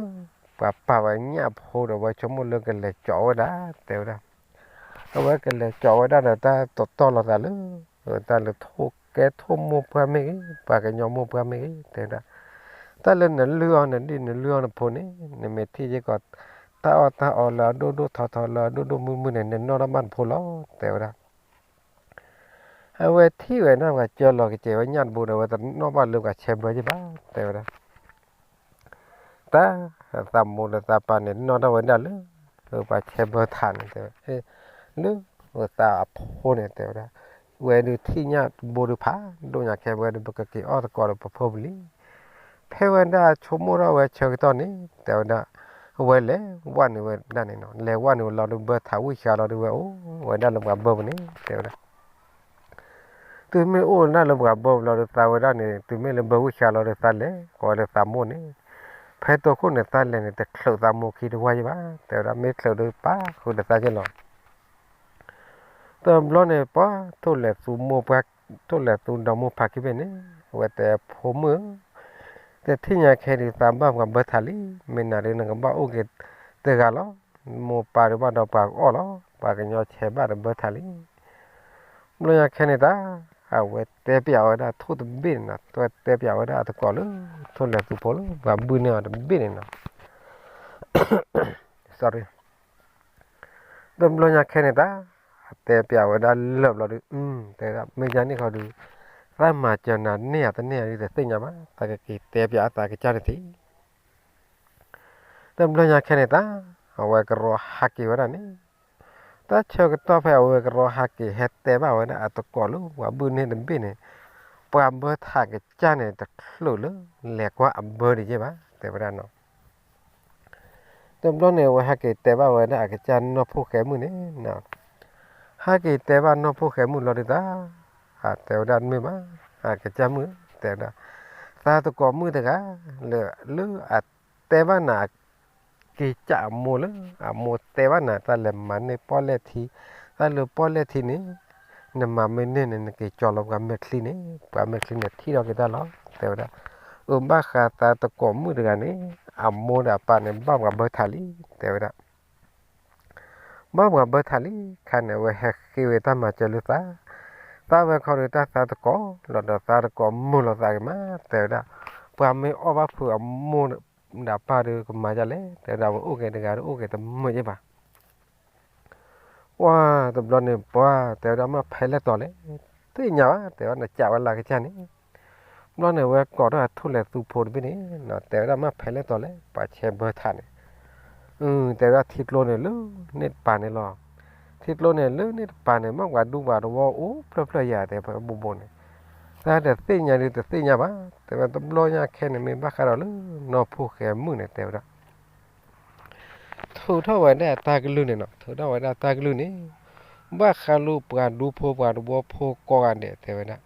ပှၤပာ်ဝဲညၣ်ဖိဒီး အဝဲဆိကမိၣ်လၢကလဲၤကၠီးဝဲဒၣ် တဲဝဲဒၣ် အဝဲကလဲၤကၠီးဝဲဒၣ်ဒီးတၢ်တတီၢ်လိာ်သးလၢ တၢ်လၢထိၣ်ကဲထိၣ်မိၢ်ပှၢ်မ့ၢ်ဂ့ၤ ပှၤကညီမိၢ်ပှၢ်မ့ၢ်ဂ့ၤ တဲဝဲဒၣ် တၢ်လၢနလုၢ်အီၣ်နဒံၣ်နလုၢ်အီၣ်နဖိန့ၣ် နမ့ၢ်ထံၣ်စ့ၢ်ကီး တၢ်အီၣ်တၢ်အီလၢအဒိၣ်ဒိၣ်ထီထီလၢအဒိၣ်ဒိၣ်မုၢ်မုၢ်န့ၣ် နနီၢ်တၢ်ဘၣ်နဖိလီၤ တဲဝဲဒၣ် အဝဲထံၣ်ဝဲဒၣ်ပှၤကၢလီၤကစဲးဝဲညၣ်တဘိဒီး အဝဲတနီၣ်ဘၣ်လၢပှၤဆဲဘၢယ့ၢ်ဘၣ် တဲဝဲဒၣ် တၢ် သးမိၢ်ဒီးသးပၢ်န့ၣ် နီၣ်ထီၣ်ဝဲဒၣ်လၢ ပှၤဆဲဘၢထးန့ၣ် တဲဝဲ လၢ သးအဖိန့ၣ် တဲဝဲဒၣ် ဝဲဒုးထံၣ်ညၣ်တဘိဒုးဖးဒိၣ်ညါခဲ ဝဲဒုးပကက့ၤအီၣ်သကိးဒီးပဖိပလံၤ ဖဲဝဲဒၣ်ဆိကမိၣ်ထီၣ်ဝဲဆၢကတီၢ်န့ၣ် တဲဝဲဒၣ် အဝဲလဲၤဝဲနုာ်ဝဲဒၣ်န့ၣ်နီၤ လဲၤဝဲနုာ်ဝဲလီၤဒုးဘၢထးဝံၣ်ဆှါလီၤဒုးဝဲအိၣ်ဝဲဒၣ်လၢပှၤဘၢပူၤန့ၣ် တဲဝဲဒၣ် တုၤမ့ၢ်အိၣ်ဝဲဒၣ်လၢပှၤဘၢပူၤလီၤဒုးသးဝဲဒၣ်န့ၣ် တုၤမ့ၢ်လၢဘၢဝံၣ်ဆှါလီၤဒုးသးလဲၤ ကိးဝဲလၢသးမိၢ်န့ၣ် ဖဲတိခိၣ်န့ၣ် သးလဲၤန့ၣ် တချုးသးမိၢ်ခံတဝၢ်ယ့ၢ်ဘၣ် တဲဝဲဒၣ် မ့ၢ်ချုးဒုးပာ်ဃုာ်ဒီးသးယ့ၢ်လီၤ တဘျီန့ၣ် ပှၤထိၣ်လဲၤသူမိၢ်ပှၢ် ထိၣ်လဲၤသူဒီမိၢ်ဖါခံဘ့ၣ်န့ၣ် အဝဲတဲဖိမုၣ်ဧၢ တထံၣ်ညါခဲဒုးသးဘၣ်ပှၤဘၢထးလံ မ့ၢ်နၤဒုးနကဘၣ်အိၣ်က့ၤတဂၤလီၤ မိၢ်ပၢ်ဒုးဘၣ်ဒီးပှၤကအီၣ်လီၤ ပှၤကညီဆဲးဘၣ်ဒီးဘၢထးလံ ဘျီညါခဲန့ၣ်တၢ် အဝဲတဲပျးဝဲဒၣ်ထိၣ်တဘ့ၣ်န့ၣ်နီၤ တဲပျးဝဲဒၣ်အတကိးလၢ ထိၣ်လဲၤသူဖိလၢ ပှၤဘုၣ်န့ၢ်အီၤတဘ့ၣ်န့ၣ်နီၤ တဘျီညါခဲန့ၣ်တၢ် အတဲပျးဝဲဒၣ်လၢာ်ဘျီဒုး တဲဒၣ် မ့ၢ်ယါန့ၣ်ခီဒုး သးမၤစၢၤနၤန့ၢ်ဧါတန့ၢ်ဧါဒုးတသ့ၣ်ညါဘၣ် သးကက့ၤတဲပျးအသးကစၢ်န့ၣ်ထံၣ် တဘျီညါခဲန့ၣ်တၢ် အဝဲကရီဟးက့ၤဝဲဒၣ်န့ၣ် တၢ်ဆၢကတီၢ်ဖဲအဝဲကရီဟးက့ၤဟဲတဲဘၣ်ဝဲဒၣ်အတကိးလၢပှၤဘုၣ်န့ၢ်တဘ့ၣ်န့ၣ် ပှၤဘၢထးကစၢ်န့ၣ် တချုးလၢလဲၤကွၢ်အဘၢဒံးယ့ၢ်ဘၣ် တဲဝဲဒၣ်နီၤ တဘျီန့ၣ် အဝဲဟဲက့ၤတဲဘၣ်ဝဲဒၣ်အကစၢ်နီၢ်ဖိၣ်ဃဲမုၣ်န့ၣ် ဟဲက့ၤတဲဘၣ်နီၢ်ဖိၣ်ဃဲမုၣ်လီၤဒုးတၢ် တဲဝဲဒၣ်မ့ၢ်ဘၣ် အကစၢ်မုၣ် တဲဝဲဒၣ် သးတကိးမုၣ်တဂၤ လၢ လၢအတဲဘၣ်နၤ က့ၤကးအမိၢ်လၢ အမိၢ်တဲဘၣ်နၤ တၢ်လဲၤမၤန့ၢ်ပီၣ်လဲၣ်ထံ တၢ်လၢပီၣ်လဲၣ်ထံန့ၣ် နမၤမ့ၢ်န့ၢ်န့ၣ် နက့ၤကၠီလီၤပှၤမဲာ်ချံန့ၣ် ပှၤမဲာ်ချံန့ၣ်ထံၣ်ထီၣ်က့ၤတၢ်လီၤ တဲဝဲဒၣ် အဘၣ်ဃးသးတကိးမုၣ်တဂၤန့ၣ် အမိၢ်ဒီးအပၢ်န့ၣ် ဘၣ်ပှၤဘၢထးလံ တဲဝဲဒၣ် ဘၣ်ပှၤဘၢထးလံ ခါန့ၣ် အဝဲဟဲဃ့ဝဲတၢ်မၤစၢၤလၢသး သးဝဲခီဒုးတၢ်သးတကိးလီၤဒီးသးတကိးမုာ်လိာ်သးဂ့ၤမး တဲဝဲဒၣ် ပှၤမ့ၢ်အီၣ်ဘၣ်ဖုးအမိၢ်ဒီးပၢ်ဒုးကမၤဒ်လဲၣ် တဲဝဲဒၣ် ဝဲအိၣ်က့ၤတဂၤဒီးအိၣ်က့ၤတမုာ်ယ့ၢ်ဘၣ် ပှၤတဘျီန့ၣ် ပှၤတဲဝဲဒၣ် မ့ၢ်ဖဲလဲၣ်တီၤလဲၣ် သ့ၣ်ညါဘၣ် တဲဝဲ နကးဝဲလၢကစၢ်န့ၣ် ဘျီန့ၣ် ဝဲကိးထီၣ်အထိၣ်လဲၤသူဖိတဘ့ၣ်န့ၣ် တဲဝဲဒၣ် မ့ၢ်ဖဲလဲၣ်တီၤလဲၣ် ပှၤဆဲးဘၢထးန့ၣ် တဲဝဲဒၣ်ထံကျိန့ၣ်လၢန့ၣ်တပၤန့ၣ်လီၤ. ထံကျိန့ၣ်လၢန့ၣ်တပၤန့ၣ် မ့ၢ်ပှၤဒူပှၤသဝီအိၣ်ဖျၢၣ်ဖျၢၣ်ယၤ တဲဖဲဘိဘိန့ၣ် တၢ်တသ့ၣ်ညါဒုးတသ့ၣ်ညါဘၣ် တဲဝဲတဘျီညါခဲန့ၣ် မ့ၢ်ဘၣ်ဃးဒီးလၢနီၢ်ဖိၣ်ဃဲမုၣ်န့ၣ် တဲဝဲဒၣ် ထုးထီၣ်ဝဲဒၣ်တၢ်ကလုၢ်န့ၣ်နီၤ ထုးထီၣ်ဝဲဒၣ်တၢ်ကလုၢ်န့ၣ် ဘၣ်ဃးလၢပှၤဒူဖိပှၤသဝီဖိကိးဂၤဒဲး တဲဝဲဒၣ်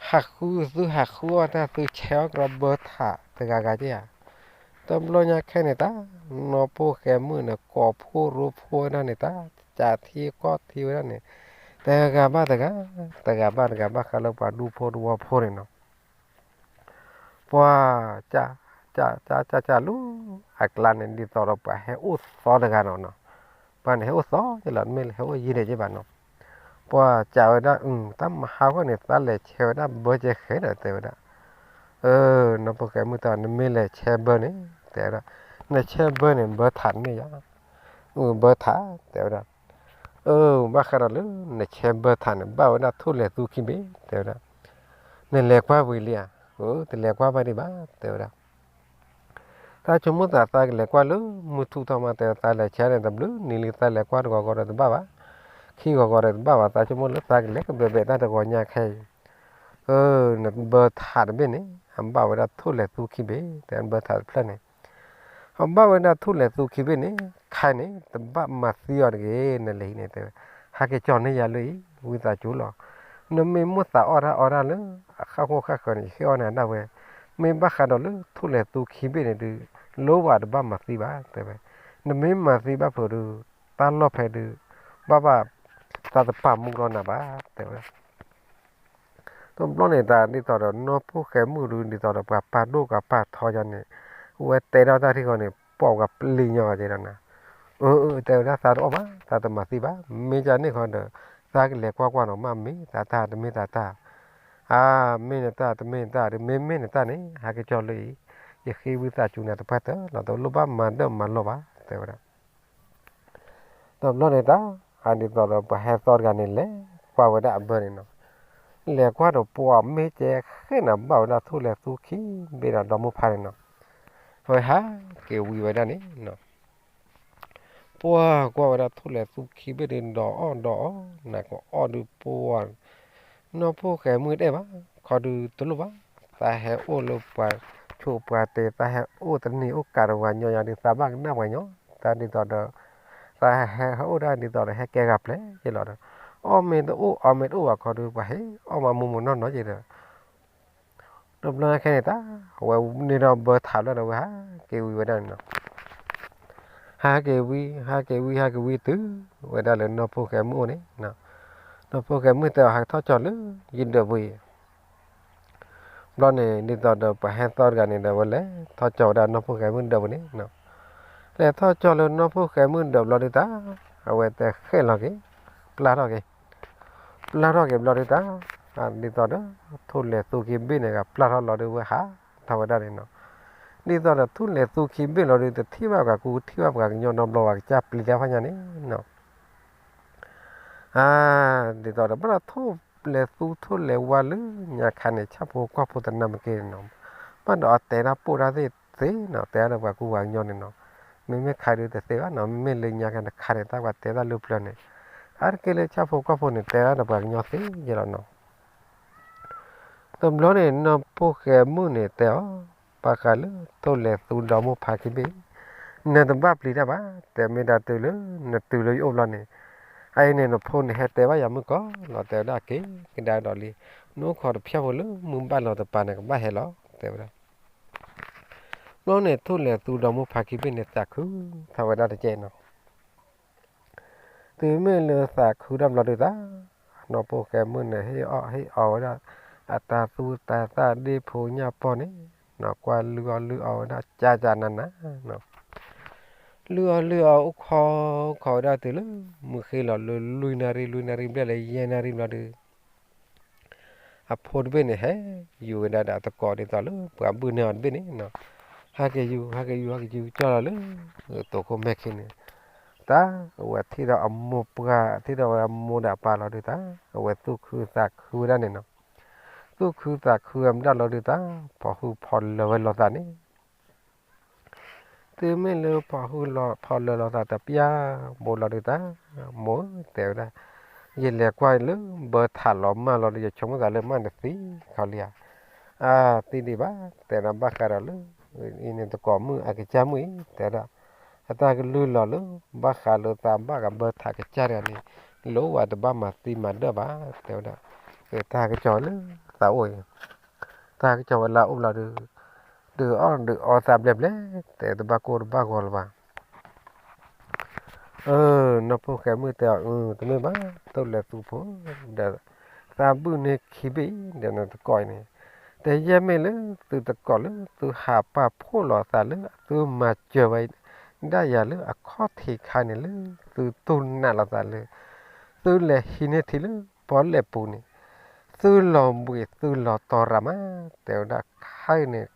ဟးဃုသုဟးဃုအီၣ်တၢ်သုဆဲးအီၣ်ကရီဘၢထးတဂၤဂၤက့ဧါ. တဘျီညါခဲန့ၣ်တၢ် နီၢ်ဖိၣ်ဃဲမုၣ်န့ၣ် ကိးဖိရိဖိဝဲဒၣ်န့ၣ် တၢ်ကးထံကီၢ်ထံဝဲဒၣ်န့ၣ် တဂၤဘၣ်တဂၤ တဂၤဘၣ်တဂၤ ဘၣ်ဃးလၢပှၤဒူဖိသဝီဖိန့ၣ်နီၤ. ပှၤ ကၢ် ကၢ် ကၢ် ကၢ်လူၤ အကျါန့ၣ် ဒ်သိးဒီးပှၤဟဲအိၣ်သီတဂၤနီၤနီၤ, ပှၤန့ၣ်ဟဲအိၣ်သီက့ၤလီၤ တမ့ၢ်လၢဟဲအိၣ်ယံၤဒဲးက့ၤဘၣ်နီၤ, ပှၤကၢ်ဝဲဒၣ် တၢ်မဟါဃီန့ၣ် သးလဲၤဆဲးဝဲဒၣ်ဘၢကဲဃဲဒီးတဲဝဲဒၣ်, နီၢ်ဖိၣ်ဃဲမုၣ်တဲ နမ့ၢ်လဲၤဆဲးဘၢန့ၣ် တဲဝဲဒၣ်, နဆဲးဘၢန့ၣ် ဘၢထးန့ၣ်ယါ, ဘၢထး တဲဝဲဒၣ်, အၢ ဘၣ်ဃးဒီးလၢ နဆဲးဘၢထးန့ၣ် ဘၣ်ဝဲဒၣ်ထိၣ်လဲၤသူခံဘ့ၣ် တဲဝဲဒၣ်, နလဲၤကွၢ်ဝံၤလံဧါ, တလဲၤကွၢ်ဘၣ်ဒံးဘၣ် တဲဝဲဒၣ် သးဆိကမိၣ်သး သးကလဲၤကွၢ်လၢမုၢ်ထူၣ်ထီၣ်မး တဲ သးလဲၤဆဲးန့ၣ် တဘျုးနံၤလံ သးလဲၤကွၢ်တဂီၤဂီၤဒီးတဘၣ်ဘၣ်, ခံဂီၤဂီၤဒီးတဘၣ်ဘၣ် သးဆိကမိၣ်လၢသးကလဲၤကဘဲးဘဲးတၢ်တဂီၤညါခဲအံၤ, နဘၢထးတဘ့ၣ်န့ၣ် အဘၣ်ဝဲဒၣ်ထိၣ်လဲၤသူခံဘ့ၣ် တဲ နဘၢထးတဖျၢၣ်န့ၣ်, အဘၣ်ဝဲဒၣ်ထိၣ်လဲၤသူခံဘ့ၣ်န့ၣ် ခဲအံၤန့ၣ် တဘၣ်မၤသံအီၤတဂ့ၤ နလဲၤဟံးန့ၣ် တဲဝဲ, ဟးက့ၤကၠီၤန့ၢ်ယၤလၢအံၤ ဝံသးစူၤလီၤ, နမ့ၢ်မိၣ်သးအီၣ်တၢ်အီတၢ်လၢ အဃၣ်ဃိဃၣ်ဃၢၤန့ၣ် ယဃ့အီၣ်န့ၢ်ဒၣ်ဝဲ, မ့ၢ်ဘၣ်ဃးဒီးလၢထိၣ်လဲၤသူခံဘ့ၣ်န့ၣ်ဒုး လိၣ်ဘၣ်တဘၣ်မၤသံဘၣ် တဲဝဲ, နမ့ၢ်မၤသံဘၣ်ဖုးဒုး တၢ်လီၢ်ဖဲဒုး ဘၣ်ဘၣ် သးတပာ်မူဒီးနၤဘၣ် တဲဝဲ တဘျီန့ၣ်တၢ်ဒ်သိးဒီးနီၢ်ဖိၣ်ဃဲမုၣ်ဒုး ဒ်သိးဒီးပှၤပာ်ဒိၣ်ကပာ်ထီယါန့ၣ်, ဝဲတဲထီၣ်တၢ်ထံၣ်ဃီန့ၣ် ပိာ်ကပျံၤညီဂၤက့ဒီးနၤ, အၢ တဲဝဲဒၣ်သးတအီၣ်ဘၣ် သးတမၤသံဘၣ် မ့ၢ်ကန့ၣ်ဃီဒီး သးကလဲၤကွၢ်ကွၢ်နီၤ မ့ၢ်မ့ၢ်တၢ်တမ့ၢ်တၢ်တၢ်, အါ မ့ၢ်နတၢ်တမ့ၢ်နတၢ်ဒီး မ့မ့ၢ်နတၢ်န့ၣ် ဟးက့ၤကၠီၤလၢအံၤ, ယဃ့ဝံသးစူၤနၤတပှၢ်တၢၢ်လီၤ တလိၣ်ဘၣ်မၤဒၢၣ်မၤလီၤဘၣ် တဲဝဲဒၣ် တဘျီန့ၣ်တၢ် အဒ်သိးဒီးပှၤဟဲသီတဂၤန့ၣ် လဲၤကွၢ်ဝဲဒၣ်အဘၢန့ၣ်နီၤ, လဲၤကွၢ်ဒီးပှၤမ့ၢ်ကဲဃဲၣ်န့ၣ် ဘၣ်ဝဲဒၣ်ထိၣ်လဲၤသူခံဘ့ၣ်ဒီးဒီမုၢ်ဖါန့ၣ်နီၤ, အဝဲဟးက့ၤဝံၤဝဲဒၣ်န့ၣ်နီၤ, ပှၤကွၢ်ဝဲဒၣ်ထိၣ်လဲၤသူခံဘ့ၣ်ဒုး ဒီးအီၣ်ဒီးအီၣ် နၤကအီၣ်ဒုးပှၤ နီၢ်ဖိၣ်ဃဲမုၣ်တအဲၣ်ဘၣ် ခီဒုးတလိၣ်ဘၣ်, သးဟဲအိၣ်လၢပှၤဆိးပှၤတဲာ် သးဟဲအိၣ်တန့ၢ်အိၣ်ကးဒီးပှၤကညီယါဒီး သးဘၣ်ကနၣ်ပှၤကညီ, တၢ်ဒ်သိးဒီး သးဟဲဟဲအိၣ်ဒၣ်ဒ်သိးဒီးဟဲကဲဂၤပျဲၢ်ယ့လီၤဒီး, အီၣ်မ့ၢ်တအိၣ်အီမ့ၢ်တအိၣ်ဘၣ်ခီဒုး ပှၤဟဲအီၣ်မးမိၢ်မိၢ်နီၢ်နီၢ်ယ့ဒီး တဘျီခဲန့ၣ်တၢ် အဝဲန့ၢ်ဒီးဘၢထးလၢဒီး အဝဲဟးက့ၤဝံၤဝဲဒၣ်န့ၣ်နီၤ, ဟးက့ၤဝံၤ ဟးက့ၤဝံၤ ဟးက့ၤဝံၤတုၤဝဲဒၣ်လၢနီၢ်ဖိၣ်ဃဲမုၣ်အိၣ်န့ၣ်, နီၢ်ဖိၣ်ဃဲမုၣ်တဲအီၤ ဟးထီၣ်ကၠီၤလၢယဒၢးပူၤအံၤ, ဘျီန့ၣ် ဒ်သိးဒီးပှၤဟဲသီတဂၤန့ၣ်ဒီး အဝဲလဲၤထီၣ်ကၠီၤဝဲဒၣ်နီၢ်ဖိၣ်ဃဲမုၣ်ဒၢးပူၤန့ၣ်, လဲၤထီၣ်ကၠီၤလၢနီၢ်ဖိၣ်ဃဲမုၣ်ဒၢးဘျီဒုးတၢ် အဝဲတဲဃဲၣ်လီၤက့ၤ, ပျၢ်ထီၣ်က့ၤ ပျၢ်ထီၣ်က့ၤဘျီဒုးတၢ်, ဒ်သိးဒီး ထိၣ်လဲၤသူခံဘ့ၣ်န့ၣ် ပျၢ်ထီၣ်လီၤဒုးဝဲဟးထီၣ်ဝဲဒၣ်န့ၣ်နီၤ, ဒ်သိးဒီးထိၣ်လဲၤသူခံဘ့ၣ်လီၤဒုး တထံၣ်ဘၣ်ပှၤကူ တထံၣ်ဘၣ်ပှၤကညီနီတဘျီ ပှၤကစၢ်ပျံၤတၢ်ဖးညါန့ၣ်နီၤ, အါ ဒ်သိးဒီး ဘၣ်ဒီးထိၣ်လဲၤသူထိၣ်လဲၤဝါလၢညါခါန့ၣ် ဆၣ်ဖိကီၢ်ဖိတနၢ်မ့ၢ်က့ၤန့ၣ်နီၤ, ဘၣ်ဒီးအတဲတၢ်ပိၢ်တၢ်သ့ၣ်သ့နီၤ တဲဒီးပှၤကူပှၤကညီန့ၣ်နီၤ, မ့မ့ၢ်ခါဒုးတသ့ဘၣ်နီၤ မ့မ့ၢ်လၢညါခါန့ၣ် ခါန့ၣ် တၢ်ပှၤတဲတၢ်လၢပျၢၤန့ၣ်, အါတက့ၢ်လၢဆၣ်ဖိကီၢ်ဖိန့ၣ် တဲတၢ်ဒီးပှၤကညီသ့ယဲလီၤနီၤ တဘျီန့ၣ် နီၢ်ဖိၣ်ဃဲမုၣ်န့ၣ်တဲအီၤ, ဘၣ်ဃးလၢထိၣ်လဲၤသူဒီးမိၢ်ဖးခံဘ့ၣ်, နတဘၣ်ပျံၤတၢ်ဘၣ်, တဲမ့ၢ်ဒၣ်တုၤလၢ နတုၤလၢယအိၣ်ဘျီန့ၣ်, အအံၤန့ၣ် နဖိန့ၣ်ဟဲတဲဘၣ်ယၤမုၢ်ကီၢ်လီၤ တဲဝဲဒၣ်က့ၤကဒါဒီးလံ, နအိၣ်ခိးတဖျၢၣ်ဖိလၢမုၢ်ဘၣ်လီၤတပၤန့ၣ် ကဘၣ်ဟဲလီၤ တဲဝဲဒၣ် ဘျီန့ၣ် ထိၣ်လဲၤသူဒီးမိၢ်ဖးခံဘ့ၣ်န့ၣ် သးခုထီၣ်ဝဲဒၣ်တကဲးနီၤ တုၤမ့ၢ်လၢသးခုတၢ်ဘျီဒုးတၢ်, နီၢ်ဖိၣ်ဃဲမုၣ်န့ၣ် ဟ့ၣ်အီၣ်ဟ့ၣ်အီဝဲဒၣ် အတၢ်သူတၢ်သၣ်ဒ့ၣ်ဖိညၣ်ပီၢ်န့ၣ်, ကွၢ်လုၢ်အီၣ်လုၢ်အီဝဲဒၣ် ကၢ်ကၢ်နးနး, လုၢ်အီၣ်လုၢ်အီအိၣ်ခိးခိးဝဲဒၣ်တုၤလၢ မုၢ်ဃ့လီၤလၢလွံၢ်နၣ်ရံၣ် လွံၢ်နၣ်ရံၣ်ဘျဲၣ်လၢယဲၢ်နၣ်ရံၣ်ဘျီဒုး အဖိတဘ့ၣ်န့ၣ် ဟဲယူၤဝဲဒၣ်ဒီးအသကိးဒ်သိးလၢ ပှၤဘုၣ်န့ၢ်အီၤတဘ့ၣ်န့ၣ်, ဟဲက့ၤယူၤ ဟဲက့ၤယူၤ ဟဲက့ၤယူၤကၠီလီၤလၢ သိးခိၣ်မဲာ်ခံန့ၣ်, တၢ်အဝဲထံၣ်ဒီးအမိၢ်ပှၢ် ထံၣ်ဒီးဝဲအမိၢ်ဒီးအပၢ်လီၤဒုးတၢ်, အဝဲသူၣ်ခုသးခုဝဲဒၣ်န့ၣ်နီၤ, သူၣ်ခုသးခုဝဲမတၢ်လီၤဒုးတၢ်, ဖီၣ်ဟုၣ်ဖီၣ်လၢာ်ဝဲလိာ်သးန့ၣ် တုၤမ့ၢ်လၢဖီၣ်ဟုၣ်ဖီၣ်လၢာ်လိာ်သးတပျၢ်ဘိလီၤဒုးတၢ်, မိၢ်ဧၢ တဲဝဲဒၣ်, ယလဲၤကွၢ်လၢဘၢထးလီၤမၢ်လီၤဒီး ယဆိကမိၣ်သးလၢမၢ်နသံခီလံဧါ, အါ သံဒံးဘၣ် တဲဒီးဘၣ်ဃးဒီးလၢ အံၤန့ၣ်သကိးမုၣ်အကစၢ်မုၣ်အံၤ တဲဒၣ်, အတၢ်ကလုၢ်လီၤလၢ ဘၣ်ဃးလၢသးဘၣ်ကဘၢထးကစၢ်တဂၤန့ၣ် လိၣ်ဝဲတဘၣ်မၤသံမၤဒၢၣ်ဘၣ် တဲဝဲဒၣ်, တၢ်ကစီၤလၢသးအိၣ်အံၤ တၢ်ကစီၤဝဲလၢအအိၣ်ဘျီဒုး, ဒုးအီၣ်ဒုးအီသးဘျဲၣ်ဘျဲၣ် တဲတဘၣ်ကိၢ်တဘၣ်ဂီၤလၢၤဘၣ်. နီၢ်ဖိၣ်ဃဲမုၣ်တဲအီၤ အၢ တမ့ၢ်ဘၣ် ထိၣ်လဲၤသူဖိ ဒီး သးဘုၣ်န့ၢ်ခံဘ့ၣ်အံၤ ဒီးနသကိးအံၤန့ၣ်, တယဲၢ်မ့ၢ်လၢသုတကိးလၢသုဟးပာ်ဖှိၣ်လိာ်သးလၢသုမၤစၢၤဝဲဒၣ်ယၤလၢအခီၣ်ထံးခါန့ၣ်လၢ သုတိၢ်နာ်လိာ်သးလၢ သုလဲၤဟံးန့ၢ်ထံလၢပီၣ်လဲၣ်ပူၤန့ၣ် သုလီၤဘှံးသုလီၤတီၤရၤမး တဲဝဲဒၣ်ခါအံၤန့ၣ်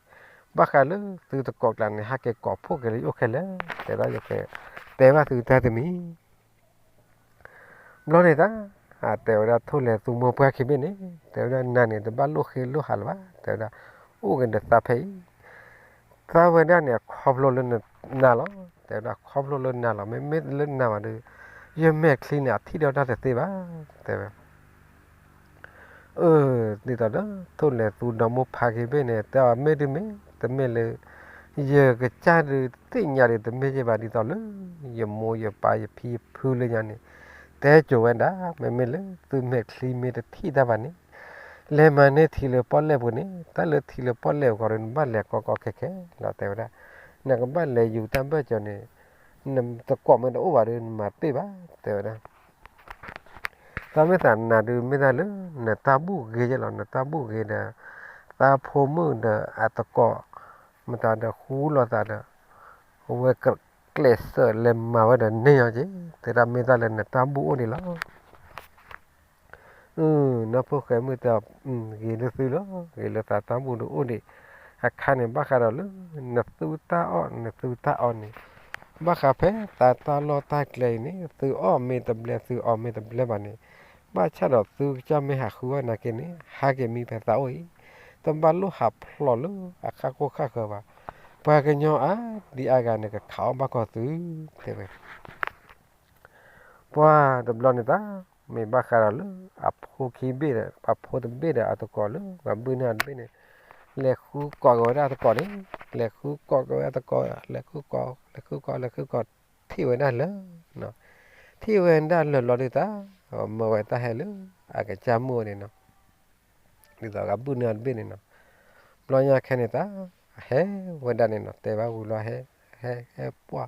ဘၣ်ဃးလၢသုတကိးကျါန့ၣ် ဟဲက့ၤကိးဖှိၣ်က့ၤလၢယအိၣ်ခဲလၢာ် တဲဒၣ်ယကတဲဘၣ်သုတၢ်တမံၤ ဘျီန့ၣ်တၢ် တဲဝဲဒၣ်ထိၣ်လဲၤသူမိၢ်ပှၢ်ခံဘ့ၣ်န့ၣ် တဲဝဲဒၣ်နၤန့ၣ်တဘၣ်လိၣ်ဃ့လိၣ်ဟးလၢၤဘၣ် တဲဝဲဒၣ် အိၣ်က့ၤဒီးသးဖဲအံၤ သးဝဲဒၣ်န့ၣ် အခီဖျိလၢနၤလီၤ တဲဝဲဒၣ်ခီဖျိလၢနၤလီၤ မ့မ့ၢ်လၢနၤဘၣ်ဒီး ယမဲာ်ချံန့ၣ် အထံၣ်ဒီးတၢ်တသ့ဘၣ် တဲဝဲ အၢ ဒ်သိးဒီး ထိၣ်လဲၤသူဒီမိၢ်ဖါခံဘ့ၣ်န့ၣ် တဲအီၤမ့ၢ်ဒုးမ့ၢ် တမ့ၢ်လၢ ယကစၢ်ဒုးသ့ၣ်ညါဒုးတမ့ၢ်ယဲဘၣ် ဒ်သိးလၢ ယမိၢ်ယပၢ်ယဖံယဖုလၢညါန့ၣ် တဲကိၤဝဲဒၣ် မ့မ့ၢ်လၢသုမဲာ်ချံမ့ၢ်တထံၣ်တၢ်ဘၣ်န့ၣ် လဲၤမၤန့ၢ်ထံလၢပီၣ်လဲၣ်ပူၤန့ၣ် တၢ်လၢထံလၢပီၣ်လဲၣ်အဂီၢ်ဒီး နဘၣ်လဲၤကီကီခဲခဲလီၤ တဲဝဲဒၣ် နကဘၣ်လဲၤယူၤတၢ်ဘၢၣ်စၢၤန့ၣ် နတကိးမ့ၢ်တအိၣ်ဘၣ်ဒီး နမၤတ့ၢ်ဘၣ် တဲဝဲဒၣ် တၢ်မ့ၢ်သးနၤဒုးမ့ၢ်တၢ်လၢ နတၢ်ဘူၣ်ဂ့ၤယဲလီၤ နတၢ်ဘူၣ်ဂ့ၤဒီး သးဖိမုၣ်ဒီးအတကိး မတၤဒီးဃူလိာ်သးဒီး အဝဲကျဲးစၢးလဲၤမၤဝဲဒီးန့ၢ်ညီက့ၤ တဲဒၣ်မ့ၢ်တၢ်လၢနတၢ်ဘူၣ်အိၣ်ဒံးလီၤ နီၢ်ဖိၣ်ဃဲမုၣ်တဲအီၤ ဂ့ၤလၢသုလီၤ ဂ့ၤလၢသးတၢ်ဘူၣ်ဒုးအိၣ်ဒံး အခါန့ၣ် ဘၣ်ဃးဒီးလၢ နသူတၢ်အီၣ် နသူတၢ်အီန့ၣ် ဘၣ်ဃးဖဲသးတၢ်လီၢ်တၢ်ကျဲအံၤန့ၣ် သုအီၣ်မ့ၢ်တဘျဲ သုအီၣ်မ့ၢ်တဘျဲဘၣ်န့ၣ် ဘၣ်ဆၣ်ဒီးသုကစၢ်မ့ၢ်ဟးဃုအီၣ်နာ်က့န့ၣ် ဟးက့ၤမံဖဲသးအိၣ်အံၤ တဘၣ်လိၣ်ဟးဖျိးလၢအခါခိၣ်ခါဃၢၤဘၣ်. ပှၤကညီအါဒံအါဂၤန့ၣ် ကခးအီၣ်ဘၣ်ကီၢ်သု တဲဝဲ ပှၤတဘျီန့ၣ်တၢ် မ့ၢ်ဘၣ်ဃးဒီးလၢအဖိခံဘ့ၣ်ဒီး အဖိတဘ့ၣ်ဒီးအတကိးလၢပှၤဘုၣ်န့ၢ်အတဘ့ၣ်န့ၣ် လဲၤဃုကိးက့ၤဝဲဒၣ်အတကိးန့ၣ် လဲၤဃုကိးက့ၤဝဲအတကိး လဲၤဃုကိး လဲၤဃုကိး လဲၤဃုကိး ထံၣ်ဝဲဒၣ်လၢာ်လီၤဒုးတၢ် မၢဝဲတၢ်ဟဲလၢအကစၢ်မုၣ်ဝဲန့ၣ်နီၤ ဒ်သိးပှၤဘုၣ်န့ၢ်အတဘ့ၣ်န့ၣ်နီၤ ဘျီညါခဲန့ၣ်တၢ် ဟဲဝဲဒၣ်န့ၣ်နီၤ တဲဘၣ်ဝံၤလီၤ ဟဲ ဟဲ ဟဲ ပှၤ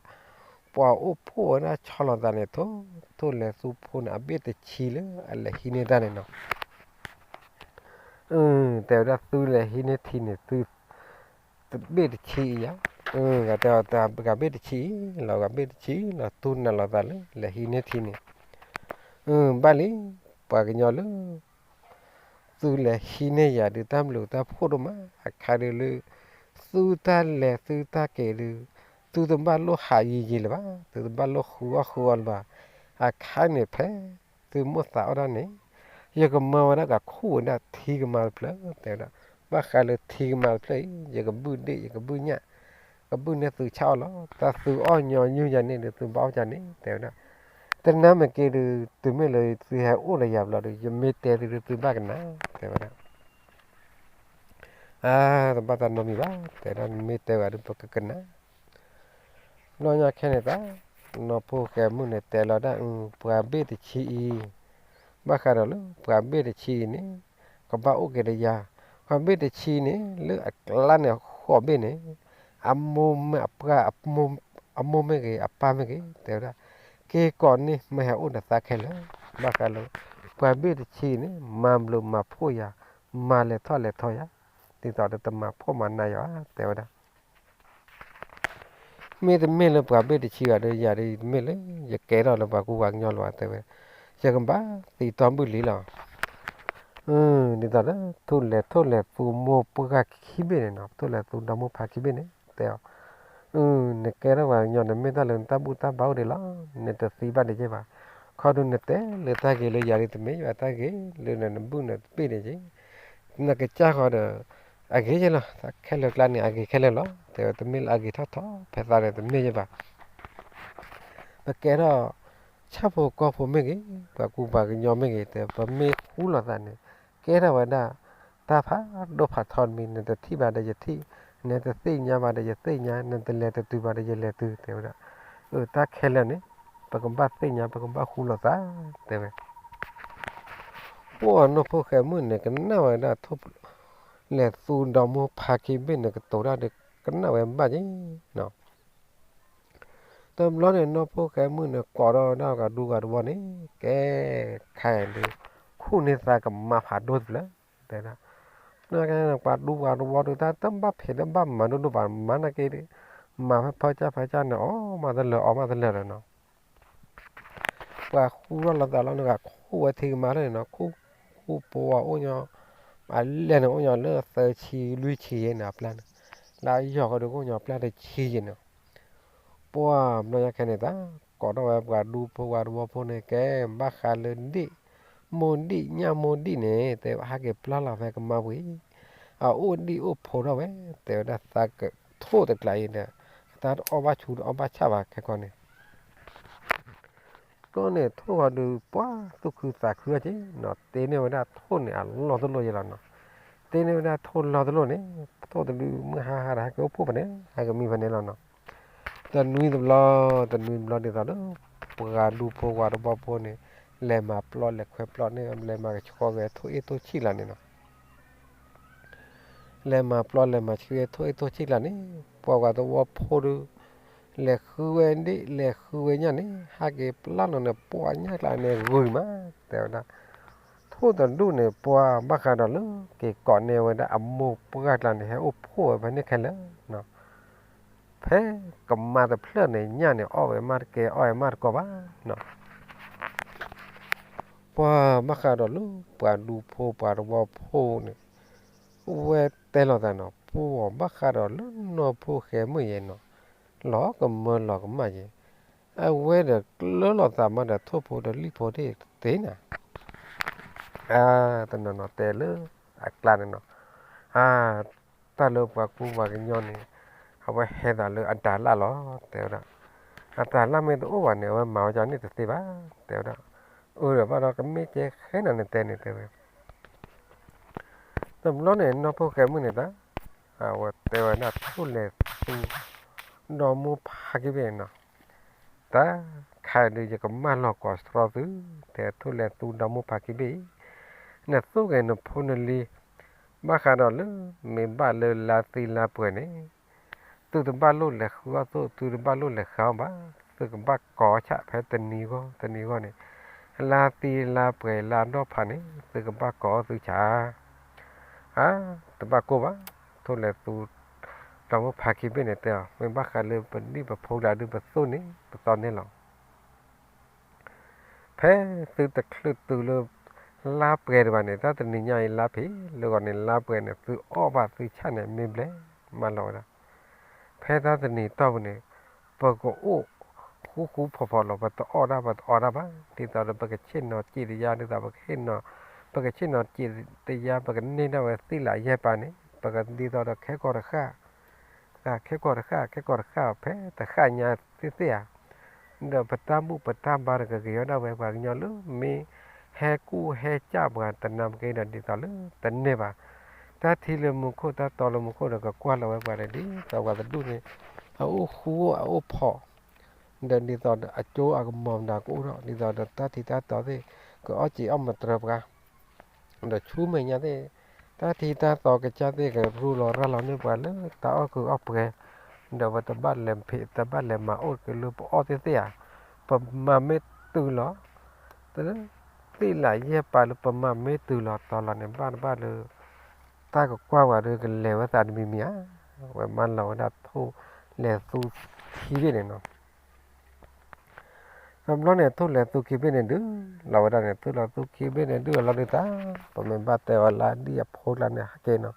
ပှၤအိၣ်ဖှိၣ်ဝဲဒၣ်ဆီလီၤသးန့ၣ် ထိၣ် ထိၣ်လဲၤသူဖိန့ၣ် အဘ့ၣ်တဆံလၢအလဲၤဟံးန့ၢ်တၢ်န့ၣ်နီၤ တဲဝဲဒၣ်သုလဲၤဟံးန့ၢ်ထံန့ၣ် သု တဘ့ၣ်တဆံအံၤယါ တဲ ပှၤဘ့ၣ်တဆံအံၤလီၤ ပှၤဘ့ၣ်တဆံလီၤ တူၢ်နၤလီၤသးလၢ လဲၤဟံးန့ၢ်ထံန့ၣ် ဘၣ်လံ ပှၤကညီလၢ သုလဲၤဟံးန့ၢ်ယၤဒုး တၢ်ဘျုးတၢ်ဖှိၣ်ဒိၣ်မး အခါဒုးလၢ သုတၢ်လဲၤသုတၢ်က့ၤဒုး သုတဘၣ်လိၣ်ဟးယံၤယံၤလၢၤဘၣ် သုတဘၣ်လိၣ်ဃုအီၣ်ဃုအီလၢၤဘၣ် အခါန့ၣ်ဖဲ သုမိၣ်သးအီၣ်ဒၣ်န့ၣ် ယကမၢဝဲဒၣ်ကခူၣ်ဝဲဒၣ်ထံကမါတဖျၢၣ် တဲဝဲဒၣ် ဘၣ်ဃးလၢထံကမါတဖျၢၣ်အံၤ ယကဘုၣ်ဒ့ၣ် ယကဘုၣ်ညၣ် ကဘုၣ်န့ၢ်သုဆၣ်အီၣ်လီၤ တၢ်သုအီၣ်ညီနုၢ်ယၤန့ၣ်ဒီး သုဘၣ်အီၣ်ကန့ၣ် တဲဝဲဒၣ် တနါမ့ၢ်က့ၤဒုး တုၤမ့ၢ်လၢသုဟဲအိၣ်ဒီးယၤဘျီဒီး ယမ့ၢ်တဲသုဒုး သုဘၣ်ကနၣ် တဲဝဲဒၣ် အါ တဘၣ်တၢ်နီတမံၤဘၣ် တဲဒၣ် နမ့ၢ်တဲဝဲဒုး ပကကနၣ် ဘျီညါခဲန့ၣ်တၢ် နီၢ်ဖိၣ်ဃဲမုၣ်န့ၣ် တဲလီၤဒၣ် ပှၤဘ့ၣ်တဆံအံၤ ဘၣ်ဃးဒီးလၢ ပှၤဘ့ၣ်တဆံအံၤန့ၣ် ကဘၣ်အိၣ်က့ၤဒီးယၤ ပှၤဘ့ၣ်တဆံန့ၣ် လၢအကျါန့ၣ်ဃိးဘ့ၣ်န့ၣ် အမိၢ်မ့ၢ်အပှၢ် အမိၢ်မ့ၢ်ဂ့ၤ အပၢ်မ့ၢ်ဂ့ၤ တဲဝဲဒၣ် က့ၤကိးန့ၢ်မ့ၢ်ဟဲအိၣ်ဒီးသးခဲလၢာ် ဘၣ်ဃးလၢ ပှၤဘ့ၣ်တဆံန့ၣ် မၤဘျုးမၤဖှိၣ်ယၤ မၤလဲၤထီၣ်လဲၤထီယၤ ဒ်သိးဒီးတမၤဖှီၣ်မၤနးယၤ တဲဝဲဒၣ် မ့တမ့ၢ်လၢပှၤဘ့ၣ်တဆံဘၣ်ဒီး ယၤဒ်တမ့ၢ်လၢ ယကဲထီၣ်လၢပှၤကူပှၤကညီလၢၤဘၣ် တဲဝဲ ယကဘၣ်သံတီၢ်ဘုၣ်လံလီၤ ဒ်သိးဒီး ထိၣ်လဲၤထိၣ်လဲၤသူမိၢ်ပှၢ်ခံဘ့ၣ်န့ၣ်နီၤ ထိၣ်လဲၤသူဒီမိၢ်ဖါခံဘ့ၣ်န့ၣ် တဲအီၤ နကဲထီၣ်ပှၤကညီန့ၣ် မ့ၢ်တၢ်လၢနတၢ်ဘူၣ်တၢ်ဘါအိၣ်ဒံးလီၤ နတသံဘၣ်ဒံးက့ဘၣ် ခီဒုးနတဲလၢတၢ်ဂ့ၤလၢယၤဒ်တမ့ၢ်ယွၤတၢ်ဂ့ၤ လၢနဘုၣ်နတဘ့ၣ်ဒံးက့ နကစၢ်ဃီဒီး အဂ့ၤယဲလီၤ ခဲလၢာ်ကျါန့ၣ် အဂ့ၤခဲလၢာ်လီၤ တဲဝဲ တမ့ၢ်လၢအဂ့ၤထီၣ်ထီ ဖဲသးန့ၣ်တမ့ၢ်ယဲဘၣ် ပကဲထီၣ် ဆၣ်ဖိကီၢ်ဖိမ့ၢ်ဂ့ၤ ပှၤကူပှၤကညီမ့ၢ်ဂ့ၤ တဲ ပမ့ၢ်ဃူလိာ်သးန့ၣ် ကဲထီၣ်ဝဲဒၣ် တၢ်ဖးဒိၣ်ဖးထီတမံၤ နတထံၣ်ဘၣ်ဒီးယထံၣ် နတသ့ၣ်ညါဘၣ်ဒီးယသ့ၣ်ညါ နတလဲၤတတုၤဘၣ်ဒီးယလဲၤတုၤ တဲဝဲဒၣ် အတၢ်ခဲလၢာ်န့ၣ် ပကဘၣ်သ့ၣ်ညါ ပကဘၣ်ဃူလိာ်သး တဲဝဲ ပှၤနီၢ်ဖိၣ်ဃဲမုၣ်န့ၣ် ကနၣ်ဝဲဒၣ်ထိၣ် လဲၤသူဒီမိၢ်ဖါခံဘ့ၣ်န့ၣ် ကတိၤတၢ်ဒီး ကနၣ်ဝဲဘၣ်က့ၤနီၤ တဘျီန့ၣ် နီၢ်ဖိၣ်ဃဲမုၣ်န့ၣ် ကိးထီၣ်ဝဲဒၣ်ဂၤဒူဂၤတဝီန့ၣ် ကဲ ခါအံၤဒုး ခူၣ်န့ၢ်သးကမါဖးဒိၣ်တဖျၢၣ် တဲဒၣ် ပှၤဒူပှၤတဝီဒုး တၢ်တဘၣ်ဖံးတဘၣ်မၤဒိၣ်ဒိၣ်ဘၣ် မၤနာ်က့ မၤဖဲဖၢကၢ်ဖၢကၢ်န့ၣ် အီၣ်မးတလၢာ်အီမးတလၢာ်လီၤနီၤ. ပှၤဃူထီၣ်လီၤသးလီၤန့ၣ် ဂၤခိၣ်ဝဲထံကမါလၢာ်န့ၣ်နီၤ, ခိၣ် ခိၣ်ပှၤအိၣ်ညီ, အလဲၢ်န့ၣ်အိၣ်ညီလၢသၢဆံလွံၢ်ဆံယဲၢ်န့ၣ် အပျၢ်န့ၣ်, လၢအယီၢ်ဃီဒုးကအိၣ်ညီပျၢ်တဆံယဲၢ်န့ၣ် ပှၤဘျီညါခဲန့ၣ် တၢ်ကိးထီၣ်ဝဲပှၤဒူဖိပှၤတဝီဖိန့ၣ် ကဲဘၣ်ဃးလၢဒ့ၣ်, မိၢ်ဒ့ၣ်ညၣ်မိၢ်ဒ့ၣ်န့ၣ် တဲဝဲဟဲက့ၤပျၢ်လီၤဖဲကမါပူၤအံၤ, အအိၣ်ဒံၣ်အိၣ်ဖိထီၣ်ဝဲ, တဲဝဲဒၣ်သးကထိၣ်တကျးအံၤဒီး, တၢ်တအီၣ်ဘၣ်ဆူတအီၣ်ဘၣ်ဆၣ်ဘၣ်ခဲကီန့ၣ် ဘျီန့ၣ်ထိၣ်ဃီဒုး ပှၤသူၣ်ခုသးခုအီၤက့ၤနီၤ, တ့န့ၢ်ဝဲဒၣ်ထိၣ်န့ၣ် အလီၢ်တလိၣ်ယဲလီၤနီၤ. တ့န့ၢ်ဝဲဒၣ်ထိၣ်လီၢ်တလိၣ်န့ၣ်, ထိၣ်တဒုမုၢ်ဟါဟါဒီး ဟဲက့ၤအိၣ်ဖှိၣ်ဖဲန့ၣ် ဟဲက့ၤမံဖဲန့ၣ်လီၤနီၤ. တနွံတဘျီ, တနွံတဘျီဒ်သိးလၢ ပှၤဒူဖိပှၤတဝီဖိန့ၣ် လဲၤမၤပျီလဲၤခွဲပျီန့ၣ် လဲၤမၤကဆှီဂဲၤထိၣ်အ့ၣ်ထိၣ်ဆံၣ်လီၤန့ၣ်နီၤ. လဲၤမၤပျီလဲၤမၤဆှီဂဲၤထိၣ်အ့ၣ်ထိၣ်ဆံၣ်လီၤန့ၣ်, ပှၤပှၤတဝီဖိဒုး လဲၤဃုဝဲဒ့ၣ် လဲၤဃုဝဲညၣ်န့ၣ် ဟဲက့ၤပျၢ်လီၤန့ၣ် ပှၤညၣ်ကျါန့ၣ်ဂုာ်မး, တဲဝဲဒၣ် ထိၣ်တဒူၣ်န့ၣ် ပှၤဘၣ်ဃးဒီးလၢ က့ၤကိးန့ၢ်ဝဲဒၣ်အမိၢ်ပှၢ်ကျါန့ၣ် ဟဲအိၣ်ဖှိၣ်ဝဲဖဲန့ၣ်ခဲလၢာ်နီၤ. ဖဲကမါတဖျၢၣ်န့ၣ် ညၣ်န့ၣ်အီၣ်ဝဲမးတကဲ အီၣ်ဝဲမးတကီဘၣ်နီၤ. ပှၤဘၣ်ဃးဒီးလၢပှၤဒူဖိပှၤတဝီဖိန့ၣ် ဝဲတဲလိာ်သးနီၤ, ပှၤဘၣ်ဃးဒီးလၢနီၢ်ဖိဃဲမုၣ်ယဲနီၤ, လီၤကမၢလီၤကမၣ်ယဲ, အဝဲဒီးကျၢလီၤသးမးဒီးထိၣ်ဖိဒီးလံၣ်ဖိတသ့နီၤ. တနီၤနီၤတဲလၢအကျါန့ၣ်နီၤ, အ တၢ်လၢပှၤကူပှၤကညီန့ၣ် အဝဲဟဲသးလၢအတၤလၣ်လီၤ တဲဝဲဒၣ်. အတၤလၣ်မ့ၢ်တအိၣ်ဘၣ်န့ၣ် အဝဲမၤဝဲကန့ၣ်တသ့ဘၣ် တဲဝဲဒၣ်. အၢ ဒီးဘၣ်ဒီးကမ့ၢ်ကဲဃဲနီၤန့ၣ်တဲန့ၣ်တဲဝဲ တဘျီန့ၣ် နီၢ်ဖိဃဲမုၣ်န့ၣ်တၢ် အဝဲတဲဝဲဒၣ်ထိၣ်လဲၤသူ ဒီမိၢ်ဖးခံဘ့ၣ်န့ၣ်နီၤ, တၢ် ခဲဒုးယကမၢလီၤကိးသတြီသု, တဲထိၣ်လဲၤသူဒီမိၢ်ဖးခံဘ့ၣ်အံၤ, နသူၣ်ဂဲၤနဖိနလံၤ, ဘၣ်ဃးဒီးလၢ မ့ၢ်ဘၣ်လၢလါသံလါပှဲၤန့ၣ် သုတဘၣ်လိၣ်လဲၤဃုအီၣ်သိၣ် သုတဘၣ်လိၣ်လဲၤဃုအီၣ်ဘၣ်, သုကဘၣ်ကိးဆၣ်ဖဲတနံၤဂီၢ် တနံၤဂီၢ်န့ၣ်, လါသံလါပှဲၤလါဒီဖးန့ၣ် သုကဘၣ်ကိးအီၣ်သုဆၣ် အါ တဘၣ်ကိၢ်ဘၣ်, ထိၣ်လဲၤသူ ဒီမိၢ်ဖးခံဘ့ၣ်န့ၣ်တဲအီၤ, မ့ၢ်ဘၣ်ဃးလၢပဒံၣ်ပဖိကျါဒုးပသိၣ်န့ၣ် ပသီန့ၣ်လီၤ. ဖဲသုတချုးတုၤလၢ လါပှဲၤတဘၣ်န့ၣ် တၢ်တနံၤညါအံၤလါဖ့လၢဂီၤန့ၣ် လါပှဲၤန့ၣ် သုအီၣ်ဘၣ်သုဆၣ်န့ၣ် မ့ၢ်ဘျဲၣ်မးလီၤဝဲဒၣ်. ဖဲတၢ်တနံၤတီၢ်ပူၤန့ၣ် ပကအိၣ်ဃူဃူဖိးဖိးလီၤ, ပတအီၣ်ဒၣ် ပတအီဒၣ်ဘၣ်, ဒ်သိးဒီးပကဆ့ၣ်နီၤစံးတယါ, ဒ်သိးပကဆ့ၣ်နီၤ, ပကဆ့ၣ်နီၤစံးတယါ, ပကန့ၢ်ဒၣ်ဝဲသ့ၣ်လးယဲၢ်ပၤန့ၣ် ပကဒ်သိးဒီးခဲကီၢ်တဃၣ် ခဲကီၢ်တဃၣ် ခဲကီၢ်တဃၣ် ဖဲတဃၣ်ညါသ့ၣ်သ့ၣ်ဧါ, ဒီးပတၢ်ဘူၣ်ပတၢ်ဘါတဂ့ၤဂ့ၤဝဲဒၣ်ဝဲပှၤကညီလၢမ့ၢ်ဟဲကူၣ်ဟဲကၢ်ပှၤတနၤမက့ဒီး ဒ်သိးလၢတန့ၢ်ဘၣ်, တၢ်ထံလၢမူခိၣ် တၢ်တီလၢမူခိၣ်ဒီးကကွၢ်လီၤဝဲပှၤဒီး ဒ်သိးပှၤတဒူၣ်န့ၣ် အအိၣ်ဃူအအိၣ်ဖိး ဒီးဒ်သိးဒီးအကၠိအကမီၤမတၤကအိၣ်ထီၣ် ဒ်သိးဒီးတၢ်ထံတၢ်တီသ့ၣ် ကအီၣ်စံးအီၣ်မတြၢပှၤ ဒီးဆူမဲာ်ညါသ့ၣ် တၢ်ထံတၢ်တီကစၢ်သ့ၣ်ကရူလီၤရၢ်လီၤန့ၢ်ပှၤလၢတၢ်အီၣ်ကုၢ်အီၣ်ပှဲၤ, ဒီးပတဘၣ်လဲၤဖံး တဘၣ်လဲၤမၤအိၣ်က့ၤလၢပအီၣ်သ့ၣ်သ့ၣ်ဧါ, ပမၤမ့ၢ်တုၤလီၤ သ့ၣ်လးယဲၢ်ပၤလၢပမၤမ့ၢ်တုၤလီၤတီၤလီၤန့ၣ် ဘၣ်တဘၣ်လၢ တၢ်ကကွၢ်ပှၤဒီးကလဲၤဝဲသးတမံၤမံၤဧါ, ဝဲမၤလီၤဝဲဒၣ်ထိၣ်လဲၤသူခံဘ့ၣ်န့ၣ်နီၤ. တဘျီန့ၣ် ထိၣ်လဲၤသူခံဘ့ၣ်န့ၣ်ဒုး လီၤဝဲဒၣ်န့ၣ် ထိၣ်လဲၤသူခံဘ့ၣ်န့ၣ်ဒုးအလီၢ်ဒုးတၢ် ပမ့ၢ်ဘၣ်တဲဝဲလၢအဒံၣ်အဖိကျါန့ၣ်ဟဲက့ၤနီၤ,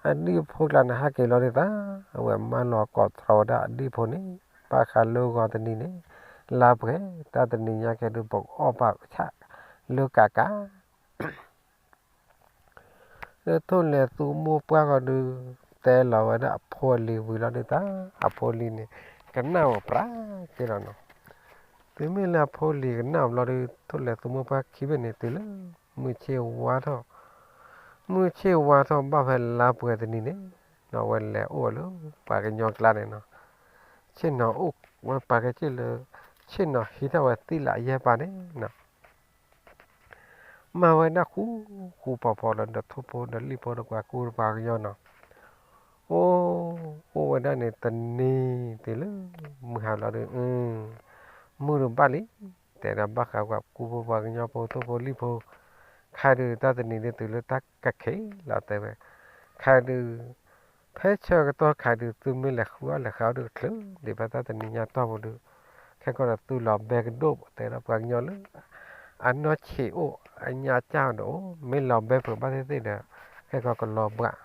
အဒံၣ်အဖိကျါန့ၣ်ဟဲက့ၤလီၤဒုးတၢ် အဝဲမၤလီၤကိးသတြီဝဲဒၣ်အဒံၣ်ဖိန့ၣ် ဘၣ်ဃးလၢဂီၤတနံၤန့ၣ် လါပှဲၤ တၢ်တနံၤညါကဲဒုး ပကအီၣ်ဘၣ်ဆၣ်လၢကးကး လၢထိၣ်လဲၤသူမိၢ်ပှၢ်ဃီဒုး တဲလီၤဝဲဒၣ်အဖိအလံၤဝံၤလီၤဒုးတၢ် အဖိအလံၤန့ၣ် ကနၣ်အီၤပြးက့ၤလီၤနီၤ. တုၤမ့ၢ်လၢအဖိအလံၤကနၣ်အီၤဘျီဒုး ထိၣ်လဲၤသူမိၢ်ပှၢ်ခံဘ့ၣ်န့ၣ် တုၤလၢ မုၢ်ဆ့ၣ်ဝါထီၣ်, မုၢ်ဆ့ၣ်ဝါထီၣ်ဘၣ်ဖဲလါပှဲၤတနံၤန့ၣ် နီၤ ဝဲလဲၤအိၣ်ဝဲလၢပှၤကညီကျါန့ၣ်နီၤ. ဆ့ၣ်နီၤအိၣ်ဝဲပာ်ကဲဆ့ၣ်လၢ ဆ့ၣ်နီၤဟံးထီၣ်ဝဲသ့ၣ်လးယဲၢ်ပၤန့ၣ်နီၤ. မၤဝဲဒၣ်ဃူဃူဖိးဖိးလီၤ ဒီးထိၣ်ဖိဒီးလံၣ်ဖိဒီးပှၤကူပှၤကညီနီၤ. အိၣ် အိၣ်ဝဲဒၣ်န့ၣ် တနံၤတုၤလၢ မုၢ်ဟါလီၤဒီး မုၢ်တဘၣ်လံ, တဲဒၣ်ဘၣ်ဃးပှၤကူဖိပှၤကညီဖိ ထိၣ်ဖိလံၣ်ဖိ, ခ ခါဒုးတၢ်တနံၤဒုးတုၤလၢတၢ်ကခ့လီၤတဲဝဲ, ခါဒုး ဖဲဆၢကတီၢ်ခါဒုး သုမ့ၢ်လဲၤဃုအီၣ်လဲၤဃုအီၣ်ဒုးချုးဒံးဖဲတၢ်တနံၤညါတီၢ်ပူၤဒုး, ခဲကီဒီးသုလီၤဘဲကဒိၣ်တဲဒီးပှၤကညီလၢ အနီၢ်ဆံးအိၣ်အညါကၢ်ဒီးအိၣ် မ့ၢ်လီၤဘဲဖုးဘၣ်သ့ၣ်သ့ၣ်ဒီး ခဲကီကလီၤဘှး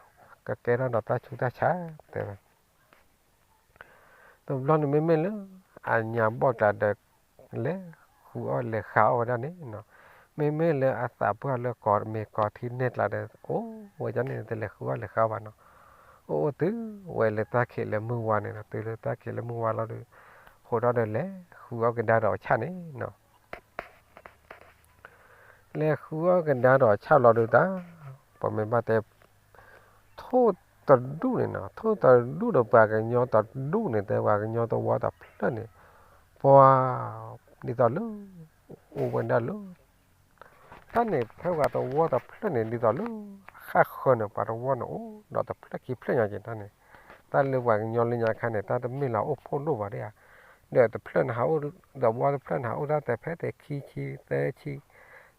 ကကဲထီၣ်ဒီးတၢ်ဆူးတၢ်ဆါတဲဝဲ တဘျီန့ၣ်မ့မ့ၢ်လၢ အညါဘီၣ်ကျါဒီး လဲၤဃုအီၣ်လဲၤဃုအီၣ်ဝဲဒၣ်န့ၣ်နီၤ, မ့မ့ၢ်လၢအသးပှၢ်လၢကီးမ့ၤကီးထံနဲၣ်ကျါဒီး အိၣ်ဝဲဒၣ်န့ၣ် တလဲၤဃုအီၣ်လဲၤဃုအီၣ်ဘၣ်နီၤ, အိၣ်အိၣ်တုၤဝဲလၢတၢ်ခံးလၢမုၢ်ဝါန့ၣ်နီၤ, တုၤလၢတၢ်ခံးလၢမုၢ်ဝါလီၤဒီး ဃိးထီၣ်ဒီးလဲၤဃုအီၣ်ကဒါဒီးအဆၣ်န့ၣ်နီၤ လဲၤဃုအီၣ်ကဒါဒီးအဆၣ်လီၤဒုးတၢ်, ပှၤမ့ၢ်ဘၣ်တဲ ထိၣ်တဒူၣ်န့ၣ်နီၤ, ထိၣ်တဒူၣ်ဒီးပှၤကညီတဒူၣ်န့ၣ် တဲပှၤကညီတဝီတဖျၢၣ်န့ၣ်, ပှၤ ဒ်သိးလၢ အိၣ်ဝဲဒၣ်လၢ တၢ်န့ၣ် ဖဲပှၤတဝီတဖျၢၣ်န့ၣ် ဒ်သိးလၢ ဃၣ်ဃၢၤန့ၣ် ပှၤတဝီန့ၣ်အိၣ်ဒီးတဖျၢၣ်ခံဖျၢၣ်ညါက့ၤတၢ်န့ၣ်, တၢ်လၢပှၤကညီလၢညါခါန့ၣ် တၢ်တမ့ၢ်လၢအိၣ်ဖှိၣ်ဒိၣ်ဘၣ်ဒၣ်ဧါ, ဒီးတဖျၢၣ်န့ၣ်ဟးအိၣ် တဝီတဖျၢၣ်န့ၣ်ဟးအိၣ်တၢ်တဲဖဲတဲခံဆံသၢဆံ,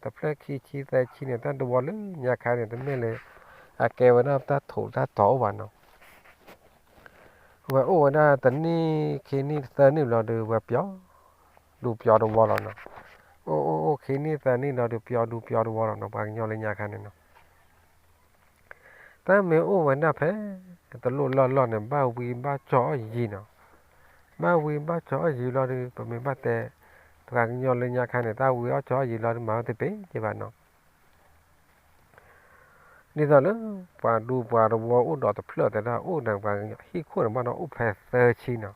တဖျၢၣ်ခံဆံသၢဆံန့ၣ် တၢ်တဝီလၢညါခါန့ၣ် တမ့ၢ်လၢ အကဲဝဲဒၣ်တၢ်ထိးတၢ်တီၤအိၣ်ဘၣ်နီၤ ဝဲအိၣ်ဝဲဒၣ်တနံၣ်ခံနံၣ်သၢနံၣ်ဘျီဒီး ဝဲပျီ ဒူပျီတဝီလီၤနီၤ. အိၣ်အိၣ်အိၣ်ခံနံၣ်သၢနံၣ်လီၤဒီး ပျီဒူပျီတဝီလီၤနီၤ ပှၤကညီလၢညါခါန့ၣ်နီၤ. တၢ်မ့ၢ်အိၣ်ဝဲဒၣ်ဖဲ တလိၣ်လီၢ်လီၢ်န့ၣ် ဘၣ်ဝံဘၣ်ကၠီအီၣ်ယံၤနီၤ. ဘၣ်ဝံဘၣ်ကၠီအီၣ်ယံၤလီၤဒီး ပမ့ၢ်ဘၣ်တဲ ပှၤကညီလၢညါခါန့ၣ် တၢ်ဝံအီၣ်ကၠီအီၣ်ယံၤလီၤဒီး မၤဝဲတပ့ၤက့ၤဘၣ်နီၤ. ဒ်သိးလၢ ပှၤဒူပှၤတဝီအိၣ်ဒီးတဖျၢၣ်တဲဒၣ် အိၣ်ဒီးပှၤဟံၣ်ခိၣ်န့ၣ်ဘၣ်ဒီး အိၣ်ဖဲသၢဆံနီၤ.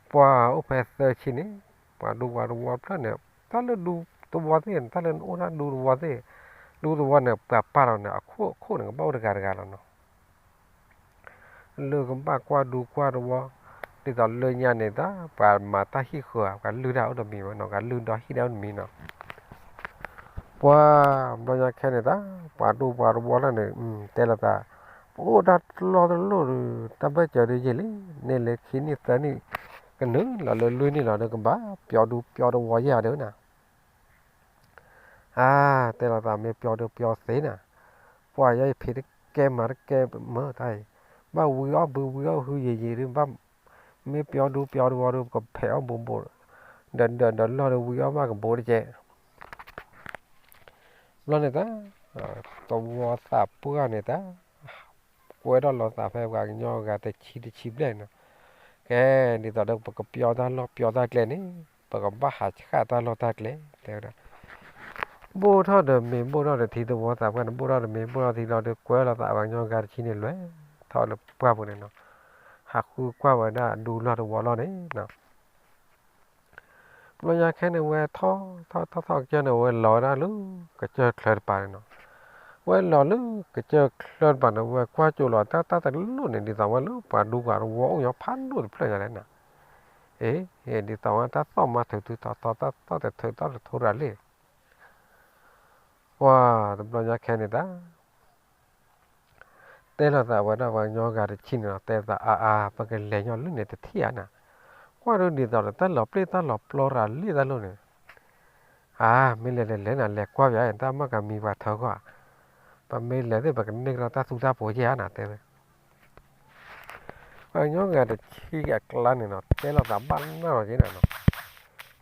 ပှၤအိၣ်ဖဲသၢဆံန့ၣ် ပှၤဒူပှၤတဝီတဖျၢၣ်န့ၣ် တၢ်လၢဒူတဝီသ့ၣ် တၢ်လၢအိၣ်ဒၣ်ဒူတဝီသ့ၣ်, ဒူတဝီန့ၣ် ပှၤပာ်လီၤန့ၣ် အခိၣ်အခိၣ်န့ၣ် ကဘၣ်အိၣ်တဂၤတဂၤလီၤနီၤ. လၢကဘၣ်ကွၢ်ဒူကွၢ်တဝီ, ဒ်သိးလၢညါန့ၣ် တၢ်ပှၤမၤတၢ်ဟံၣ်ဃၢၤ ပှၤလုၢ်တၢ်အိၣ်တမံၤဝဲနီၤ, ပှၤလုၢ်ဒီဟံၣ်တၢ်အိၣ်တမံၤနီၤ. ပှၤဘျီညါခဲန့ၣ် တၢ်ပှၤဒူပှၤတဝီလၢန့ၣ် တဲလိာ်သး, ပအိၣ်တၢ်လီၢ်တလီၢ်ဒီး တၢ်ဘၢၣ်စၢၤဒုးယံာ်လံ, န့ၢ်လၢခံနံၣ်သၢနံၣ် ကနုာ်လီၤလၢလွံၢ်နံၣ်လီၤဒီး ကဘၣ်ပျီဒူပျီတဝီယဲၢ်ဧါဒုးနၤ. အါ, တဲလိာ်သး မ့ၢ်ပျီဒုးပျီသ့နၤ, ပှၤယဲယဖံးတကဲမၤတကဲမၢတၢ်အံၤ, ဘၣ်ဝံအီၣ်ဘုဝံအီၣ်ဟုယံာ်ယံာ်ဒုး ဘၣ်မ့ၢ်ပျီဒူပျီတဝီဒုး ပကဖဲးအီၣ်ဘူးဘူး, ဒီးဒီးဒီးလီၢ်ဒုးဝံအီၣ်ဘၣ်ကဘိတကဲ ဘျီန့ၣ်တၢ်, တဝီသးပှၢ်န့ၣ်တၢ်, ကွဲထီၣ်လီၤသးဖဲပှၤကညီဂၤတဆံတဆံဘျဲၣ်နီၤ. ကဲ, ဒ်သိးဒီးပကပျီတၢ်လီၢ်ပျီတၢ်ကျဲန့ၣ်, ပကဘၣ်ဟးဆှၣ်တၢ်လီၢ်တၢ်ကျဲ, တဲဝဲဒၣ်, ဘိၣ်ထီၣ်ဒီးမ့ၤဘိၣ်ထီၣ်ဒီးထံတဝီသးပှၢ်န့ၣ် ဘိၣ်ထီၣ်ဒီးမ့ၤဘိၣ်ထီၣ်ထံလီၤဒီး ကွဲလီၤသးပှၤကညီဂၤတဆံန့ၣ် လဲၤထီၣ်လၢပှၢ်ပူၤန့ၣ်နီၤ. ဟးဃုကွၢ်ဝဲဒၣ်ဒူလီၢ်တဝီလီၢ်န့ၣ် ဘျီညါခဲန့ၣ် ဝဲထီၣ်ထီၣ်ထီၣ်ထီၣ်ကစၢၢ်န့ၣ် ဝဲလီၤဝဲဒၣ်လၢကစၢၢ်ချၢတပၤန့ၣ်နီၤ. ဝဲလီၤလၢကစၢၢ်ချၢတပၤန့ၣ် ဝဲကွၢ်ကၠိလီၤတၢ်တၢ်တလိၣ်န့ၣ် ဒ်သိးဝဲလၢပှၤဒူပှၤတဝီအိၣ်ညီဖးဒိၣ်တဖျၢၣ်ညါလဲၣ်နၤ. အ့, ဒ်သိးဝဲတၢ်သီၣ်မါထုးထုးထီထီ တၢ်သီၣ်တထုးတၢ်တထိရၤလံ ပှၤတဘျီညါခဲန့ၣ်တၢ် တဲလိာ်သးဝဲဒၣ်ပှၤကညီဂၤတဆံန့ၣ်လီၤ, တဲသးအါအါ ပကလဲၤညီလၢန့ၣ်တထံၣ်ဧါနၤ. ကွၢ်ဒုးဒ်သိးဒီးတၢ်လီၤပျံၤတၢ်လီၤပျီရၤလံတၢ်လိၣ်န့ၣ်, အါ မ့ၢ်လဲၤလဲၤလဲၤနၤ လဲၤကွၢ်ပၠး တၢ်မၤကမံၤပှၤထၢဂီၢ်, ပမ့ၢ်လဲၤသ့ၣ် ပကန့ၢ်ကဒီးတၢ်သူတၢ်ပိၤယဲၢ်ဧါနၤ တဲဝဲ ပှၤကညီဂၤတဆံအကျါန့ၣ်နီၤ တဲလိာ်သးဘၣ်နၢ်လီၤက့နၤနီၤ.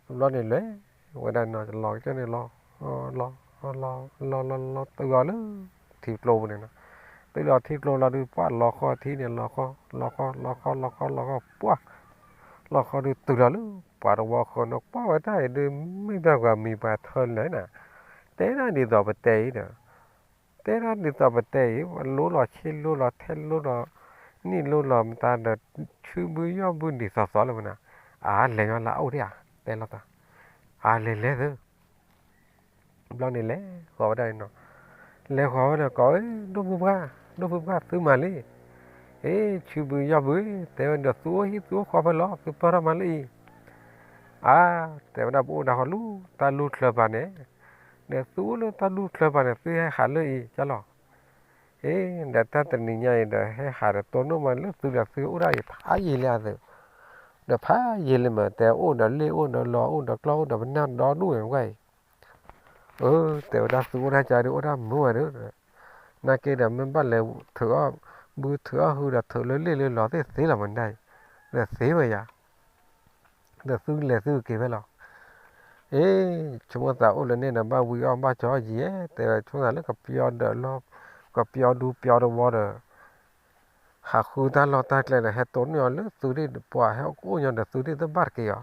တဘျီန့ၣ်လဲၤဝဲဒၣ်နီၤ လီၤကစၢၢ်န့ၣ်လီၤ, လီၤလီၤလီၤလီၤလီၤတုၤလီၤလၢထံကျိပူၤန့ၣ်နီၤ. တုၤလီၤထံကျိလီၤဒုး ပှၢ်လီၤဃီထံန့ၣ် လီၤဃီ လီၤဃီ လီၤဃီ လီၤဃီ လီၤဃီ ပှၢ် လီၤဃီဒုးတုၤလီၤလၢ ပှၤတဝီဃီနီၤ ကွၢ်ဝဲတၢ်အံၤဒုး မ့ၢ်တၢ်ပှၤမံၤပှၤထၢလဲၣ်နၤ. တဲဒၣ်ဒ်သိးပတဲအံၤဒီး တဲဒၣ်ဒ်သိးပတဲအံၤ လိလီၤဆ့လိလီၤထဲလိလီၤ နံၣ်လိလီၤမတၤဒီး ဆူဘုယီၢ်ဘုဒ်သိးသိးလၢမနၤ, အါ လဲၤညီလၢအအိၣ်ဒၣ်ဧါ တဲလိာ်သး, အါ လဲၤလဲၤသု ဘျီန့ၣ်လဲၤဃီၤဝဲဒၣ်အံၤနီၤ, လဲၤဃီၤဝဲဒီးကိး ဒိၣ်ဖုပှၢ် ဒိၣ်ဖုပှၢ် သုမၤလံ, အ့ ဆူဘုယီၢ်ဘု တဲဝဲဒီး သုအိၣ်ဟံၣ်သုအိၣ်ဃီဖဲလဲၣ် သုပၢၢ်ထီၣ်မၤလၢအံၤ, အါ တဲဝဲဒၣ် ပအိၣ်ဒၣ်ဃီလၢတၢ်လူၢ်ချၢပၤန့ၣ်, ဒီးသုအိၣ်လၢတၢ်လူၢ်ချၢပၤန့ၣ် သုဟဲဟးလၢအံၤကလီၤ, အ့ ဒီးတၢ်တနံၤညါအံၤဒီး ဟဲဟးဒီးတိၢ်နီၣ်မးလၢသုဒီးသုအိၣ်ဒၣ်အံၤဖးယံာ်လံအသု, ဒီးဖးယံာ်လံမး တဲအိၣ်ဒီးလ့ၣ်အိၣ်ဒီးလီၤအိၣ်ဒီးကျီၢ်အိၣ်ဒီးပနၢ်ဒီဒူၣ်ဝဲအံၤ အၢ တဲဝဲဒၣ် သုအိၣ်တၢ်ကါဒုး အိၣ်တၢ်မုာ်ဝဲဒုး, နာ်က့ဒီး မ့ၢ်ဘၣ်လဲၤထုးအီၣ်ဘုထုးအီၣ်ဟုဒီး ထုးလၢလ့ၣ်လၢလီၤသ့ၣ်သ့လီၤမးဒၣ်အံၤ, ဒီးသ့ဝဲယၤ ဒီးသုလဲၤသုက့ၤဖဲလီၤ. အ့ ဆိကမိၣ်သးအိၣ်လၢန့ၣ်ဒီး ဘၣ်ဝံအီၣ်ဘၣ်ကၠီအီၣ်ယံၤဧါ, တဲဝဲ ဆိကမိၣ်သးလၢကပျီဒၢးလီၤ, ကပျီဒူပျီတဝီဒီး ဟးဃုတၢ်လီၢ်တၢ်ကျဲဒီး ဟဲတိၢ်န့ၢ်အီၤလၢသုဒ့ၣ်ပှၤ ဟဲအိၣ်ညီဒီးသုဒ့ၣ်တဘၣ်တက့ၢ်အီၤ,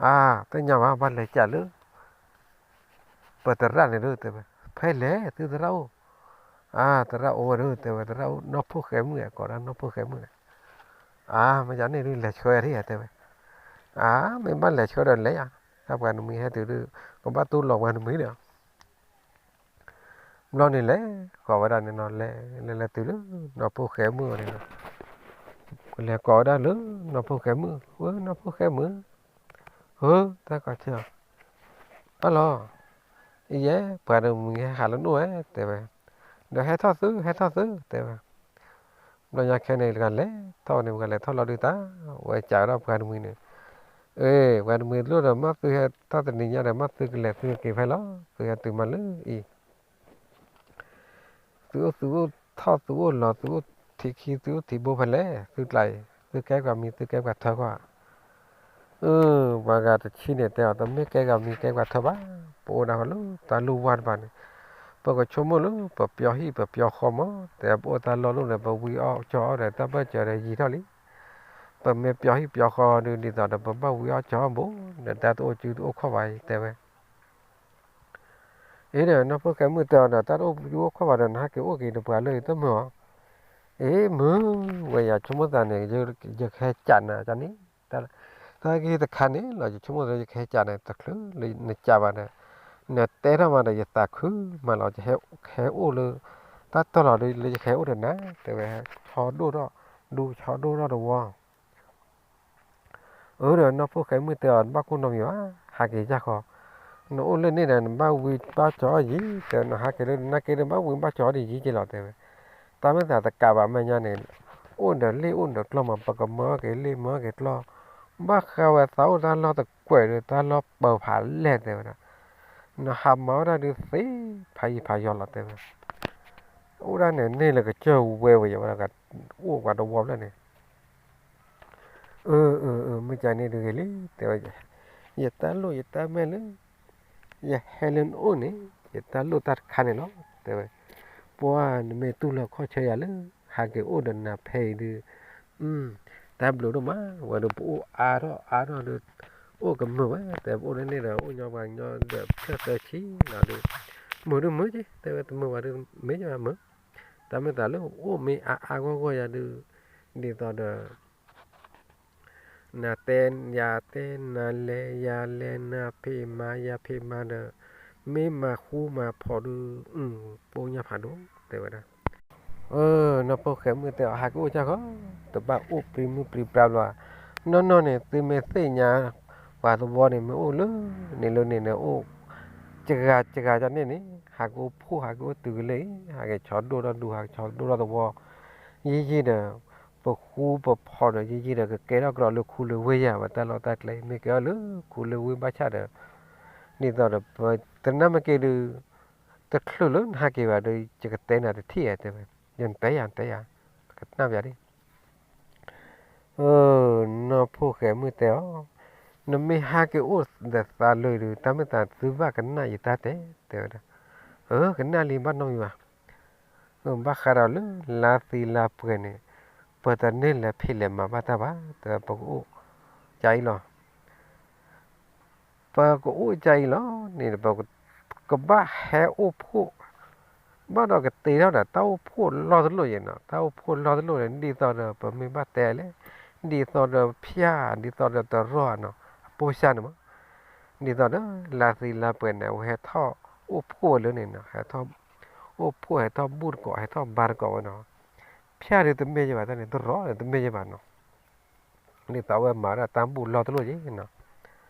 အါ သ့ၣ်ညါဘၣ် ဘၣ်လဲၤကးလၢ ပသရၣ်န့ၣ်ဒုး တဲဝဲ, ဖဲလဲၣ်သုသရၣ်အိၣ်, အါ သရၣ်အိၣ်ဝဲဒုး တဲဝဲ သရၣ်အိၣ်နီၢ်ဖိၣ်ဃဲမုၣ် ကိးဒၣ်နီၢ်ဖိၣ်ဃဲမုၣ်န့ၣ်, အါ မ့ၢ်ယၤန့ၣ်ဒုး လဲၤဆှၢထံၣ်ဧါ တဲဝဲ, အါ မ့ၢ်ဘၣ်လဲၤဆှၢဒီးလဲၤယၤ, တၢ်ပှၤနမံၤဟဲတုၤဒုး ကဘၣ်တူၢ်လိာ်ပှၤနမံၤဒီး ဘျီန့ၣ်လဲၤဃီၤဝဲဒၣ်န့ၣ်နီၤ လဲၤ လဲၤလဲၤတုၤလၢနီၢ်ဖိၣ်ဃဲမုၣ်အအိၣ်န့ၣ်နီၤ, လဲၤကိးဝဲဒၣ်လၢနီၢ်ဖိၣ်ဃဲမုၣ်, ဝဲနီၢ်ဖိၣ်ဃဲမုၣ်, ဟၢ တၢ်ကီၢ်ဆၢ, အလီၤ, အယဲ ပှၤတမံၤဟဲဟးလၢနအိၣ်ဝဲ တဲဝဲ, ဒီးဟဲထီၣ်သု ဟဲထီၣ်သု တဲဝဲ ဘျီညါခဲန့ၣ် တဂၤလဲၤထီၣ်န့ၣ် ပှၤလဲၤထီၣ်လီၤဒုးတၢ်, ဝဲကးဝဲဒၣ်ပှၤတမံၤန့ၣ်, အ့ ပှၤတမံၤလိၣ်ဒီး မ့ၢ်သုဟဲထီၣ်တနံၤညါဒီး မ့ၢ်သုကလဲၤသုကက့ၤဖဲလီၤ, သုဟဲတုၤမးလၢအံၤ, သုအိၣ်သုအိၣ်ထီၣ်သုအိၣ်လီၤ သုအိၣ်ထံးခံ သုအိၣ်ထံးဘိဖဲလဲၣ်, သုကျါအံၤ သုကဲပှၤမံၤ သုကဲပှၤထၢကွၢ် အၢ ပှၤဂၤတဆံန့ၣ် တဲအီၤ တမ့ၢ်ကဲဂၤမံၤကဲပှၤထၢဘၣ်, ပအိၣ်ဒၣ်ဃီလၢတၢ်လိၣ်ဝါတဖၣ်န့ၣ်, ပကဆိကမိၣ်လၢပပျီဟံၣ်ပပျီဃီမး, တဲပအိၣ်တၢ်လီၢ်လိၣ်ဒီး ပဝံအီၣ်ကၠီအီၣ်ဒီး တၢ်ဘၢၣ်စၢၤဒီးယံာ်ထီၣ်လံ, ပမ့ၢ်ပျီဟံၣ်ပျီဃီဒုး ဒ်သိးဒီး ပဘၣ်ဝံအီၣ်ကၠီအီၣ်ဘိ, ဒီးတၢ်တအိၣ်စုတအိၣ်ခီၣ်ဘၣ်အံၤ တဲဝဲ အ့ဒီး နီၢ်ဖိၣ်ဃဲမုၣ်တဲအီၤဒီး တၢ်တအိၣ်စုအိၣ်ခီၣ်ဘၣ်ဒီး နဟးက့ၤအိၣ်က့ၤတပှၤလၢယတမုာ်အီၤ, အ့ မုာ်ဝဲယၤ ဆိကမိၣ်သးန့ၣ် ယကဟဲကးနၤန့ၣ်, တၢ်ဂ့ၢ်တခါန့ၣ်လီၤ ယဆိကမိၣ်သး ယကဟဲကးနၤ တချုးလၢနကးဘၣ်ဒီး, နတဲထီၣ်မးဒီး ယသးခုမးလီၤ ယဟဲအိၣ်လၢ တၢ်တီၢ်လီၤဒုး လၢယကဟဲအိၣ်ဒီးနၤ တဲဝဲ, ဆီဒိၣ်ထီၣ်, ဒူဆီဒိၣ်ထီၣ်တဝီ အၢဒီး နီၢ်ဖိၣ်ဃဲမုၣ်တဲအီၤ နဘၣ်ကိၢ်နီတမံၤဘၣ်, ဟးက့ၤယၢ်ဃီ, နအိၣ်လၢန့ၣ်ဒီး နဘၣ်ဝံဘၣ်ကၠီအီၣ်ယံၤ, တဲနဟးက့ၤလၢနက့ဒီး ဘၣ်ဝံဘၣ်ကၠီအီၣ်ဒ်ယံၤက့လီၤ တဲဝဲ, တၢ်မ့ၢ်သးတကးဘၣ်မဲာ်ညါန့ၣ်, အိၣ်ဒီးလ့ၣ်အိၣ်ဒီးကျီၢ်မး ပကမၢက့ၤလ့ၣ်မၢက့ၤကျီၢ်, ဘၣ်ဃးဝဲသးအိၣ်တၢ်လီၢ်တကွဲးဒီး တၢ်လီၢ်ပၢၤဖးလဲၢ် တဲဝဲဒၣ်, နဟးမၤဝဲဒၣ်ဒုးသ့ဖးယံၤဖးယီၤလီၤ တဲဝဲ, အိၣ်ဒၣ်န့ၣ်န့ၣ်လၢကစၢၢ်ဝဲဝဲယဝဲဒၣ် အိၣ်ပှၤတဝီဖျၢၣ်န့ၣ် အၢ အၢ အၢ မ့ၢ်ကန့ၣ်တဂ့ၤလံ တဲဝဲ, ယတၢ်လိၣ်ယတၢ်မဲာ်လၢ ယဟဲလၢနအိၣ်န့ၣ် ယတၢ်လိၣ်တၢ်တခါန့ၣ်လီၤ တဲဝဲ, ပှၤနမ့ၢ်တူၢ်လိာ်ခီၣ်ဆၢယၤလၢ ဟးက့ၤအိၣ်ဒီးနၤဖဲအံၤဒုး, တၢ်ဘျုးဒိၣ်မး ဝဲဒုးပအိၣ်အါထီၣ်အါထီၣ်ဒီး အိၣ်ကမုာ်ဝဲ တဲပအိၣ်န့ၣ်န့ၣ်ဒီး အိၣ်ညီပှၤညီဒီးဖျၢၣ်သၢဆံလီၤဒုး, မုာ်ဒုးမုာ်က့ တဲဝဲတမုာ်ဘၣ်ဒုး မ့ၢ်ယမုာ်, တၢ်မ့ၢ်သးလၢအိၣ်မ့ၢ်အါအါဂီၢ်ဂီၢ်ယၤဒုး, ဒ်သိးဒီး နတဲယၤတဲ နလဲၤယၤလဲၤ နဖံးမၤယၤဖံးမၤဒီး မ့ၢ်မၤဃူမၤဖိးဒုး ပအိၣ်ညၣ်ဖးဒိၣ် တဲဝဲဒၣ်, နီၢ်ဖိၣ်ဃဲမုၣ်တဲအီၤ ဟးက့ၤအိၣ်ကၢ်ဃီ, တဘၣ်အိၣ်ပြံမုၢ်ပြံပြါဘျီ, နီၢ်နီၢ်န့ၣ် သုမ့ၢ်သ့ၣ်ညါ ပှၤသဝီန့ၣ် မ့ၢ်အိၣ်လၢန့ၣ်လၢန့ၣ်န့ၣ် အိၣ် ကဂၤကဂၤကန့ၣ်န့ၣ် ဟးက့ၤအိၣ်ဖှိၣ် ဟးက့ၤအိၣ်တုၤကလၢာ်အံၤ ဟးက့ၤဆီဒိၣ်ထီၣ်ဒူ ဟးက့ၤဆီဒိၣ်ထီၣ်သဝီ, ယံာ်ယံာ်ဒီး ပဃူပဖိးဒီး ယံာ်ယံာ်ဒီး ကကဲထီၣ်ကဒီးလၢခူလၢဝ့ၢ်ယၤ ပတၢ်လီၢ်တၢ်ကျဲ မ့ၢ်ကဲထီၣ်လၢခူလၢဝ့ၢ်ဘၣ်ဆၣ်ဒီး ဒ်သိးဒီး ပတနၢ်မ့ၢ်က့ၤဒုး တချုးလၢနဟးက့ၤဘၣ်ဒီး ယကတဲနၤတထံၣ်ဧါ တဲဝဲ, ယတဲယၤ တဲယၤ ကနၣ်ပယၤဒ် နီၢ်ဖိၣ်ဃဲမုၣ်တဲအီၤ, နမ့ၢ်ဟးက့ၤအိၣ်ဒီးသးလၢဒုး တၢ်မ့ၢ်သးသုဘၣ်ကနၣ်ယတၢ်တဲ တဲဝဲဒၣ်, အၢ ကနၣ်လံ ဘၣ်နီတမံၤဘၣ်, ဘၣ်ဃးဒီးလၢလါသံလါပှဲၤန့ၣ် ပတန့ၢ်လဲၤဖံးလဲၤမၤဘၣ်တၢ်ဘၣ် တဲဝဲ ပကအိၣ်ကၢ်အံၤလီၤ ပကအိၣ်ကၢ်အံၤလီၤန့ၣ် ပကဘၣ်ဟဲအိၣ်ဖှိၣ် ဘၣ်ဒီးကတ့ထီၣ်ဒီး တၢ်အိၣ်ဖှိၣ်လီၢ်တလိၣ်ယဲနီၤ, တၢ်အိၣ်ဖှိၣ်လီၢ်တလိၣ်န့ၣ် ဒ်သိးဒီး ပမ့ၢ်ဘၣ်တဲလဲၣ်, ဒ်သိးဒီးဖၠၣ် ဒ်သိးဒီးတရီနီၤ အပိၢ်စၢ်န့ၣ်မး, ဒ်သိးဒီး လါသံလါပှဲၤန့ၣ် အဝဲဟဲထီၣ်အိၣ်ဖှိၣ်ဝဲလၢန့ၣ်နီၤ, ဟဲထီၣ်အိၣ်ဖှိၣ် ဟဲထီၣ်ဘူၣ်တကိး ဟဲထီၣ်ဘါတကိးဝဲနီၤ, ဖၠၣ်ဒုးတမ့ၢ်ယဲဘၣ် တၢ်န့ၣ် တရီန့ၣ် တမ့ၢ်ယဲဘၣ်နီၤ ဒ်သိးအဝဲမၤဒၣ်တၢ်ဘူၣ်လီၢ်တလိၣ်ယဲနီၤ,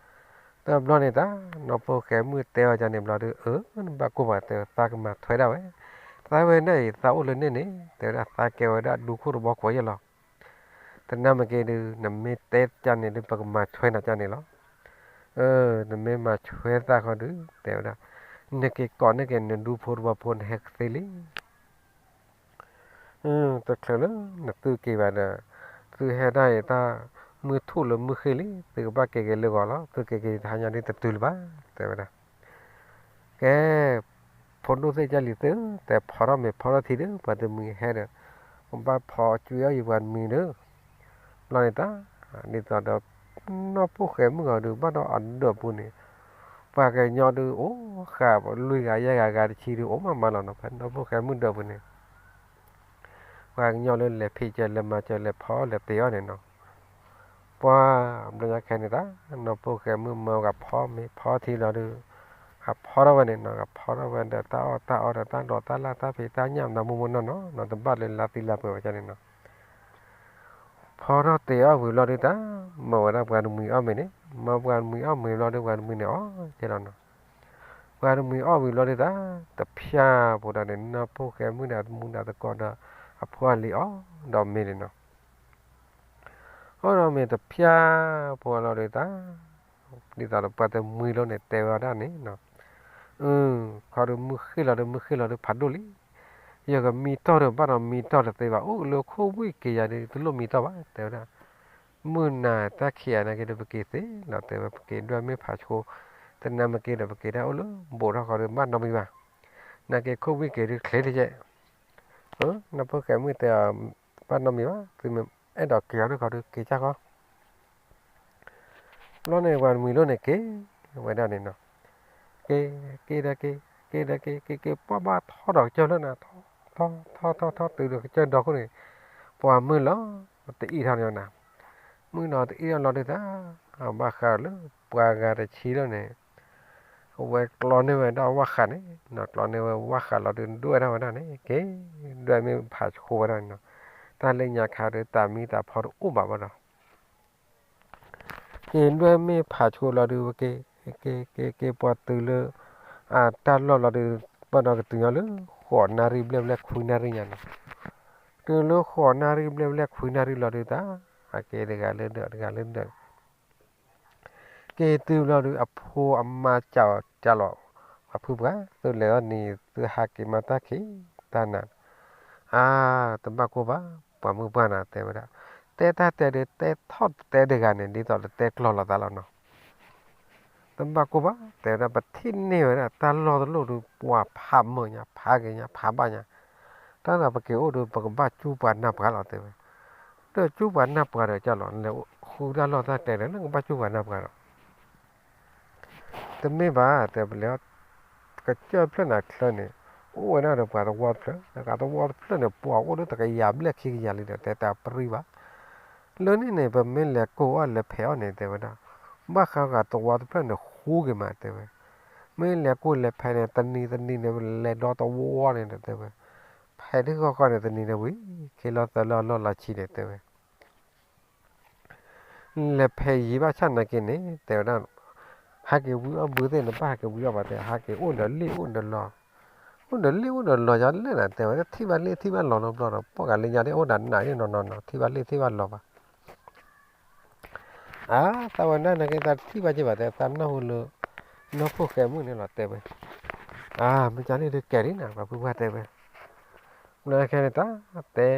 တဘျီန့ၣ်တၢ် နီၢ်ဖိၣ်ဃဲမုၣ်တဲအီၤဒ်န့ၣ်ဘျီဒီး အၢ နဘၣ်ကိၢ်ဘၣ်တဲ သးကမၤထွဲဒၣ်ဝဲ, သးဝဲဒၣ်အံၤ သးအိၣ်လၢန့ၣ်န့ၣ် တဲဝဲဒၣ် သးကဲဝဲဒၣ်ဒူခိၣ်တဘီခိၣ်ယဲလီၤ, တနၢ်မ့ၢ်က့ၤဒုး နမ့ၢ်တဲကၢ်န့ၣ်ဒုး ပကမၤထွဲနၤကၢ်န့ၣ်လီၤ, အၢ နမ့ၢ်မၤထွဲသးဃီဒုး တဲဝဲဒၣ် နက့ၤကိးန့ၢ်က့ၤနဒူဖိတဝီဖိ နဟဲကသ့လံ. တချုးလၢနသုက့ၤဘၣ်ဒီး သုဟဲဒၣ်အံၤတၢ် မုၢ်ထူၣ်လၢမုၢ်ဃ့ၢ်လံ, သုကဘၣ်က့ၤက့ၤလၢဂီၤလီၤ, သုက့ၤက့ၤတဟါညါဒ်တတုၤလၢၤဘၣ် တဲဝဲဒၣ်. ကဲ ဖိဒိၣ်သ့ၣ်ကၢ်လံၤသ့ၣ်ဧၢ, တဲဖီထီၣ်မ့ၤဖီထီၣ်ထံဒီး ပှၤတမှံၤဟဲဒီး ကဘၣ်ဖီအီၣ်ကွံာ်အီၣ်ယံၤပှၤတမှံၤဒီး ဘျီန့ၣ်တၢ် ဒ်သိးဒီး နီၢ်ဖိၣ်ဃဲမုၣ်ဂီၤဒုး ဘၣ်ဒီးအဒၢးပူၤန့ၣ် ပှၤကညီဒုးအိၣ်ဃာ်လွံၢ်ဂၤယဲၢ်ဂၤဂၤတဆံဒုး အိၣ်မးမးလီၤနီၤ, ဖဲနီၢ်ဖိၣ်ဃဲမုၣ်ဒၢးပူၤန့ၣ် ပှၤကညီလၢလဲၤဖံးစၢၤလဲၤမၤစၢၤလဲၤဖီလဲၤပ့ၤအီၣ်န့ၣ်နီၤ, ပှၤဘျီညါခဲန့ၣ်တၢ် နီၢ်ဖိၣ်ဃဲမုၣ်မၢဂၤဖီမ့ၤဖီထံလီၤဒုး ဂၤဖီထီၣ်ဝဲန့ၣ်နီၤ, ဂၤဖီထီၣ်ဝဲဒီးတၢ်အီၣ်တၢ်အီဒီးတၢ်ဒိးတၢ်လၢ်တၢ်ဖံးတၢ်ညၣ်မနုၤမိၢ်မိၢ်နီၢ်နီၢ်နီၤ, တဘၣ်လၢလါသံလါပှဲၤဝဲဒၣ်န့ၣ်နီၤ. ဖီထီၣ်တ့ၤအီၣ်ဝံၤလီၤဒုးတၢ် မၢဝဲဒၣ်ပှၤတမှံၤအီၣ်မ့ၤန့ၣ်, မၢပှၤတမှံၤအီၣ်မ့ၤလီၤဒုး ပှၤတမှံၤန့ၣ်အီၣ်ကဲလီၤနီၤ. ပှၤတမှံၤအီၣ်ဝံၤလီၤဒုးတၢ် တဖၠၣ်ဖိဒီးန့ၣ် နီၢ်ဖိၣ်ဃဲမုၣ်ဒီးတမူဒီးသကိးဒီး အဖိအလံၤအီၣ်ဒီးမ့ၤန့ၣ်နီၤ. အီၣ်ဒီးမ့ၤတဖၠၣ်ဖိလီၤဒုးတၢ် ဒ်သိးဒီးပှၤတမှံၤလီၤန့ၣ် တဲဝဲဒၣ်န့ၣ်နီၤ, ခီဒုးမုၢ်ဃ့ၢ်လီၤဒုး မုၢ်ဃ့ၢ်လီၤဒုးဖးဒိၣ်လံ, ယကမံတီၢ်ဒီးဘၣ်ဒီးမံတီၢ်တသ့ဘၣ်, အိၣ်လၢခိၣ်ဝံၣ်က့ၤယၤဒုး တလိၣ်မံတီၢ်ဘၣ် တဲဝဲဒၣ်. မုၢ်နၤတၢ်ခံးယၤနာ်က့ဒီး ပက့ၤသ့လီၤ တဲဝဲ, ပက့ၤဒွဲၣ်မ့ၢ်ဖးဆှိ, တနၤမ့ၢ်က့ၤဒီး ပက့ၤတၢ်အိၣ်လၢဘူးထီၣ်ဃီဒုး ဘၣ်နီတမံၤဘၣ်, နာ်က့ခိၣ်ဝံၣ်က့ၤဒုးချ့တကဲး, နီၢ်ဖိၣ်ဃဲမုၣ်တဲအီၤ ဘၣ်နီတမံၤဘၣ်, သုမ့ၢ်အဲၣ်ဒိးက့ၤအီၤဒုးဃီဒုး က့ၤကၢ်ဃီ ဘျီန့ၣ် ပှၤတမှံၤလီၤန့ၣ်က့ၤဝဲဒၣ်န့ၣ်နီၤ, က့ၤ က့ၤဒီးက့ၤ က့ၤဒီးက့ၤ က့ၤက့ၤ ပှၢ်ဘၣ်ထီၣ်ဒီးကစၢၢ်လၢနၤ, ထီၣ် ထီၣ် ထီၣ် ထီၣ် တုၤဒီးကစၢၢ်ဒီခိၣ်န့ၣ်, ပှၤမုၢ်လီၤတအံၣ်ထီၣ်န့ၣ်နၤ, မုၢ်လီၤတအံၣ်ထီၣ်လီၤဒုးတၢ်, ဘၣ်ဃးလၢပှၤဂၤတဆံလီၤန့ၣ် အဝဲကျီန့ၢ်ဝဲဒၣ်ဝၣ်ဃးန့ၣ်နီၤ, ကျီန့ၢ်ဝဲဝၣ်ဃးလီၤဒုး ဒွဲၣ်ထီၣ်ဝဲဒၣ်န့ၣ် က့ၤ ဒွဲၣ်မ့ၢ်ဖးဆှိဝဲဒၣ်န့ၣ်နီၤ, တၢ်လၢညါခါဒုး တၢ်မံတၢ်ဖီတအိၣ်ဘၣ်ဘၣ်ဒီး က့ၤဒွဲၣ်မ့ၢ်ဖးဆှိလီၤဒုး က့ၤ က့ၤ က့ၤ က့ၤပှၤတုၤလၢ အတၢ်လီၢ်လီၤဒုး ဘၣ်ဒီးကတုၤညီလၢ ဃိးနၣ်ရံၣ်ဘျဲၣ်ဘျဲၣ်ခွံနၣ်ရံၣ်ညါနီၤ, တုၤလၢဃိးနၣ်ရံၣ်ဘျဲၣ်ဘျဲၣ်ခွံနၣ်ရံၣ်လီၤဒုးတၢ်, အက့ၤတဂၤလၢဒၢးတဂၤလၢဒၢး က့ၤတုၤလီၤဒုး အဖိအမါကးအီၤကးလီၤ, အဖုပှၢ် သုလဲၤအီၤနံၤ သုဟးက့ၤမၤတၢ်ခံးတၢ်နၤ, အါ တဘၣ်ကိၢ်ဘၣ် ပှၤမုၢ်ပှၢ်နၤ တဲဝဲဒၣ်, တဲတၢ်တဲဒုး တဲထီၣ်တဲတဂၤန့ၣ် ဒ်သိးလၢတဲကျီလိာ်သးလီၤနီၤ. တဘၣ်ကိၢ်ဘၣ် တဲဝဲဒၣ် ပထံၣ်န့ၢ်ဝဲဒၣ် တၢ်လီၢ်တလီၢ်ဒုး ပှၤဖးမုာ်ညါ ဖးဂ့ၤညါ ဖးဘၣ်ညါ, တၢ်ဒီးပက့ၤအိၣ်ဒုး ပကဘၣ်ကူပှၤနၢ်ပှၤလီၤ တဲဝဲ, ဒီးကူပှၤနၢ်ပှၤဒီးကၢ်လီၤ လဲၤဃုတၢ်လီၢ်တၢ်ကျဲဒီး လၢကဘၣ်ကူပှၤနၢ်ပှၤဒီး တမ့ၢ်ဘၣ် တဲဝဲလၢ ကစၢၢ်ဖျၢၣ်နၤချၢန့ၣ် အိၣ်ဝဲဒၣ်ဒီးပှၤသဝီတဖျၢၣ်, တဂၤသဝီတဖျၢၣ်န့ၣ် ပှၤအိၣ်လၢတကယၤဘျဲၣ်ခံကယၤလံဒီး တဲတၢ်ပရံဘၣ်. လၢန့ၣ်န့ၣ် ပမ့ၢ်လဲၤကိၢ်အီၣ်လဲၤဖဲးအီၣ်န့ၣ် တဲဝဲဒၣ်, ဘၣ်ဃးဂၤသဝီတဖျၢၣ်န့ၣ် ဃူက့ၤမး တဲဝဲ, မ့ၢ်လဲၤကိၢ်လဲၤဖဲးန့ၣ် တနံၤတနံၤန့ၣ် လဲၤဒီသဝီန့ၣ်ဒီး တဲဝဲ, ဖဲးတဂီၢ်ဃီန့ၣ် တနံၤန့ၣ်ဝံၤ ခ့လီၤသၢလီၤလီၢ်လီၤဆံန့ၣ် တဲဝဲ လဲၤဖဲးယံၤဘၣ်ဆၣ်နာ်က့န့ၣ် တဲဝဲဒၣ်, ဟးက့ၤဝံအီၣ်ဘုသ့ၣ်န့ၣ် ဘၣ်ဟးက့ၤဝံအီၣ်ဘၣ်တဲ, ဟးက့ၤအိၣ်ဒီးလ့ၣ်အိၣ်ဒီးလီၤ, အိၣ်ဒီးလ့ၣ်အိၣ်ဒီးလီၤယါလဲၣ်နၤ တဲဝဲ, ထံၣ်ဘၣ်လ့ၣ်ထံၣ်ဘၣ်လီၤနီတဘျီဒီး ပှၤဂၤလၢညါဒ်အိၣ်ဒီးနးဒ်နီၢ်နီၢ်နီၤ ထံၣ်ဘၣ်လ့ၣ်ထံၣ်ဘၣ်လီၤဘၣ် အါ သးဝဲဒၣ်နာ်က့ သးတထံၣ်ဘၣ်က့ဘၣ်တဲ, သးနၢ်ဟူလၢ နီၢ်ဖိၣ်ဃဲမုၣ်န့ၣ်လီၤ တဲဝဲ, အါ မ့ၢ်ကန့ၣ်ဒုးကဲဒ်နၤ ပှၤဖုပှၢ်တဲဝဲ, လၢခဲန့ၣ်တၢ် တဲ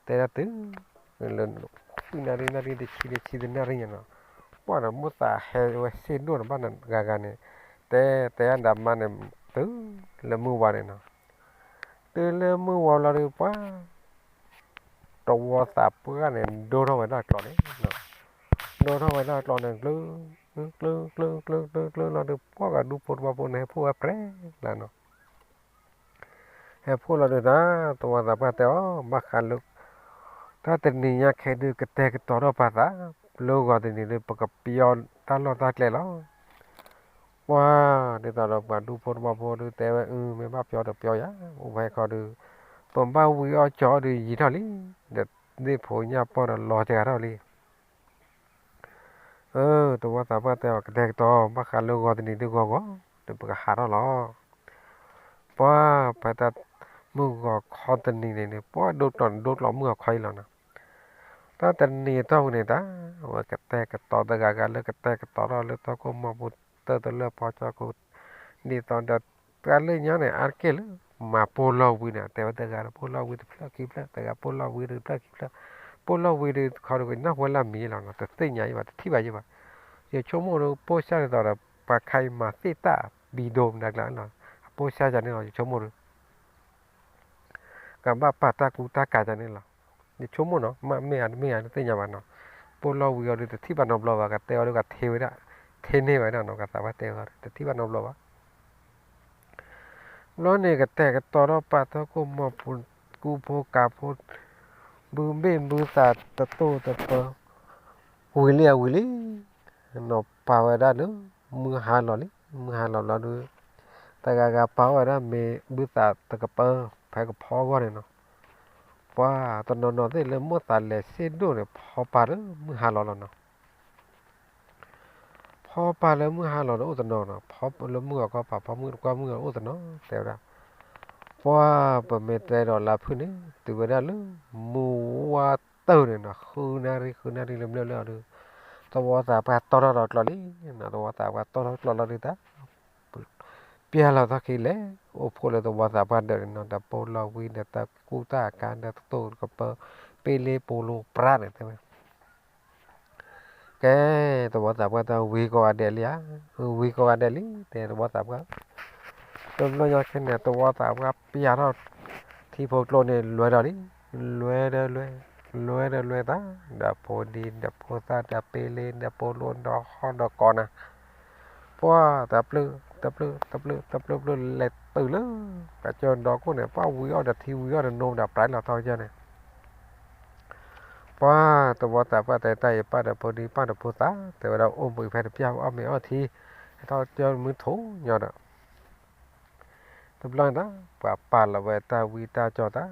တဲဒၣ်တုၤ လၢ ခွံနၣ်ရံၣ်နၣ်ရံၣ်တဆံတဆံတနၣ်ရံၣ်ညါနီၤ, ပှၢ်ဒီးမိၢ်သးဟဲဝဲစ့ၢ်ဒိၣ်န့ၣ်ဘၣ်ဂၤဂၤန့ၣ်, တဲ တဲဒၣ်မါန့ၣ် တုၤလၢမုၢ်ဝါန့ၣ်နီၤ, တုၤလၢမုၢ်ဝါလီၤဒုးပှၢ် တဝီသးပှၢ်န့ၣ် ဒိၣ်ထီၣ်ဝဲဒၣ်ကျီန့ၣ်, ဒိၣ်ထီၣ်ဝဲဒၣ်ကျီန့ၣ် ကျု ကျု ကျု ကျု ကျု ကျုလီၤဒုး ပှၢ်ဂၤဒူဖိတဝီဖိန့ၣ် ဟဲဖှိၣ်ဝဲပြဲလၢနီၤ, ဟဲဖှိၣ်လီၤဒုးတၢ် တဝီသးပှၢ်တဲအီၤ ဘၣ်ဃးလၢ တၢ်တနံၤညါခဲဒုး ကတဲာ်ကတီၤထီၣ်ပာ်သး လၢဂီၤတနံၤဒုး ပကပျီတၢ်လီၢ်တၢ်ကျဲလီၤ. ပှၢ် ဒ်သိးဒီးပှၤဒူဖိတဝီဖိဒုး တဲဝဲ အု မ့ၢ်ဘၣ်ပျီဒီးပျီယၤ အိၣ်ဝဲခီဒုး ပဘၣ်ဝံအီၣ်ကၠီအီၣ်ဒုးယံာ်ထီၣ်လံ, ဒီးသ့ၣ်ဖိညၣ်ပီၢ်ဒီးလီၤစှၤထီၣ်လံ. အၢ တဝီသးပှၢ်တဲအီၤ ကတဲာ်ကတီၤ ဘၣ်ဃးလၢဂီၤတနံၤဒုးဂီၤဂီၤ ဒီးပကဟးထီၣ်လီၤ. ပှၢ် ဖဲတၢ်မုၢ်ဂီၤခီတနံၤန့ၣ်န့ၣ် ပှၢ်ဒိကျီၢ်န့ၣ် ဒိကျီၢ်မုၢ်ဂီၤခီအံၤလီၤနီၤ. တၢ်တနံၤအတီၢ်ပူၤန့ၣ်တၢ် အဝဲကတဲာ်ကတီၤတဂၤဂၤလၢကတဲာ်ကတီၤထီၣ်လၢတၢ်ကိၢ်မီၢ်ပူၤ တၢ်တလၢၢ်ပီကၠီကိး ဒ်သိးဒီး တၢ်လၢညါန့ၣ် အါတက့ၢ်လၢ မၤပိၢ်လီၢ်ဝံၤန့ၣ် တဲဝဲတဂၤဒီးပိၢ်လီၢ်ဝံၤတဖျၢၣ်ခံဖျၢၣ် တဂၤပိၢ်လီၢ်ဝံၤတဖျၢၣ်ခံဖျၢၣ်, ပိၢ်လီၢ်ဝံၤဒီးတခီဒီး နီၢ်ဝဲလၢမံၤလီၤနီၤ တသ့ၣ်ညါယဘၣ် တထံၣ်ဘၣ်ယဘၣ်, ယဆိကမိၣ်ဒီး ပိၢ်စၢ်ဒ်သိးဒီး ပှၤခါအံၤမၤသ့ၣ်တၢ်ဘံဒိမနၤကျါလီၤ, အပိၢ်စၢ်ယၤန့ၣ်လီၤ ယဆိကမိၣ်ဒီး ကဘၣ်ပာ်တၢ်ကူတၢ်ကၤယၤန့ၣ်လီၤ, ယဆိကမိၣ်နီၤ မ့ၢ်အါတမ့ၢ်အါတသ့ၣ်ညါဘၣ်နီၤ, ပိၢ်လီၢ်ဝံၤအီၤဒီးတထံၣ်ဘၣ်နီတဘျီဘၣ် ကတဲအီၤဒီးကထ့ဝဲဒၣ်, ထ့န့ၢ်ဝဲဒၣ်နီၤ ကသးပှၢ်တဲအီၤဒီး တထံၣ်ဘၣ်နီတဘျီဘၣ် ဘျီန့ၣ်ကတဲာ်ကတီၤထီၣ်ပာ်ထီၣ်ကိၣ်မီၤပူၤ ကူဖိကၤဖိ, ဘုဘ့ၣ်ဘုသးတတိၢ်တပၢ, ဝံၤလံဧါဝံၤလံ, နီၤပာ်ဝဲဒၣ်လၢ မုၢ်ဟါလီၤလံ, မုၢ်ဟါလီၤဘျီဒီး တဂၤဂၤပာ်ဝဲဒၣ်မ့ၢ်ဘုသးတကပၢ ဖဲကဖီအဂီၢ်န့ၣ်နီၤ, ပှၤတနီၤနီၤသ့ၣ်လၢမိၣ်သးလဲၤစ့ၢ်ဒိၣ်န့ၣ် ဖီပာ်လၢမုၢ်ဟါလီၤလီၤနီၤ ဖီပာ်လၢမုၢ်ဟါလီၤဒီးအိၣ်တနီၤနီၤ, ဖီလၢမုၢ်ဂီၤခီပာ် ဖီမုၢ်တကွၢ်မုၢ်ဂီၤအိၣ်တနီၤ တဲဝဲဒၣ်, ပှၤပမ့ၢ်တဲဒီးလါဖုၣ်န့ၣ် တုၤဝဲဒၣ်လၢ မုၢ်ဝါတၢၢ်န့ၣ်နီၤ ဃုနၣ်ရံၣ်ဃုနၣ်ရံၣ်လၢဘျၢၣ်လၢအီၤဒီး သဝီသးပှၢ်တီထီၣ်ဒီးကျီလံ, သဝီသးပှၢ်တီထီၣ်ကျီလီၤဒီးတၢ် ပျၢ်လီၤသီၣ်ခံလဲၣ်, အိၣ်ဖှိၣ်လၢသဝီသးပှၢ်ဒၢးန့ၣ်နီၤ, ဒီးပိၢ်လီၢ်ဝံၤဒီးတၢ်ကူတၢ်ကၤဒီးတတိၢ်တကပၢ, ပ့လ့ပိလိပြးန့ၣ်တဲဝဲ, ကဲ, သဝီသးပှၢ်တဲဝံၤကိးဂၤဒဲးလံဧါ, ဝံၤကိးဂၤဒဲးလံ, တဲသဝီသးပှၢ်, တဘျီညါခဲန့ၣ် သဝီသးပှၢ်ပျၢ်ထီၣ် ထံဖိကျိန့ၣ်လွဲၤဒီးလံ, လွဲၤဒီးလွဲၤ, လွဲၤဒီးလွဲၤသး, ဒီးဖိဒံ ဒီးဖိသၣ် ဒီးပ့လ့ဒီးပိလိဒီးဟီၣ်ဒီးကိးနၤ ပှၤတပျၢၢ် တပျၢၢ် တပျၢၢ် တပျၢၢ်ပျၢၢ်လဲၤတုၤလၢ ကစၢၢ်ဒီကိၣ်န့ၣ် ပှၤဝံၤအီၣ်ဒီးထံဝံၤအီၣ်ဒီးနိဒီးပြးလီၤထီၣ်ကစၢၢ်န့ၣ်, ပှၤသဝီသးပှၢ်တဲတၢ်အံၤ ပၢ်ဒီးဖိဒံ ပၢ်ဒီးဖိသၣ် တဲဝဲဒၣ်အိၣ်ဘှံးဖဲတပျၢ် အီၣ်မ့ၤအီၣ်ထံ ဟဲထီၣ်ကစၢၢ်မုၢ်ထူၣ်ညီဒီး တဘျီန့ၣ်တၢ် ပှၤပာ်လီၤဝဲတၢ်ဝံတၢ်ကၠီတၢ်,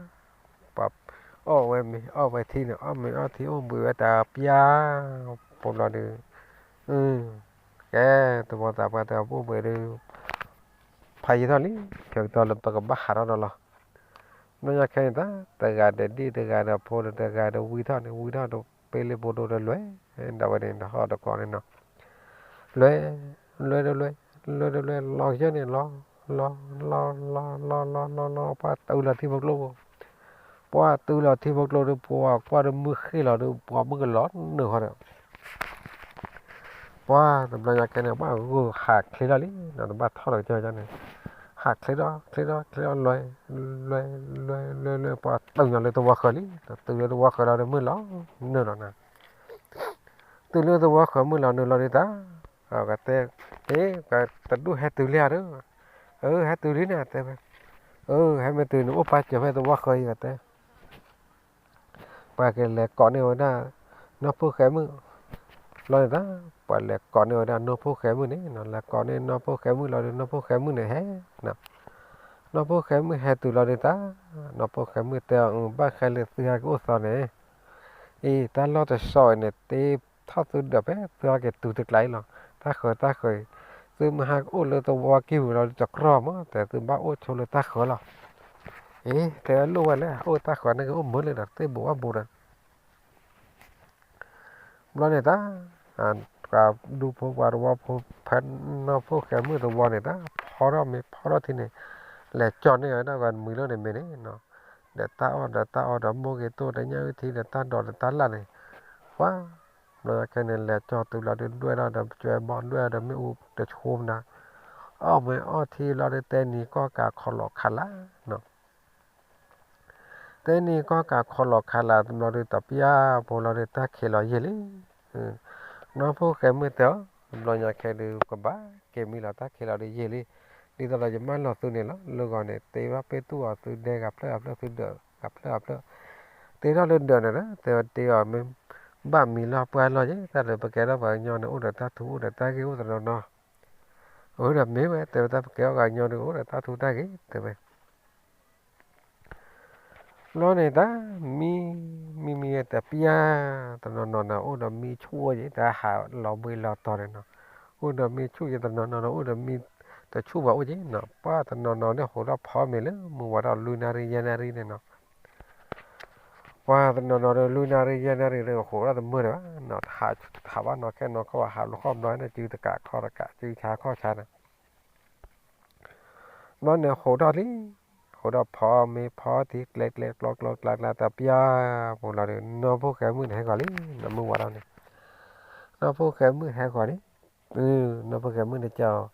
ပှၤအီၣ်ဝဲမ့ၤအီၣ်ဝဲထံန့ၣ် အီၣ်မ့ၤအီၣ်ထံအိၣ်ဘှံးဝဲတပျၢ်, ပဘျီဒီး ကဲ သဝီသးပှၢ်တဲအိၣ်ဘှံးဒီး ဖးယံာ်ထီၣ်လံ ခဲကတီၢ်လၢပကဘၣ်ဟးထီၣ်ဒီးလီၤ. ဘျီညါခဲန့ၣ်တၢ် တဂၤဒီးဒံၣ်တဂၤဒီးဖိဒီးတဂၤဒီးဝံထီၣ်န့ၣ် ဝံထီၣ်ဒီးပ့လ့ပိလိဒီးလွဲၢ်, ဒီးဝဲန့ၣ်ဒီးဟီၣ်ဒီးကိးန့ၣ်နီၤ လွဲၢ်, လွဲၢ်ဒီးလွဲၢ်, လွဲၢ်ဒီးလွဲၢ် လီၤကစၢၢ်န့ၣ်လီၤ, လီၤ, လီၤ, လီၤ, လီၤ, လီၤ, လီၤ, လီၤ, ပှၤတုၤလီၤထံဖိကျိ, ပှၤတုၤလီၤထံဖိကျိဒီး ပှၤကွၢ်ဒီးမုၢ်ဃ့ၢ်လီၤဒီး ပှၤမုၢ်ကလီၤနုာ်ဃီဒီး ပှၤတဘျီညါခဲန့ၣ် ပှၤဂုာ်ဟးချ့ထီၣ်လံ, တဘၣ်ထီၣ်လီၤကစၢၢ်န့ၣ်, ဟးချ့ထီၣ် ချ့ထီၣ် ချ့ထီၣ် လွဲၢ်, လွဲၢ်, လွဲၢ်, လွဲၢ်, ပှၤတုၤညီလၢသဝီဃၢၤလံ, တုၤလၢသဝီဃၢၤလီၤဒီးမုၢ်လီၤနုာ်လီၤနၤ, တုၤလၢသဝီဃၢၤမုၢ်လီၤနုာ်လီၤဒီးတၢ်, ကတဲ, ကဲ, တဒူၣ်ဟဲတုၤလံဧါဒီး, အၢ ဟဲတုၤလံန့ၣ်တဲဝဲ, အၢ ဟဲမ့ၢ်တုၤန့ၣ် အိၣ်ပာ်စၢၤဖဲသဝီဃၢၤအံၤကတဲ ပှၤကလဲၤကိးန့ၢ်ဝဲဒၣ် နီၢ်ဖိၣ်ဃဲမုၣ်, ဘျီန့ၣ်တၢ် ပှၤလဲၤကိးန့ၢ်ဝဲဒၣ်နီၢ်ဖိၣ်ဃဲမုၣ်န့ၣ်, လဲၤကိးန့ၢ်နီၢ်ဖိၣ်ဃဲမုၣ်လီၤဒီး နီၢ်ဖိၣ်ဃဲမုၣ်န့ၣ်ဟဲ, နီၢ်ဖိၣ်ဃဲမုၣ်ဟဲတုၤလီၤဒီးတၢ်, နီၢ်ဖိၣ်ဃဲမုၣ်တဲအီၤ ဘၣ်ဃဲလၢသုဟဲက့ၤအိၣ်သီန့ၣ်, အံၤ တၢ်လီၢ်တစီၤအံၤန့ၣ် တ့ထီၣ်သုဒၢးဖဲသုဟဲက့ၤတုၤတကျါအံၤလီၤ, တၢ်ဃၢၤတၢ်ဃၢၤအံၤ, သုမ့ၢ်ဟဲကအိၣ်လၢသဝီကံၢ်ပူၤလီၤဒီးတကြီၢ်မး တဲသုဘၣ်အိၣ်ဆိလၢတၢ်ဃၢၤလီၤ, အံၤ တဲဝဲလိၣ်ဝဲလဲၣ် အိၣ်တၢ်ဃၢၤန့ၣ်ကအိၣ်မုာ်လၢဒီး တ့ဘူးအဘူးဒီး ဘျီန့ၣ်တၢ်, ပှၤဒူဖိပှၤသဝီဖိ ဖဲနီၢ်ဖိၣ်ဃဲမုၣ်သဝီန့ၣ်တၢ် ဖီထီၣ်မ့ၤဖီထီၣ်ထံန့ၣ်, လဲၤကၠီန့ၢ်ဝဲဒၣ်ပှၤမုာ်လၢန့ၣ်မ့ၢ်န့ၣ်, ဒီးတၢ်အီၣ်ဒီးတၢ်အီဒီးမိၢ်ဂ့ၤတိၢ်ဒီးညၣ်အုၣ်ထံဒီးတၢ်ဒိးဒီးတၢ်လၣ်န့ၣ်, ပှၤ ဘျီခဲန့ၣ် လဲၤကၠီတုၤလီၤဒီးဒွဲၣ်ထီၣ်ဒီး ကၠွဲဘီဒွဲၣ်ဒီးမ့ၣ်အူတဆိမနၤ, အီၣ်မ့ၤအီၣ်ထံလီၤဒီးတဲနံၤကီၢ်ကးခီလီၤခးလၢ် တဲနံၤကီၢ်ကးခီလီၤခးလၢ်တဘျီဒီး တပျၢ်ဖိလီၤဒီး တၢ်ခံးလီၤယံာ်လံ, နီၢ်ဖိၣ်ဃဲမုၣ်တဲအီၤ, တဘျီညါခဲဒုးကဘၣ်က့ၤမံလီၤ တၢ်ခံးလီၤဒီးယံာ်လံ, ဒ်သိးဒီးယမၢလီၤသုန့ၣ်လီၤ, လၢဂီၤန့ၣ် တ့ဘၣ်ပ့ၢ်တူၢ်အီၤသုဒဲဂၤဖျၢၣ်ဂၤဖျၢၣ်သုဒၢးဂၤဖျၢၣ်ဂၤဖျၢၣ်, တ့ထီၣ်လၢဒၢးန့ၣ်ဒီး တဲဝဲတ့အီၤမ့ၢ် ဘၣ်မံလီၤပှၢ်လီၤယဲ တၢ်လၢပကဲထီၣ်ပှၤကညီန့ၣ် အိၣ်ဒီးတၢ်ထူအိၣ်ဒီးတၢ်ဂ့ၢ်အိၣ်တနီၤနီၤ, အဝဲဒၣ်မ့ၢ်ဝဲ တဲဝဲတၢ်ပကဲထီၣ်ပှၤကညီဒီး အိၣ်ဒီးတၢ်ထူတၢ်ဂ့ၢ် တဲဝဲ ဘျီန့ၣ်တၢ် မံ မံမံဝဲတပျၢ် တနီၤနီၤန့ၣ် အိၣ်ဒီးမံဆူၣ်အိၣ်က့ၤ တၢ်ဟးလီၤဘှံးလီၤတီၤန့ၣ်နီၤ, အိၣ်ဒီးမံဆူၣ်က့ၤ တနီၤနီၤန့ၣ် အိၣ်ဒီးမံတဆူၣ်ဘၣ်အိၣ်က့ၤနီၤ, ပှၤတနီၤနီၤန့ၣ် ဟိးထီၣ်ဖီမ့ၤလၢ မုၢ်ဝါထီၣ်လွံၢ်နၣ်ရံၣ်ယဲၢ်နၣ်ရံၣ်န့ၣ်နီၤ, ပှၤတနီၤနီၤဒီး လွံၢ်နၣ်ရံၣ်ယဲၢ်နၣ်ရံၣ်ဒီး ဟိးထီၣ်တမုာ်ဒံးဘၣ်နီၤ, ဟးဘၣ်နီၤခဲနီၤခီၣ်ဘၣ် ဟးလီၤခီၣ်ဘျီန့ၣ် စုတကးခီၣ်တကး စုဆါခီၣ်ဆါန့ၣ် ဘျီ ဘျီန့ၣ်ဟိးထီၣ်လံ, ဟိးထီၣ်ဖီမ့ၤဖီထံ ကျဲကျဲကျီကျီကျါကျါ တပျၢ်ပူၤလီၤဒီး နီၢ်ဖိၣ်ဃဲမုၣ်န့ၣ်ဟဲဂီၤလံ, နီၢ်မုၢ်ဝါထီၣ်န့ၣ်, နီၢ်ဖိၣ်ဃဲမုၣ်ဟဲဂီၤန့ၣ်, နီၢ်ဖိၣ်ဃဲမုၣ်န့ၣ်ကီး,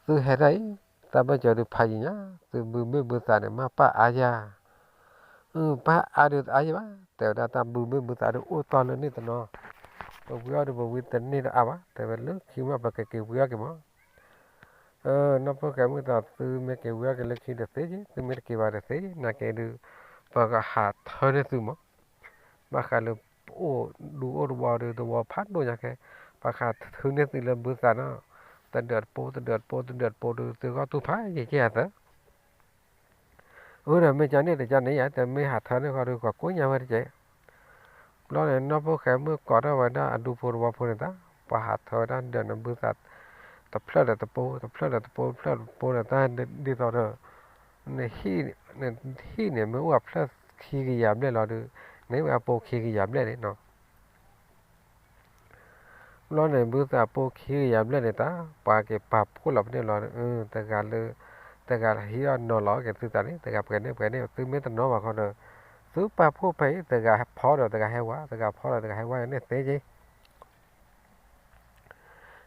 သုဟဲထီၣ်အံၤ, တၢ်ဘၢၣ်စၢၤဒုးဖးယံၤညါ, သုဘုဘ့ၣ်ဘုသးန့ၣ် မ့ၢ်ပၢ်အါယၤ, ပၢ်အါဒုးတအါယၤဘၣ်, တဲဝဲဒၣ်တၢ်ဘုဘ့ၣ်ဘုသးဒုးအိၣ်တီၢ်လၢန့ၣ်တနီၤ, ပဝံအီၣ်ဒုးပဝံတန့ၢ်တအါဘၣ်, တဲဝဲလၢခံမ့ၢ်ပကက့ၤဝံအီၣ်က့ၤမး နီၢ်ဖိၣ်ဃဲမုၣ်သး သုမ့ၢ်က့ၤဝံအီၣ်က့ၤလၢခံတသ့က့, သုမ့ၢ်တက့ၤဘၣ်တသ့, နာ်က့ဒုး, ပကဟးထၢန့ၢ်သုမး, ဘၣ်ဃးလၢ ပအိၣ်ဒူအိၣ်တဝီဒီး တဝီဖးဒိၣ်ညါခဲ, ပှၤဃးထၢန့ၢ်သုလၢဘုသးနီၤ, တဒၢးတပိ, တဒၢးတပိ, တဒၢးတပိဒီး သုဂီၢ်တူၢ်ဖးယံၤက့ၤအသး အၢ ဒီးမ့ၢ်ကန့ၣ်တကန့ၣ်ယါ, တမ့ၢ်ဟးထၢန့ၢ်ဃီဒီး ကကိးညါဝဲတက့ၢ်. ဘျီန့ၣ် နီၢ်ဖိၣ်ဃဲမုၣ်ကိးထီၣ်ဝဲဒၣ်အဒူဖိတဝီဖိန့ၣ်တၢ်, ပှၤဟးထၢဝဲဒၣ်ဒၢးန့ၣ်ဘုသး, တဖျၢၣ်ဒီးတပိ, တဖျၢၣ်ဒီးတပိ, တဖျၢၣ်ဒီးတပိန့ၣ် တၢ်ဒ်သိးဒီး, နဟံၣ်န့ၣ် မ့ၢ်အိၣ်အဖျၢၣ်ခံကယၤဘျဲၣ်လီၤဒီး, နဟံၣ်ဝဲအပိခံကယၤဘျဲၣ်န့ၣ်နီၤ ဘျီန့ၣ် ဘုသးပိခံကယၤဘျဲၣ်န့ၣ်တၢ်, ပှၤက့ၤပာ်ဖှိၣ်လီၤပန့ၢ်လီၤ, တဂၤလၢ, တဂၤဟံးအီၣ်နီၤလီၤက့ၤသုသးန့ၣ်, တဂၤပှဲၤန့ၢ်ပှဲၤန့ၢ်, သုမ့ၢ်တနီၤဘၣ်ခီဒီး, သုပာ်ဖှိၣ်ဖဲအံၤ တဂၤဖီဒီးတဂၤဟဲဝါ, တဂၤဖီဒီးတဂၤဟဲဝါန့ၣ်သ့က့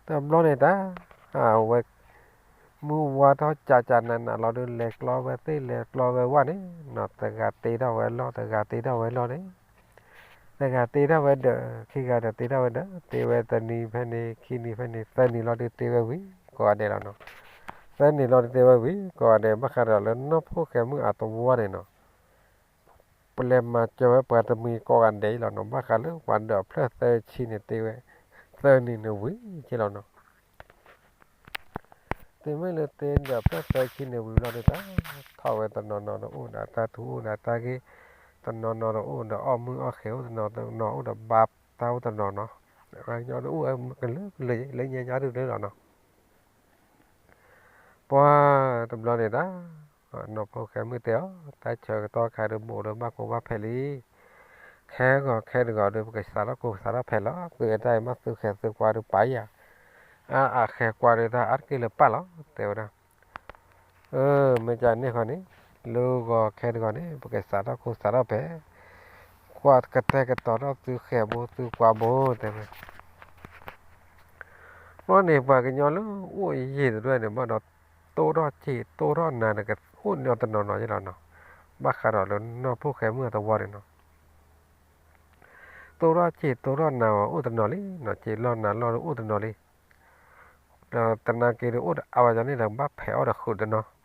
တဘျီန့ၣ်တၢ်, အဝဲ, မုၢ်ဝါထီၣ်ကၠးကၠးနးနးလီၤဒီး လဲၤကျီဝဲသ့ၣ်လဲၤကျီဝဲဝၣ်န့ၣ်, တဂၤတ့ထီၣ်ဝဲလီၢ် တဂၤတ့ထီၣ်ဝဲလီၢ်န့ၣ်, တဂၤတ့ထီၣ်ဝဲဒၢး ခံဂၤဒီးတ့ထီၣ်ဝဲဒၢး, တ့ဝဲတနံၤဖဲန့ၣ် ခံနံၤဖဲန့ၣ် သၢနံၤလီၤဒီးတ့ဝဲဝံၤ ကိးဂၤဒဲးလီၤနီၤ, သၢနံၤလီၤဒီးတ့ဝဲဝံၤ ကိးဂၤဒဲး ဘၣ်ဃးဒီးလၢနီၢ်ဖိၣ်ဃဲမုၣ်အတဝီန့ၣ်နီၤ ပလဲၤမၤစၢၤဝဲပှၤတမှံၤကိးဂၤဒဲးအံၤလီၤနီၤ, ဘၣ်ဃးလၢပှၤဒၢးဖျၢၣ်သၢဆံန့ၣ်တ့ဝဲ, သၢနံၤန့ၣ်ဝံၤက့လီၤနီၤ, တုၤမ့ၢ်လၢတ့ဒၢးဖျၢၣ်သၢဆံန့ၣ်ဝံၤလီၤဒီးတၢ်, ထီၣ်ဝဲတနီၤနီၤဒီးအိၣ်ဒီးတၢ်ထူအိၣ်ဒီးတၢ်ဂ့ၢ်, တနီၤနီၤဒီးအိၣ်ဒီးအီၣ်မုၢ်အီၣ်ဃဲၤအိၣ်တနီၤနီၤအိၣ်ဒီးဘါတၢ်အိၣ်တနီၤနီၤ, ပှၤကညီတအိၣ်ဝဲကလုာ်ကလုာ်လၢညါညါဒုးလီၤနီၤ ပှၤတဘျီန့ၣ်တၢ်, နီၢ်ဖိၣ်ဃဲမုၣ်တဲအီၤ တၢ်ဆၢကတီၢ်ခါဒီး ဘူးဒီးဘၣ်ကိးဘၣ်ဖဲးလံ, ခဲဂီၤခဲတဂီၤဒီး ပကစးထီၣ်ကိးကစးထီၣ်ဖဲးလီၤ, သုဝဲတၢ်အံၤမ့ၢ်သုဃဲၤသုကွၢ်ဒီးပာ်ယၤ, အါအါဃဲၤကွၢ်ဒီးတၢ်အါတက့ၢ်လၢပာ်လီၤ တဲဝဲဒၣ်, အၢ မ့ၢ်ကန့ၣ်ဃီန့ၣ်, လၢဂီၤခဲတဂီၤန့ၣ် ပကစးထီၣ်ကိးစးထီၣ်ဖဲး, ကွၢ်ကတဲာ်ကတီၤထီၣ်သုဃဲၤဘိသုကွၢ်ဘိ တဲဝဲ ဘျီန့ၣ် ပှၤကညီလၢအိၣ်ယံာ်တဒွဲၣ်န့ၣ် ဘၣ်ဒီးတိၢ်ထီၣ်စ့ၢ်တိၢ်ထီၣ်နၤန့ၣ် ကအိၣ်န့ၢ်အီၤတနီၤနီၤယဲလီၤနီၤ, ဘၣ်ဃးဒီးလၢနီၢ်ဖိၣ်ဃဲမုၣ်အတဝီန့ၣ်နီၤ, တိၢ်ထီၣ်စ့ၢ်တိၢ်ထီၣ်နၤအီၤအိၣ်တနီၤလံနီၤ, စ့ၢ်လီၢ်နၤလီၢ်ဒီးအိၣ်တနီၤလံ, ဒီးတနာ်က့ၤဒီးအိၣ်ဒီးအါဝဲန့ၣ်ဒီး ဘၣ်ဖဲးအီၣ်ဒီးဃုာ်တနီၤ,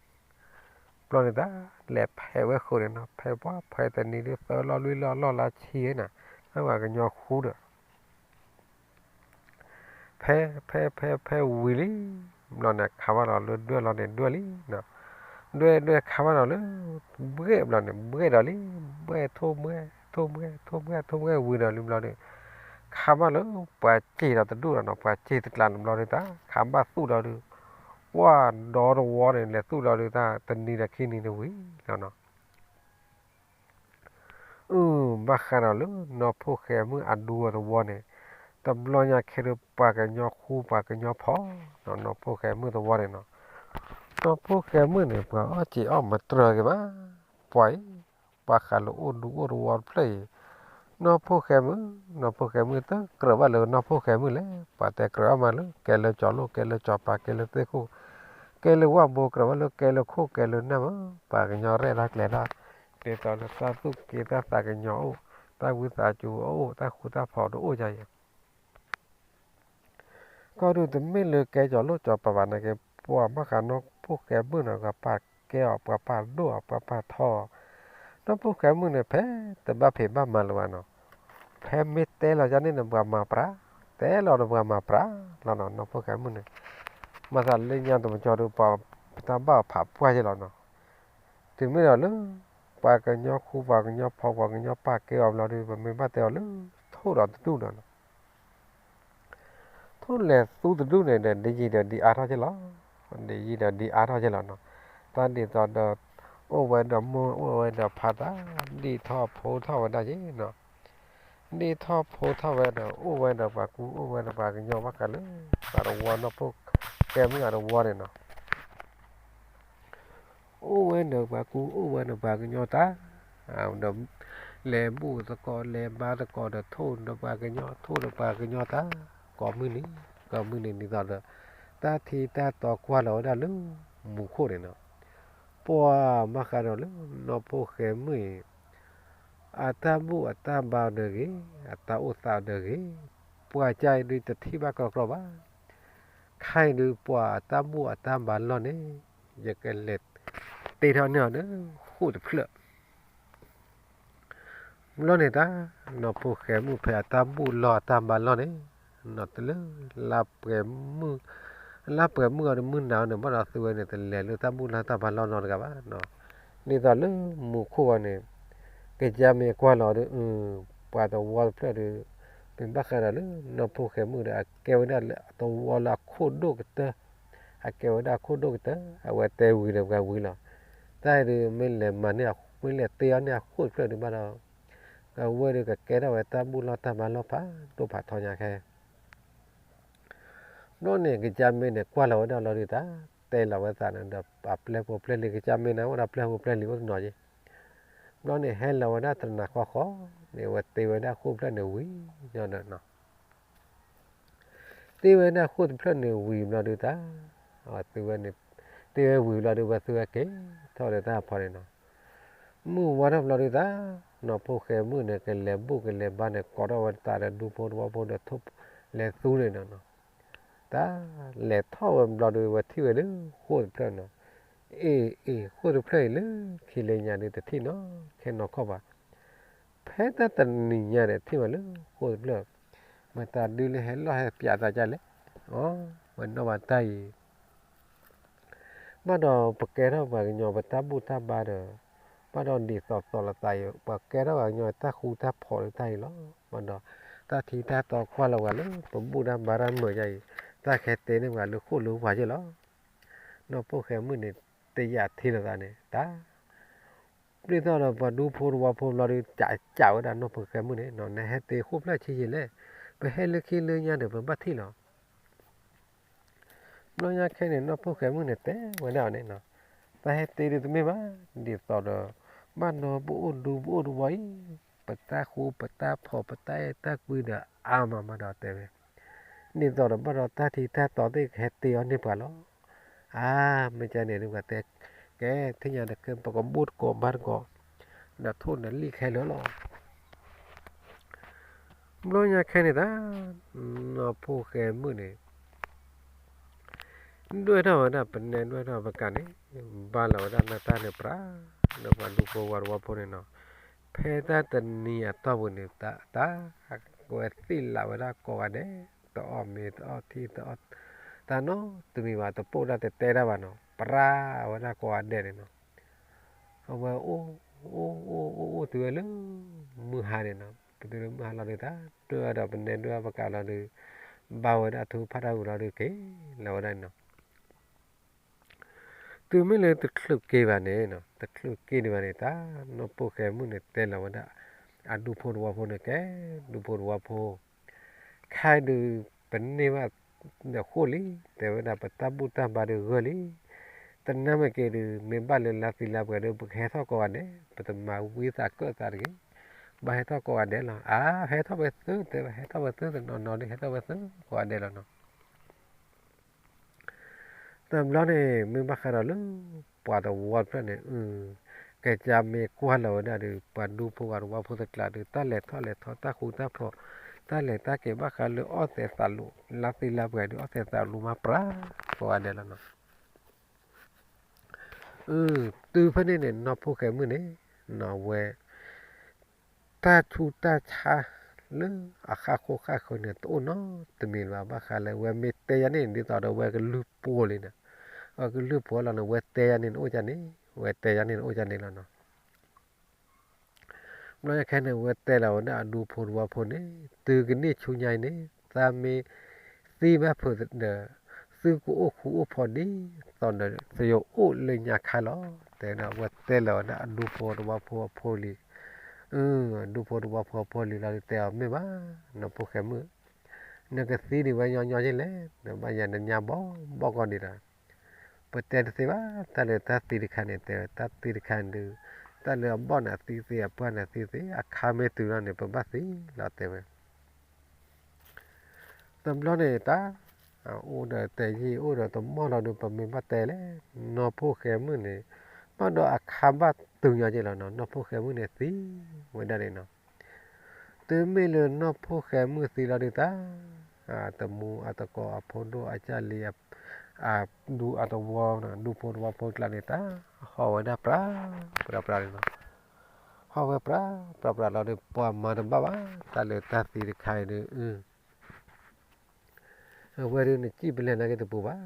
ဘျီန့ၣ်တၢ် လဲၤဖဲးဝဲဃုာ်န့ၣ်နီၤ, ဖဲးပှၢ်ဖဲးတနံၤဒုးသၢလီၢ်လွံၢ်လီၢ်လီၢ်လၢဆံန့ၣ်, အဝဲကညီဃူဒီး ဖဲ ဖဲ ဖဲ ဖဲဝံၤလံ, ဘျီန့ၣ် ခးဘၣ်ဒီးလၢဒွဲၣ်လီၤန့ၣ် ဒွဲၣ်လံ, ဒွဲၣ်ဒွဲၣ်ခးဘၣ်ဒီးလၢ ဘှဲၣ်ဘျီန့ၣ် ဘှဲၣ်ဒီးလံ, ဘှဲၣ်ထိၣ်မှဲ ထိၣ်မှဲ ထိၣ်မှဲ ထိၣ်မှဲဝံၤဒီးလံဘျီဒီး, ခးဘၣ်လၢပှၤစ့ၢ်ဒီးတဒူၣ်ဒီးနီၤ, ပှၤစ့ၢ်တကျးန့ၣ်ဘျီဒီးတၢ် ခးဘၣ်သူၣ်ဒီးဒုး, ပှၢ်ဒီတဝီန့ၣ် လဲၤသူၣ်ဒီးဒုးတၢ် တနံၤဒီးခံနံၤန့ၣ်ဝံၤလီၤနီၤ အု ဘၣ်ဃးဒီးလၢနီၢ်ဖိၣ်ဃဲမုၣ်အဒူအတဝီန့ၣ်, တဘျီညါခဲဒီး ပှၤကညီဃူပှၤကညီဖိး, နီၢ်ဖိၣ်ဃဲမုၣ်တဝီန့ၣ်နီၤ, နီၢ်ဖိၣ်ဃဲမုၣ်န့ၣ် ပှၤအီၣ်စ့ၢ်အီၣ်မတြၢၤက့ၤဘၣ်, ပှၤအံၤ, ပှၤဃးလၢအိၣ်ဒူအိၣ်တဝီတဖျၢၣ်အံၤ, နီၢ်ဖိၣ်ဃဲမုၣ်, နီၢ်ဖိၣ်ဃဲမုၣ်တကြၢးဘၣ်လၢနီၢ်ဖိၣ်ဃဲမုၣ်လဲၣ်, ပှၤတဲကြၢးအီၣ်မးလၢ ကဲလၢကၠီၤလိၣ် ကဲလၢကၠီၤပၤ ကဲလၢသ့ၣ်ခိၣ်, ကဲလၢဝၣ်ဘိ ကြၢးဘၣ်လၢကဲလၢခိၣ်ကဲလၢနၢ်မး, ပှၤကညီရဲၣ်တၢ်ကျဲၤတၢ်, ဒ်သိးလၢတၢ်သူၣ်က့သးကညီၤအိၣ်, တၢ်ဝံသးစူၤအိၣ်, တၢ်ဃူတၢ်ဖိးတအိၣ်ယၤအံၤ ကီၢ်ဒုးတမ့ၢ်လၢကဲကၠီၤလိၣ်ကၠီၤပၤဘၣ်နာ်က့, ပှၤဘၣ်ဃးနီၢ်ဖိၣ်ဃဲမုၣ်န့ၣ် ပှၤပာ်ကဲအီၤ ပှၤပာ်ဒိၣ်အီၤ ပှၤပာ်ထီအီၤ, နီၢ်ဖိၣ်ဃဲမုၣ်န့ၣ် ဖဲတဘၣ်ဖံးဘၣ်မၤလၢၤဘၣ်နီၤ, ဖဲမ့ၢ်တဲလီၤယါန့ၣ်န့ၣ် ပှၤမၤပြး, တဲလီၤဒီးပှၤမၤပြးလီၤနီၤ, နီၢ်ဖိၣ်ဃဲမုၣ်န့ၣ်, မၤသးလၢညါတမကၠီဒုး ပှၤတၢ်ဘၣ်အီၤဖးပှၢ်ယဲလီၤနီၤ, တုၤမ့ၢ်ဒီးလၢ ပှၤကညီဃူပှၤကညီဖိး ပှၤကညီပာ်ကဲအီၤဘျီဒီး ပမ့ၢ်ဘၣ်တဲအီၤလၢ ထိၣ်ဒီးတဒူၣ်ဒီးနီၤ ထိၣ်လဲၤသူတဒူၣ်န့ၣ်ဒီး ဒ်ယံာ်ဒီးဒ်အါထီၣ်က့လီၤ, ဒ်ယံာ်ဒီးဒ်အါထီၣ်က့လီၤနီၤ, တၢ်ဒ်သိးဒီး အိၣ်ဝဲဒီးမိၢ်အိၣ်ဝဲဒီးဖါတၢ် ဒ်ထီၣ်ဖိထီၣ်ဝဲဒၣ်က့နီၤ, ဒ်ထီၣ်ဖိထီၣ်ဝဲဒီး အိၣ်ဝဲဒီးပှၤကူ အိၣ်ဝဲဒီးပှၤကညီဘၣ်ဃးလၢ ပှၤတဝီနီၢ်ဖိၣ်ဃဲမုၣ်အတဝီန့ၣ်နီၤ အိၣ်ဝဲဒီးပှၤကူ အိၣ်ဝဲဒီးပှၤကညီတၢ်, ဒီး လဲၤဘူၣ်သကိး လဲၤဘါသကိးဒီး ထိၣ်ဒီးပှၤကညီ ထိၣ်ဒီးပှၤကညီတၢ်, ကိးမုၢ်နံၤ ကိးမုၢ်နံၤ ဒ်သိးဒီး တၢ်ထံတၢ်တီကွၢ်လီၤဝဲဒၣ်လၢ မူခိၣ်န့ၣ်နီၤ, ပှၤဘၣ်ဃးဒီးလၢ နီၢ်ဖိၣ်ဃဲမုၣ်အံၤ အတၢ်ဘူၣ်အတၢ်ဘါဒီးဂ့ၤ, အတၢ်အိၣ်သးဒီးဂ့ၤ, ပှၤကါအံၤဒုးတထံၣ်ဘၣ်ကြီကြီဘၣ်, ခဲအံၤဒုးပှၤအတၢ်ဘူၣ်အတၢ်ဘါလီၢ်န့ၣ် ယကလဲၤတ့ထီၣ်န့ၢ်အီၤဒီး ဃိၣ်တဖျၢၣ် ဘျီန့ၣ်တၢ်, နီၢ်ဖိၣ်ဃဲမုၣ်ဖဲအတၢ်ဘူၣ်လီၢ်အတၢ်ဘါလီၢ်န့ၣ်, နီၢ်တလၢ လါပှဲၤမုၢ်, လါပှဲၤမုၢ်အီၤဒီးမုၢ်နၤအီၤန့ၣ် ဘၣ်ဒီးသုဝဲန့ၣ် တလဲၤလၢတၢ်ဘူၣ်လီၢ်တၢ်ဘါလီၢ်နီတဂၤဘၣ်နီၤ, ဒ်သိးလၢမူခိၣ်အီၤန့ၣ်, ကစၢ်မ့ၢ်ကွၢ်လီၤဒီး ပှၤတဝီတဖျၢၣ်ဒီး, မ့ၢ်ဘၣ်ဃးဒီးလၢ နီၢ်ဖိၣ်ဃဲမုၣ်ဒီး အကဲဝဲဒၣ်လၢအတဝီလၢအခိၣ်ဒိၣ်ကတၢၢ်, အကဲဝဲဒၣ်အခိၣ်ဒိၣ်ကတၢၢ် အဝဲတဲဝံၤဒီးပှၤဝံၤလီၤ, တၢ်အံၤဒုး မ့ၢ်လဲၤမၤန့ၢ် မ့ၢ်လဲၤတ့အီၤန့ၢ်အခိၣ်တဖျၢၣ်ဒုးဘၣ်ဒီး, အဝဲဒီးကကဲထီၣ်ဝဲတၢ်ဘူၣ်လီၢ်တၢ်ဘါလီၢ်ဖးဒိၣ်ဖးထီညါခဲ ဘျီန့ၣ် ကစၢ်မ့ၢ်န့ၣ် ကွၢ်လီၤဝဲဒၣ်လီၤဒုးတၢ်, တဲလီၤဝဲသးန့ၣ်ဒီး အပျဲၢ်ဖိပျဲၢ်လံၤ ကစၢ်မ့ၢ်န့ၣ် ဝဲဒၣ်ပျဲၢ်ဖိပျဲၢ်လံၤအိၣ်တနီၤယ့ၣ်, ဘျီန့ၣ် ဟဲလီၤဝဲဒၣ်တနၤဃီဃီန့ၣ် အဝဲတ့ဝဲဒၣ်ဃိၣ်တဖျၢၣ်န့ၣ်ဝံၤဒီးနီၤ တ့ဝဲဒၣ်ဃိၣ်တဖျၢၣ်န့ၣ်ဝံၤဘျီဒုးတၢ်, သုဝဲန့ၣ်, တ့ဝဲဝံၤဘျီဒုး ဝဲသုဝဲက့ၤထီၣ်ဒီးတၢ်ဖီန့ၣ်နီၤ, မုၢ်ဝါထီၣ်ဘျီဒုးတၢ်, နီၢ်ဖိၣ်ဃဲမုၣ်န့ၣ် ကလဲၤဘူၣ်ကလဲၤဘါန့ၣ် ကိးထီၣ်ဝဲတၢ်ဒီးဒူဖိတဝီဖိဒီးထိၣ်လဲၤသူန့ၣ်နီၤ, တၢ်, လဲၤထီၣ်ဝဲဘျီဒုး ဝဲထံၣ်ဝဲဒၣ်ဃိၣ်တဖျၢၣ်နီၤ, အ့ၣ်အ့ၣ် ဃိၣ်တဖျၢၣ်အံၤလၢခံလၢညါဒုးတထံၣ်နီၤ ခဲနီၢ်ခီၣ်ဘၣ် ဖဲတၢ်တနံၤညါဒီးထံၣ်ဘၣ်လၢဃိၣ်တဖျၢၣ်, မတၤဒုးလၢဟဲလီၢ်ဟဲပၠးသးကလဲၣ်, အဝဲနီၣ်ဘၣ်တၢ်အံၤ, ဘၣ်ဒီးပကဲထီၣ်ပှၤကညီပတၢ်ဘူၣ်တၢ်ဘါဒီး, ဘၣ်ဒီးဒ်သိးသိးလိာ်သးအံၤ ပှၤကဲထီၣ်ပှၤကညီတၢ်ဃူတၢ်ဖိးလၢတၢ်အံၤလီၤ, ဘၣ်ဒီး, တၢ်ထံတၢ်တီကွၢ်လီၤဝဲလၢပဘူၣ်တၢ်ဘါတၢ်မုာ်ယါအံၤ, တၢ်ကဟဲတ့န့ၢ်ပှၤလၢဃိၣ်လၢဝါယ့ၣ်လီၤ, နီၢ်ဖိၣ်ဃဲမုၣ်န့ၣ် တယာ်ထံလိာ်သးန့ၣ် တၢ် ပျံၤထီၣ်ဒီးပှၤဒူဖိတဝီဖိဘျီဒုး ကးကးဝဲဒၣ်နီၢ်ဖိၣ်ဃဲမုၣ်န့ၣ်နီၤ နဟဲတ့ဃိၣ်ဖျၢၣ်ဆံးယံာ်လဲၣ်, ပဟဲလၢခံလၢညါဒီးပဘၣ်ထံၣ်လီၤ, ဘျီညါခဲန့ၣ် နီၢ်ဖိၣ်ဃဲမုၣ်န့ၣ်တဲဝဲဒၣ်အီၤန့ၣ်နီၤ, တၢ်ဟဲတ့ဒုးတမ့ၢ်ဘၣ်, ဒ်သိးဒီး, ဘၣ်ဒီးပအိၣ်ဒူပအိၣ်တဝီအံၤ, ပတၢ်ဃူပတၢ်ဖိးပတၢ်အဲၣ်တၢ်ကွံဒီးအါမးမးဒီးတဲဝဲ ဒ်သိးဒီးဘၣ်ဒီးတၢ်ထံတၢ်တီသ့ၣ်ကဟဲတ့အီၤန့ၢ်ပှၤလီၤ, အါ, မ့ၢ်ကန့ၣ်ဒုးပှၤတဲ, ကဲ, ထံၣ်ညါဒီးကဲ ပကဘူၣ်တကိးဘါတကိး, ဒီးထိၣ်န့ၣ်လံခဲလၢာ်လီၤ ဘျီညါခဲန့ၣ်တၢ်, နီၢ်ဖိၣ်ဃဲမုၣ်န့ၣ်, ဒွဲၣ်ထီၣ်ဝဲဒၣ်ပနဲဒွဲၣ်ထီၣ်ပကးန့ၣ်, ဘၣ်လီၤဝဲဒၣ်နၢ်တၢ်န့ၣ်ပြး, ဒီးပှၤဒူဖိဝါတဝီဖိန့ၣ်နီၤ, ဖဲတၢ်တနံၤအတီၢ်ပူၤန့ၣ် တၢ်, ဝဲသ့ၣ်လးဝဲဒၣ်ကိးဂၤဒဲး, တအီၣ်မ့ၤတအီၣ်ထံတအီၣ်, တၢ်နီတမံၤဘၣ် တပိၢ်ဒၣ်တတဲတၢ်ဘၣ်နီၤ ပြးဝဲဒၣ်ကိးဂၤဒဲးန့ၣ်နီၤ, အဝဲအိၣ်, အိၣ်အိၣ်အိၣ်အိၣ်တုၤဝဲလၢ, မုၢ်ဟါန့ၣ်နီၤ ပတုၤလၢမုၢ်ဟါလီၤဒုးတၢ်, ဒွဲၣ်ဒီးပနဲဒွဲၣ်ပကးလီၤဒုး, ဘါဝဲဒၣ်ထူဖးတၢ်ဝံၤလီၤဒုးက့ၤ, လီၤဝဲဒၣ်န့ၣ်နီၤ တုၤမ့ၢ်လၢတချုးက့ၤဘၣ်န့ၣ်, တချုးက့ၤန့ၣ်ဘၣ်န့ၣ် တၢ်နီၢ်ဖိၣ်ဃဲမုၣ်န့ၣ်တဲလီၤဝဲဒၣ်, အဒူဖိတဝီဖိန့ၣ်ကဲ, ဒူဖိတဝီဖိ, ခဲအံၤဒုး, ပန့ၢ်ဘၣ်ဒီးဃိၣ်လံ, တဲဝဲဒၣ်ပတၢ်ဘူၣ်တၢ်ဘါဒုးဂၢၢ်လံ, တနၢ်မ့ၢ်က့ၤဒုး မ့ၢ်ဘၣ်လၢလါသံလါပှဲၤဒုး ပကဟဲထီၣ်ကိးဂၤဒဲး, ပတမၤဝံသးကၢၣ်သးတဂ့ၤ, ဘၣ်ဟဲထီၣ်ကိးဂၤဒဲးလီၤ, အါ, ဟဲထီၣ်ဝဲသု, တဲဝဲဟဲထီၣ်ဝဲသုတနီၤနီၤဒုး ဟဲထီၣ်ဝဲသုကိးဂၤဒဲးလီၤနီၤ တဘျီန့ၣ် မ့ၢ်ဘၣ်ဃးဒီးလၢ ပှၤတဝီတဖျၢၣ်န့ၣ်, ကစၢ်မ့ၢ်ကွၢ်လီၤဝဲဒၣ်ဒီး ပှၤဒူဖိဝါတဝီဖိသကျးဒီး တၢ်လဲၤထီၣ်လဲၤထီ တၢ်ဃူတၢ်ဖိး, တၢ်လဲၤတၢ်က့ၤဘၣ်ဃးလၢအီၣ်သဲးသးလိၤ, လါသံလါပှဲၤဒီး အီၣ်သဲးသးလိၤမးပြး, ကိးဂၤဒဲးလီၤနီၤ. တုၤဖဲန့ၣ်န့ၣ် နီၢ်ဖိၣ်ဃဲမုၣ်န့ၣ်, နီၢ်ဝဲ တၢ်ဆူးတၢ်ဆါလၢအဃၣ်ဃိဃၣ်ဃၢၤန့ၣ် တအိၣ်နီတမံၤလၢၤဘၣ်. ဘၣ်ဃးလၢဝဲမ့ၢ်တဲယၤန့ၣ် ဒ်သိးဒီးဝဲကလုၢ်ပှီၤလံန့ၣ်, အကလုၢ်ပှီၤလီၤန့ၣ် ဝဲတဲယၤန့ၣ် နအိၣ်ကန့ၣ်, ဝဲတဲယၤန့ၣ် နအိၣ်ကန့ၣ်လီၤနီၤ. ဘျီယခဲန့ၣ် ဝဲတဲလီၤဝဲဒၣ်အဒူဖိတဝီဖိန့ၣ်, တုၤကန့ၢ်ဆူညါအံၤန့ၣ် သးမ့ၢ်သံဘၣ်ဖုးဒီး သုကအိၣ်ဃူအိၣ်ဖိးဒ်သိးဒီး သယိၤအိၣ်လၢညါခါလီၤ. တဲဒၣ်ဝဲတဲလီၤဝဲဒၣ်အဒူဖိတဝီဖိအဖိလံၤ, အဒူဖိတဝီဖိအဖိလံၤလီၤ. တဲအီၤမ့ၢ်ဘၣ်, နီၢ်ဖိၣ်ဃဲမုၣ်, နကသံဒံးဝဲညီညီယ့ၣ်လဲၣ်, နဘၣ်ယၤနညါဘီဘီကီၢ်ဒံးဒီး ပတဲတသ့ဘၣ်, တၢ်လၢတၢ်သံတခါန့ၣ် တဲဝဲ တၢ်သံတခါန့ၣ်ဒုး တၢ်လၢအဘီၣ်န့ၣ်သံသ့ အပှၢ်န့ၣ်သံသ့ အခါမ့ၢ်တုၤလီၤန့ၣ် ပဘၣ်သံလီၤ တဲဝဲ. တဘျီန့ၣ်တၢ် အိၣ်ဒီးတဲယံာ်အိၣ်ဒီးတမီၢ်လီၤဒုး ပမ့ၢ်ဘၣ်တဲလဲၣ်, နီၢ်ဖိၣ်ဃဲမုၣ်န့ၣ် ဘၣ်ဒီးအခါဘၣ်တုၤညီက့လီၤနီၤ, နီၢ်ဖိၣ်ဃဲမုၣ်န့ၣ်သံဝဲဒၣ်န့ၣ်နီၤ. တုၤမ့ၢ်လၢနီၢ်ဖိၣ်ဃဲမုၣ်သံလီၤဒုးတၢ် အတမူအတကိးအဖိဒိၣ်အကၢ်လံၤ အဒူအတဝီ ဒူဖိတဝီဖိကျါန့ၣ် တၢ်ဟီၣ်ဝဲဒၣ်ပြးပြးပြးန့ၣ်နီၤ. ဟီၣ်ဝဲပြးပြးပြးလီၤဒုး ပှၤမၤတဘၣ်ဘၣ် တၢ်လၢတၢ်သံတခါအံၤဒုး အဝဲဒုးနစံၣ်ပလဲၢ်နာ်က့တပူၤဘၣ်.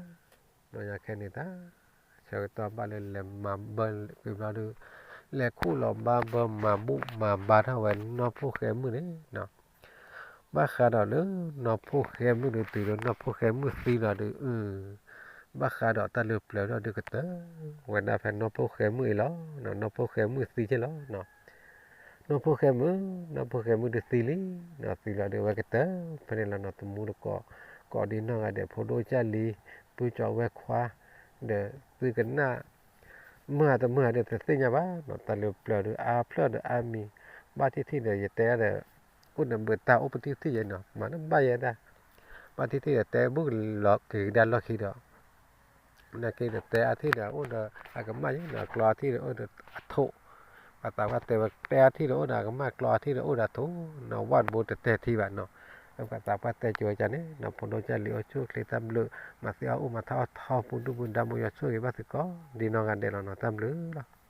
ဘျီညါခဲန့ၣ်တၢ် ဆၢကတီၢ်ဘၣ်လၢလဲၤမၤဘၢက့ၤဘျီဒုး လဲၤခူၣ်လီၤဘါဘၢမၤဘူၣ်မၤဘါထီၣ်ဝဲနီၢ်ဖိၣ်ဃဲမုၣ်န့ၣ်နီၤ. ဘၣ်ဃးဒီးလၢနီၢ်ဖိၣ်ဃဲမုၣ်ဒုး တုၤလၢနီၢ်ဖိၣ်ဃဲမုၣ်သံလီၤဒုး ဘၣ်ဃးဒီးတၢ်လၢပျၢၤထီၣ်ဒုးကတၢၢ်ဝဲဒၣ်ဖဲနီၢ်ဖိၣ်ဃဲမုၣ်အံၤလီၤ. နီၢ်ဖိၣ်ဃဲမုၣ်သံက့လီၤ. နီၢ်ဖိၣ်ဃဲမုၣ်, နီၢ်ဖိၣ်ဃဲမုၣ်ဒုးသံလံနီၤ, သံလီၤဒုးဝဲကတၢၢ်ဖဲန့ၣ်လီၤနီၤ. တမူတကိး ကိးဒံနီၢ်ဂၤဒဲး ဖိဒိၣ်ကၢ်လံၤ ပုၢ်ကၠီဝဲခွါ ဒီးသုကနၣ် မုၢ်ဧါတမုၢ်ဧါဒုးတသ့ၣ်ညါဘၣ်နီၤ. တၢ်လၢပျၢၤဒုးအါဖျၢၣ်ဒီးအါမံၤ ဘၣ်ထံၣ်ထံၣ်ဒီးယတဲဒီး အိၣ်ဒီးဘုးတၢ်အိၣ်ပထံၣ်ထံၣ်ယဲနီၤ, မၤတဘၣ်ယဲဒၣ် ဘၣ်ထံၣ်ထံၣ်ဒီးတဲဘုၣ်လီၤက့ၤကဒါလီၢ်ခံဒီး နာ်က့ဒီးတဲအါထံၣ်ဒီးအိၣ်ဒီးအကမၣ်ယဲနီၤ, ကျီအါထံၣ်ဒီးအိၣ်ဒီးအထိၣ်, ပှၤသးပှၢ်တဲဝဲတဲအါထံၣ်ဒီးအိၣ်ဒီးအကမၣ်, ကျီအါထံၣ်ဒီးအိၣ်ဒီးအထိၣ်နီၤ, ဝၣ်တဘိတတဲထံဘၣ်နီၤ. ပှၤသးပှၢ်တဲကၠိဝဲကန့ၣ်နီၤ, ဖိဒိၣ်ကၢ်လံၤအိၣ်ဆူၣ်အိၣ်ချ့တၢ်ဘျုး, မၤသ့အီၣ်အိၣ်မၤထီၣ်အီၣ်ထီ ပူၤဒူၣ်ပူၤဒါ မူယွၤဆိၣ်ဂ့ၤဘၣ်သုကိးဒံနီၢ်ဂၤဒဲးလီၤနီၤ, တၢ်ဘျုးလီၤ.